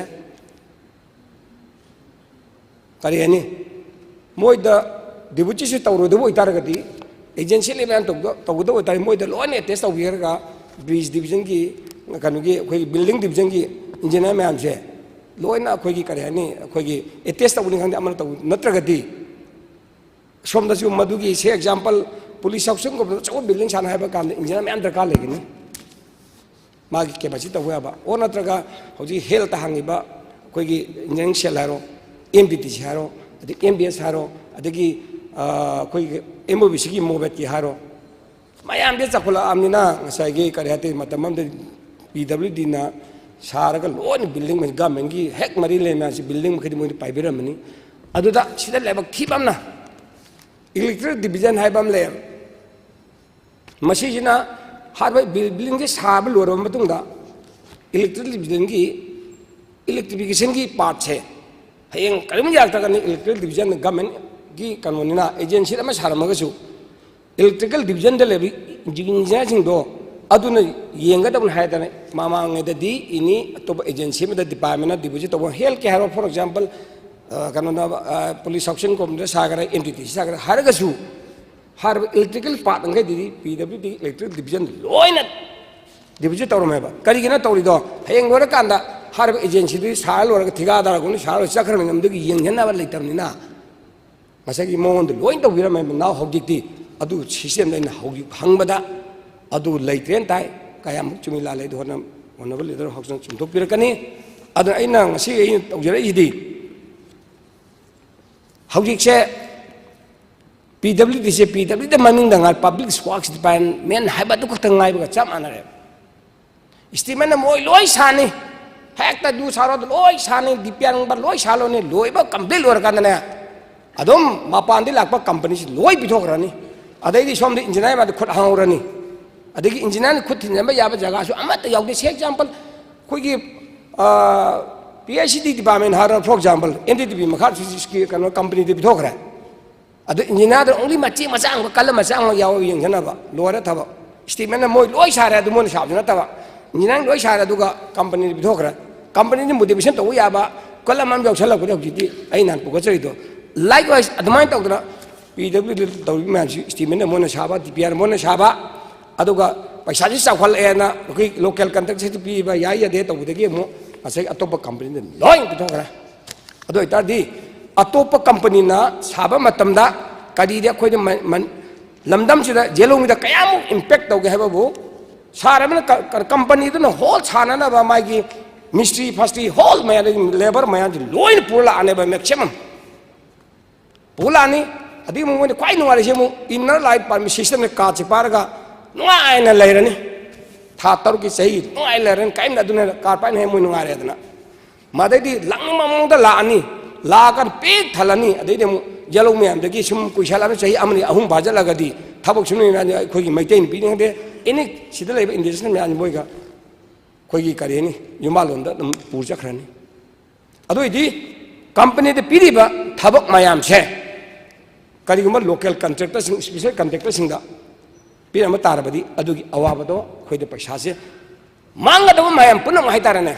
ꯀꯔꯤ ꯍꯥꯏꯅꯤ, ꯃꯣꯏꯗ ꯗꯤꯄꯨꯇꯤꯁꯤ ꯇꯧꯔꯣꯏꯗꯕ ꯑꯣꯏꯇꯥꯔꯒꯗꯤ, ꯑꯦꯖꯦꯟꯁꯤ ꯂꯩꯕ ꯃꯌꯥꯝ ꯇꯧꯒ-, ꯇꯧꯒꯗꯕ ꯑꯣꯏꯇꯥꯔꯗꯤ, ꯃꯣꯏꯗ ꯂꯣꯏꯅ ꯑꯦꯇꯦꯁ ꯇꯧꯕꯤꯔꯒ ꯕ꯭ꯔꯤꯖ ꯗꯤꯕꯤꯖꯟꯒꯤ, ꯀꯩꯅꯣꯒꯤ, ꯑꯩꯈꯣꯏꯒꯤ ꯕꯤꯜꯗꯤꯡ ꯗꯤꯕꯤꯖꯟꯒꯤ ꯏꯟꯖꯤꯅꯤꯌꯥꯔ ꯃꯌꯥꯝꯁꯦ ꯂꯣꯏꯅ ꯑꯩꯈꯣꯏꯒꯤ, ꯀꯔꯤ ꯍꯥꯏꯅꯤ, ꯑꯩꯈꯣꯏꯒꯤ ꯑꯦꯇꯦꯁ ꯇꯧꯕꯅꯤ ꯈꯪꯗꯦ, ꯑꯃꯅ ꯇꯧꯕ ꯅꯠꯇ꯭ꯔꯒꯗꯤ, ꯁꯣꯝꯗꯁꯨ ꯃꯗꯨꯒꯤ, ꯁꯦ ꯑꯦꯛꯖꯥꯝꯄꯜ, ꯄꯨꯂꯤꯁ ꯍꯥꯎꯁꯤꯡꯒꯨꯝꯕꯗ ꯑꯆꯧꯕ ꯕꯤꯜꯗꯤꯡ ꯁꯥꯟꯅ ꯍꯥꯏꯕ ꯀꯥꯟꯗ ꯏꯟꯖꯤꯅꯤꯌꯥꯔ ꯃꯌꯥꯝ ꯗꯔꯀꯥꯔ ꯂꯩꯒꯅꯤ꯫ ꯃꯥꯒꯤ ꯀꯦꯄꯥꯁꯤꯇꯤ ꯇꯧꯕ ꯌꯥꯕ, ꯑꯣꯔ ꯅꯠꯇ꯭ꯔꯒ ꯍꯧꯖꯤꯛ ꯍꯦꯜꯠꯇ ꯍꯥꯡꯉꯤꯕ ꯑꯩꯈꯣꯏꯒꯤ ꯏꯟꯖꯤꯅꯤꯌꯥꯔꯤꯡ ꯁꯦꯜ ꯍꯥꯏꯔꯣ, ꯑꯦꯝ ꯗꯤ ꯇꯤ ꯁꯤ ꯍꯥꯏꯔꯣ, ꯑꯗꯩ ꯑꯦꯝ ꯕꯤ ꯑꯦꯁ ꯍꯥꯏꯔꯣ, ꯑꯗꯒꯤ, ꯑ, ꯑꯩꯈꯣꯏꯒꯤ ꯑꯦꯝ ꯑꯣ ꯕꯤ ꯁꯤꯒꯤ ꯃꯣꯕꯦꯠꯀꯤ ꯍꯥꯏꯔꯣ, ꯃꯌꯥꯝꯁꯦ ꯆꯥꯎꯈꯠꯂꯛꯑꯕꯅꯤꯅ, ꯉꯁꯥꯏꯒꯤ ꯀꯔꯤ ꯍꯥꯏꯇꯥꯔꯦ, ꯃꯇꯝ ꯑꯃꯗ ꯄꯤ ꯗꯕ꯭ꯂꯤꯎ ꯗꯤꯅ ꯁꯥꯔꯒ ꯂꯣꯏꯅ ꯕꯤꯜꯗꯤꯡ, ꯒꯃꯦꯟꯒꯤ ꯍꯦꯛ ꯃꯔꯤ ꯂꯩꯅꯕꯁꯤ ꯕꯤꯜꯗꯤꯡ ꯃꯈꯩꯗꯤ ꯃꯣꯏꯅ ꯄꯥꯏꯕꯤꯔꯝꯃꯅꯤ꯫ ꯑꯗꯨꯗ ꯁꯤꯗ ꯂꯥꯏꯕꯛ ꯊꯤꯕ ꯑꯃꯅ, ꯏꯂꯦꯛꯇ꯭ꯔꯤꯀꯦꯜ ꯗꯤꯕꯤꯖꯟ ꯍꯥꯏꯕ ꯑꯃ ꯂꯩꯌꯦꯕ꯫ ꯃꯁꯤꯁꯤꯅ ꯍꯥꯏꯔꯤꯕ ꯕꯤꯜ-, ꯕꯤꯜꯗꯤꯡꯁꯦ ꯁꯥꯕ ꯂꯣꯏꯔꯕ ꯃꯇꯨꯡꯗ, ꯏꯂꯦꯛꯇ꯭ꯔꯤꯀꯦꯜ ꯗꯤꯕꯤꯖꯟꯒꯤ ꯏꯂꯦꯛꯇ꯭ꯔꯤꯐꯤꯀꯦꯁꯟꯒꯤ ꯄꯥꯔꯠꯁꯦ ꯍꯌꯦꯡ ꯀꯔꯤꯒꯨꯝꯕ ꯌꯥꯔꯛꯇ꯭ꯔꯒꯅ ꯏꯂꯦꯛꯇ꯭ꯔꯤꯀꯦꯜ ꯗꯤꯕꯤꯖꯟ ꯒꯃꯦꯟꯒꯤ ꯀꯩꯅꯣꯅꯤꯅ, ꯑꯦꯖꯦꯟꯁꯤ ꯑꯃ ꯁꯥꯔꯝꯃꯒꯁꯨ ꯏꯂꯦꯛꯇ꯭ꯔꯤꯀꯦꯜ ꯗꯤꯕꯤꯖꯟꯗ ꯂꯩꯕ ꯏꯟꯖꯤꯅꯤꯌꯥꯔꯁꯤꯡꯗꯣ ꯑꯗꯨꯅ ꯌꯦꯡꯒꯗꯕꯅꯤ ꯍꯥꯏꯗꯅ, ꯃꯃꯥꯡꯉꯩꯗꯗꯤ ꯑꯦꯅꯤ ꯑꯇꯣꯞꯄ ꯑꯦꯖꯦꯟꯁꯤ ꯑꯃꯗ, ꯗꯤꯄꯥꯔꯠꯃꯦꯟꯅ ꯗꯤꯄꯣꯖꯤꯠ ꯇꯧꯕ, ꯍꯦꯜꯠꯀꯤ ꯍꯥꯏꯔꯣ, ꯐꯣꯔ ꯑꯦꯛꯖꯥꯝꯄꯜ, ꯑ, ꯀꯩꯅꯣꯗ, ꯑ, ꯄꯨꯂꯤꯁ ꯍꯥꯎꯁꯤꯡ ꯀꯣꯝꯗ ꯁꯥꯒꯦꯔꯥ, ꯑꯦꯝ ꯗꯤ ꯇꯤ ꯁꯤ ꯁꯥꯒꯦꯔꯥ ꯍꯥꯏꯔꯒꯁꯨ, ꯍꯥꯏꯔꯤꯕ ꯏꯂꯦꯛꯇ꯭ꯔꯤꯀꯦꯜ ꯄꯥꯔꯠ ꯃꯈꯩꯗꯨꯗꯤ P W D electrical division ꯂꯣꯏꯅ ꯗꯤꯄꯣꯖꯤꯠ ꯇꯧꯔꯝꯃꯦꯕ꯫ ꯀꯔꯤꯒꯤꯅꯣ ꯇꯧꯔꯤꯗꯣ? ꯍꯌꯦꯡ ꯂꯣꯏꯔꯀꯥꯟꯗ ꯍꯥꯏꯔꯤꯕ ꯑꯦꯖꯦꯟꯁꯤꯗꯨꯗꯤ ꯁꯥꯔ ꯂꯣꯏꯔꯒ ꯊꯤꯀꯥꯗꯥꯔꯒꯨꯝꯕ ꯁꯥꯔ ꯂꯣꯏꯔ ꯆꯠꯈ꯭ꯔꯕꯅꯤꯅ, ꯃꯗꯨꯒꯤ ꯌꯦꯡꯁꯤꯟꯅꯕ ꯂꯩꯇꯕꯅꯤꯅ, ꯉꯁꯥꯏꯒꯤ ꯃꯉꯣꯟꯗ ꯂꯣꯏ ꯇꯧꯕꯤꯔꯝꯃꯦꯕ꯫ ꯅꯥꯎ ꯍꯧꯖꯤꯛꯇꯤ ꯑꯗꯨ ꯁꯤꯁꯇꯦꯝꯗ ꯑꯩꯅ ꯍꯧꯖꯤꯛ ꯍꯪꯕꯗ ꯑꯗꯨ ꯂꯩꯇ꯭ꯔꯦꯅ ꯇꯥꯏ꯫ ꯀꯌꯥꯃꯨꯛ ꯆꯨꯝꯃꯤ ꯂꯥꯜꯂꯤ ꯑꯗꯨ ꯍꯣꯔꯦꯟ ꯑꯣꯅꯔꯦꯕꯜ ꯂꯤꯗꯔ ꯍꯥꯎꯁꯅ ꯆꯨꯝꯊꯣꯛꯄꯤꯔꯛꯀꯅꯤ꯫ ꯑꯗꯨꯅ ꯑꯩꯅ ꯉꯁꯤ ꯑꯩꯅ ꯇꯧꯖꯔꯛꯏꯁꯤꯗꯤ, ꯍꯧꯖꯤꯛꯁꯦ ꯄꯤ ꯗꯕ꯭ꯂꯤꯎ ꯗꯤꯁꯦ ꯄꯤ ꯗꯕ꯭ꯂꯤꯎ ꯗꯤ ꯃꯃꯤꯡꯗ ꯉꯥꯏ, ꯄꯕ꯭ꯂꯤꯛ ꯋꯥꯔꯛꯁ ꯗꯤꯄꯥꯔꯠꯃꯦꯟ ꯍꯥꯏꯕ ꯑꯗꯨ ꯈꯛꯇ ꯉꯥꯏꯕꯒ ꯆꯞ ꯃꯥꯟꯅꯔꯦꯕ꯫ ꯏꯁꯇꯤꯃꯦꯠꯅ ꯃꯣꯏ ꯂꯣꯏ ꯁꯥꯅꯤ, ꯍꯦꯛꯇ ꯑꯗꯨ ꯁꯥꯔꯣ, ꯑꯗꯨ ꯂꯣꯏ ꯁꯥꯅꯤ, ꯗꯤ ꯄꯤ ꯑꯥꯔ ꯅꯝꯕꯔ ꯂꯣꯏ ꯁꯥꯂꯣꯅꯤ, ꯂꯣꯏꯕ ꯀꯝꯄ꯭ꯂꯤꯠ ꯂꯣꯏꯔꯀꯥꯟꯗꯅꯦ, ꯑꯗꯨꯝ ꯃꯄꯥꯟꯗꯒꯤ ꯂꯥꯛꯄ ꯀꯝꯄꯅꯤꯁꯤ ꯂꯣꯏ ꯄꯤꯊꯣꯛꯈ꯭ꯔꯅꯤ꯫ ꯑꯗꯩꯗꯤ ꯁꯣꯝꯗ ꯏꯟꯖꯤꯅꯤꯌꯥꯔ ꯃꯌꯥꯝꯗ ꯈꯨꯠ ꯍꯥꯡꯍꯧꯔꯅꯤ꯫ ꯑꯗꯒꯤ ꯏꯟꯖꯤꯅꯤꯌꯥꯔꯅ ꯈꯨꯠ ꯊꯤꯟꯖꯤꯟꯕ ꯌꯥꯕ ꯖꯒꯥꯁꯨ ꯑꯃꯠꯇ ꯌꯥꯎꯗꯦ꯫ ꯁꯦ ꯑꯦꯛꯖꯥꯝꯄꯜ, ꯑꯩꯈꯣꯏꯒꯤ ꯄꯤ ꯑꯩꯆ ꯗꯤ ꯗꯤꯄꯥꯔꯠꯃꯦꯟ ꯍꯥꯏꯔꯣ, for example, N D D B ꯃꯈꯥ ꯀꯩꯅꯣ ꯀꯝꯄꯅꯤꯗ ꯄꯤꯊꯣꯛꯈ꯭ꯔꯦ꯫ ꯑꯗꯨ ꯏꯟꯖꯤꯅꯤꯌꯥꯔꯗ ꯑꯣꯡꯂꯤ ꯃꯆꯦ ꯃꯆꯥ ꯑꯃ, ꯀꯜꯂ ꯃꯆꯥ ꯑꯃ ꯌꯥꯎꯔ ꯌꯦꯡꯖꯅꯕ, ꯂꯣꯏꯔꯦ ꯊꯕꯛ꯫ ꯏꯁꯇꯤꯃꯦꯠꯅ ꯃꯣꯏ ꯂꯣꯏ ꯁꯥꯔꯦ, ꯑꯗꯨ ꯃꯣꯏꯅ ꯁꯥꯕꯁꯨ ꯅꯠꯇꯕ, ꯏꯟꯖꯤꯅꯤꯌꯥꯔꯤꯡ ꯂꯣꯏ ꯁꯥꯔꯦ, ꯑꯗꯨꯒ ꯀꯝꯄꯅꯤꯗ ꯄꯤꯊꯣꯛꯈ꯭ꯔꯦ꯫ ꯀꯝꯄꯅꯤꯗꯤ ꯃꯣꯇꯤꯚꯦꯁꯟ ꯇꯧꯕ ꯌꯥꯕ ꯀꯜ ꯑꯃ ꯌꯥꯎꯁꯜꯂꯛꯄꯗ ꯍꯧꯖꯤꯛꯇꯤ ꯑꯩ ꯅꯍꯥꯟ ꯄꯨꯈꯠꯆꯔꯤꯗꯣ꯫ Likewise ꯑꯗꯨꯃꯥꯏꯅ ꯇꯧꯗꯅ ꯄꯤ ꯗꯕ꯭ꯂꯤꯎ ꯗꯤ ꯇꯧꯔꯤꯕ ꯃꯌꯥꯝꯁꯤ ꯏꯁꯇꯤꯃꯦꯠꯅ ꯃꯣꯏꯅ ꯁꯥꯕ, ꯗꯤ ꯄꯤ ꯑꯥꯔ ꯃꯣꯏꯅ ꯁꯥꯕ, ꯑꯗꯨꯒ ꯄꯩꯁꯥꯁꯤ ꯆꯥꯎꯈꯠꯂꯛꯑꯦꯅ ꯑꯩꯈꯣꯏ ꯂꯣꯀꯦꯜ ꯀꯟꯇ꯭ꯔꯦꯛꯇꯔꯁꯤ ꯄꯤꯕ ꯌꯥꯏ ꯌꯥꯗꯦ ꯇꯧꯕꯗꯒꯤ ꯑꯃꯨꯛ ꯉꯁꯥꯏ ꯑꯇꯣꯞꯄ ꯀꯝꯄꯅꯤꯗ ꯂꯣꯏ ꯄꯤꯊꯣꯛꯈ꯭ꯔꯦ꯫ ꯑꯗꯨ ꯑꯣꯏꯇꯥꯔꯗꯤ ꯑꯇꯣꯞꯄ ꯀꯝꯄꯅꯤꯅ ꯁꯥꯕ ꯃꯇꯝꯗ ꯀꯔꯤꯗꯤ ꯑꯩꯈꯣꯏꯗ ꯃ-, ꯃ-, ꯂꯝꯗꯝꯁꯤꯗ ꯖꯦꯂꯣꯡꯒꯤꯗ ꯀꯌꯥꯃꯨꯛ ꯏꯝꯄꯦꯛ ꯇꯧꯒꯦ ꯍꯥꯏꯕꯕꯨ, ꯁꯥꯔꯕꯅ ꯀ-, ꯀ-, ꯀꯝꯄꯅꯤꯗꯨꯅ ꯍꯣꯜ ꯁꯥꯅꯅꯕ ꯃꯥꯒꯤ ꯃꯤꯁꯇ꯭ꯔꯤ ꯐꯁꯇ꯭ꯔꯤ ꯍꯣꯜ ꯃꯌꯥꯝꯗꯒꯤ ꯂꯦꯕꯔ ꯃꯌꯥꯝꯁꯤ ꯂꯣꯏꯅ ꯄꯨꯔ ꯂꯥꯛꯑꯅꯦꯕ, ꯃꯦꯛꯁꯤꯃꯝ ꯄꯨꯔ ꯂꯥꯛꯑꯅꯤ꯫ ꯑꯗꯨꯒꯤ ꯑꯃꯨꯛ ꯃꯣꯏꯅ ꯈ꯭ꯋꯥꯏ ꯅꯨꯡꯉꯥꯏꯔꯤꯁꯦ ꯑꯃꯨꯛ ꯏꯟꯅꯔ ꯂꯥꯏꯟ ꯄꯥꯔꯃꯤꯠ ꯁꯤꯁꯇꯦꯝꯗ ꯀꯥꯔꯠꯁꯦ ꯄꯥꯏꯔꯒ ꯅꯨꯡꯉꯥꯏꯅ ꯂꯩꯔꯅꯤ꯫ ꯊꯥ ꯇꯔꯨꯛꯀꯤ ꯆꯍꯤ ꯅꯨꯡꯉꯥꯏꯅ ꯂꯩꯔꯅꯤ꯫ ꯀꯔꯤꯝꯇ ꯑꯗꯨꯅ ꯀꯥꯔꯠ ꯄꯥꯏꯅ ꯍꯦꯟꯅ ꯃꯣꯏ ꯅꯨꯡꯉꯥꯏꯔꯦꯗꯅ꯫ ꯃꯗꯩꯗꯤ ꯂꯥꯛꯅꯤꯡꯕ ꯃꯑꯣꯡꯗ ꯂꯥꯛꯑꯅꯤ, ꯂꯥꯛꯑꯀꯥꯟꯗ ꯄꯤꯛ ꯊꯜꯂꯅꯤ꯫ ꯑꯗꯩꯗꯤ ꯑꯃꯨꯛ ꯌꯦꯜꯍꯧ ꯃꯌꯥꯝꯗꯒꯤ ꯁꯨꯝ ꯀꯨꯏꯁꯜꯂꯛꯑꯅꯤ, ꯆꯍꯤ ꯑꯃꯅꯤ ꯑꯍꯨꯝ ꯐꯥꯖꯤꯜꯂꯒꯗꯤ ꯊꯕꯛ ꯁꯨꯅꯤꯡꯉꯥꯏ ꯑꯩꯈꯣꯏꯒꯤ ꯃꯩꯇꯩꯅ ꯄꯤꯅꯤ ꯈꯪꯗꯦ, ꯑꯦꯅꯤ ꯁꯤꯗ ꯂꯩꯕ ꯏꯟꯗꯁꯇ꯭ꯔꯤꯅꯦꯜ ꯃꯌꯥꯝꯁꯤ ꯃꯣꯏꯒ ꯑꯩꯈꯣꯏꯒꯤ ꯀꯔꯤ ꯍꯥꯏꯅꯤ, ꯌꯨꯝꯕꯥꯜꯂꯣꯟꯗ ꯑꯗꯨꯝ ꯄꯨꯔ ꯆꯠꯈ꯭ꯔꯅꯤ꯫ ꯑꯗꯨ ꯑꯣꯏꯗꯤ ꯀꯝꯄꯅꯤꯗ ꯄꯤꯔꯤꯕ ꯊꯕꯛ ꯃꯌꯥꯝꯁꯦ ꯀꯔꯤꯒꯨꯝꯕ ꯂꯣꯀꯦꯜ ꯀꯟꯇ꯭ꯔꯦꯛꯇꯔꯁꯤꯡ, ꯏꯁꯄꯤꯁꯦꯜ ꯀꯟꯇ꯭ꯔꯦꯛꯇꯔꯁꯤꯡꯗ ꯄꯤꯔꯝꯕ ꯇꯥꯔꯕꯗꯤ ꯑꯗꯨꯒꯤ ꯑꯋꯥꯕꯗꯣ ꯑꯩꯈꯣꯏꯗ ꯄꯩꯁꯥꯁꯦ ꯃꯥꯡꯒꯗꯕ ꯃꯌꯥꯝ ꯄꯨꯝꯅꯃꯛ ꯍꯥꯏꯇꯥꯔꯦꯅꯦ,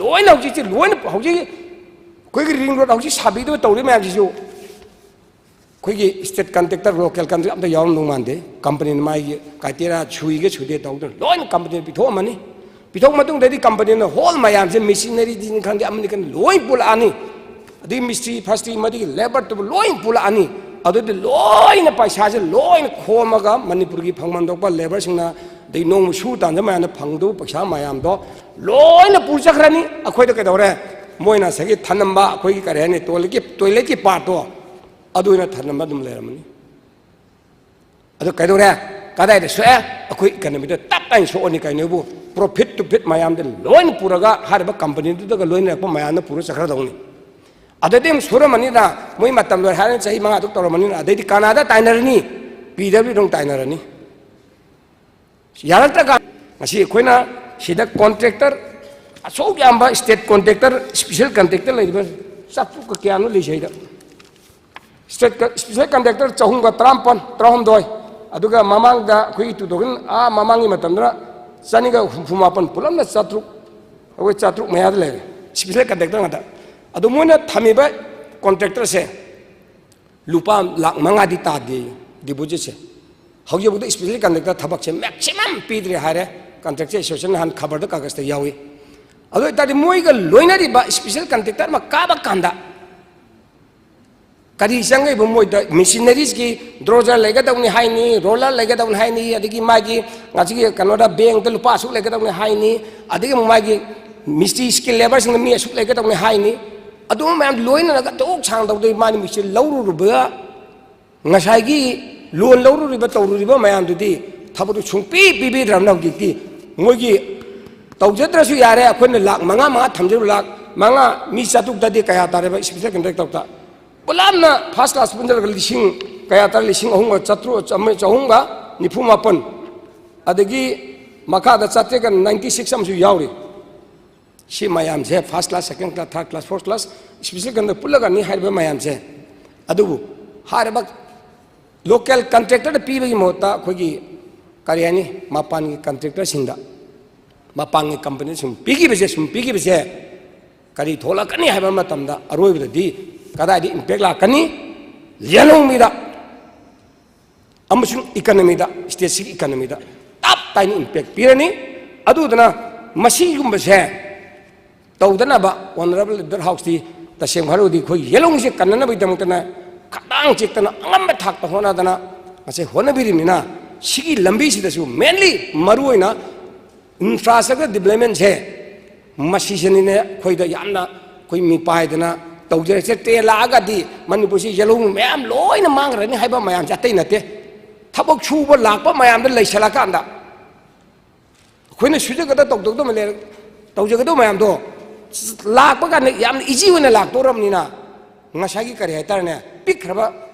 ꯂꯣꯏꯅ ꯍꯧꯖꯤꯛꯁꯤ ꯂꯣꯏꯅ ꯍꯧꯖꯤꯛ ꯑꯩꯈꯣꯏꯒꯤ ꯔꯤꯡ ꯔꯣꯗ ꯍꯧꯖꯤꯛ ꯁꯥꯕꯤꯗꯕ ꯇꯧꯔꯤ ꯃꯌꯥꯝꯁꯤꯁꯨ ꯑꯩꯈꯣꯏꯒꯤ ꯏꯁꯇꯦꯠ ꯀꯟꯇ꯭ꯔꯦꯛꯇꯔ, ꯂꯣꯀꯦꯜ ꯀꯟꯇ꯭ꯔꯦꯛ ꯑꯝꯇ ꯌꯥꯎꯔꯝꯗꯧ ꯃꯥꯟꯗꯦ꯫ ꯀꯝꯄꯅꯤꯅ ꯃꯥꯒꯤ ꯀ꯭ꯔꯥꯏꯇꯦꯔꯤꯌꯥ ꯁꯨꯏꯒ ꯁꯨꯗꯦ ꯇꯧꯗꯅ ꯂꯣꯏꯅ ꯀꯝꯄꯅꯤꯅ ꯄꯤꯊꯣꯛꯑꯝꯃꯅꯤ꯫ ꯄꯤꯊꯣꯛ ꯃꯇꯨꯡꯗꯗꯤ ꯀꯝꯄꯅꯤꯅ ꯍꯣꯜ ꯃꯌꯥꯝꯁꯦ, ꯃꯦꯆꯤꯅꯔꯤꯗꯤꯅꯤ ꯈꯪꯗꯦ, ꯑꯃꯅꯤ ꯈꯪꯗꯦ, ꯂꯣꯏ ꯄꯨꯜꯂꯛꯑꯅꯤ꯫ ꯑꯗꯒꯤ ꯃꯤꯁꯇ꯭ꯔꯤ ꯐꯁꯇ꯭ꯔꯤ, ꯃꯗꯨꯒꯤ ꯂꯦꯕꯔꯗꯨꯕꯨ ꯂꯣꯏ ꯄꯨꯜꯂꯛꯑꯅꯤ꯫ ꯑꯗꯨꯗꯤ ꯂꯣꯏꯅ ꯄꯩꯁꯥꯁꯦ ꯂꯣꯏꯅ ꯈꯣꯝꯃꯒ ꯃꯅꯤꯄꯨꯔꯒꯤ ꯐꯪꯐꯝ ꯊꯣꯛꯄ ꯂꯦꯕꯔꯁꯤꯡꯅ, ꯑꯗꯩ ꯅꯣꯡꯃ ꯁꯨ ꯇꯥꯟꯖ ꯃꯌꯥꯝꯅ ꯐꯪꯗꯧꯕ ꯄꯩꯁꯥ ꯃꯌꯥꯝꯗꯣ ꯂꯣꯏꯅ ꯄꯨ ꯆꯠꯈ꯭ꯔꯅꯤ꯫ ꯑꯩꯈꯣꯏꯗ ꯀꯩꯗꯧꯔꯦ? ꯃꯣꯏꯅ ꯉꯁꯥꯏꯒꯤ ꯊꯅꯝꯕ ꯑꯩꯈꯣꯏꯒꯤ ꯀꯔꯤ ꯍꯥꯏꯅꯤ, ꯇꯣꯏꯂꯦꯠꯀꯤ, ꯇꯣꯏꯂꯦꯠꯀꯤ ꯄꯥꯔꯠꯇꯣ ꯑꯗꯨ ꯑꯣꯏꯅ ꯊꯅꯝꯕ ꯑꯗꯨꯝ ꯂꯩꯔꯝꯃꯅꯤ꯫ ꯑꯗꯨ ꯀꯩꯗꯧꯔꯦ? ꯀꯗꯥꯏꯗ ꯁꯣꯛꯑꯦ? ꯑꯩꯈꯣꯏ ꯏꯀꯅꯃꯤꯗ ꯇꯞ ꯍꯥꯏꯅ ꯁꯣꯛꯑꯅꯤ꯫ ꯀꯩꯅꯣꯕꯨ, ꯄ꯭ꯔꯣꯐꯤꯠ ꯇꯨ ꯐꯤꯠ ꯃꯌꯥꯝꯗ ꯂꯣꯏꯅ ꯄꯨꯔꯒ ꯍꯥꯏꯔꯤꯕ ꯀꯝꯄꯅꯤꯗꯨꯗꯒ ꯂꯣꯏꯅꯔꯛꯄ ꯃꯌꯥꯝꯅ ꯄꯨꯔ ꯆꯠꯈ꯭ꯔꯗꯧꯅꯤ꯫ ꯑꯗꯨꯗꯤ ꯑꯃꯨꯛ ꯁꯨꯔꯝꯃꯅꯤꯗ, ꯃꯣꯏ ꯃꯇꯝ ꯂꯣꯏꯔꯦ ꯍꯥꯏꯔꯅꯤ, ꯆꯍꯤ ꯃꯉꯥ ꯇꯔꯨꯛ ꯇꯧꯔꯝꯃꯅꯤꯅ, ꯑꯗꯩꯗꯤ ꯀꯅꯥꯗ ꯇꯥꯏꯅꯔꯅꯤ? ꯄꯤ ꯗꯕ꯭ꯂꯤꯎ ꯑꯃꯨꯛ ꯇꯥꯏꯅꯔꯅꯤ꯫ ꯌꯥꯔꯛꯇ꯭ꯔꯀꯥꯟ ꯉꯁꯤ ꯑꯩꯈꯣꯏꯅ ꯁꯤꯗ ꯀꯣꯟꯇ꯭ꯔꯦꯛꯇꯔ ꯑꯁꯨꯛ ꯌꯥꯝꯕ ꯁ꯭ꯇꯦꯠ ꯀꯟꯇ꯭ꯔꯦꯛꯇꯔ, ꯁ꯭ꯄꯦꯁꯦꯜ ꯀꯟꯇ꯭ꯔꯦꯛꯇꯔ ꯂꯩꯔꯤꯕ ꯆꯥꯇ꯭ꯔꯨꯛꯀ ꯀꯌꯥꯅꯣ ꯂꯩꯁꯦ ꯑꯩꯗ꯫ ꯁ꯭ꯇꯦꯠ ꯁ꯭ꯄꯦꯁꯦꯜ ꯀꯟꯇ꯭ꯔꯦꯛꯇꯔ ꯆꯍꯨꯝꯒ ꯇꯔꯥꯃꯥꯄꯟ, ꯇꯔꯥꯍꯨꯝꯗꯣꯏ, ꯑꯗꯨꯒ ꯃꯃꯥꯡꯗ ꯑꯩꯈꯣꯏꯒꯤ ꯇꯨ ꯊꯥꯎꯖꯟ, ꯑꯥ, ꯃꯃꯥꯡꯒꯤ ꯃꯇꯝꯗꯅ ꯆꯅꯤꯒ ꯍꯨꯝꯐꯨ ꯃꯥꯄꯟ, ꯄꯨꯂꯞꯅ ꯆꯥꯇ꯭ꯔꯨꯛ, ꯑꯩꯈꯣꯏ ꯆꯥꯇ꯭ꯔꯨꯛ ꯃꯌꯥꯗ ꯂꯩꯔꯦ, ꯁ꯭ꯄꯦꯁꯦꯜ ꯀꯟꯇ꯭ꯔꯦꯛꯇꯔ ꯉꯥꯛꯇ꯫ ꯑꯗꯣ ꯃꯣꯏꯅ ꯊꯝꯃꯤꯕ ꯀꯟꯇ꯭ꯔꯦꯛꯇꯔꯁꯦ ꯂꯨꯄꯥ ꯂꯥꯈ ꯃꯉꯥꯗꯤ ꯇꯥꯗꯦ ꯗꯤꯄꯣꯖꯤꯠꯁꯦ꯫ ꯍꯧꯖꯤꯛꯐꯥꯎꯗ ꯁ꯭ꯄꯦꯁꯦꯜ ꯀꯟꯇ꯭ꯔꯦꯛꯇꯔ ꯊꯕꯛꯁꯦ ꯃꯦꯛꯁꯤꯃꯝ ꯄꯤꯗ꯭ꯔꯦ ꯍꯥꯏꯔꯦ, ꯀꯟꯇ꯭ꯔꯦꯛꯇꯔ ꯑꯦꯁꯣꯁꯤꯌꯦꯁꯟ ꯅꯍꯥꯟ ꯈꯕꯔꯗ, ꯀꯥꯒꯖꯇ ꯌꯥꯎꯏ꯫ ꯑꯗꯨ ꯑꯣꯏꯇꯥꯔꯗꯤ ꯃꯣꯏꯒ ꯂꯣꯏꯅꯔꯤꯕ ꯁ꯭ꯄꯦꯁꯦꯜ ꯀꯟꯇ꯭ꯔꯦꯛꯇꯔ ꯑꯃ ꯀꯥꯕ ꯀꯥꯟꯗ ꯀꯔꯤ ꯆꯪꯉꯛꯏꯕ? ꯃꯣꯏꯗ ꯃꯦꯁꯤꯅꯔꯤꯁꯀꯤ ꯗ꯭ꯔꯣꯖꯔ ꯂꯩꯒꯗꯧꯅꯤ ꯍꯥꯏꯅꯤ, ꯔꯣꯂꯔ ꯂꯩꯒꯗꯧꯅꯤ ꯍꯥꯏꯅꯤ, ꯑꯗꯒꯤ ꯃꯥꯒꯤ ꯉꯁꯤꯒꯤ ꯀꯩꯅꯣꯗ ꯕꯦꯡꯛꯇ ꯂꯨꯄꯥ ꯑꯁꯨꯛ ꯂꯩꯒꯗꯧꯅꯤ ꯍꯥꯏꯅꯤ, ꯑꯗꯒꯤ ꯑꯃꯨꯛ ꯃꯥꯒꯤ ꯃꯤꯁꯇ꯭ꯔꯤ, ꯁ꯭ꯀꯤꯜ ꯂꯦꯕꯔꯁꯤꯡꯗ ꯃꯤ ꯑꯁꯨꯛ ꯂꯩꯒꯗꯧꯅꯤ ꯍꯥꯏꯅꯤ꯫ ꯑꯗꯨꯝꯕ ꯃꯌꯥꯝ ꯂꯣꯏꯅꯔꯒ ꯇꯣꯛ ꯁꯥꯡ ꯇꯧꯗꯣꯏ ꯃꯥꯅꯤ꯫ ꯃꯤꯁꯇ꯭ꯔꯤ ꯂꯧꯔꯨꯔꯕ, ꯉꯁꯥꯏꯒꯤ ꯂꯣꯟ ꯂꯧꯔꯨꯔꯤꯕ, ꯇꯧꯔꯨꯔꯤꯕ ꯃꯌꯥꯝꯗꯨꯗꯤ ꯊꯕꯛꯇꯨ ꯁꯨꯡꯄꯤ ꯄꯤꯕꯤꯗ꯭ꯔꯕꯅꯤꯅ ꯍꯧꯖꯤꯛꯇꯤ ꯃꯣꯏꯒꯤ ꯇꯧꯖꯗ꯭ꯔꯁꯨ ꯌꯥꯔꯦ, ꯑꯩꯈꯣꯏꯅ ꯂꯥꯈ ꯃꯉꯥ, ꯃꯉꯥ ꯊꯝꯖꯔꯨ, ꯂꯥꯈ ꯃꯉꯥ, ꯃꯤ ꯆꯥꯇ꯭ꯔꯨꯛꯇꯗꯤ ꯀꯌꯥ ꯇꯥꯔꯦꯕ ꯁ꯭ꯄꯦꯁꯦꯜ ꯀꯟꯇ꯭ꯔꯦꯛ ꯇꯧꯕꯗ? ꯄꯨꯂꯞꯅ ꯐꯥꯔꯁ ꯀ꯭ꯂꯥꯁ ꯄꯨꯟꯁꯤꯜꯂꯒ ꯂꯤꯁꯤꯡ ꯀꯌꯥ ꯇꯥꯔꯦ? ꯂꯤꯁꯤꯡ ꯑꯍꯨꯝꯒ ꯆꯥꯇ꯭ꯔꯨꯛ, ꯆꯥꯝꯃꯔꯤ, ꯆꯍꯨꯝꯒ ꯅꯤꯐꯨ ꯃꯥꯄꯟ, ꯑꯗꯒꯤ ꯃꯈꯥꯗ ꯆꯥꯇ꯭ꯔꯦꯠꯀ ꯅꯥꯏꯟꯇꯤ ꯁꯤꯛꯁ ꯑꯃꯁꯨ ꯌꯥꯎꯔꯤ꯫ ꯁꯤ ꯃꯌꯥꯝꯁꯦ first class, second class, third class, fourth class, special contract ꯄꯨꯜꯂꯒꯅꯤ ꯍꯥꯏꯔꯤꯕ ꯃꯌꯥꯝꯁꯦ꯫ ꯑꯗꯨꯕꯨ ꯍꯥꯏꯔꯤꯕ ꯂꯣꯀꯦꯜ ꯀꯟꯇ꯭ꯔꯦꯛꯇꯔꯗ ꯄꯤꯕꯒꯤ ꯃꯍꯨꯠꯇ ꯑꯩꯈꯣꯏꯒꯤ, ꯀꯔꯤ ꯍꯥꯏꯅꯤ, ꯃꯄꯥꯟꯒꯤ ꯀꯟꯇ꯭ꯔꯦꯛꯇꯔꯁꯤꯡꯗ, ꯃꯄꯥꯟꯒꯤ ꯀꯝꯄꯅꯤꯁꯤꯡ ꯄꯤꯈꯤꯕꯁꯦ, ꯁꯨꯝ ꯄꯤꯈꯤꯕꯁꯦ ꯀꯔꯤ ꯊꯣꯛꯂꯛꯀꯅꯤ ꯍꯥꯏꯕ ꯃꯇꯝꯗ, ꯑꯔꯣꯏꯕꯗꯗꯤ ꯀꯗꯥꯏꯗ ꯏꯝꯄꯦꯛ ꯂꯥꯛꯀꯅꯤ? ꯌꯦꯜꯍꯧꯃꯤꯗ ꯑꯃꯁꯨꯡ ꯏꯀꯅꯃꯤꯗ, ꯁ꯭ꯇꯦꯠꯁꯤꯒꯤ ꯏꯀꯅꯃꯤꯗ ꯇꯞ ꯇꯥꯏꯅ ꯏꯝꯄꯦꯛ ꯄꯤꯔꯅꯤ꯫ ꯑꯗꯨꯗꯨꯅ ꯃꯁꯤꯒꯨꯝꯕꯁꯦ ꯇꯧꯗꯅꯕ ꯑꯣꯅꯔꯦꯕꯜ ꯂꯤꯗꯔ ꯍꯥꯎꯁꯇꯤ ꯇꯁꯦꯡꯕ ꯍꯥꯏꯔꯒꯗꯤ ꯑꯩꯈꯣꯏ ꯌꯦꯜꯍꯧꯃꯤꯁꯦ ꯀꯟꯅꯅꯕꯒꯤꯗꯃꯛꯇꯅ ꯈꯗꯥꯡ ꯆꯤꯛꯇꯅ ꯑꯉꯝꯕ ꯊꯥꯛꯇ ꯍꯣꯠꯅꯗꯅ ꯉꯁꯤ ꯍꯣꯠꯅꯕꯤꯔꯤꯕꯅꯤꯅ, ꯁꯤꯒꯤ ꯂꯝꯕꯤꯁꯤꯗꯁꯨ mainly ꯃꯔꯨꯑꯣꯏꯅ ꯏꯟꯐ꯭ꯔꯥꯁ꯭ꯇ꯭ꯔꯛꯆꯔ ꯗꯤꯕ꯭ꯂꯞꯃꯦꯟꯁꯦ ꯃꯁꯤꯁꯤꯅꯤꯅꯦ ꯑꯩꯈꯣꯏꯗ ꯌꯥꯝꯅ ꯑꯩꯈꯣꯏ ꯃꯤꯄꯥꯏꯗꯅ ꯇꯧꯖꯔꯤꯁꯦ꯫ ꯇ꯭ꯔꯦꯟ ꯂꯥꯛꯑꯒꯗꯤ ꯃꯅꯤꯄꯨꯔꯁꯤ ꯌꯦꯜꯍꯧꯃꯤ ꯃꯌꯥꯝ ꯂꯣꯏꯅ ꯃꯥꯡꯈ꯭ꯔꯅꯤ ꯍꯥꯏꯕ ꯃꯌꯥꯝꯁꯦ ꯑꯇꯩ ꯅꯠꯇꯦ꯫ ꯊꯕꯛ ꯁꯨꯕ ꯂꯥꯛꯄ ꯃꯌꯥꯝꯗ ꯂꯩꯁꯜꯂꯀꯥꯟꯗ ꯑꯩꯈꯣꯏꯅ ꯁꯨꯖꯒꯗ ꯇꯧꯗꯧꯗꯕ ꯂꯩꯔ-, ꯇꯧꯖꯒꯗꯧꯕ ꯃꯌꯥꯝꯗꯣ ꯂꯥꯛꯄ ꯀꯥꯟꯗ ꯌꯥꯝꯅ ꯏꯖꯤ ꯑꯣꯏꯅ ꯂꯥꯛꯇꯧꯔꯕꯅꯤꯅ, ꯉꯁꯥꯏꯒꯤ ꯀꯔꯤ ꯍꯥꯏꯇꯥꯔꯦꯅꯦ, ꯄꯤꯛꯈ꯭ꯔꯕ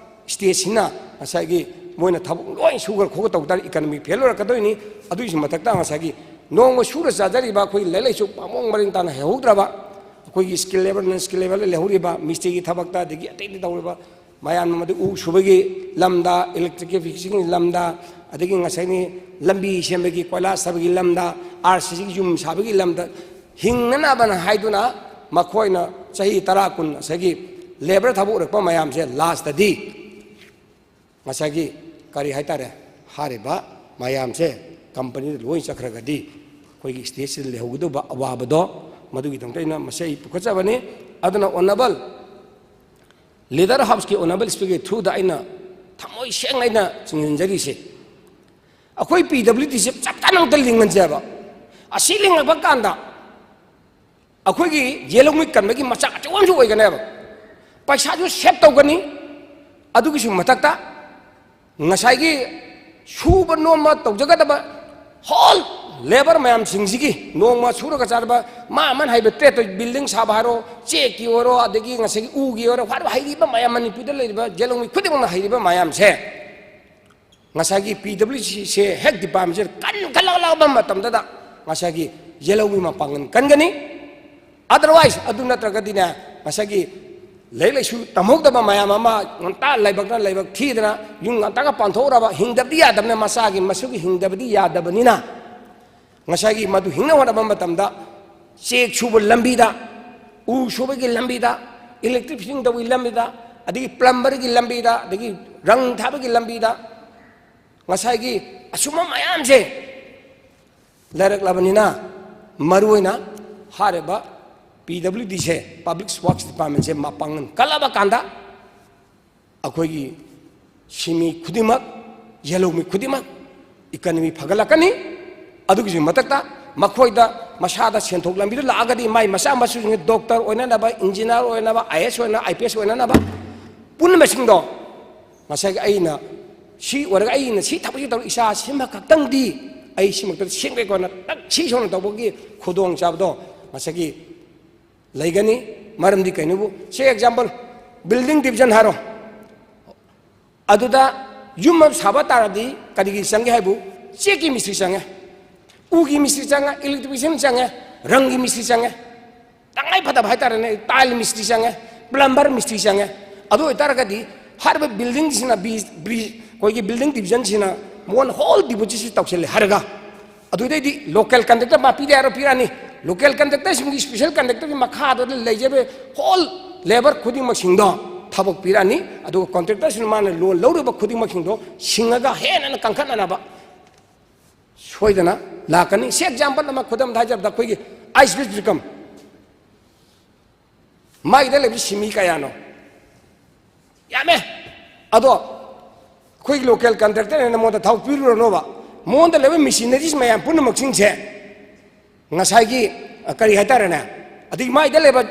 ꯁ꯭ꯇꯦꯠꯁꯤꯅ ꯉꯁꯥꯏꯒꯤ ꯃꯣꯏꯅ ꯊꯕꯛ ꯂꯣꯏ ꯁꯨꯈ꯭ꯔ ꯈꯣꯠꯈ꯭ꯔ ꯇꯧ ꯇꯥꯔꯗꯤ ꯏꯀꯅꯃꯤ ꯐꯦꯜ ꯑꯣꯏꯔꯛꯀꯗꯣꯏꯅꯤ꯫ ꯑꯗꯨꯒꯤꯁꯨ ꯃꯊꯛꯇ ꯉꯁꯥꯏꯒꯤ ꯅꯣꯡꯃ ꯁꯨꯔ ꯆꯥꯖꯔꯤꯕ ꯑꯩꯈꯣꯏꯒꯤ ꯂꯥꯏꯔꯤꯛ ꯂꯥꯏꯁꯨ ꯃꯑꯣꯡ ꯃꯔꯤꯟ ꯇꯥꯅ ꯍꯩꯍꯧꯗ꯭ꯔꯕ ꯑꯩꯈꯣꯏꯒꯤ ꯁ꯭ꯀꯤꯜ ꯂꯦꯕꯔ, ꯅꯟ ꯁ꯭ꯀꯤꯜ ꯂꯦꯕꯔꯗ ꯂꯩꯍꯧꯔꯤꯕ, ꯃꯤꯁꯇ꯭ꯔꯤꯒꯤ ꯊꯕꯛꯇ, ꯑꯗꯒꯤ ꯑꯇꯩ ꯑꯇꯩ ꯇꯧꯔꯤꯕ ꯃꯌꯥꯝ ꯑꯃꯗꯤ ꯎ ꯁꯨꯕꯒꯤ ꯂꯝꯗ, ꯏꯂꯦꯛꯇ꯭ꯔꯤꯐꯤꯀꯦꯁꯟꯒꯤ ꯂꯝꯗ, ꯑꯗꯒꯤ ꯉꯁꯥꯏꯒꯤ ꯂꯝꯕꯤ ꯁꯦꯝꯕꯒꯤ, ꯀꯣꯏꯂꯥꯁ ꯊꯥꯕꯒꯤ ꯂꯝꯗ, ꯑꯥꯔ ꯁꯤ ꯁꯤꯒꯤ ꯌꯨꯝ ꯁꯥꯕꯒꯤ ꯂꯝꯗ ꯍꯤꯡꯅꯅꯕꯅ ꯍꯥꯏꯗꯨꯅ ꯃꯈꯣꯏꯅ ꯆꯍꯤ ꯇꯔꯥ, ꯀꯨꯟ ꯉꯁꯥꯏꯒꯤ ꯂꯦꯕꯔ ꯊꯕꯛ ꯑꯣꯏꯔꯛꯄ ꯃꯌꯥꯝꯁꯦ ꯂꯥꯁꯇꯗꯤ ꯉꯁꯥꯏꯒꯤ ꯀꯔꯤ ꯍꯥꯏꯇꯥꯔꯦ, ꯍꯥꯏꯔꯤꯕ ꯃꯌꯥꯝꯁꯦ ꯀꯝꯄꯅꯤꯗ ꯂꯣꯏ ꯆꯠꯈ꯭ꯔꯒꯗꯤ ꯑꯩꯈꯣꯏꯒꯤ ꯁ꯭ꯇꯦꯠꯁꯤꯗ ꯂꯩꯍꯧꯒꯗꯧꯕ ꯑꯋꯥꯕꯗꯣ, ꯃꯗꯨꯒꯤꯗꯃꯛꯇ ꯑꯩꯅ ꯃꯁꯤ ꯑꯩ ꯄꯨꯈꯠꯆꯕꯅꯤ꯫ ꯑꯗꯨꯅ ꯑꯣꯅꯔꯦꯕꯜ ꯂꯤꯗꯔ ꯍꯥꯎꯁꯀꯤ ꯑꯣꯅꯔꯦꯕꯜ ꯁ꯭ꯄꯤꯀꯔꯒꯤ ꯊ꯭ꯔꯨꯗ ꯑꯩꯅ ꯊꯃꯣꯏ ꯁꯦꯡꯅ ꯑꯩꯅ ꯆꯤꯡꯁꯤꯟꯖꯔꯤꯁꯦ, ꯑꯩꯈꯣꯏ ꯄꯤ ꯗꯕ꯭ꯂꯤꯎ ꯗꯤꯁꯦ ꯆꯞ ꯆꯥꯅ ꯑꯝꯇ ꯂꯤꯡꯍꯟꯁꯦꯕ꯫ ꯑꯁꯤ ꯂꯤꯡꯉꯛꯄ ꯀꯥꯟꯗ ꯑꯩꯈꯣꯏꯒꯤ ꯌꯦꯜꯍꯧꯃꯤ ꯀꯟꯕꯒꯤ ꯃꯆꯥꯛ ꯑꯆꯧꯕ ꯑꯃꯁꯨ ꯑꯣꯏꯒꯅꯦꯕ꯫ ꯄꯩꯁꯥꯁꯨ ꯁꯦꯞ ꯇꯧꯒꯅꯤ꯫ ꯑꯗꯨꯒꯤꯁꯨ ꯃꯊꯛꯇ ꯉꯁꯥꯏꯒꯤ ꯁꯨꯕ ꯅꯣꯝꯕ ꯇꯧꯖꯒꯗꯕ ꯍꯣꯜ ꯂꯦꯕꯔ ꯃꯌꯥꯝꯁꯤꯡꯁꯤꯒꯤ ꯅꯣꯡꯃ ꯁꯨꯔꯒ ꯆꯥꯔꯕ ꯃꯥ ꯑꯃꯅ ꯍꯩꯕ ꯇ꯭ꯔꯦꯠꯇ, ꯕꯤꯜꯗꯤꯡ ꯁꯥꯕ ꯍꯥꯏꯔꯣ, ꯆꯦꯛꯀꯤ ꯑꯣꯏꯔꯣ, ꯑꯗꯒꯤ ꯉꯁꯥꯏꯒꯤ ꯎꯒꯤ ꯑꯣꯏꯔꯣ, ꯍꯥꯏꯔꯤꯕ ꯍꯩꯔꯤꯕ ꯃꯌꯥꯝ, ꯃꯅꯤꯄꯨꯔꯗ ꯂꯩꯔꯤꯕ ꯌꯦꯜꯍꯧꯃꯤ ꯈꯨꯗꯤꯡꯃꯛꯅ ꯍꯩꯔꯤꯕ ꯃꯌꯥꯝꯁꯦ ꯉꯁꯥꯏꯒꯤ ꯄꯤ ꯗꯕ꯭ꯂꯤꯎ ꯗꯤꯁꯦ ꯍꯦꯛ ꯗꯤꯄꯥꯔꯠꯃꯦꯟꯁꯦ ꯀꯟꯈꯠꯂꯛꯂꯕ ꯃꯇꯝꯗꯗ ꯉꯁꯥꯏꯒꯤ ꯌꯦꯜꯍꯧꯃꯤ ꯃꯄꯥꯡꯒꯜ ꯀꯟꯒꯅꯤ꯫ ꯑꯗꯔꯋꯥꯏꯁ ꯑꯗꯨ ꯅꯠꯇ꯭ꯔꯒꯗꯤꯅꯦ, ꯉꯁꯥꯏꯒꯤ ꯂꯥꯏꯔꯤꯛ ꯂꯥꯏꯁꯨ ꯇꯝꯍꯧꯗꯕ ꯃꯌꯥꯝ ꯑꯃ ꯉꯟꯇꯥ ꯂꯥꯏꯕꯛꯅ ꯂꯥꯏꯕꯛ ꯊꯤꯗꯅ ꯌꯨꯝ ꯉꯟꯇꯥꯒ ꯄꯥꯟꯊꯣꯛꯎꯔꯕ, ꯍꯤꯡꯗꯕꯗꯤ ꯌꯥꯗꯕꯅꯤꯅ, ꯃꯆꯥꯒꯤ ꯃꯁꯨꯒꯤ ꯍꯤꯡꯗꯕꯗꯤ ꯌꯥꯗꯕꯅꯤꯅ, ꯉꯁꯥꯏꯒꯤ ꯃꯗꯨ ꯍꯤꯡꯅ ꯍꯣꯠꯅꯕ ꯃꯇꯝꯗ ꯆꯦꯛ ꯁꯨꯕ ꯂꯝꯕꯤꯗ, ꯎ ꯁꯨꯕꯒꯤ ꯂꯝꯕꯤꯗ, ꯏꯂꯦꯛꯇ꯭ꯔꯤꯛ ꯐꯤꯠꯇꯤꯡ ꯇꯧꯕꯒꯤ ꯂꯝꯕꯤꯗ, ꯑꯗꯒꯤ ꯄ꯭ꯂꯝꯕꯔꯒꯤ ꯂꯝꯕꯤꯗ, ꯑꯗꯒꯤ ꯔꯪ ꯊꯥꯕꯒꯤ ꯂꯝꯕꯤꯗ ꯉꯁꯥꯏꯒꯤ ꯑꯁꯨꯝꯕ ꯃꯌꯥꯝꯁꯦ ꯂꯩꯔꯛꯂꯕꯅꯤꯅ, ꯃꯔꯨꯑꯣꯏꯅ ꯍꯥꯏꯔꯤꯕ ꯄꯤ ꯗꯕ꯭ꯂꯤꯎ ꯗꯤꯁꯦ, ꯄꯕ꯭ꯂꯤꯛ ꯋꯥꯔꯛꯁ ꯗꯤꯄꯥꯔꯠꯃꯦꯟꯁꯦ ꯃꯄꯥꯡꯒꯜ ꯀꯜꯂꯕ ꯀꯥꯟꯗ ꯑꯩꯈꯣꯏꯒꯤ ꯁꯤꯟꯃꯤ ꯈꯨꯗꯤꯡꯃꯛ, ꯌꯦꯜꯍꯧꯃꯤ ꯈꯨꯗꯤꯡꯃꯛ ꯏꯀꯅꯃꯤ ꯐꯒꯠꯂꯛꯀꯅꯤ꯫ ꯑꯗꯨꯒꯤꯁꯨ ꯃꯊꯛꯇ ꯃꯈꯣꯏꯗ ꯃꯁꯥꯗ ꯁꯦꯟꯊꯣꯛ ꯂꯝꯕꯤꯗ ꯂꯥꯛꯑꯒꯗꯤ ꯃꯥꯏ ꯃꯆꯥ ꯃꯁꯨꯁꯤꯡꯁꯦ ꯗꯣꯛꯇꯔ ꯑꯣꯏꯅꯅꯕ, ꯏꯟꯖꯤꯅꯤꯌꯥꯔ ꯑꯣꯏꯅꯕ, ꯑꯥꯏ ꯑꯦ ꯑꯦꯁ ꯑꯣꯏꯅ, ꯑꯥꯏ ꯄꯤ ꯑꯦꯁ ꯑꯣꯏꯅꯅꯕ ꯄꯨꯝꯅꯃꯛꯁꯤꯡꯗꯣ ꯉꯁꯥꯏꯒꯤ ꯑꯩꯅ ꯁꯤ ꯑꯣꯏꯔꯒ ꯑꯩꯅ ꯁꯤ ꯊꯕꯛꯁꯤ ꯇꯧꯔ ꯏꯆꯥ ꯁꯤꯃ ꯈꯛꯇꯪꯗꯤ ꯑꯩ ꯁꯤꯃꯛꯇ ꯁꯦꯝꯒꯦ ꯀꯣꯟꯅ ꯇꯛ ꯁꯤ ꯁꯣꯟꯅ ꯇꯧꯕꯒꯤ ꯈꯨꯗꯣꯡꯆꯥꯕꯗꯣ ꯉꯁꯥꯏꯒꯤ ꯂꯩꯒꯅꯤ꯫ ꯃꯔꯝꯗꯤ ꯀꯩꯅꯣꯕꯨ, ꯁꯦ ꯑꯦꯛꯖꯥꯝꯄꯜ, ꯕꯤꯜꯗꯤꯡ ꯗꯤꯕꯤꯖꯟ ꯍꯥꯏꯔꯣ, ꯑꯗꯨꯗ ꯌꯨꯝ ꯑꯃ ꯁꯥꯕ ꯇꯥꯔꯗꯤ ꯀꯔꯤꯒꯤ ꯆꯪꯒꯦ ꯍꯥꯏꯕꯨ ꯆꯦꯛꯀꯤ ꯃꯤꯁꯇ꯭ꯔꯤ ꯆꯪꯉꯦ꯫ ꯎꯒꯤ ꯃꯤꯁꯇ꯭ꯔꯤ ꯆꯪꯉꯦ, ꯏꯂꯦꯛꯇ꯭ꯔꯤꯁꯤꯌꯥꯟ ꯆꯪꯉꯦ, ꯔꯪꯒꯤ ꯃꯤꯁꯇ꯭ꯔꯤ ꯆꯪꯉꯦ, ꯇꯉꯥꯏ ꯐꯗꯕ ꯍꯥꯏꯇꯥꯔꯦꯅꯦ, ꯇꯥꯏꯜ ꯃꯤꯁꯇ꯭ꯔꯤ ꯆꯪꯉꯦ, ꯄ꯭ꯂꯝꯕꯔ ꯃꯤꯁꯇ꯭ꯔꯤ ꯆꯪꯉꯦ꯫ ꯑꯗꯨ ꯑꯣꯏꯇꯥꯔꯒꯗꯤ ꯍꯥꯏꯔꯤꯕ ꯕꯤꯜꯗꯤꯡꯁꯤꯅ ꯕꯤ-, ꯕꯤ-, ꯑꯩꯈꯣꯏꯒꯤ ꯕꯤꯜꯗꯤꯡ ꯗꯤꯕꯤꯖꯟꯁꯤꯅ ꯃꯉꯣꯟꯗ ꯍꯣꯜ ꯗꯤꯄꯣꯖꯤꯠꯁꯤ ꯇꯧꯁꯤꯜꯂꯦ ꯍꯥꯏꯔꯒ, ꯑꯗꯨꯗꯩꯗꯤ ꯂꯣꯀꯦꯜ ꯀꯟꯇ꯭ꯔꯦꯛꯇꯔ ꯃꯥ ꯄꯤꯗ ꯌꯥꯔꯣꯏ, ꯄꯤꯔꯛꯑꯅꯤ꯫ ꯂꯣꯀꯦꯜ ꯀꯟꯇ꯭ꯔꯦꯛꯇꯔꯁꯤꯡꯒꯤ ꯏꯁꯄꯤꯁꯦꯜ ꯀꯟꯇ꯭ꯔꯦꯛꯇꯔꯒꯤ ꯃꯈꯥꯗ ꯂꯩꯖꯕ ꯍꯣꯜ ꯂꯦꯕꯔ ꯈꯨꯗꯤꯡꯃꯛꯁꯤꯡꯗꯣ ꯊꯕꯛ ꯄꯤꯔꯛꯑꯅꯤ꯫ ꯑꯗꯨꯒ ꯀꯟꯇ꯭ꯔꯦꯛꯇꯔꯁꯤꯡꯅ ꯃꯥꯅ ꯂꯣꯟ ꯂꯧꯔꯤꯕ ꯈꯨꯗꯤꯡꯃꯛꯁꯤꯡꯗꯣ ꯁꯤꯡꯉꯒ ꯍꯦꯟꯅ ꯀꯟꯈꯠꯅꯅꯕ ꯁꯣꯏꯗꯅ ꯂꯥꯛꯀꯅꯤ꯫ ꯁꯤ ꯑꯦꯛꯖꯥꯝꯄꯜ ꯑꯃ ꯈꯨꯗꯝꯗ ꯍꯥꯏꯖꯕꯗ, ꯑꯩꯈꯣꯏꯒꯤ ꯑꯥꯏꯁ ꯕꯤꯁ ꯕꯤꯀꯝ ꯃꯥꯒꯤꯗ ꯂꯩꯕ ꯁꯤꯃꯤ ꯀꯌꯥꯅꯣ? ꯌꯥꯝꯃꯦ꯫ ꯑꯗꯣ ꯑꯩꯈꯣꯏꯒꯤ ꯂꯣꯀꯦꯜ ꯀꯟꯇ꯭ꯔꯦꯛꯇꯔꯅ ꯃꯉꯣꯟꯗ ꯊꯕꯛ ꯄꯤꯔꯨꯔꯅꯣꯕ꯫ ꯃꯉꯣꯟꯗ ꯂꯩꯕ ꯃꯦꯁꯤꯅꯔꯤꯁ ꯃꯌꯥꯝ ꯄꯨꯝꯅꯃꯛꯁꯤꯡꯁꯦ ꯉꯁꯥꯏꯒꯤ, ꯑ, ꯀꯔꯤ ꯍꯥꯏꯇꯥꯔꯦꯅꯦ, ꯑꯗꯒꯤ ꯃꯥꯏꯗ ꯂꯩꯕ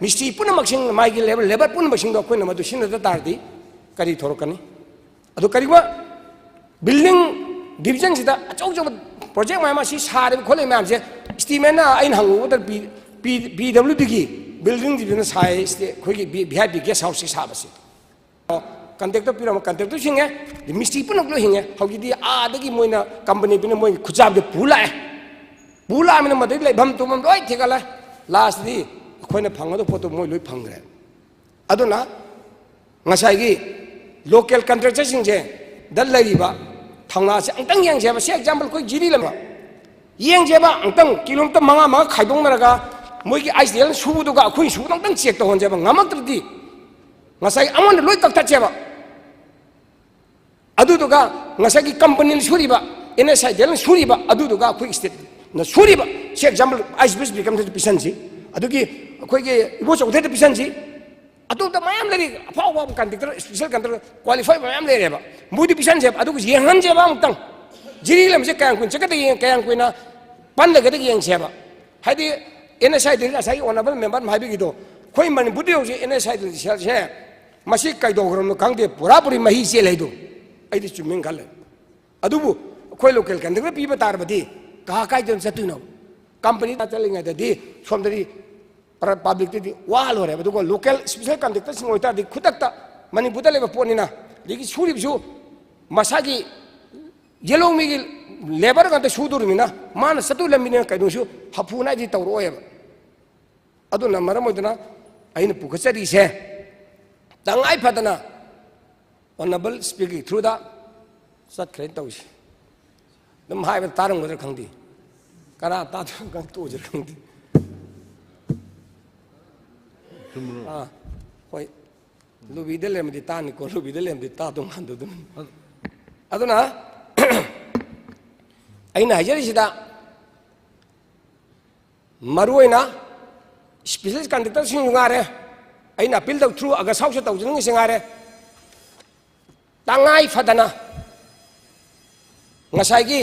ꯃꯤꯁꯇ꯭ꯔꯤ ꯄꯨꯝꯅꯃꯛꯁꯤꯡ, ꯃꯥꯒꯤ ꯂꯦꯕꯔ, ꯂꯦꯕꯔ ꯄꯨꯝꯅꯃꯛꯁꯤꯡꯗꯣ ꯑꯩꯈꯣꯏꯅ ꯃꯗꯨ ꯁꯤꯖꯤꯟꯅꯗ ꯇꯥꯔꯗꯤ ꯀꯔꯤ ꯊꯣꯔꯛꯀꯅꯤ? ꯑꯗꯣ ꯀꯔꯤꯒꯨꯝꯕ ꯕꯤꯜꯗꯤꯡ ꯗꯤꯕꯤꯖꯟꯁꯤꯗ ꯑꯆꯧ ꯑꯆꯧꯕ ꯄ꯭ꯔꯣꯖꯦꯛ ꯃꯌꯥꯝ ꯑꯁꯤ ꯁꯥꯔꯤꯕ ꯈꯣꯠꯂꯤꯕ ꯃꯌꯥꯝꯁꯦ, ꯏꯁꯇꯤꯃꯦꯠꯅ ꯑꯩꯅ ꯍꯪꯉꯨꯕꯗ ꯄꯤ-, ꯄꯤ-, ꯄꯤ ꯗꯕ꯭ꯂꯤꯎ ꯗꯤꯒꯤ ꯕꯤꯜꯗꯤꯡ ꯗꯤꯕꯤꯖꯟꯅ ꯁꯥꯏ, ꯏꯁꯇꯦ-, ꯑꯩꯈꯣꯏꯒꯤ V-, V I P guest ꯍꯥꯎꯁꯁꯤ ꯁꯥꯕꯁꯦ꯫ ꯀꯟꯇ꯭ꯔꯦꯛꯇꯔ ꯄꯤꯔꯝꯕ ꯀꯟꯇ꯭ꯔꯦꯛꯇꯔꯁꯨ ꯍꯤꯡꯉꯦ, ꯑꯗꯩ ꯃꯤꯁꯇ꯭ꯔꯤ ꯄꯨꯝꯅꯃꯛ ꯂꯣꯏ ꯍꯤꯡꯉꯦ꯫ ꯍꯧꯖꯤꯛꯇꯤ ꯑꯥꯗꯒꯤ ꯃꯣꯏꯅ ꯀꯝꯄꯅꯤ ꯄꯤꯅ ꯃꯣꯏ ꯈꯨꯠꯆꯥꯝꯗ ꯄꯨ ꯂꯥꯛꯑꯦ꯫ ꯄꯨ ꯂꯥꯛꯑꯃꯤꯅ ꯃꯗꯩ ꯂꯩꯐꯝ ꯇꯨꯝꯐꯝ ꯂꯣꯏ ꯊꯤꯒꯠꯂꯦ꯫ ꯂꯥꯁꯇꯗꯤ ꯑꯩꯈꯣꯏꯅ ꯐꯪꯒꯗꯕ ꯄꯣꯠꯇꯣ ꯃꯣꯏ ꯂꯣꯏ ꯐꯪꯈ꯭ꯔꯦ꯫ ꯑꯗꯨꯅ ꯉꯁꯥꯏꯒꯤ ꯂꯣꯀꯦꯜ ꯀꯟꯇ꯭ꯔꯦꯛꯇꯔꯁꯤꯡꯁꯦ ꯗ ꯂꯩꯔꯤꯕ ꯊꯧꯅꯥꯁꯦ ꯑꯃꯨꯛꯇꯪ ꯌꯦꯡꯁꯦꯕ꯫ ꯁꯤ ꯑꯦꯛꯖꯥꯝꯄꯜ ꯑꯩꯈꯣꯏ ꯖꯤꯔꯤ ꯂꯝꯕ ꯌꯦꯡꯁꯦꯕ, ꯑꯃꯨꯛꯇꯪ ꯀꯤꯂꯣꯃꯤꯇꯔ ꯃꯉꯥ ꯃꯉꯥ ꯈꯥꯏꯗꯣꯛꯅꯔꯒ ꯃꯣꯏꯒꯤ ꯑꯥꯏ ꯁꯤ ꯑꯦꯜ ꯁꯨꯕꯗꯨꯒ ꯑꯩꯈꯣꯏ ꯁꯨꯕꯗ ꯑꯃꯨꯛꯇꯪ ꯆꯦꯛ ꯇꯧꯍꯟꯁꯦꯕ꯫ ꯉꯝꯃꯛꯇ꯭ꯔꯗꯤ ꯉꯁꯥꯏ ꯑꯃꯅ ꯂꯣꯏ ꯀꯛꯊꯠꯁꯦꯕ꯫ ꯑꯗꯨꯗꯨꯒ ꯉꯁꯥꯏꯒꯤ ꯀꯝꯄꯅꯤꯅ ꯁꯨꯔꯤꯕ, ꯑꯦꯟ ꯑꯦꯁ ꯑꯥꯏ ꯗꯤ ꯑꯦꯜꯅ ꯁꯨꯔꯤꯕ, ꯑꯗꯨꯗꯨꯒ ꯑꯩꯈꯣꯏ ꯁ꯭ꯇꯦꯠꯅ ꯁꯨꯔꯤꯕ, ꯁꯤ ꯑꯦꯛꯖꯥꯝꯄꯜ ꯑꯥꯏ ꯁꯤ ꯕꯤ ꯑꯦꯁ ꯕꯤꯀꯝꯁꯤꯗ ꯄꯤꯁꯟꯁꯤ꯫ ꯑꯗꯨꯒꯤ ꯑꯩꯈꯣꯏꯒꯤ ꯏꯕꯣ ꯆꯧꯊꯦꯗ ꯄꯤꯁꯟꯁꯤ꯫ ꯑꯇꯣꯞꯄ ꯃꯌꯥꯝ ꯂꯩꯔꯤ, ꯑꯐꯥꯎ ꯑꯐꯥꯎꯕ ꯀꯟꯇ꯭ꯔꯦꯛꯇꯔ, ꯏꯁꯄꯤꯁꯦꯜ ꯀꯟꯇ꯭ꯔꯦꯛꯇꯔ, ꯀ꯭ꯋꯥꯂꯤꯐꯥꯏ ꯃꯌꯥꯝ ꯂꯩꯔꯦꯕ꯫ ꯃꯣꯏꯗꯤ ꯄꯤꯁꯟꯁꯦꯕ, ꯑꯗꯨꯒ ꯌꯦꯡꯍꯟꯁꯦꯕ ꯑꯃꯨꯛꯇꯪ꯫ ꯖꯤꯔꯤ ꯂꯝꯁꯦ ꯀꯌꯥꯝ ꯀꯨꯏꯅ ꯆꯠꯀꯗꯒꯦ, ꯀꯌꯥꯝ ꯀꯨꯏꯅ ꯄꯟꯂꯒꯗꯒꯦ ꯌꯦꯡꯁꯦꯕ꯫ ꯍꯥꯏꯗꯤ N S I D L, ꯉꯁꯥꯏꯒꯤ ꯑꯣꯅꯔꯦꯕꯜ ꯃꯦꯝꯕꯔꯅ ꯍꯥꯏꯕꯤꯈꯤꯗꯣ, ꯑꯩꯈꯣꯏ ꯃꯅꯤꯄꯨꯔꯗ ꯍꯧꯖꯤꯛ and S I D L ꯁꯦꯜꯁꯦ ꯃꯁꯤ ꯀꯩꯗꯧꯈ꯭ꯔꯕꯅꯣ ꯈꯪꯗꯦ, ꯄꯨꯔꯥ ꯄꯨꯔꯤ ꯃꯍꯤ ꯆꯦꯜꯂꯦ ꯍꯥꯏꯗꯣ ꯑꯩꯗꯤ ꯆꯨꯝꯃꯦꯅ ꯈꯜꯂꯦ꯫ ꯑꯗꯨꯕꯨ ꯑꯩꯈꯣꯏ ꯂꯣꯀꯦꯜ ꯀꯟꯇ꯭ꯔꯦꯛꯇꯔ ꯄꯤꯕ ꯇꯥꯔꯕꯗꯤ ꯀꯥ ꯀꯥꯏꯗꯅ ꯆꯠꯇꯣꯏꯅꯣ? ꯀꯝꯄꯅꯤꯗ ꯆꯠꯂꯤꯉꯩꯗꯗꯤ ꯁꯣꯝꯗꯗꯤ ꯄꯔ-, ꯄꯕ꯭ꯂꯤꯛꯇꯗꯤ ꯋꯥ ꯂꯣꯏꯔꯦꯕ꯫ ꯑꯗꯨꯒ ꯂꯣꯀꯦꯜ ꯏꯁꯄꯤꯁꯦꯜ ꯀꯟꯇ꯭ꯔꯦꯛꯇꯔꯁꯤꯡ ꯑꯣꯏꯇꯥꯔꯗꯤ ꯈꯨꯗꯛꯇ ꯃꯅꯤꯄꯨꯔꯗ ꯂꯩꯕ ꯄꯣꯠꯅꯤꯅ, ꯑꯗꯒꯤ ꯁꯨꯔꯤꯕꯁꯨ ꯃꯁꯥꯒꯤ ꯌꯦꯂꯣꯡ ꯃꯤꯒꯤ ꯂꯦꯕꯔ ꯉꯥꯛꯇ ꯁꯨꯗꯣꯔꯤꯕꯅꯤꯅ, ꯃꯥꯅ ꯆꯠꯇꯣꯏ ꯂꯝꯕꯤꯅ ꯀꯩꯅꯣꯁꯨ ꯍꯥꯐꯨ ꯅꯥꯏꯗꯤ ꯇꯧꯔꯛꯑꯣꯏꯕ꯫ ꯑꯗꯨꯅ ꯃꯔꯝ ꯑꯣꯏꯗꯨꯅ ꯑꯩꯅ ꯄꯨꯈꯠꯆꯔꯤꯁꯦ, ꯇꯉꯥꯏ ꯐꯗꯅ ꯑꯣꯅꯔꯦꯕꯜ ꯁ꯭ꯄꯤꯀꯔꯒꯤ ꯊ꯭ꯔꯨꯗ ꯆꯠꯈ꯭ꯔꯦꯅ ꯇꯧꯔꯤꯁꯦ꯫ ꯑꯗꯨꯝ ꯍꯥꯏꯕꯗ ꯇꯥꯔꯝꯒꯗ꯭ꯔꯥ ꯈꯪꯗꯦ, ꯀꯅꯥ ꯇꯥꯗꯣꯏꯅꯣ ꯈꯪ ꯇꯣꯛꯑꯁꯤꯔ ꯈꯪꯗꯦ꯫ ꯆꯨꯝꯕ꯭ꯔꯣ? ꯑꯥ, ꯍꯣꯏ, ꯂꯨꯕꯤꯗ ꯂꯩꯔꯝꯃꯗꯤ ꯇꯥꯅꯤꯀꯣ, ꯂꯨꯕꯤꯗ ꯂꯩꯔꯝꯃꯗꯤ ꯇꯥꯗꯧ ꯃꯥꯟꯗꯗꯅ꯫ ꯑꯗꯨꯅ ꯑꯩꯅ ꯍꯥꯏꯖꯔꯤꯁꯤꯗ, ꯃꯔꯨꯑꯣꯏꯅ ꯁ꯭ꯄꯤꯁꯦꯂꯤꯁ ꯀꯟꯗꯛꯇꯔꯁꯤꯡꯁꯨ ꯉꯥꯏꯔꯦ, ꯑꯩꯅ ꯑꯄꯤꯜ ꯇꯧ ꯊ꯭ꯔꯨ ꯑꯒꯁ ꯍꯥꯎꯁꯇ ꯇꯧꯖꯅꯤꯡꯉꯤꯁꯤ ꯉꯥꯏꯔꯦ, ꯇꯉꯥꯏ ꯐꯗꯅ ꯉꯁꯥꯏꯒꯤ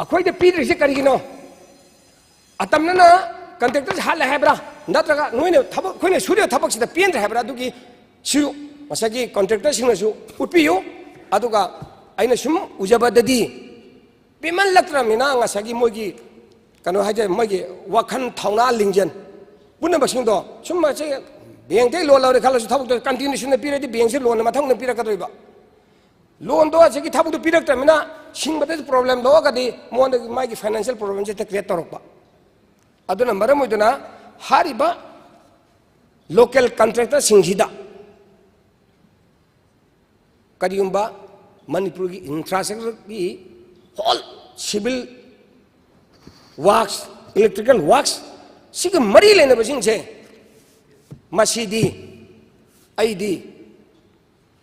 ꯑꯩꯈꯣꯏꯗ ꯄꯤꯗ꯭ꯔꯤꯁꯦ ꯀꯔꯤꯒꯤꯅꯣ? ꯑꯇꯝꯅꯅ ꯀꯟꯇ꯭ꯔꯦꯛꯇꯔꯁꯦ ꯍꯥꯠꯂꯦ ꯍꯥꯏꯕ꯭ꯔꯥ, ꯅꯠꯇ꯭ꯔꯒ ꯅꯣꯏꯅ ꯊꯕꯛ, ꯑꯩꯈꯣꯏꯅ ꯁꯨꯔꯤꯕ ꯊꯕꯛꯁꯤꯗ ꯄꯦꯟꯗ꯭ꯔꯦ ꯍꯥꯏꯕ꯭ꯔꯥ? ꯑꯗꯨꯒꯤ ꯁꯤꯁꯨ ꯉꯁꯥꯏꯒꯤ ꯀꯟꯇ꯭ꯔꯦꯛꯇꯔꯁꯤꯡꯅꯁꯨ ꯎꯠꯄꯤꯌꯨ꯫ ꯑꯗꯨꯒ ꯑꯩꯅ ꯁꯨꯝ ꯎꯖꯕꯗꯗꯤ, ꯄꯦꯟꯃꯜꯂꯛꯇ꯭ꯔꯕꯅꯤꯅ ꯉꯁꯥꯏꯒꯤ ꯃꯣꯏꯒꯤ ꯀꯩꯅꯣ ꯍꯥꯏꯇꯥꯔꯦ, ꯃꯣꯏꯒꯤ ꯋꯥꯈꯜ, ꯊꯧꯅꯥ, ꯂꯤꯡꯖꯦꯜ ꯄꯨꯝꯅꯃꯛꯁꯤꯡꯗꯣ ꯁꯨꯝ ꯃꯁꯤ ꯕꯦꯡꯛꯇꯒꯤ ꯂꯣꯟ ꯂꯧꯔꯦ ꯈꯜꯂꯁꯨ, ꯊꯕꯛꯇꯣ ꯀꯟꯇꯤꯅ꯭ꯌꯨꯁꯟꯗ ꯄꯤꯔꯗꯤ ꯕꯦꯡꯛꯁꯤ ꯂꯣꯟ ꯃꯊꯪꯗ ꯄꯤꯔꯛꯀꯗꯣꯏꯕ꯫ ꯂꯣꯟꯗꯣ ꯑꯁꯤꯒꯤ ꯊꯕꯛꯇꯨ ꯄꯤꯔꯛꯇ꯭ꯔꯕꯅꯤꯅ ꯁꯤꯡꯕꯗ ꯄ꯭ꯔꯣꯕ꯭ꯂꯦꯝ ꯊꯣꯛꯑꯒꯗꯤ ꯃꯉꯣꯟꯗꯒꯤ ꯃꯥꯒꯤ ꯐꯥꯏꯅꯥꯟꯁꯤꯌꯦꯜ ꯄ꯭ꯔꯣꯕ꯭ꯂꯦꯝꯁꯦ ꯍꯦꯛꯇ ꯀ꯭ꯔꯤꯌꯦꯠ ꯇꯧꯔꯛꯄ꯫ ꯑꯗꯨꯅ ꯃꯔꯝ ꯑꯣꯏꯗꯨꯅ ꯍꯥꯏꯔꯤꯕ ꯂꯣꯀꯦꯜ ꯀꯟꯇ꯭ꯔꯦꯛꯇꯔꯁꯤꯡꯁꯤꯗ ꯀꯔꯤꯒꯨꯝꯕ ꯃꯅꯤꯄꯨꯔꯒꯤ ꯏꯟꯐ꯭ꯔꯥꯁ꯭ꯇ꯭ꯔꯛꯆꯔꯒꯤ ꯍꯣꯜ ꯁꯤꯚꯤꯜ ꯋꯥꯔꯛꯁ, ꯏꯂꯦꯛꯇ꯭ꯔꯤꯀꯦꯜ ꯋꯥꯔꯛꯁ ꯁꯤꯒ ꯃꯔꯤ ꯂꯩꯅꯕꯁꯤꯡꯁꯦ, ꯃꯁꯤꯗꯤ ꯑꯩꯗꯤ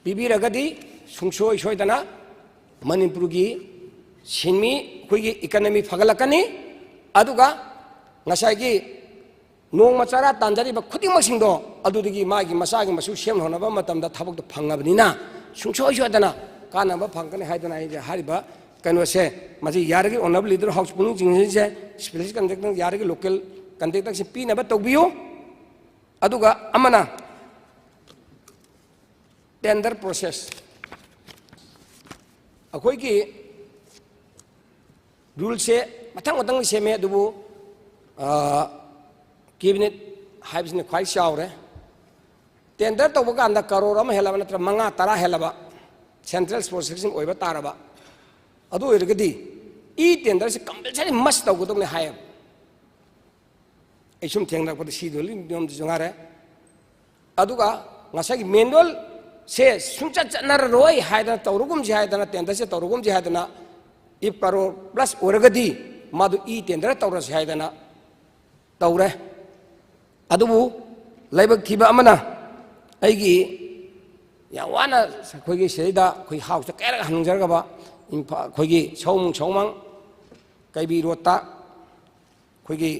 ꯄꯤꯕꯤꯔꯒꯗꯤ ꯁꯨꯡꯁꯣꯏ ꯁꯣꯏꯗꯅ ꯃꯅꯤꯄꯨꯔꯒꯤ ꯁꯤꯟꯃꯤ ꯑꯩꯈꯣꯏꯒꯤ ꯏꯀꯅꯃꯤ ꯐꯒꯠꯂꯛꯀꯅꯤ꯫ ꯑꯗꯨꯒ ꯉꯁꯥꯏꯒꯤ ꯅꯣꯡꯃ ꯆꯔꯥ ꯇꯥꯟꯖꯔꯤꯕ ꯈꯨꯗꯤꯡꯃꯛꯁꯤꯡꯗꯣ ꯑꯗꯨꯗꯒꯤ ꯃꯥꯒꯤ ꯃꯆꯥꯒꯤ ꯃꯁꯨ ꯁꯦꯝꯅꯅꯕ ꯃꯇꯝꯗ ꯊꯕꯛꯇꯣ ꯐꯪꯉꯕꯅꯤꯅ ꯁꯨꯡꯁꯣꯏ ꯁꯣꯏꯗꯅ ꯀꯥꯟꯅꯕ ꯐꯪꯒꯅꯤ ꯍꯥꯏꯗꯅ ꯑꯩꯁꯦ ꯍꯥꯏꯔꯤꯕ ꯀꯩꯅꯣꯁꯦ, ꯃꯁꯤ ꯌꯥꯔꯒꯗꯤ ꯑꯣꯅꯔꯦꯕꯜ ꯂꯤꯗꯔ ꯍꯥꯎꯁ ꯄꯨꯛꯅꯤꯡ ꯆꯤꯡꯁꯤꯟꯁꯦ, ꯁ꯭ꯄꯤꯁꯦꯂꯤꯁ ꯀꯟꯇ꯭ꯔꯦꯛꯇꯔ ꯌꯥꯔꯒꯗꯤ ꯂꯣꯀꯦꯜ ꯀꯟꯇ꯭ꯔꯦꯛꯇꯔꯁꯤ ꯄꯤꯅꯕ ꯇꯧꯕꯤꯌꯨ꯫ ꯑꯗꯨꯒ ꯑꯃꯅ ꯇꯦꯟꯗꯔ ꯄ꯭ꯔꯣꯁꯦꯁ꯫ ꯑꯩꯈꯣꯏꯒꯤ ꯔꯨꯜꯁꯦ ꯃꯊꯪ ꯃꯊꯪ ꯁꯦꯝꯃꯦ, ꯑꯗꯨꯕꯨ ꯀꯦꯕꯤꯅꯦꯠ ꯍꯥꯏꯕꯁꯤꯅ ꯈ꯭ꯋꯥꯏ ꯆꯥꯎꯔꯦ꯫ ꯇꯦꯟꯗꯔ ꯇꯧꯕ ꯀꯥꯟꯗ ꯀꯔꯣꯔ ꯑꯃ ꯍꯦꯜꯂꯕ ꯅꯠꯇ꯭ꯔꯒ ꯃꯉꯥ ꯇꯔꯥ ꯍꯦꯜꯂꯕ ꯁꯦꯟꯇ꯭ꯔꯦꯜ ꯄ꯭ꯔꯣꯁꯦꯁꯤꯡ ꯑꯣꯏꯕ ꯇꯥꯔꯕ, ꯑꯗꯨ ꯑꯣꯏꯔꯒꯗꯤ ꯏ ꯇꯦꯟꯗꯔꯁꯦ ꯀꯝꯄꯜꯁꯔꯤ ꯃꯁ ꯇꯧꯒꯗꯕꯅꯤ ꯍꯥꯏꯌꯦꯕ꯫ ꯑꯩ ꯁꯨꯝ ꯊꯦꯡꯅꯔꯛꯄꯗ ꯁꯤꯗꯣ ꯅꯤꯌꯣꯝꯗꯨꯁꯨ ꯉꯥꯏꯔꯦ꯫ ꯑꯗꯨꯒ ꯉꯁꯥꯏꯒꯤ ꯃꯦꯅꯨꯋꯦꯜꯁꯦ ꯁꯨꯡꯆꯠ ꯆꯠꯅꯔꯔꯣꯏ ꯍꯥꯏꯗꯅ, ꯇꯧꯔꯒꯨꯝꯁꯤ ꯍꯥꯏꯗꯅ, ꯇꯦꯟꯗꯔꯁꯦ ꯇꯧꯔꯒꯨꯝꯁꯤ ꯍꯥꯏꯗꯅ, ꯏꯐ ꯀꯔꯣꯔ ꯄ꯭ꯂꯁ ꯑꯣꯏꯔꯒꯗꯤ ꯃꯥꯗꯨ ꯏ ꯇꯦꯟꯗꯔ ꯇꯧꯔꯁꯤ ꯍꯥꯏꯗꯅ ꯇꯧꯔꯦ꯫ ꯑꯗꯨꯕꯨ ꯂꯥꯏꯕꯛ ꯊꯤꯕ ꯑꯃꯅ, ꯑꯩꯒꯤ ꯌꯥꯝ ꯋꯥꯅ ꯑꯩꯈꯣꯏꯒꯤ ꯁꯤꯗꯩꯗ ꯑꯩꯈꯣꯏ ꯍꯥꯎꯁꯇ ꯀꯌꯥꯔꯛ ꯍꯪꯖꯔꯒꯕ ꯏꯝꯐꯥ-, ꯑꯩꯈꯣꯏꯒꯤ ꯁꯑꯣꯝꯕꯨꯡ ꯁꯑꯣꯝꯕꯨꯡ ꯀꯩꯕꯤ ꯔꯣꯗꯇ ꯑꯩꯈꯣꯏꯒꯤ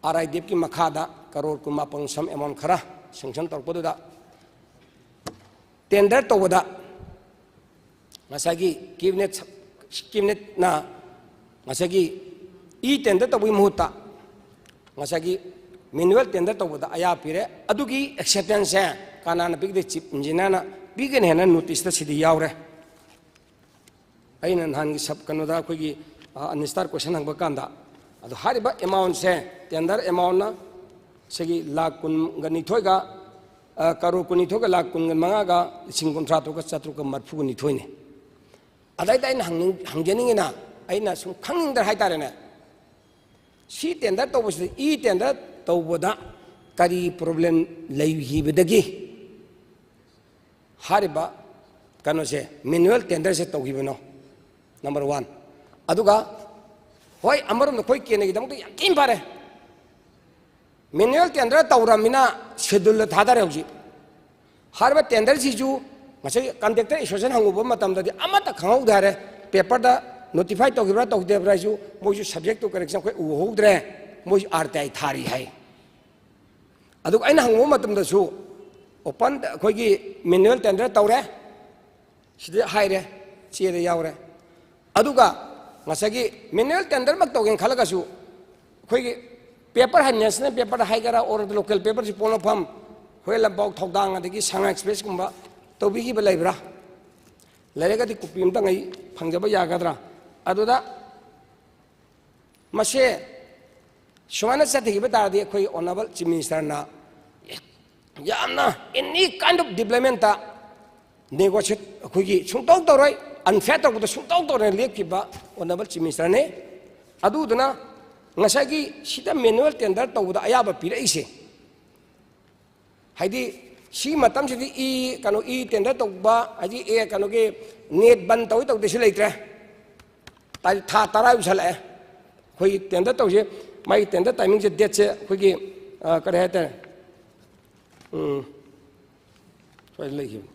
ꯑꯥꯔ ꯑꯥꯏ ꯗꯤ ꯑꯦꯐꯀꯤ ꯃꯈꯥꯗ ꯀꯔꯣꯔ ꯀꯨꯟꯃꯥꯄꯟ ꯁꯝ ꯑꯦꯃꯥꯎꯟ ꯈꯔ ꯁꯦꯡꯁꯟ ꯇꯧꯔꯛꯄꯗꯨꯗ, ꯇꯦꯟꯗꯔ ꯇꯧꯕꯗ ꯉꯁꯥꯏꯒꯤ ꯀꯦꯕꯤꯅꯦꯠ, ꯀꯦꯕꯤꯅꯦꯠꯅ ꯉꯁꯥꯏꯒꯤ ꯏ ꯇꯦꯟꯗꯔ ꯇꯧꯕꯒꯤ ꯃꯍꯨꯠꯇ ꯉꯁꯥꯏꯒꯤ ꯃꯦꯅꯨꯋꯦꯜ ꯇꯦꯟꯗꯔ ꯇꯧꯕꯗ ꯑꯌꯥ ꯄꯤꯔꯦ꯫ ꯑꯗꯨꯒꯤ ꯑꯦꯛꯁꯦꯞꯇꯦꯟꯁꯁꯦ ꯀꯅꯥꯅ ꯄꯤꯒꯗꯦ? ꯆꯤꯐ ꯏꯟꯖꯤꯅꯤꯌꯥꯔꯅ ꯄꯤꯒꯅꯤ ꯍꯥꯏꯅ ꯅꯣꯇꯤꯁꯇ ꯁꯤꯗ ꯌꯥꯎꯔꯦ꯫ ꯑꯩꯅ ꯅꯍꯥꯟꯒꯤ ꯁꯕ ꯀꯩꯅꯣꯗ ꯑꯩꯈꯣꯏꯒꯤ, ꯑ, ꯑꯅꯤꯁꯇꯥꯔ ꯀꯣꯏꯁꯟ ꯍꯪꯕ ꯀꯥꯟꯗ, ꯑꯗꯣ ꯍꯥꯏꯔꯤꯕ ꯑꯦꯃꯥꯎꯟꯁꯦ, ꯇꯦꯟꯗꯔ ꯑꯦꯃꯥꯎꯟꯅ ꯁꯤꯒꯤ ꯂꯥꯈ ꯀꯨꯟꯒ ꯅꯤꯊꯣꯏꯒ, ꯑ, ꯀꯔꯣꯔ ꯀꯨꯟꯅꯤꯊꯣꯏꯒ ꯂꯥꯈ ꯀꯨꯟꯒ ꯃꯉꯥꯒ ꯂꯤꯁꯤꯡ ꯀꯨꯟꯊ꯭ꯔꯥ ꯇꯔꯨꯛꯀ ꯆꯥꯇ꯭ꯔꯨꯛꯀ ꯃꯔꯤꯐꯨꯒ ꯅꯤꯊꯣꯏꯅꯤ꯫ ꯑꯗꯩꯗ ꯑꯩꯅ ꯍꯪꯅꯤꯡ-, ꯍꯪꯖꯅꯤꯡꯉꯤꯅ, ꯑꯩꯅ ꯁꯨꯝ ꯈꯪꯅꯤꯡꯗꯅ ꯍꯥꯏꯇꯥꯔꯦꯅꯦ, ꯁꯤ ꯇꯦꯟꯗꯔ ꯇꯧꯕꯁꯤꯗ, ꯏ ꯇꯦꯟꯗꯔ ꯇꯧꯕꯗ ꯀꯔꯤ ꯄ꯭ꯔꯣꯕ꯭ꯂꯦꯝ ꯂꯩꯈꯤꯕꯗꯒꯤ ꯍꯥꯏꯔꯤꯕ ꯀꯩꯅꯣꯁꯦ, ꯃꯦꯅꯨꯋꯦꯜ ꯇꯦꯟꯗꯔꯁꯦ ꯇꯧꯈꯤꯕꯅꯣ? Number one. ꯑꯗꯨꯒ, ꯍꯣꯏ, ꯑꯃꯔꯣꯝꯗ ꯑꯩꯈꯣꯏ ꯀꯦꯟꯗ꯭ꯔꯒꯤꯗꯃꯛꯇ ꯌꯥꯝ ꯊꯤꯅ ꯐꯔꯦ, ꯃꯦꯅꯨꯋꯦꯜ ꯇꯦꯟꯗꯔ ꯇꯧꯔꯝꯃꯤꯅ ꯁꯦꯗꯨꯜꯗ ꯊꯥꯗꯔꯦ ꯍꯧꯖꯤꯛ꯫ ꯍꯥꯏꯔꯤꯕ ꯇꯦꯟꯗꯔꯁꯤꯁꯨ ꯉꯁꯥꯏ ꯀꯟꯇ꯭ꯔꯦꯛꯇꯔ ꯑꯦꯁꯣꯁꯤꯌꯦꯁꯟ ꯍꯪꯉꯨꯕ ꯃꯇꯝꯗꯗꯤ ꯑꯃꯠꯇ ꯈꯪꯍꯧꯗꯦ ꯍꯥꯏꯔꯦ, ꯄꯦꯄꯔꯗ ꯅꯣꯇꯤꯐꯥꯏ ꯇꯧꯈꯤꯕ꯭ꯔꯥ ꯇꯧꯗꯕ꯭ꯔꯥ ꯍꯥꯏꯁꯨ ꯃꯣꯏꯁꯨ subject to correction ꯑꯩꯈꯣꯏ ꯎꯍꯧꯗ꯭ꯔꯦ, ꯃꯣꯏꯁꯨ ꯑꯥꯔ ꯇꯤ ꯑꯥꯏ ꯊꯥꯔꯤ ꯍꯥꯏ꯫ ꯑꯗꯨꯒ ꯑꯩꯅ ꯍꯪꯉꯨꯕ ꯃꯇꯝꯗꯁꯨ ꯑꯣꯄꯟ ꯑꯩꯈꯣꯏꯒꯤ ꯃꯦꯅꯨꯋꯦꯜ ꯇꯦꯟꯗꯔ ꯇꯧꯔꯦ, ꯁꯤꯗ ꯍꯥꯏꯔꯦ, ꯆꯦꯗ ꯌꯥꯎꯔꯦ꯫ ꯑꯗꯨꯒ ꯉꯁꯥꯏꯒꯤ ꯃꯦꯅꯨꯋꯦꯜ ꯇꯦꯟꯗꯔꯃꯛ ꯇꯧꯒꯦꯅ ꯈꯜꯂꯒꯁꯨ ꯑꯩꯈꯣꯏꯒꯤ ꯄꯦꯄꯔ ꯍꯥꯏ, ꯅꯦꯁꯅꯦꯜ ꯄꯦꯄꯔꯗ ꯍꯥꯏꯒꯦꯔꯥ ꯑꯣꯔ ꯂꯣꯀꯦꯜ ꯄꯦꯄꯔꯁꯤ ꯄꯣꯛꯅꯐꯝ, ꯍꯣꯏ, ꯂꯝꯄꯥꯛ ꯊꯧꯗꯥꯡ ꯑꯗꯒꯤ ꯁꯉꯥꯏ ꯑꯦꯛꯁꯄ꯭ꯔꯦꯁꯀꯨꯝꯕ ꯇꯧꯕꯤꯈꯤꯕ ꯂꯩꯕ꯭ꯔꯥ? ꯂꯩꯔꯒꯗꯤ ꯀꯣꯄꯤ ꯑꯝꯇꯪ ꯑꯩ ꯐꯪꯖꯕ ꯌꯥꯒꯗ꯭ꯔꯥ? ꯑꯗꯨꯗ ꯃꯁꯦ ꯁꯨꯃꯥꯏꯅ ꯆꯠꯊꯈꯤꯕ ꯇꯥꯔꯗꯤ ꯑꯩꯈꯣꯏ ꯑꯣꯅꯔꯦꯕꯜ ꯆꯤꯐ ꯃꯤꯅꯤꯁꯇꯔꯅ ꯌꯥꯝꯅ any kind of developmentꯇ negotiate ꯑꯩꯈꯣꯏꯒꯤ ꯁꯨꯡꯇꯧ ꯇꯧꯔꯣꯏ, ꯑꯟꯐꯦꯌꯔ ꯇꯧꯕꯗ ꯁꯨꯡꯇꯧ ꯇꯧꯗꯅ ꯂꯦꯞꯈꯤꯕ ꯑꯣꯅꯔꯦꯕꯜ ꯆꯤꯐ ꯃꯤꯅꯤꯁꯇꯔꯅꯤ꯫ ꯑꯗꯨꯗꯨꯅ ꯉꯁꯥꯏꯒꯤ ꯁꯤꯗ ꯃꯦꯅꯨꯋꯦꯜ ꯇꯦꯟꯗꯔ ꯇꯧꯕꯗ ꯑꯌꯥꯕ ꯄꯤꯔꯛꯏꯁꯦ, ꯍꯥꯏꯗꯤ ꯁꯤ ꯃꯇꯝꯁꯤꯗꯤ ꯏ, ꯀꯩꯅꯣ, ꯏ ꯇꯦꯟꯗꯔ ꯇꯧꯕ, ꯍꯥꯏꯗꯤ ꯑꯦ, ꯀꯩꯅꯣꯒꯤ ꯅꯦꯠ ꯕꯟ ꯇꯧꯏ ꯇꯧꯗꯦꯁꯨ ꯂꯩꯇ꯭ꯔꯦ꯫ ꯇꯥꯔꯤꯛ, ꯊꯥ ꯇꯔꯥ ꯌꯧꯁꯜꯂꯛꯑꯦ꯫ ꯑꯩꯈꯣꯏꯒꯤ ꯇꯦꯟꯗꯔ ꯇꯧꯁꯦ, ꯃꯥꯒꯤ ꯇꯦꯟꯗꯔ ꯇꯥꯏꯃꯤꯡꯁꯦ, ꯗꯦꯠꯁꯦ ꯑꯩꯈꯣꯏꯒꯤ, ꯑ, ꯀꯔꯤ ꯍꯥꯏꯇꯥꯔꯦ, ꯎꯝ, ꯁ꯭ꯋꯥꯏꯗ ꯂꯩꯈꯤꯕꯅꯤ꯫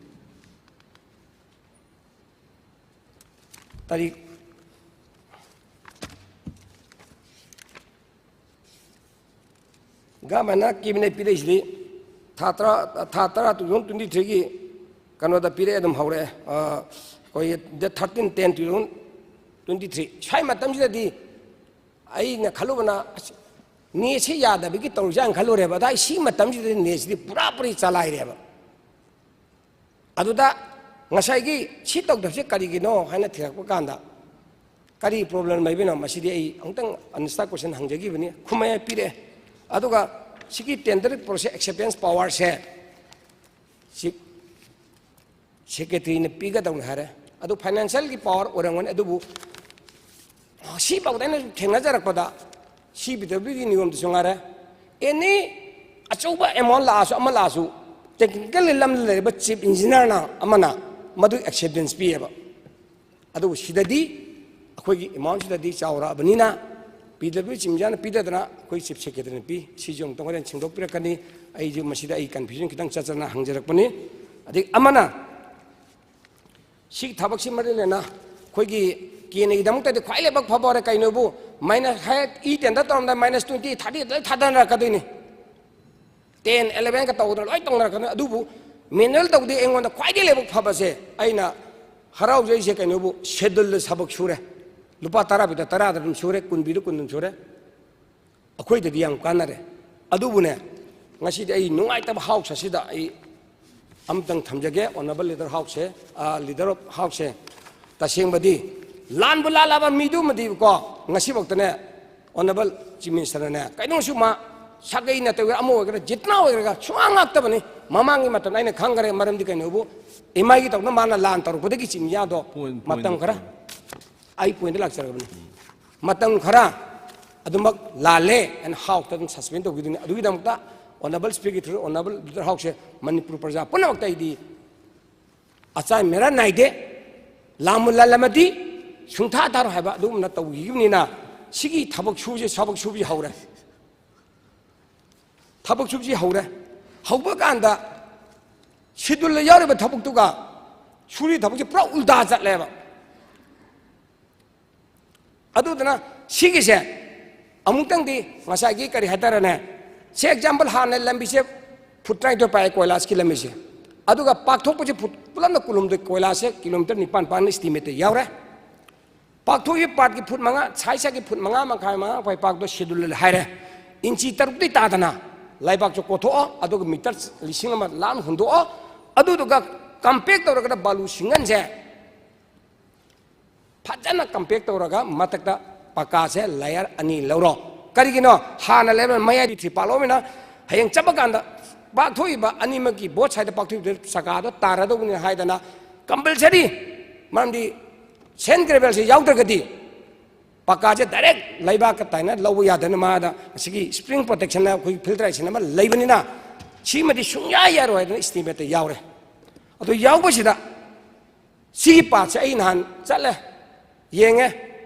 ꯇꯥꯔꯤꯛ, ꯒꯃꯦꯟꯅ ꯀꯦꯕꯤꯅꯦꯠ ꯄꯤꯔꯛꯏꯁꯤꯗꯤ ꯊꯥ ꯇꯔꯥ, ꯊꯥ ꯇꯔꯥ, two thousand twenty three ꯒꯤ ꯀꯩꯅꯣꯗ ꯄꯤꯔꯛꯑꯦ, ꯑꯗꯨꯝ ꯍꯧꯔꯛꯑꯦ꯫ ꯑ, ꯑꯩꯈꯣꯏꯒꯤ date thirteen ten two thousand twenty three꯫ ꯁ꯭ꯋꯥꯏ ꯃꯇꯝꯁꯤꯗꯗꯤ ꯑꯩꯅ ꯈꯜꯂꯨꯕꯅ, ꯑꯁ, ꯅꯦꯠꯁꯤ ꯌꯥꯗꯕꯒꯤ ꯇꯧꯔꯤꯖꯥꯠꯅ ꯈꯜꯂꯨꯔꯦꯕ꯫ ꯑꯗ ꯑꯩ ꯁꯤ ꯃꯇꯝꯁꯤꯗꯗꯤ ꯅꯦꯠꯁꯤꯗꯤ ꯄꯨꯔꯥ ꯄꯨꯔꯤ ꯆꯂꯥꯏꯔꯦꯕ꯫ ꯑꯗꯨꯗ ꯉꯁꯥꯏꯒꯤ ꯁꯤ ꯇꯧꯗꯕꯁꯦ ꯀꯔꯤꯒꯤꯅꯣ ꯍꯥꯏꯅ ꯊꯤꯔꯛꯄ ꯀꯥꯟꯗ, ꯀꯔꯤ ꯄ꯭ꯔꯣꯕ꯭ꯂꯦꯝ ꯂꯩꯕꯅꯣ? ꯃꯁꯤꯗꯤ ꯑꯩ ꯑꯃꯨꯛꯇꯪ ꯑꯟꯁꯇꯥ ꯀꯣꯏꯁꯟ ꯍꯪꯖꯈꯤꯕꯅꯤ, ꯈꯨꯝꯃꯦ, ꯄꯤꯔꯛꯑꯦ꯫ ꯑꯗꯨꯒ ꯁꯤꯒꯤ ꯇꯦꯟꯗꯔ ꯄ꯭ꯔꯣꯁꯦꯁ ꯑꯦꯛꯁꯦꯞꯇꯦꯟꯁ ꯄꯋꯥꯔꯁꯦ ꯁꯤ ꯁꯦꯀ꯭ꯔꯦꯇꯔꯤꯅ ꯄꯤꯒꯗꯧꯅꯤ ꯍꯥꯏꯔꯦ꯫ ꯑꯗꯨ ꯐꯥꯏꯅꯥꯟꯁꯤꯌꯦꯜꯒꯤ ꯄꯋꯥꯔ ꯑꯣꯏꯔꯝꯒꯅꯤ, ꯑꯗꯨꯕꯨ ꯁꯤꯐꯥꯎꯗ ꯑꯩꯅ ꯊꯦꯡꯅꯖꯔꯛꯄꯗ, ꯁꯤ ꯄꯤ ꯗꯕ꯭ꯂꯤꯎ ꯗꯤ ꯅꯤꯌꯣꯝꯗꯁꯨ ꯉꯥꯏꯔꯦ, ꯑꯦꯅꯤ ꯑꯆꯧꯕ ꯑꯦꯃꯥꯎꯟ ꯂꯥꯛꯑꯁꯨ, ꯑꯃ ꯂꯥꯛꯑꯁꯨ, ꯇꯦꯛꯅꯤꯀꯦꯜ ꯂꯝꯗ ꯂꯩꯔꯤꯕ ꯆꯤꯐ ꯏꯟꯖꯤꯅꯤꯌꯥꯔꯅ ꯑꯃꯅ ꯃꯗꯨ ꯑꯦꯛꯁꯦꯞꯇꯦꯟꯁ ꯄꯤꯌꯦꯕ꯫ ꯑꯗꯨꯕꯨ ꯁꯤꯗꯗꯤ, ꯑꯩꯈꯣꯏꯒꯤ ꯑꯦꯃꯥꯎꯟꯁꯤꯗꯗꯤ ꯆꯥꯎꯔꯛꯑꯕꯅꯤꯅ, ꯄꯤ ꯗꯕ꯭ꯂꯤꯎ ꯆꯤꯐ ꯏꯟꯖꯤꯅꯤꯌꯥꯔꯅ ꯄꯤꯗꯗꯅ ꯑꯩꯈꯣꯏ ꯆꯤꯐ ꯁꯦꯀ꯭ꯔꯦꯇꯔꯤꯅ ꯄꯤ꯫ ꯁꯤꯁꯨ ꯑꯃꯨꯛꯇꯪ ꯍꯣꯔꯦꯟ ꯁꯦꯡꯗꯣꯛꯄꯤꯔꯛꯀꯅꯤ꯫ ꯑꯩꯁꯨ ꯃꯁꯤꯗ ꯑꯩ ꯀꯟꯐ꯭ꯌꯨꯖꯟ ꯈꯤꯇꯪ ꯆꯠꯆꯅ ꯍꯪꯖꯔꯛꯄꯅꯤ꯫ ꯑꯗꯒꯤ ꯑꯃꯅ, ꯁꯤꯒꯤ ꯊꯕꯛꯁꯤ ꯃꯔꯤ ꯂꯩꯅ ꯑꯩꯈꯣꯏꯒꯤ ꯀꯦꯟꯅꯒꯤꯗꯃꯛꯇꯗꯤ ꯈ꯭ꯋꯥꯏ ꯂꯥꯏꯕꯛ ꯐꯕ ꯑꯣꯏꯔꯦ꯫ ꯀꯩꯅꯣꯕꯨ, ꯃꯥꯏꯅ ꯍꯦꯛ E tender ꯇꯧꯔꯝꯗꯥꯏ minus twenty, thirty ꯂꯣꯏ ꯊꯥꯗꯅꯔꯛꯀꯗꯣꯏꯅꯤ꯫ ꯇꯦꯟ, ꯑꯦꯂꯦꯚꯦꯟꯒ ꯇꯧꯗꯅ ꯂꯣꯏ ꯇꯧꯅꯔꯛꯀꯅꯤ꯫ ꯑꯗꯨꯕꯨ ꯃꯦꯅꯨꯋꯦꯜ ꯇꯧꯗꯦ꯫ ꯑꯩꯉꯣꯟꯗ ꯈ꯭ꯋꯥꯏꯗꯒꯤ ꯂꯥꯏꯕꯛ ꯐꯕꯁꯦ, ꯑꯩꯅ ꯍꯔꯥꯎꯖꯔꯤꯁꯦ ꯀꯩꯅꯣꯕꯨ, ꯁꯦꯗꯨꯜꯗ ꯊꯕꯛ ꯁꯨꯔꯦ꯫ ꯂꯨꯄꯥ ꯇꯔꯥ ꯄꯤꯗ ꯇꯔꯥꯗ ꯑꯗꯨꯝ ꯁꯨꯔꯦ, ꯀꯨꯟ ꯄꯤꯗ ꯀꯨꯟ ꯑꯗꯨꯝ ꯁꯨꯔꯦ꯫ ꯑꯩꯈꯣꯏꯗꯗꯤ ꯌꯥꯝ ꯀꯥꯟꯅꯔꯦ꯫ ꯑꯗꯨꯕꯨꯅꯦ, ꯉꯁꯤꯗꯤ ꯑꯩ ꯅꯨꯡꯉꯥꯏꯇꯕ ꯍꯥꯎꯁ ꯑꯁꯤꯗ ꯑꯩ ꯑꯃꯇꯪ ꯊꯝꯖꯒꯦ, ꯑꯣꯅꯔꯦꯕꯜ ꯂꯤꯗꯔ ꯍꯥꯎꯁꯁꯦ, ꯑ, ꯂꯤꯗꯔ ꯑꯣꯐ ꯍꯥꯎꯁꯁꯦ꯫ ꯇꯁꯦꯡꯕꯗꯤ ꯂꯥꯟꯕꯨ ꯂꯥꯜꯂꯕ ꯃꯤꯗꯨꯃꯗꯤꯀꯣ, ꯉꯁꯤꯐꯥꯎꯗꯅꯦ, ꯑꯣꯅꯔꯦꯕꯜ ꯆꯤꯐ ꯃꯤꯅꯤꯁꯇꯔꯅꯅꯦ, ꯀꯩꯅꯣꯁꯨ ꯃꯥ ꯁꯥꯒꯩ ꯅꯠꯇꯕ ꯑꯃ ꯑꯣꯏꯒꯦꯔꯥ, ꯖꯤꯠꯅꯥ ꯑꯣꯏꯒꯦꯔꯥ, ꯁꯨꯡꯉꯥꯡ ꯉꯥꯛꯇꯕꯅꯤ꯫ ꯃꯃꯥꯡꯒꯤ ꯃꯇꯝꯗ ꯑꯩꯅ ꯈꯪꯈ꯭ꯔꯦ, ꯃꯔꯝꯗꯤ ꯀꯩꯅꯣꯕꯨ, ꯑꯦꯝ ꯑꯥꯏꯒꯤ ꯇꯧꯅ ꯃꯥꯅ ꯂꯥꯟ ꯇꯧꯔꯛꯄꯗꯒꯤ ꯆꯤꯡꯌꯥꯗꯣ ꯃꯇꯝ ꯈꯔ, ꯑꯩ ꯄꯣꯏꯟꯗ ꯂꯥꯛꯆꯔꯕꯅꯤ, ꯃꯇꯝ ꯈꯔ ꯑꯗꯨꯃꯛ ꯂꯥꯜꯂꯦ ꯍꯥꯏꯅ ꯍꯥꯎꯇ ꯑꯗꯨꯝ ꯁꯁꯄꯦꯟ ꯇꯧꯈꯤꯗꯣꯏꯅꯤ꯫ ꯑꯗꯨꯒꯤꯗꯃꯛꯇ ꯑꯣꯅꯔꯦꯕꯜ ꯁ꯭ꯄꯤꯀꯔꯒꯤ ꯊ꯭ꯔꯨ ꯑꯣꯅꯔꯦꯕꯜ ꯂꯤꯗꯔ ꯍꯥꯎꯁꯁꯦ ꯃꯅꯤꯄꯨꯔ ꯄ꯭ꯔꯖꯥ ꯄꯨꯝꯅꯃꯛꯇ ꯑꯩꯗꯤ ꯑꯆꯥꯏ ꯃꯦꯔꯥ ꯅꯥꯏꯗꯦ, ꯂꯥꯟꯕꯨ ꯂꯥꯜꯂꯝꯃꯗꯤ ꯁꯨꯡꯊꯥ ꯊꯥꯔꯣꯏ ꯍꯥꯏꯕ ꯑꯗꯨꯒꯨꯝꯅ ꯇꯧꯈꯤꯕꯅꯤꯅ ꯁꯤꯒꯤ ꯊꯕꯛ ꯁꯨꯁꯦ, ꯊꯕꯛ ꯁꯨꯕꯁꯤ ꯍꯧꯔꯦ꯫ ꯊꯕꯛ ꯁꯨꯕꯁꯤ ꯍꯧꯔꯦ꯫ ꯍꯧꯕ ꯀꯥꯟꯗ ꯁꯦꯗꯨꯜꯗ ꯌꯥꯎꯔꯤꯕ ꯊꯕꯛꯇꯨꯒ ꯁꯨꯔꯤ ꯊꯕꯛꯁꯤ ꯄꯨꯔꯥ ꯎꯜꯇꯥ ꯆꯠꯂꯦꯕ꯫ ꯑꯗꯨꯗꯨꯅ ꯁꯤꯒꯤꯁꯦ ꯑꯃꯨꯛꯇꯪꯗꯤ ꯉꯁꯥꯏꯒꯤ ꯀꯔꯤ ꯍꯥꯏꯇꯥꯔꯦꯅꯦ, ꯁꯦ ꯑꯦꯛꯖꯥꯝꯄꯜ ꯍꯥꯟꯅ ꯂꯝꯕꯤꯁꯦ ꯐꯨꯠ ꯇꯔꯥꯅꯤꯊꯣꯏ ꯄꯥꯛꯑꯦ ꯀꯣꯏꯂꯥꯁꯀꯤ ꯂꯝꯕꯤꯁꯦ, ꯑꯗꯨꯒ ꯄꯥꯛꯊꯣꯛꯄꯁꯦ ꯐꯨꯠ ꯄꯨꯂꯞꯅ ꯀꯨꯟꯍꯨꯝꯗꯣꯏ, ꯀꯣꯏꯂꯥꯁꯁꯦ ꯀꯤꯂꯣꯃꯤꯇꯔ ꯅꯤꯄꯥꯟ ꯄꯥꯛꯅ ꯏꯁꯇꯤꯃꯦꯠꯇ ꯌꯥꯎꯔꯦ꯫ ꯄꯥꯛꯊꯣꯛꯏꯕ ꯄꯥꯔꯠꯀꯤ ꯐꯨꯠ ꯃꯉꯥ, ꯁꯥꯏꯠ ꯁꯥꯏꯠꯀꯤ ꯐꯨꯠ ꯃꯉꯥ ꯃꯈꯥꯏ, ꯃꯉꯥ ꯃꯈꯥꯏ ꯄꯥꯛꯇꯣ ꯁꯦꯗꯨꯜ ꯍꯥꯏꯔꯦ꯫ ꯏꯟꯆꯤ ꯇꯔꯨꯛꯇꯤ ꯇꯥꯗꯅ ꯂꯩꯕꯥꯛꯁꯨ ꯀꯣꯊꯣꯛꯑꯣ, ꯑꯗꯨꯒ ꯃꯤꯇꯔ ꯂꯤꯁꯤꯡ ꯑꯃ ꯂꯥꯞꯅ ꯍꯨꯟꯗꯣꯛꯑꯣ꯫ ꯑꯗꯨꯗꯨꯒ ꯀꯝꯄꯦꯛ ꯇꯧꯔꯒꯅ ꯕꯥꯂꯨ ꯁꯤꯡꯒꯟꯁꯦ ꯐꯖꯅ ꯀꯝꯄꯦꯛ ꯇꯧꯔꯒ ꯃꯊꯛꯇ ꯄꯀꯥꯁꯦ ꯂꯦꯌꯔ ꯑꯅꯤ ꯂꯧꯔꯣ꯫ ꯀꯔꯤꯒꯤꯅꯣ? ꯍꯥꯟꯅ ꯂꯦꯌꯔ ꯃꯌꯥꯏꯗꯤ ꯊ꯭ꯔꯤ ꯄꯥꯛꯂꯣꯃꯤꯅ ꯍꯌꯦꯡ ꯆꯠꯄ ꯀꯥꯟꯗ ꯄꯥꯛꯊꯣꯛꯏꯕ ꯑꯅꯤꯃꯛꯀꯤ ꯕꯣꯠ ꯁꯥꯏꯗ ꯄꯥꯛꯊꯣꯛꯏꯕ ꯆꯀꯥꯗꯣ ꯇꯥꯔꯗꯧꯕꯅꯤ ꯍꯥꯏꯗꯅ ꯀꯝꯄꯜꯁꯔꯤ, ꯃꯔꯝꯗꯤ ꯁꯦꯟ ꯒ꯭ꯔꯦꯕꯦꯜꯁꯦ ꯌꯥꯎꯗ꯭ꯔꯒꯗꯤ ꯄꯀꯥꯁꯦ ꯗꯥꯏꯔꯦꯛ ꯂꯩꯕꯥꯛꯀ ꯇꯥꯏꯅ ꯂꯧꯕ ꯌꯥꯗꯅ ꯃꯥꯗ ꯑꯁꯤꯒꯤ ꯁ꯭ꯄ꯭ꯔꯤꯡ ꯄ꯭ꯔꯣꯇꯦꯛꯁꯟꯅ ꯑꯩꯈꯣꯏꯒꯤ ꯐꯤꯜꯇꯔꯦꯁꯟ ꯑꯃ ꯂꯩꯕꯅꯤꯅ ꯁꯤꯃꯗꯤ ꯁꯨꯡꯌꯥ ꯌꯥꯔꯣꯏ ꯍꯥꯏꯗꯅ ꯏꯁꯇꯤꯃꯦꯠꯇ ꯌꯥꯎꯔꯦ꯫ ꯑꯗꯨ ꯌꯥꯎꯕꯁꯤꯗ ꯁꯤꯒꯤ ꯄꯥꯔꯠꯁꯦ ꯑꯩ ꯅꯍꯥꯟ ꯆꯠꯂꯦ, ꯌꯦꯡꯉꯦ꯫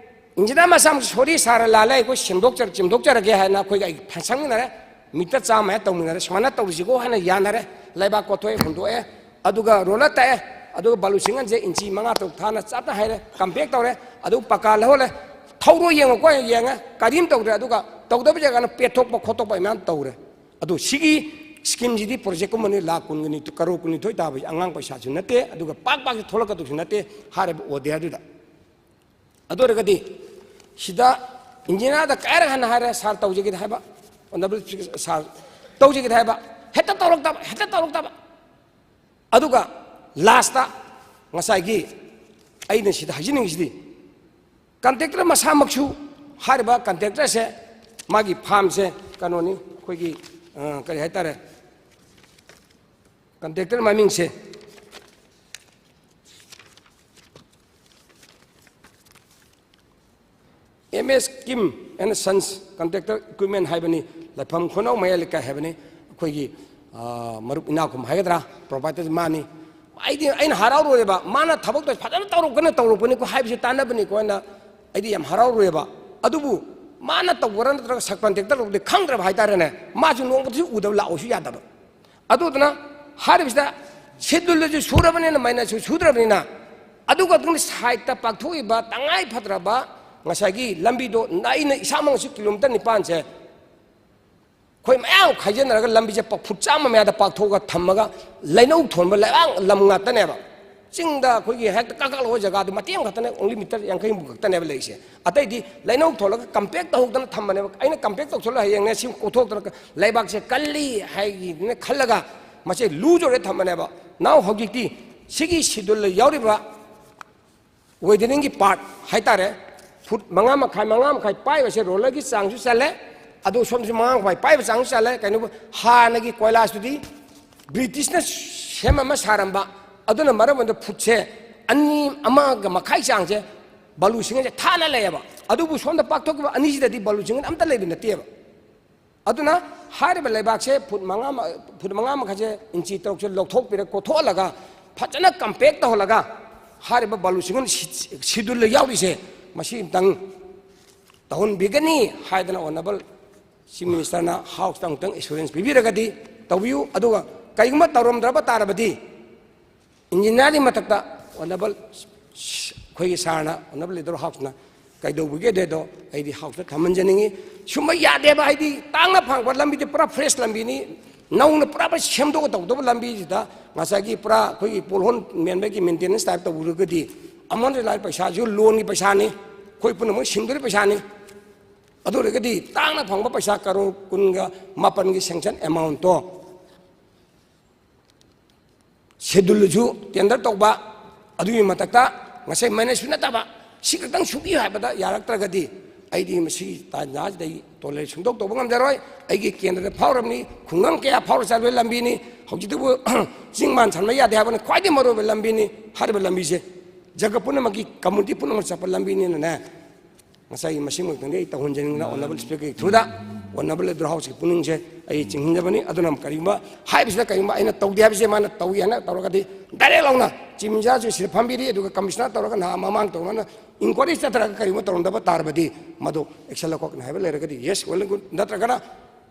ꯏꯟꯖꯤꯅꯤꯌꯥꯔ ꯃꯆꯥ ꯃꯆꯥ, "ꯁꯣꯔꯤ ꯁꯥꯔ, ꯂꯥꯜꯂꯦ, ꯑꯩꯈꯣꯏ ꯁꯦꯝꯗꯣꯛꯆꯔ-, ꯁꯦꯝꯗꯣꯛꯆꯔꯒꯦ" ꯍꯥꯏꯅ ꯑꯩꯈꯣꯏꯒ ꯑꯩ ꯁꯪꯃꯤꯟꯅꯔꯦ, ꯃꯤꯇꯔ ꯆꯥꯝꯃ ꯍꯦꯛ ꯇꯧꯃꯤꯟꯅꯔꯦ, "ꯁꯨꯃꯥꯏꯅ ꯇꯧꯔꯤꯁꯤꯀꯣ" ꯍꯥꯏꯅ ꯌꯥꯅꯔꯦ꯫ ꯂꯩꯕꯥꯛ ꯀꯣꯊꯣꯛꯑꯦ, ꯍꯨꯟꯗꯣꯛꯑꯦ, ꯑꯗꯨꯒ ꯔꯣꯂꯔ ꯇꯛꯑꯦ, ꯑꯗꯨꯒ ꯕꯥꯂꯨ ꯁꯤꯡꯒꯟꯁꯦ ꯏꯟꯆꯤ ꯃꯉꯥ ꯇꯔꯨꯛ ꯊꯥꯅ ꯆꯞꯅ ꯍꯥꯏꯔꯦ, ꯀꯝꯄꯦꯛ ꯇꯧꯔꯦ, ꯑꯗꯨꯒ ꯄꯀꯥ ꯂꯧꯍꯜꯂꯦ꯫ "ꯊꯧꯔꯣ ꯌꯦꯡꯉꯣꯀꯣ" ꯍꯥꯏꯅ ꯌꯦꯡꯉꯦ, ꯀꯔꯤꯝ ꯇꯧꯗ꯭ꯔꯦ꯫ ꯑꯗꯨꯒ ꯇꯧꯗꯕ ꯖꯒꯥꯅ ꯄꯦꯠꯊꯣꯛꯄ ꯈꯣꯠꯇꯣꯛꯄ ꯃꯌꯥꯝ ꯇꯧꯔꯦ꯫ ꯑꯗꯣ ꯁꯤꯒꯤ ꯁ꯭ꯀꯤꯝꯁꯤꯗꯤ ꯄ꯭ꯔꯣꯖꯦꯛꯀꯨꯝꯕꯅꯤ, ꯂꯥꯈ ꯀꯨꯟꯒ ꯅꯤꯊꯣꯏ ꯇꯥꯕꯁꯤ ꯑꯉꯥꯡ ꯄꯩꯁꯥꯁꯨ ꯅꯠꯇꯦ, ꯑꯗꯨꯒ ꯄꯥꯛ ꯄꯥꯛꯁꯨ ꯊꯣꯛꯂꯛꯀꯗꯧꯁꯨ ꯅꯠꯇꯦ ꯍꯥꯏꯔꯤꯕ ꯑꯣꯔꯗꯔꯗꯨꯗ꯫ ꯑꯗꯨ ꯑꯣꯏꯔꯒꯗꯤ ꯁꯤꯗ ꯏꯟꯖꯤꯅꯤꯌꯥꯔꯗ ꯀꯥꯏꯔꯒ ꯍꯟꯅ ꯍꯥꯏꯔꯦ, "ꯁꯥꯔ, ꯇꯧꯖꯒꯦꯗꯤ" ꯍꯥꯏꯕ, "ꯑꯣꯅꯔꯦꯕꯜ ꯁꯥꯔ, ꯇꯧꯖꯒꯦꯗꯤ" ꯍꯥꯏꯕ, ꯍꯦꯛꯇ ꯇꯧꯔꯛꯇꯕ, ꯍꯦꯛꯇ ꯇꯧꯔꯛꯇꯕ꯫ ꯑꯗꯨꯒ ꯂꯥꯁꯇ ꯉꯁꯥꯏꯒꯤ ꯑꯩꯅ ꯁꯤꯗ ꯍꯥꯏꯖꯅꯤꯡꯉꯤꯁꯤꯗꯤ, ꯀꯟꯇ꯭ꯔꯦꯛꯇꯔ ꯃꯁꯥꯃꯛꯁꯨ, ꯍꯥꯏꯔꯤꯕ ꯀꯟꯇ꯭ꯔꯦꯛꯇꯔꯁꯦ ꯃꯥꯒꯤ ꯐꯥꯝꯁꯦ ꯀꯩꯅꯣꯅꯤ, ꯑꯩꯈꯣꯏꯒꯤ, ꯑ, ꯀꯔꯤ ꯍꯥꯏꯇꯥꯔꯦ, ꯀꯟꯇ꯭ꯔꯦꯛꯇꯔ ꯃꯃꯤꯡꯁꯦ ꯑꯦꯝ ꯑꯦꯁ ꯀꯤꯝ ꯑꯦꯟ ꯁꯟꯁ ꯀꯟꯇ꯭ꯔꯦꯛꯇꯔ ꯏꯀ꯭ꯋꯤꯞꯃꯦꯟ ꯍꯥꯏꯕꯅꯤ, ꯂꯩꯐꯝ ꯈꯨꯅꯧ ꯃꯌꯥꯏ ꯂꯩꯀꯥꯏ ꯍꯥꯏꯕꯅꯤ꯫ ꯑꯩꯈꯣꯏꯒꯤ, ꯑ, ꯃꯔꯨꯞ ꯏꯅꯥꯎꯈꯨꯝ ꯍꯥꯏꯒꯗ꯭ꯔꯥ, ꯄ꯭ꯔꯣꯄꯥꯏꯇꯔ ꯃꯥꯅꯤ꯫ ꯑꯩꯗꯤ, ꯑꯩꯅ ꯍꯔꯥꯎꯔꯨꯔꯦꯕ, ꯃꯥꯅ ꯊꯕꯛꯇꯣ ꯐꯖꯅ ꯇꯧꯔꯛꯀꯅꯤ, ꯇꯧꯔꯛꯄꯅꯤꯀꯣ ꯍꯥꯏꯕꯁꯤ ꯇꯥꯟꯅꯕꯅꯤꯀꯣ ꯍꯥꯏꯅ ꯑꯩꯗꯤ ꯌꯥꯝ ꯍꯔꯥꯎꯔꯨꯔꯦꯕ꯫ ꯑꯗꯨꯕꯨ ꯃꯥꯅ ꯇꯧꯕ꯭ꯔꯥ ꯅꯠꯇ꯭ꯔꯒ ꯁꯕ ꯀꯟꯇ꯭ꯔꯦꯛꯇꯔ ꯇꯧꯕꯗꯤ ꯈꯪꯗ꯭ꯔꯕ ꯍꯥꯏꯇꯥꯔꯦꯅꯦ꯫ ꯃꯥꯁꯨ ꯅꯣꯡꯃꯇꯁꯨ ꯎꯗꯕ, ꯂꯥꯛꯑꯣꯁꯨ ꯌꯥꯗꯕ꯫ ꯑꯗꯨꯗꯨꯅ ꯍꯥꯏꯔꯤꯕꯁꯤꯗ ꯁꯦꯗꯨꯜꯗꯁꯨ ꯁꯨꯔꯕꯅꯤꯅ, ꯃꯥꯏꯅꯁꯁꯨ ꯁꯨꯗ꯭ꯔꯕꯅꯤꯅ, ꯑꯗꯨꯒ ꯑꯗꯨꯝ ꯁꯥꯏꯠꯇ ꯄꯥꯛꯊꯣꯛꯏꯕ ꯇꯉꯥꯏ ꯐꯗ꯭ꯔꯕ ꯉꯁꯥꯏꯒꯤ ꯂꯝꯕꯤꯗꯣ ꯑꯩꯅ ꯏꯁꯥꯃꯛꯁꯨ ꯀꯤꯂꯣꯃꯤꯇꯔ ꯅꯤꯄꯥꯟꯁꯦ ꯑꯩꯈꯣꯏ ꯃꯌꯥꯝ ꯈꯥꯏꯖꯤꯟꯅꯔꯒ ꯂꯝꯕꯤꯁꯦ ꯄ-, ꯐꯨꯠ ꯆꯥꯝꯃ ꯃꯌꯥꯗ ꯄꯥꯛꯊꯣꯛꯑꯒ ꯊꯝꯃꯒ ꯂꯩꯅꯧ ꯊꯣꯟꯕ ꯂꯩꯕꯥꯛ ꯂꯝ ꯉꯥꯛꯇꯅꯦꯕ꯫ ꯆꯤꯡꯗ ꯑꯩꯈꯣꯏꯒꯤ ꯍꯦꯛꯇ ꯀꯥꯈꯠꯂꯛꯄ ꯖꯒꯥꯗꯨ ꯃꯇꯦꯛ ꯑꯃꯈꯛꯇꯅꯦ, only ꯃꯤꯇꯔ ꯌꯥꯡꯈꯩ ꯃꯨꯛ ꯈꯛꯇꯅꯦꯕ ꯂꯩꯔꯤꯁꯦ꯫ ꯑꯇꯩꯗꯤ ꯂꯩꯅꯧ ꯊꯣꯜꯂꯒ ꯀꯝꯄꯦꯛ ꯇꯧꯍꯧꯗꯅ ꯊꯝꯕꯅꯦꯕ꯫ ꯑꯩꯅ ꯀꯝꯄꯦꯛ ꯇꯧꯊꯣꯛꯂꯒ ꯍꯌꯦꯡꯅꯦ ꯁꯤ ꯀꯣꯊꯣꯛꯇꯅ ꯂꯩꯕꯥꯛꯁꯦ ꯀꯜꯂꯤ ꯍꯥꯏꯒꯤꯅ ꯈꯜꯂꯒ ꯃꯁꯦ ꯂꯨꯖ ꯑꯣꯏꯔ ꯊꯝꯕꯅꯦꯕ꯫ ꯅꯥꯎ ꯍꯧꯖꯤꯛꯇꯤ ꯁꯤꯒꯤ ꯁꯦꯗꯨꯜꯗ ꯌꯥꯎꯔꯤꯕ ꯋꯦꯗꯔꯤꯡꯒꯤ ꯄꯥꯔꯠ ꯍꯥꯏꯇꯥꯔꯦ, ꯐꯨꯠ ꯃꯉꯥ ꯃꯈꯥꯏ, ꯃꯉꯥ ꯃꯈꯥꯏ ꯄꯥꯏꯕꯁꯦ ꯔꯣꯂꯔꯒꯤ ꯆꯥꯡꯁꯨ ꯆꯜꯂꯦ, ꯑꯗꯨ ꯁꯣꯝꯗꯁꯨ ꯃꯉꯥ ꯃꯈꯥꯏ ꯄꯥꯏꯕ ꯆꯥꯡꯁꯨ ꯆꯜꯂꯦ꯫ ꯀꯩꯅꯣꯕꯨ ꯍꯥꯟꯅꯒꯤ ꯀꯣꯏꯂꯥꯁꯇꯨꯗꯤ ꯕ꯭ꯔꯤꯇꯤꯁꯅ ꯁꯦꯝ ꯑꯃ ꯁꯥꯔꯝꯕ, ꯑꯗꯨꯅ ꯃꯔꯝ ꯑꯣꯏꯔꯒ ꯐꯨꯠꯁꯦ ꯑꯅꯤ, ꯑꯃꯒ ꯃꯈꯥꯏ ꯆꯥꯡꯁꯦ ꯕꯥꯂꯨ ꯁꯤꯡꯒꯜꯁꯦ ꯊꯥꯅ ꯂꯩꯌꯦꯕ꯫ ꯑꯗꯨꯕꯨ ꯁꯣꯝꯗ ꯄꯥꯛꯊꯣꯛꯈꯤꯕ ꯑꯅꯤꯁꯤꯗꯗꯤ ꯕꯥꯂꯨ ꯁꯤꯡꯒꯜ ꯑꯝꯇ ꯂꯩꯕ ꯅꯠꯇꯦꯕ꯫ ꯑꯗꯨꯅ ꯍꯥꯏꯔꯤꯕ ꯂꯩꯕꯥꯛꯁꯦ ꯐꯨꯠ ꯃꯉꯥ ꯃ-, ꯐꯨꯠ ꯃꯉꯥ ꯃꯈꯥꯏꯁꯦ ꯏꯟꯆꯤ ꯇꯔꯨꯛꯁꯦ ꯂꯧꯊꯣꯛꯄꯤꯔꯒ, ꯀꯣꯊꯣꯛꯍꯜꯂꯒ, ꯐꯖꯅ ꯀꯝꯄꯦꯛ ꯇꯧꯍꯜꯂꯒ, ꯍꯥꯏꯔꯤꯕ ꯕꯥꯂꯨ ꯁꯤꯡꯒꯜ ꯁꯤ-, ꯁꯦꯗꯨꯜꯗ ꯌꯥꯎꯔꯤꯁꯦ ꯃꯁꯤ ꯑꯝꯇꯪ ꯇꯧꯍꯟꯕꯤꯒꯅꯤ ꯍꯥꯏꯗꯅ ꯑꯣꯅꯔꯦꯕꯜ ꯆꯤꯐ ꯃꯤꯅꯤꯁꯇꯔꯅ ꯍꯥꯎꯁꯇ ꯑꯃꯨꯛꯇꯪ ꯑꯦꯁꯨꯔꯦꯟꯁ ꯄꯤꯕꯤꯔꯒꯗꯤ ꯇꯧꯕꯤꯌꯨ꯫ ꯑꯗꯨꯒ ꯀꯩꯒꯨꯝꯕ ꯇꯧꯔꯝꯗ꯭ꯔꯕ ꯇꯥꯔꯕꯗꯤ ꯏꯟꯖꯤꯅꯤꯌꯥꯔꯒꯤ ꯃꯊꯛꯇ ꯑꯣꯅꯔꯦꯕꯜ ꯑꯩꯈꯣꯏꯒꯤ ꯁꯥꯔꯅ, ꯑꯣꯅꯔꯦꯕꯜ ꯂꯤꯗꯔ ꯍꯥꯎꯁꯅ ꯀꯩꯗꯧꯕꯤꯒꯦ ꯑꯗꯨꯗꯣ ꯑꯩꯗꯤ ꯍꯥꯎꯁꯇ ꯊꯝꯍꯟꯖꯅꯤꯡꯉꯤ꯫ ꯁꯨꯝꯕ ꯌꯥꯗꯦꯕ, ꯍꯥꯏꯗꯤ ꯇꯥꯡꯅ ꯐꯪꯕ ꯂꯝꯕꯤꯗꯤ ꯄꯨꯔꯥ ꯐ꯭ꯔꯦꯁ ꯂꯝꯕꯤꯅꯤ, ꯅꯧꯅ ꯄꯨꯔꯥ ꯁꯦꯝꯗꯣꯛꯑ ꯇꯧꯗꯧꯕ ꯂꯝꯕꯤꯁꯤꯗ ꯉꯁꯥꯏꯒꯤ ꯄꯨꯔꯥ ꯑꯩꯈꯣꯏꯒꯤ ꯄꯣꯠꯍꯣꯟ ꯃꯦꯟꯕꯒꯤ ꯃꯦꯟꯇꯦꯅꯦꯟꯁ ꯇꯥꯏꯞ ꯇꯧꯔꯒꯗꯤ ꯑꯃꯣꯟ ꯂꯥꯏ ꯄꯩꯁꯥꯁꯨ ꯂꯣꯟꯒꯤ ꯄꯩꯁꯥꯅꯤ, ꯑꯩꯈꯣꯏ ꯄꯨꯝꯅꯃꯛ ꯁꯤꯡꯗꯣꯏ ꯄꯩꯁꯥꯅꯤ꯫ ꯑꯗꯨ ꯑꯣꯏꯔꯒꯗꯤ ꯇꯥꯡꯅ ꯐꯪꯕ ꯄꯩꯁꯥ ꯀꯔꯣꯔ ꯀꯨꯟꯒ ꯃꯥꯄꯟꯒꯤ ꯁꯦꯡꯁꯟ ꯑꯦꯃꯥꯎꯟꯠꯇꯣ ꯁꯦꯗꯨꯜꯗꯁꯨ ꯇꯦꯟꯗꯔ ꯇꯧꯕ, ꯑꯗꯨꯒꯤ ꯃꯊꯛꯇ ꯉꯁꯥꯏ ꯃꯦꯅꯦꯖꯁꯨ ꯅꯠꯇꯕ, ꯁꯤ ꯈꯛꯇꯪ ꯁꯨꯕꯤꯌꯨ ꯍꯥꯏꯕꯗ ꯌꯥꯔꯛꯇ꯭ꯔꯒꯗꯤ ꯑꯩꯗꯤ ꯃꯁꯤꯒꯤ ꯇꯥꯟꯖꯥꯁꯤꯗ ꯑꯩ ꯇꯣꯂꯔꯦꯠ ꯁꯨꯡꯇꯧ ꯇꯧꯕ ꯉꯝꯖꯔꯣꯏ꯫ ꯑꯩꯒꯤ ꯀꯦꯟꯗ꯭ꯔꯗ ꯐꯥꯎꯔꯕꯅꯤ, ꯈꯨꯡꯒꯪ ꯀꯌꯥ ꯐꯥꯎꯔ ꯆꯠꯄ ꯂꯝꯕꯤꯅꯤ꯫ ꯍꯧꯖꯤꯛꯇꯕꯨ ꯆꯤꯡ ꯃꯥꯟ ꯁꯝꯅ ꯌꯥꯗꯦ ꯍꯥꯏꯕꯅ ꯈ꯭ꯋꯥꯏꯗꯒꯤ ꯃꯔꯨꯑꯣꯏꯕ ꯂꯝꯕꯤꯅꯤ꯫ ꯍꯥꯏꯔꯤꯕ ꯂꯝꯕꯤꯁꯦ ꯖꯒ ꯄꯨꯝꯅꯃꯛꯀꯤ, ꯀꯝꯃꯨꯅꯤꯇꯤ ꯄꯨꯝꯅꯃꯛ ꯆꯠꯄ ꯂꯝꯕꯤꯅꯤꯅꯅꯦ, ꯉꯁꯥꯏꯒꯤ ꯃꯁꯤꯃꯛꯇꯪꯗꯤ ꯑꯩ ꯇꯧꯍꯟꯖꯅꯤꯡꯗꯅ Honourable Speaker ꯒꯤ through ꯗ Honourable Laddu House ꯀꯤ ꯄꯨꯛꯅꯤꯡꯁꯦ ꯑꯩ ꯆꯤꯡꯍꯟꯖꯕꯅꯤ꯫ ꯑꯗꯨꯅ ꯀꯔꯤꯒꯨꯝꯕ ꯍꯥꯏꯕꯁꯤꯗ ꯀꯔꯤꯒꯨꯝꯕ ꯑꯩꯅ ꯇꯧꯗꯦ ꯍꯥꯏꯕꯁꯦ ꯃꯥꯅ ꯇꯧꯏ ꯍꯥꯏꯅ ꯇꯧꯔꯒꯗꯤ direct ꯂꯥꯎꯅ Chief Minister ꯁꯨ ꯁꯤꯗ ꯐꯝꯕꯤꯔꯤ, ꯑꯗꯨꯒ Commissioner ꯇꯧꯔꯒ ꯅꯍꯥꯟ ꯃꯃꯥꯡ ꯇꯧꯅꯅ inquiry ꯆꯠꯊꯔꯒ ꯀꯔꯤꯒꯨꯝꯕ ꯇꯧꯔꯝꯗꯕ ꯇꯥꯔꯕꯗꯤ ꯃꯗꯨ action ꯂꯧꯈꯠꯀꯅꯤ ꯍꯥꯏꯕ ꯂꯩꯔꯒꯗꯤ yes, well and good, ꯅꯠꯇ꯭ꯔꯒꯅ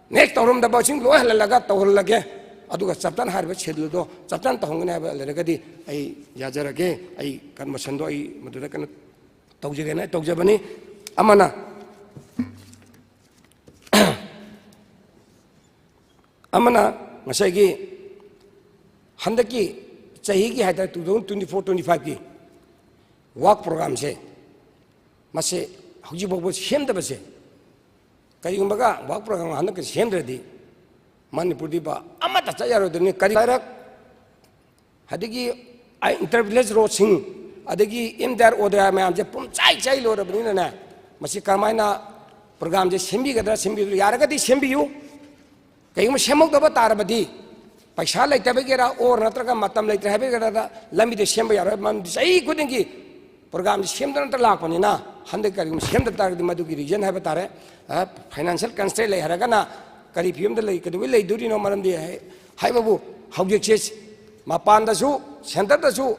next ꯇꯧꯔꯝꯗꯕꯁꯤꯡ ꯂꯣꯏ ꯍꯜꯍꯜꯂꯒ ꯇꯧꯍꯜꯂꯒꯦ, ꯑꯗꯨꯒ ꯆꯞ ꯆꯥꯅ ꯍꯥꯏꯔꯤꯕ schedule ꯗꯣ ꯆꯞ ꯆꯥꯅ ꯇꯧꯍꯟꯒꯅꯤ ꯍꯥꯏꯕ ꯂꯩꯔꯒꯗꯤ ꯑꯩ ꯌꯥꯖꯔꯒꯦ꯫ ꯑꯩ conversation ꯗꯣ ꯑꯩ ꯃꯗꯨꯗ ꯀꯩꯅꯣ ꯇꯧꯖꯒꯦꯅ ꯇꯧꯖꯕꯅꯤ꯫ ꯑꯃꯅ, ꯑꯃꯅ ꯉꯁꯥꯏꯒꯤ ꯍꯟꯗꯛꯀꯤ ꯆꯍꯤꯒꯤ ꯍꯥꯏꯇꯥꯔꯦ, two thousand twenty four twenty five ꯀꯤ work program ꯁꯦ, ꯃꯁꯦ ꯍꯧꯖꯤꯛ ꯐꯥꯎꯕ ꯁꯦꯝꯗꯕꯁꯦ, ꯀꯔꯤꯒꯨꯝꯕꯒ work program ꯍꯟꯗꯛꯀꯤ ꯁꯦꯝꯗ꯭ꯔꯗꯤ ꯃꯅꯤꯄꯨꯔꯗꯤ ꯕ ꯑꯃꯠꯇ ꯆꯠ ꯌꯥꯔꯣꯏꯗꯕꯅꯤ꯫ ꯀꯔꯤ ꯍꯥꯏꯔꯛ ꯑꯗꯒꯤ ꯑꯩ inter village road ꯁꯤꯡ, ꯑꯗꯒꯤ ꯑꯦꯝ ꯗꯤ ꯑꯥꯔ ꯑꯣ ꯗꯤ ꯑꯥꯔ ꯃꯌꯥꯝꯁꯦ ꯄꯨꯝꯆꯥꯏ ꯆꯥꯏ ꯂꯣꯏꯔꯕꯅꯤꯅꯅꯦ, ꯃꯁꯤ ꯀꯔꯝꯍꯥꯏꯅ program ꯁꯦ ꯁꯦꯝꯕꯤꯒꯗ꯭ꯔꯥ, ꯁꯦꯝꯕꯤꯔꯣꯏꯗ꯭ꯔꯥ, ꯌꯥꯔꯒꯗꯤ ꯁꯦꯝꯕꯤꯌꯨ꯫ ꯀꯩꯒꯨꯝꯕ ꯁꯦꯝꯍꯧꯗꯕ ꯇꯥꯔꯕꯗꯤ, ꯄꯩꯁꯥ ꯂꯩꯇꯕꯒꯤꯔꯥ or ꯅꯠꯇ꯭ꯔꯒ ꯃꯇꯝ ꯂꯩꯇ꯭ꯔꯦ ꯍꯥꯏꯕꯒꯤꯔꯥ, ꯂꯝꯕꯤꯗ ꯁꯦꯝꯕ ꯌꯥꯔꯣꯏ꯫ ꯃꯔꯝꯗꯤ ꯆꯍꯤ ꯈꯨꯗꯤꯡꯒꯤ program ꯁꯦ ꯁꯦꯝꯗꯅꯇ ꯂꯥꯛꯄꯅꯤꯅ, ꯍꯟꯗꯛ ꯀꯔꯤꯒꯨꯝꯕ ꯁꯦꯝꯗ ꯇꯥꯔꯒꯗꯤ ꯃꯗꯨꯒꯤ reason ꯍꯥꯏꯕ ꯇꯥꯔꯦ, ꯑ, financial constraint ꯂꯩ ꯍꯥꯏꯔꯒꯅ ꯀꯔꯤ ꯐꯤꯕꯝꯗ ꯂꯩ, ꯀꯩꯗꯧꯕꯩ ꯂꯩꯗꯣꯔꯤꯅꯣ? ꯃꯔꯝꯗꯤ ꯍꯥꯏ-, ꯍꯥꯏꯕꯕꯨ ꯍꯧꯖꯤꯛꯁꯦ ꯃꯄꯥꯟꯗꯁꯨ, centre ꯗꯁꯨ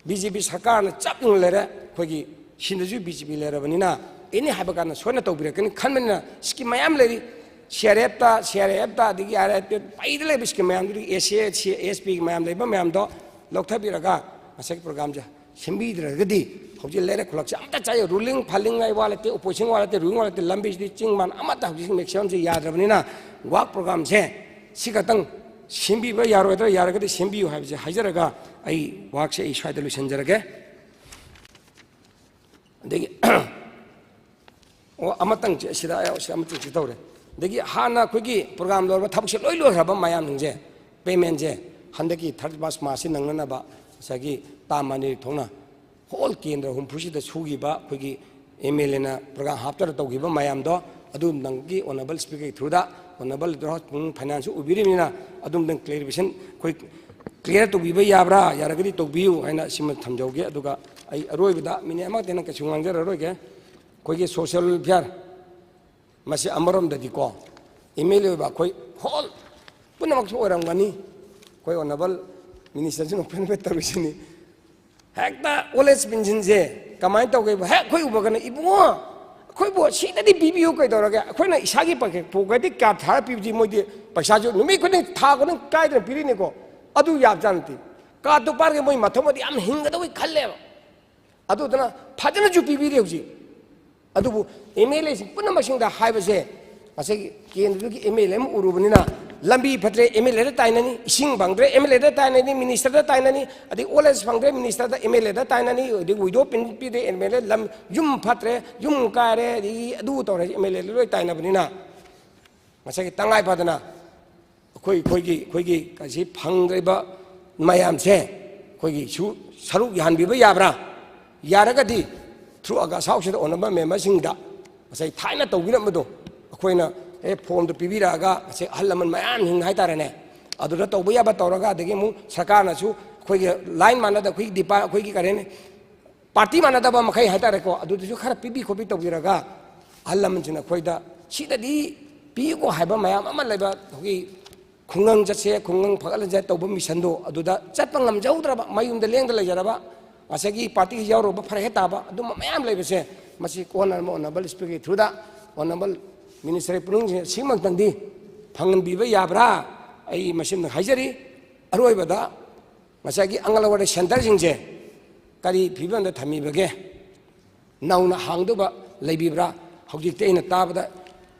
ꯕꯤ ꯖꯦ ꯄꯤ ꯁꯔꯀꯥꯔꯅ ꯆꯞ ꯌꯨꯡꯅ ꯂꯩꯔꯦ꯫ ꯑꯩꯈꯣꯏꯒꯤ ꯁꯤꯟꯗꯁꯨ ꯕꯤ ꯖꯦ ꯄꯤ ꯂꯩꯔꯕꯅꯤꯅ, any ꯍꯥꯏꯕ ꯀꯥꯟꯗ ꯁꯣꯏꯅ ꯇꯧꯕꯤꯔꯛꯀꯅꯤ ꯈꯟꯕꯅꯤꯅ, scheme ꯃꯌꯥꯝ ꯂꯩꯔꯤ, ꯁꯤ ꯑꯥꯔ ꯑꯦꯐꯇ, ꯁꯤ ꯑꯥꯔ ꯑꯦꯐꯇ, ꯑꯗꯒꯤ ꯑꯥꯔ ꯑꯥꯏ ꯄꯤ ꯑꯦꯐ, ꯄꯩꯗ ꯂꯩꯕ scheme ꯃꯌꯥꯝꯗꯨꯗꯤ, S C, S C, ꯑꯦꯁ ꯄꯤꯒꯤ ꯃꯌꯥꯝ ꯂꯩꯕ ꯃꯌꯥꯝꯗꯣ ꯂꯧꯊꯕꯤꯔꯒ ꯉꯁꯥꯏꯒꯤ program ꯁꯦ ꯁꯦꯝꯕꯤꯗ꯭ꯔꯒꯗꯤ ꯍꯧꯖꯤꯛ ꯂꯩꯔꯛ ꯈꯨꯜꯂꯛꯁꯦ ꯑꯝꯇ ꯆꯥꯏ, ruling ꯐꯥꯂꯤꯡ ꯍꯥꯏ ꯋꯥ ꯂꯩꯇꯦ, opposition ꯋꯥ ꯂꯩꯇꯦ, ruling ꯋꯥ ꯂꯩꯇꯦ, ꯂꯝꯕꯤꯁꯤꯗꯤ ꯆꯤꯡ ꯃꯥꯟ ꯑꯃꯠꯇ ꯍꯧꯖꯤꯛ maximum ꯁꯦ ꯌꯥꯗ꯭ꯔꯕꯅꯤꯅ, work program ꯁꯦ ꯁꯤ ꯈꯛꯇꯪ ꯁꯦꯝꯕꯤꯕ ꯌꯥꯔꯣꯏꯗ꯭ꯔꯥ? ꯌꯥꯔꯒꯗꯤ ꯁꯦꯝꯕꯤꯌꯨ ꯍꯥꯏꯕꯁꯦ ꯍꯥꯏꯖꯔꯒ ꯑꯩ ꯋꯥꯍꯩꯁꯦ ꯑꯩ ꯁ꯭ꯋꯥꯏꯗ ꯂꯣꯏꯁꯤꯟꯖꯔꯒꯦ꯫ ꯑꯗꯒꯤ, ꯑꯣ, ꯑꯃꯇꯪ ꯁꯤꯗ, ꯁꯤꯗ ꯑꯃꯇꯪ ꯁꯤ ꯇꯧꯔꯦ꯫ ꯑꯗꯒꯤ ꯍꯥꯟꯅ ꯑꯩꯈꯣꯏꯒꯤ program ꯂꯣꯏꯔꯕ ꯊꯕꯛꯁꯦ ꯂꯣꯏ ꯂꯣꯏꯈ꯭ꯔꯕ ꯃꯌꯥꯝꯁꯤꯡꯁꯦ, payment ꯁꯦ ꯍꯟꯗꯛꯀꯤ thirty first March ꯁꯤ ꯅꯪꯅꯅꯕ ꯉꯁꯥꯏꯒꯤ ꯇꯥ ꯃꯅꯤꯔꯛ ꯊꯣꯛꯅ whole ꯀꯦꯟꯗ꯭ꯔ ꯍꯨꯝꯐꯨꯁꯤꯗ ꯁꯨꯈꯤꯕ ꯑꯩꯈꯣꯏꯒꯤ ꯑꯦꯝ ꯑꯦꯜ ꯑꯦꯅ ꯄ꯭ꯔꯣꯒ꯭ꯔꯥꯝ ꯍꯥꯞꯇꯅ ꯇꯧꯈꯤꯕ ꯃꯌꯥꯝꯗꯣ ꯑꯗꯨꯝꯇꯪꯒꯤ ꯑꯣꯅꯔꯦꯕꯜ ꯁ꯭ꯄꯤꯀꯔꯒꯤ ꯊ꯭ꯔꯨꯗ, ꯑꯣꯅꯔꯦꯕꯜ ꯐꯥꯏꯅꯥꯟꯁꯁꯨ ꯑꯣꯏꯕꯤꯔꯤꯕꯅꯤꯅ, ꯑꯗꯨꯝꯇꯪ ꯀ꯭ꯂꯦꯔꯤꯐꯤꯀꯦꯁꯟ ꯑꯩꯈꯣꯏ ꯀ꯭ꯂꯤꯌꯥꯔ ꯇꯧꯕꯤꯕ ꯌꯥꯕ꯭ꯔꯥ? ꯌꯥꯔꯒꯗꯤ ꯇꯧꯕꯤꯌꯨ ꯍꯥꯏꯅ ꯁꯤꯃ ꯊꯝꯖꯍꯧꯒꯦ꯫ ꯑꯗꯨꯒ ꯑꯩ ꯑꯔꯣꯏꯕꯗ ꯃꯤꯅꯤꯠ ꯑꯃꯈꯛꯇꯅ ꯀꯩꯁꯨ ꯉꯥꯡꯖꯔꯔꯣꯏꯒꯦ꯫ ꯑꯩꯈꯣꯏꯒꯤ ꯁꯣꯁꯤꯌꯦꯜ ꯋꯦꯜꯐꯤꯌꯥꯔ ꯃꯁꯤ ꯑꯃꯔꯣꯝꯗꯗꯤꯀꯣ, ꯑꯦꯝ ꯑꯦꯜ ꯑꯦ ꯑꯣꯏꯕ ꯑꯩꯈꯣꯏ ꯍꯣꯜ ꯄꯨꯝꯅꯃꯛꯁꯨ ꯑꯣꯏꯔꯝꯒꯅꯤ꯫ ꯑꯩꯈꯣꯏ ꯑꯣꯅꯔꯦꯕꯜ ꯃꯤꯅꯤꯁꯇꯔꯁꯨ ꯅꯣꯛꯐꯦꯠ ꯅꯣꯛꯐꯦꯠ ꯇꯧꯔꯤꯁꯤꯅꯤ꯫ ꯍꯦꯛꯇ ꯑꯣꯜ ꯑꯦꯖ ꯄꯦꯟꯁꯤꯟꯁꯦ ꯀꯃꯥꯏꯅ ꯇꯧꯒꯦꯕ? ꯍꯦꯛ ꯑꯩꯈꯣꯏ ꯎꯕꯒꯅ, "ꯏꯕꯨꯡꯉꯣ, ꯑꯩꯈꯣꯏꯕꯨ ꯁꯤꯗꯗꯤ ꯄꯤꯕꯤꯌꯨ, ꯀꯩꯗꯧꯔꯒꯦ?" ꯑꯩꯈꯣꯏꯅ ꯏꯁꯥꯒꯤ ꯄꯣꯀꯦꯠ, ꯄꯣꯀꯦꯠꯇꯒꯤ ꯀꯥꯔꯗ ꯊꯥꯔ ꯄꯤꯕꯗꯤ ꯃꯣꯏꯗꯤ ꯄꯩꯁꯥꯁꯨ ꯅꯨꯃꯤꯠ ꯈꯨꯗꯤꯡ, ꯊꯥ ꯈꯨꯗꯤꯡ ꯀꯥꯏꯗꯅ ꯄꯤꯔꯤꯅꯤꯀꯣ꯫ ꯑꯗꯨ ꯌꯥꯕꯖꯥꯠ ꯅꯠꯇꯦ꯫ ꯀꯥꯔꯗꯇꯨ ꯄꯥꯏꯔꯒ ꯃꯣꯏ ꯃꯊꯧꯃꯗꯤ ꯌꯥꯝ ꯍꯤꯡꯒꯗꯧꯏ ꯈꯜꯂꯦꯕ꯫ ꯑꯗꯨꯗꯨꯅ ꯐꯖꯅꯁꯨ ꯄꯤꯕꯤꯔꯦ ꯍꯧꯖꯤꯛ꯫ ꯑꯗꯨꯕꯨ ꯑꯦꯝ ꯑꯦꯜ ꯑꯦꯁꯤꯡ ꯄꯨꯝꯅꯃꯛꯁꯤꯡꯗ ꯍꯥꯏꯕꯁꯦ, ꯉꯁꯥꯏꯒꯤ ꯀꯦꯟꯗ꯭ꯔꯗꯨꯒꯤ ꯑꯦꯝ ꯑꯦꯜ ꯑꯦ ꯑꯃ ꯎꯔꯨꯕꯅꯤꯅ, ꯂꯝꯕꯤ ꯐꯠꯇ꯭ꯔꯦ, ꯑꯦꯝ ꯑꯦꯜ ꯑꯦꯗ ꯇꯥꯏꯅꯅꯤ, ꯏꯁꯤꯡ ꯐꯪꯗ꯭ꯔꯦ, ꯑꯦꯝ ꯑꯦꯜ ꯑꯦꯗ ꯇꯥꯏꯅꯅꯤ, ꯃꯤꯅꯤꯁꯇꯔꯗ ꯇꯥꯏꯅꯅꯤ, ꯑꯗꯩ ꯑꯣꯜ ꯑꯦꯖ ꯐꯪꯗ꯭ꯔꯦ, ꯃꯤꯅꯤꯁꯇꯔꯗ, ꯑꯦꯝ ꯑꯦꯜ ꯑꯦꯗ ꯇꯥꯏꯅꯅꯤ, ꯑꯗꯩ ꯋꯤꯗꯣ ꯄꯤꯟ ꯄꯤꯗꯦ, ꯑꯦꯝ ꯑꯦꯜ ꯑꯦ ꯂꯝ, ꯌꯨꯝ ꯐꯠꯇ꯭ꯔꯦ, ꯌꯨꯝ ꯀꯥꯏꯔꯦ, ꯑꯗꯒꯤ ꯑꯗꯨ ꯇꯧꯔꯦ, ꯑꯦꯝ ꯑꯦꯜ ꯑꯦꯗ ꯂꯣꯏ ꯇꯥꯏꯅꯕꯅꯤꯅ, ꯉꯁꯥꯏꯒꯤ ꯇꯉꯥꯏ ꯐꯗꯅ ꯑꯩꯈꯣꯏ, ꯑꯩꯈꯣꯏꯒꯤ, ꯑꯩꯈꯣꯏꯒꯤ ꯑꯁꯤ ꯐꯪꯗ꯭ꯔꯤꯕ ꯃꯌꯥꯝꯁꯦ ꯑꯩꯈꯣꯏꯒꯤꯁꯨ ꯁꯔꯨꯛ ꯌꯥꯍꯟꯕꯤꯕ ꯌꯥꯕ꯭ꯔꯥ? ꯌꯥꯔꯒꯗꯤ through August House ꯁꯤꯗ ꯑꯣꯅꯔꯦꯕꯜ ꯃꯦꯝꯕꯔꯁꯤꯡꯗ ꯉꯁꯥꯏ ꯊꯥꯏꯅ ꯇꯧꯕꯤꯔꯝꯕꯗꯣ, ꯑꯩꯈꯣꯏꯅ, ꯑꯦ, ꯐꯣꯝꯗꯣ ꯄꯤꯕꯤꯔꯛꯑꯒ ꯉꯁꯥꯏ ꯑꯍꯜ ꯂꯃꯟ ꯃꯌꯥꯝꯁꯤꯡ ꯍꯥꯏꯇꯥꯔꯦꯅꯦ, ꯑꯗꯨꯗ ꯇꯧꯕ ꯌꯥꯕ ꯇꯧꯔꯒ, ꯑꯗꯒꯤ ꯑꯃꯨꯛ ꯁꯔꯀꯥꯔꯅꯁꯨ ꯑꯩꯈꯣꯏꯒꯤ ꯂꯥꯏꯟ ꯃꯥꯟꯅꯗ, ꯑꯩꯈꯣꯏꯒꯤ ꯗꯤꯄꯥ-, ꯑꯩꯈꯣꯏꯒꯤ ꯀꯔꯤ ꯍꯥꯏꯅꯤ, ꯄꯥꯔꯇꯤ ꯃꯥꯟꯅꯗꯕ ꯃꯈꯩ ꯍꯥꯏꯇꯥꯔꯦꯀꯣ, ꯑꯗꯨꯗꯁꯨ ꯈꯔ ꯄꯤꯕꯤ ꯈꯣꯠꯄꯤ ꯇꯧꯕꯤꯔꯒ, ꯑꯍꯜ ꯂꯃꯟꯁꯤꯡꯅ ꯑꯩꯈꯣꯏꯗ ꯁꯤꯗꯗꯤ ꯄꯤꯌꯨꯀꯣ ꯍꯥꯏꯕ ꯃꯌꯥꯝ ꯑꯃ ꯂꯩꯕ, ꯑꯩꯈꯣꯏꯒꯤ ꯈꯨꯡꯒꯪ ꯆꯠꯁꯦ, ꯈꯨꯡꯒꯪ ꯐꯒꯠꯍꯟꯁꯦ ꯇꯧꯕ ꯃꯤꯁꯟꯗꯣ ꯑꯗꯨꯗ ꯆꯠꯄ ꯉꯝꯖꯍꯧꯗ꯭ꯔꯕ, ꯃꯌꯨꯝꯗ ꯂꯦꯡꯗ ꯂꯩꯖꯔꯕ, ꯉꯁꯥꯏꯒꯤ ꯄꯥꯔꯇꯤꯒꯤ ꯌꯥꯎꯔꯨꯕ ꯐꯔꯛ ꯍꯦꯛ ꯇꯥꯕ, ꯑꯗꯨꯝꯕ ꯃꯌꯥꯝ ꯂꯩꯕꯁꯦ, ꯃꯁꯤ ꯀꯣꯟꯅ ꯑꯣꯅꯔꯦꯕꯜ ꯁ꯭ꯄꯤꯀꯔꯒꯤ ꯊ꯭ꯔꯨꯗ ꯑꯣꯅꯔꯦꯕꯜ ꯃꯤꯅꯤꯁꯇꯔ ꯄꯨꯝꯅꯃꯛꯁꯤꯡ ꯁꯤꯃꯛꯇꯪꯗꯤ ꯐꯪꯍꯟꯕꯤꯕ ꯌꯥꯕ꯭ꯔꯥ? ꯑꯩ ꯃꯁꯤꯃ ꯍꯥꯏꯖꯔꯤ꯫ ꯑꯔꯣꯏꯕꯗ ꯉꯁꯥꯏꯒꯤ ꯑꯪꯒꯜꯋꯥꯗꯤ ꯁꯦꯟꯇꯔꯁꯤꯡꯁꯦ ꯀꯔꯤ ꯐꯤꯕꯝꯗ ꯊꯝꯃꯤꯕꯒꯦ? ꯅꯧꯅ ꯍꯥꯡꯗꯧꯕ ꯂꯩꯕꯤꯕ꯭ꯔꯥ? ꯍꯧꯖꯤꯛꯇꯤ ꯑꯩꯅ ꯇꯥꯕꯗ